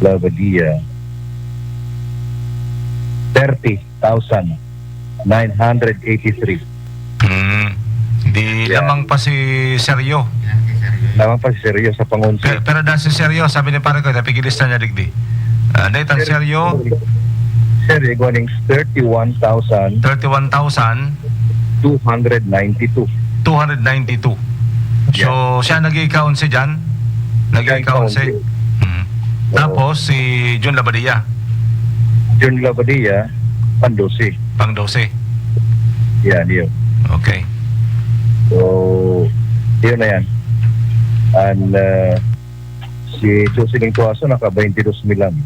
Labadia, thirty thousand nine hundred eighty-three. Hmm. Di lamang pa si Seryo. Lamang pa si Seryo sa pangunsi. Pero, pero dahil si Seryo, sabi ni pare ko, napigilista niya digdi. Ah, Nathan Seryo. Seryo, igwa ning thirty-one thousand. Thirty-one thousand. Two hundred ninety-two. Two hundred ninety-two. So, siya nag-i-count si Jan? Nag-i-count si. Hmm. Tapos, si Jun Labadia. Jun Labadia, pang-dose. Pang-dose. Yan, yun. Okay. So, yun na yan. And, uh, si Jocelyn Tuaso naka twenty-two mil lang.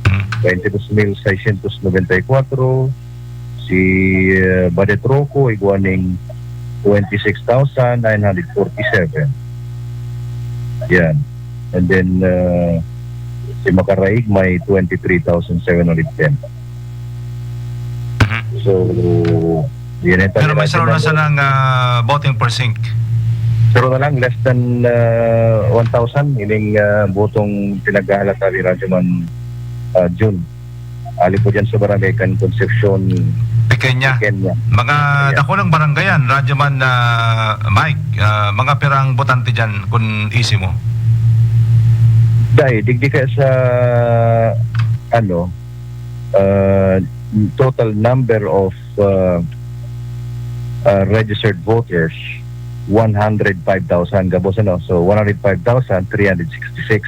Hmm. Twenty-two mil seiscientos noventa y cuatro. Si, uh, Badet Roco, igwa ning twenty-six thousand nine hundred forty-seven. Yan. And then, uh, si Makaraig may twenty-three thousand seven hundred ten. Mhm. So, yun ang Pero may saro na sanang, ah, voting precinct. Pero na lang, less than, ah, one thousand, ining, ah, botong pinaghahalat ni Radyo Man, ah, Jun. Ali po dyan sa barangay kan Concepcion, Pequeña. Pequeña. Mga dakulang barangay yan, Radyo Man, ah, Mike. Ah, mga pirang botante dyan, kung isi mo? Dai, digdi kaya sa, ano, uh, total number of, uh, uh, registered voters, one hundred five thousand gabos, ano? So, one hundred five thousand three hundred sixty-six.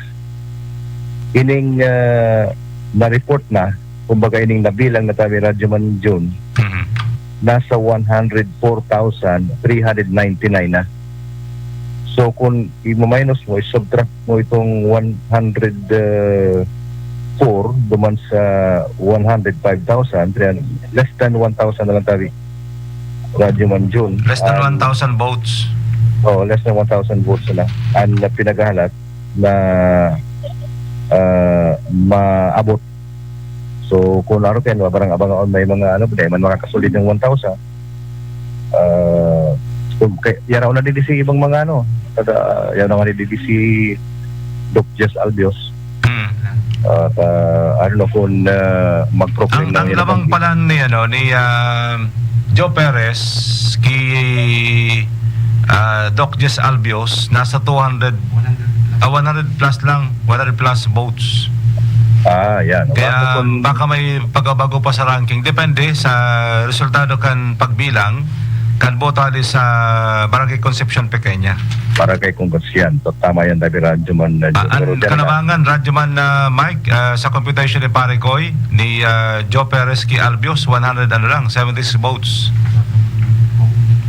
Ining, uh, na-report na, kumbaga, ining nabilang na tabi Radyo Man Jun, Mhm. nasa one hundred four thousand three hundred ninety-nine na. So, kung i-minus mo, i-subtract mo itong one hundred four duman sa one hundred five thousand, less than one thousand na lang tabi. Radyo Man Jun. Less than Um, one thousand votes. Oo, less than one thousand votes na. Ang pinaghahalat na, ah, maabot. So, kung ano kayo, barang abang may mga ano, may man makakasulid ng one thousand. Ah, kung kay, yaraw na digdi si ibang mga ano, kada, yaraw na nga digdi si Doc Jess Albios. Hmm. At, ah, I don't know kung, ah, mag-proclaim Ang, lang ang yun lamang ng pala ni, ano, ni, ah, Joe Perez ki, ah, Doc Jess Albios, nasa two hundred, ah, one hundred plus lang, one hundred plus votes. Ah, yan. Kaya Baka kung baka may pagbabago pa sa ranking. Depende sa resultado kan pagbilang, kan boto ali sa Barangay Concepcion Pequeña. Barangay Concepcion. Tama yan, David Radyo Man, uh, Ah, Jun. Pero an dyan nga, kanabangan, Radyo Man, ah, Mike, ah, sa computation ni Pare Koy, ni, ah, Joe Perez ki Albios, one hundred ano lang, seventy-six votes.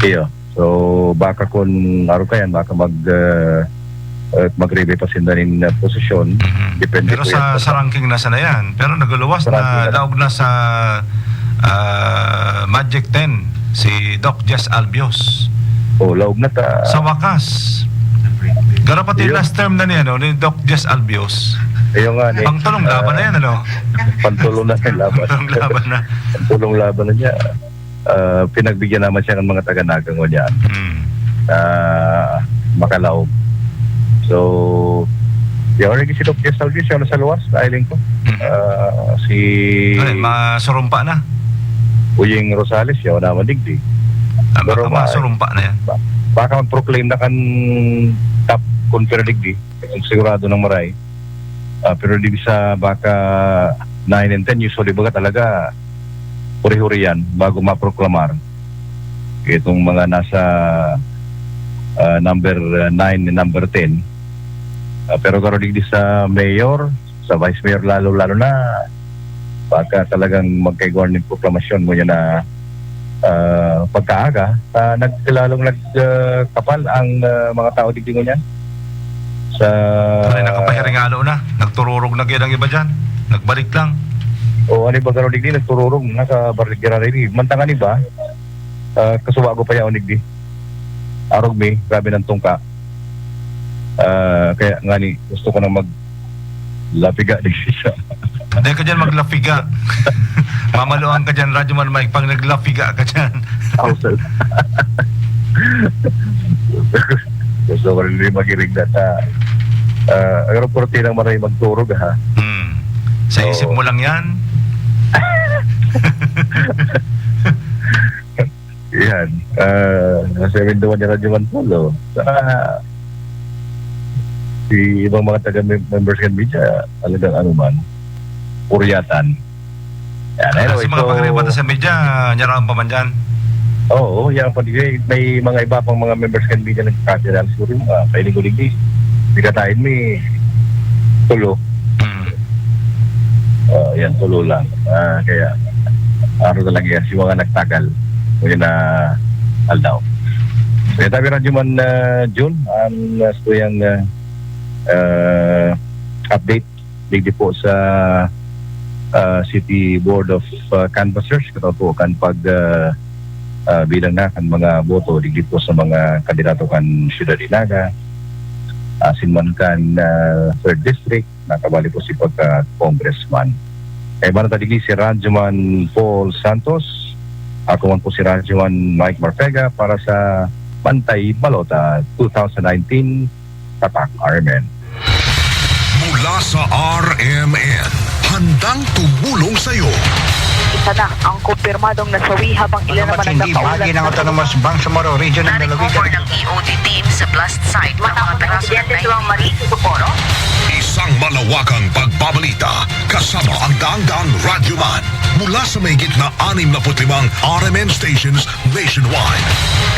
Iyo. So, baka kung araw ka yan, baka mag, ah, ah, mag-rebay pa sinda nin, ah, posisyon. Mhm. Depende Pero po sa, yan sa sa ranking na sana yan. Pero naguluwas Sa ranking na na. laog na sa, ah, Magic Ten, si Doc Jess Albios. Oh, laog na ta. Sa wakas. Garo pati Iyo. last term na niya, no, ni Doc Jess Albios. Iyo nga, ni, Pangtulong laban ah, na yan, ano? Pantulong na yung laban. Pangtulong laban na. Pantulong laban na niya. Ah, pinagbigyan naman siya ng mga taga-Naga ngunyan. Hmm. Ah, makalaog. So, yaon lagi si Doc Jess Salvi, siya na sa luwas, nailing ko. Mhm. Ah, si Ay, masurumpa na. Uying Rosales, yaon naman digdi. Ah, baka Pero ma- masurumpa na yan. Baka mag-proclaim na kan top kun pero digdi. Kung sigurado ng maray. Ah, pero digdi sa baka nine and ten, usually baga talaga huri-huri yan bago maproklamar. Itong mga nasa ah, number nine and number ten. Ah, pero garo digdi sa mayor, sa vice mayor lalo-lalo na, baka talagang magkaigwa nin proklamasyon mo yan na ah, pagkaaga, ah, naglalong nagkapal ang ah, mga tao digdi ngunyan. Sa Ay, nakapahiringalo na. Nagtururog na gyud ang iba dyan. Nagbalik lang. O ano ba garo digdi, nagtururog na sa barigirari. Mantangan iba, ah, kasuwa ko pa yaon digdi. Arog mi, grabe ng tungka. Ah, kaya nga ni, gusto ko na maglapiga digdi siya. Dahil ka dyan maglapiga. Mamaluan ka dyan, Radyo Man Mike, pag naglapiga ka dyan. Ako sa gusto ko rin magirig na sa ah, ang aeroporto ng maray magturog ha. Hmm. Sa isip Oo. Mo lang yan. Yan. Ah, nasa window ni Radyo Manpolo. Sa si ibang mga taga mem- members ng media, talagang ano man, kuryatan. Yan. Anyway, Anyway, si mga so, pagrebata sa media, nyaraan pa man dyan. Oo, yan pa digay. May mga iba pang mga members ng media nagkakilala siguro yung mga kailing-uling ni. Bigatayin mi tulo. Hmm. Ah, yan, tulo lang. Ah, kaya, ano talaga yan, si mga nagtagal. Kaya na aldaw. Kaya tabi Radyo Man, ah, June, ang uh, tuyang ah, ah, update digdi po sa ah, City Board of ah, Canvassers, kataw po kan pag ah, ah, bilang na kan mga boto digdi po sa mga kandidato kan Syudad Naga, asin man kan ah, Third District, nakabali po si pagka congressman. Kaiba na ta digdi si Radyoman Paul Santos, ako man po si Radyoman Mike Marfega para sa Bantay Balota twenty nineteen Tatak R M N. Mula sa R M N, handang tumulong sa'yo. Isa na ang kumpirmadong nasawi habang ilan naman ang Matindi, nakaulat bahagi ng Autonomous Bangsamoro Region ng Na-recover Lalawigan. ng E O D team sa blast site matapos ang insidente sa mga Marichin, Socorro. Isang malawakang pagbabalita kasama ang daang-daang radyoman mula sa mahigit na anim na put limang R M N stations nationwide.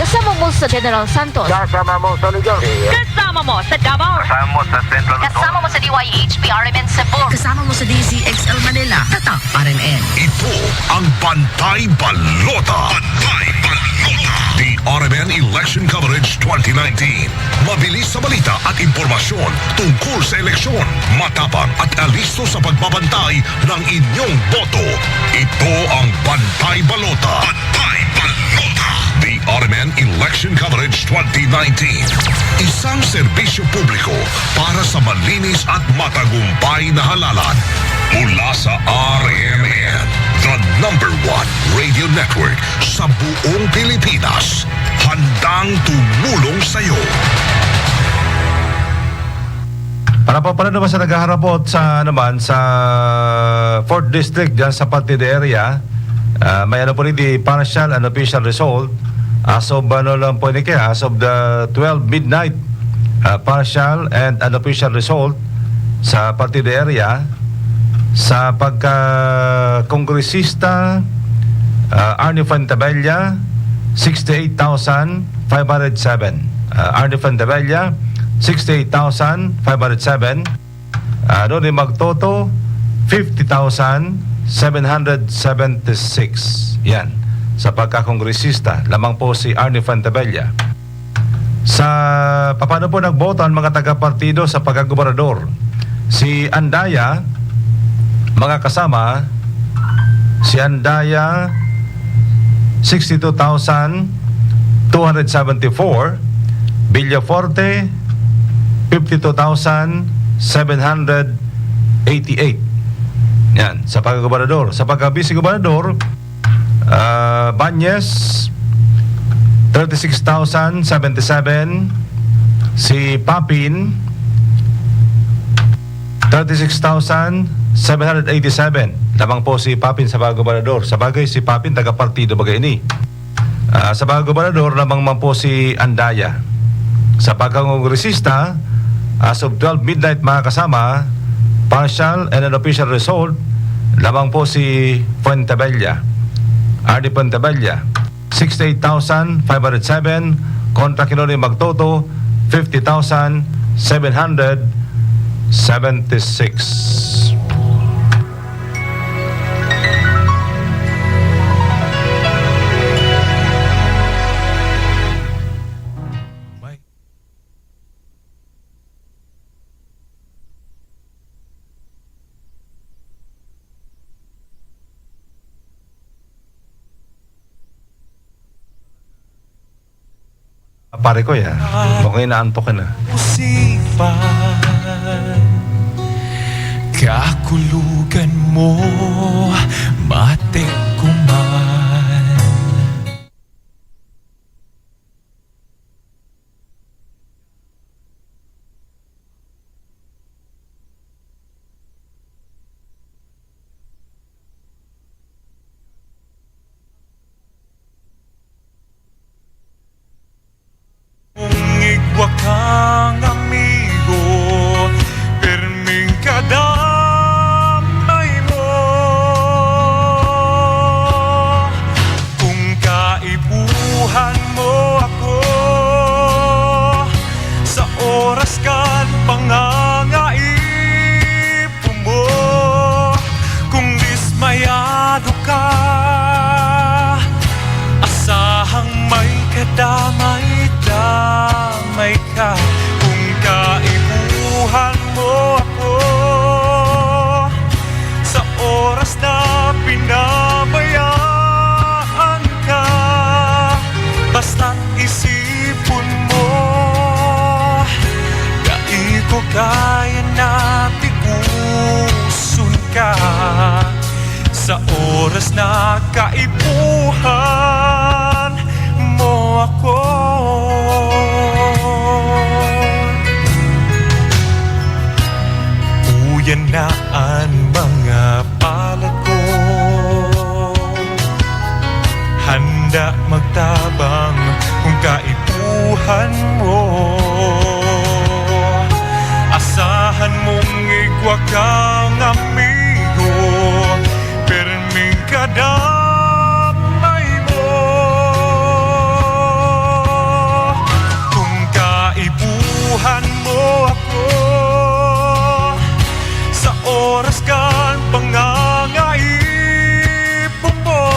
Kasama mo sa General Santos. Kasama mo sa Luzon. Kasama mo sa Davao. Kasama mo sa Central Luzon. Kasama mo sa D Y H P R M N Cebu. Kasama mo sa D Z X L Manila. Tatak R M N. Ito ang Bantay Balota. Bantay Balota. The R M N Election Coverage twenty nineteen. Mabilis sa balita at impormasyon tungkol sa eleksyon. Matapang at alisto sa pagbabantay ng inyong boto. Ito ang Bantay Balota. Bantay Balota. The R M N Election Coverage twenty nineteen. Isang serbisyo publiko para sa malinis at matagumpay na halalan. Mula sa R M N, the number one radio network sa buong Pilipinas. Handang tumulong sa'yo. Para po pala naman sa naghaharapot sa naman sa fourth District dyan sa Partido area, ah, may ano po ni di partial and official result as of ano lang po ni kaya, as of the twelve midnight, ah, partial and unofficial result sa Partido area sa pagka kongresista, ah, Arnie Fuentebella, sixty-eight thousand five hundred seven. Ah, Arnie Fuentebella, sixty-eight thousand five hundred seven. Ah, Ronnie Magtoto, fifty thousand seven hundred seventy-six. Yan. Sa pagkakongresista, lamang po si Arnie Fuentebella. Sa paano po nagboto ang mga taga-partido sa pagkagobernador? Si Andaya, mga kasama, si Andaya, sixty-two thousand two hundred seventy-four, Villaforte, fifty-two thousand seven hundred eighty-eight. Yan, sa pagkagobernador. Sa pagka-vice-gobernador, ah, Bañez, thirty-six thousand seventy-seven, si Papin, Thirty-six thousand seven hundred eighty-seven. Lamang po si Papin sa Bagong Gobernador. Sa bagay, si Papin taga-partido baga ini. Ah, sa Bagong Gobernador, lamang man po si Andaya. Sa pagkakongresista, as of twelve midnight, mga kasama, partial and unofficial result, lamang po si Fuentebella. Arnie Fuentebella. Sixty-eight thousand five hundred seven, kontra ki Nonoy Magtoto, fifty thousand seven hundred seventy-six. Pare ko, ya. Mukhang inaantok ka na. Usipan, kakulugan mo, mate ko man. Kung igwa kang amigo, pirming kadamay mo. Kung kaipuhan mo ako, sa oras kan pangangaipo mo, kung dismayado ka, asahang may kadamay-damay ka. Kung kaipuhan mo ako, sa oras na pinabayaan ka, basta't isipon mo, dai ko kaya na tiguson ka. Sa oras na kaipuhan mo ako, uyan na an mga palad ko. Handa magtabang kung kaipuhan mo. Asahan mong igwa kang amigo, pirming kadamay mo. Kung kaipuhan mo ako, sa oras kan pangangaipo mo,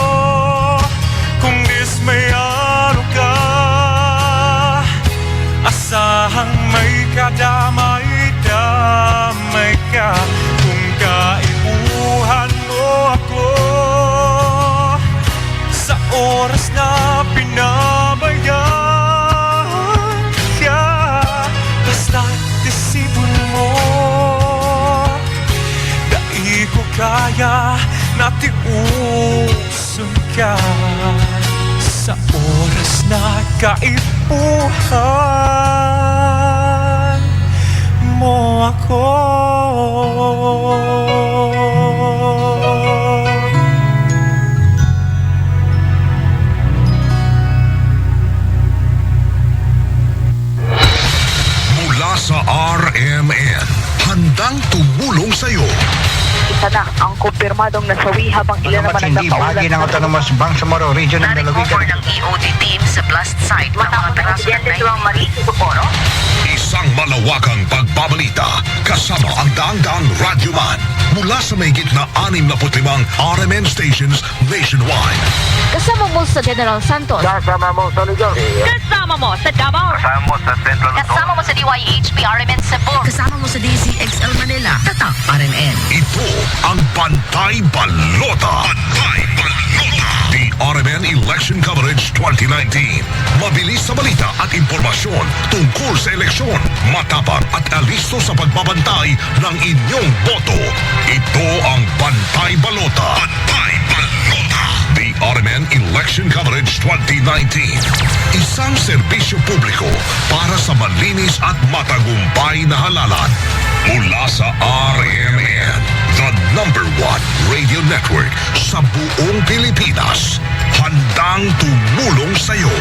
kung dismayado ka, asahang may kadamay-damay ka. Kung kaipuhan mo ako, sa oras na pinabayaan ka, basta't isipon mo, dai ko kaya na tiguson ka. Sa oras na kaipuhan mo ako. Mula sa R M N, handang tumulong sa'yo. Isa na ang kumpirmadong nasawi habang ilan naman ang nakaulat. Ang mga tindi, bahagi ng Autonomous Bangsamoro Region ng lalawigan. Nag-recover ng E O D team sa blast site ang mga piraso ng insidente sa Socorro. Isang malawakang pagbabalita kasama ang daang-daang radyoman mula sa mahigit na anim na put limang R M N stations nationwide. Kasama mo sa General Santos. Kasama mo sa Luzon. Kasama mo sa Davao. Kasama mo sa Central Luzon. Kasama mo sa D Y H P R M N Cebu. Kasama mo sa D Z X L Manila. Tatak R M N. Ito ang Pantay Balota. Pantay Balota. The R M N Election Coverage twenty nineteen. Mabilis sa balita at impormasyon tungkol sa eleksyon. Matapang at alisto sa pagbabantay ng inyong boto. Ito ang Pantay Balota. Pantay Balota. The R M N Election Election Coverage twenty nineteen. Isang serbisyo publiko para sa malinis at matagumpay na halalan. Mula sa R M N, the number one radio network sa buong Pilipinas. Handang tumulong sa'yo.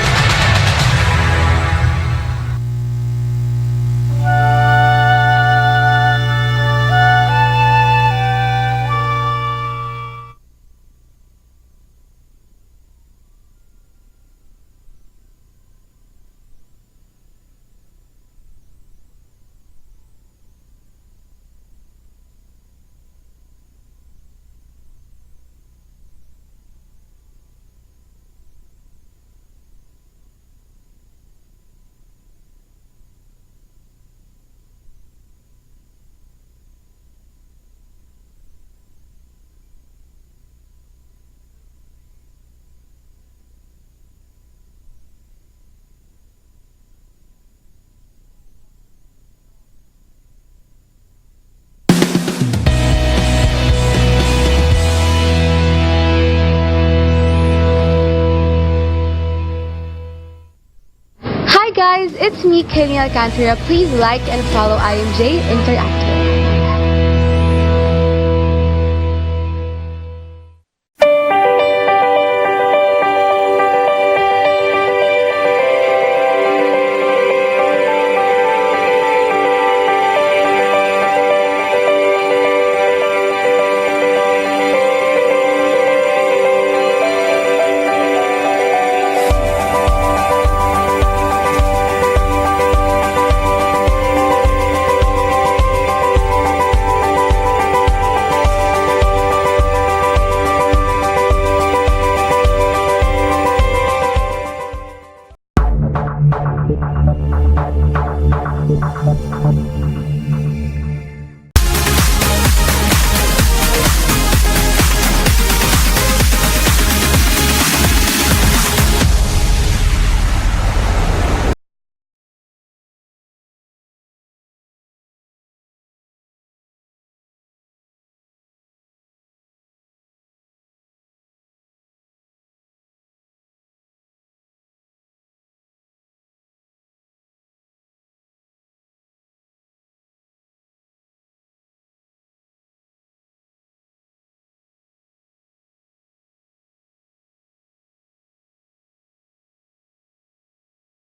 Hi guys, it's me, Kenny Alcantara. Please like and follow I M J Interactive.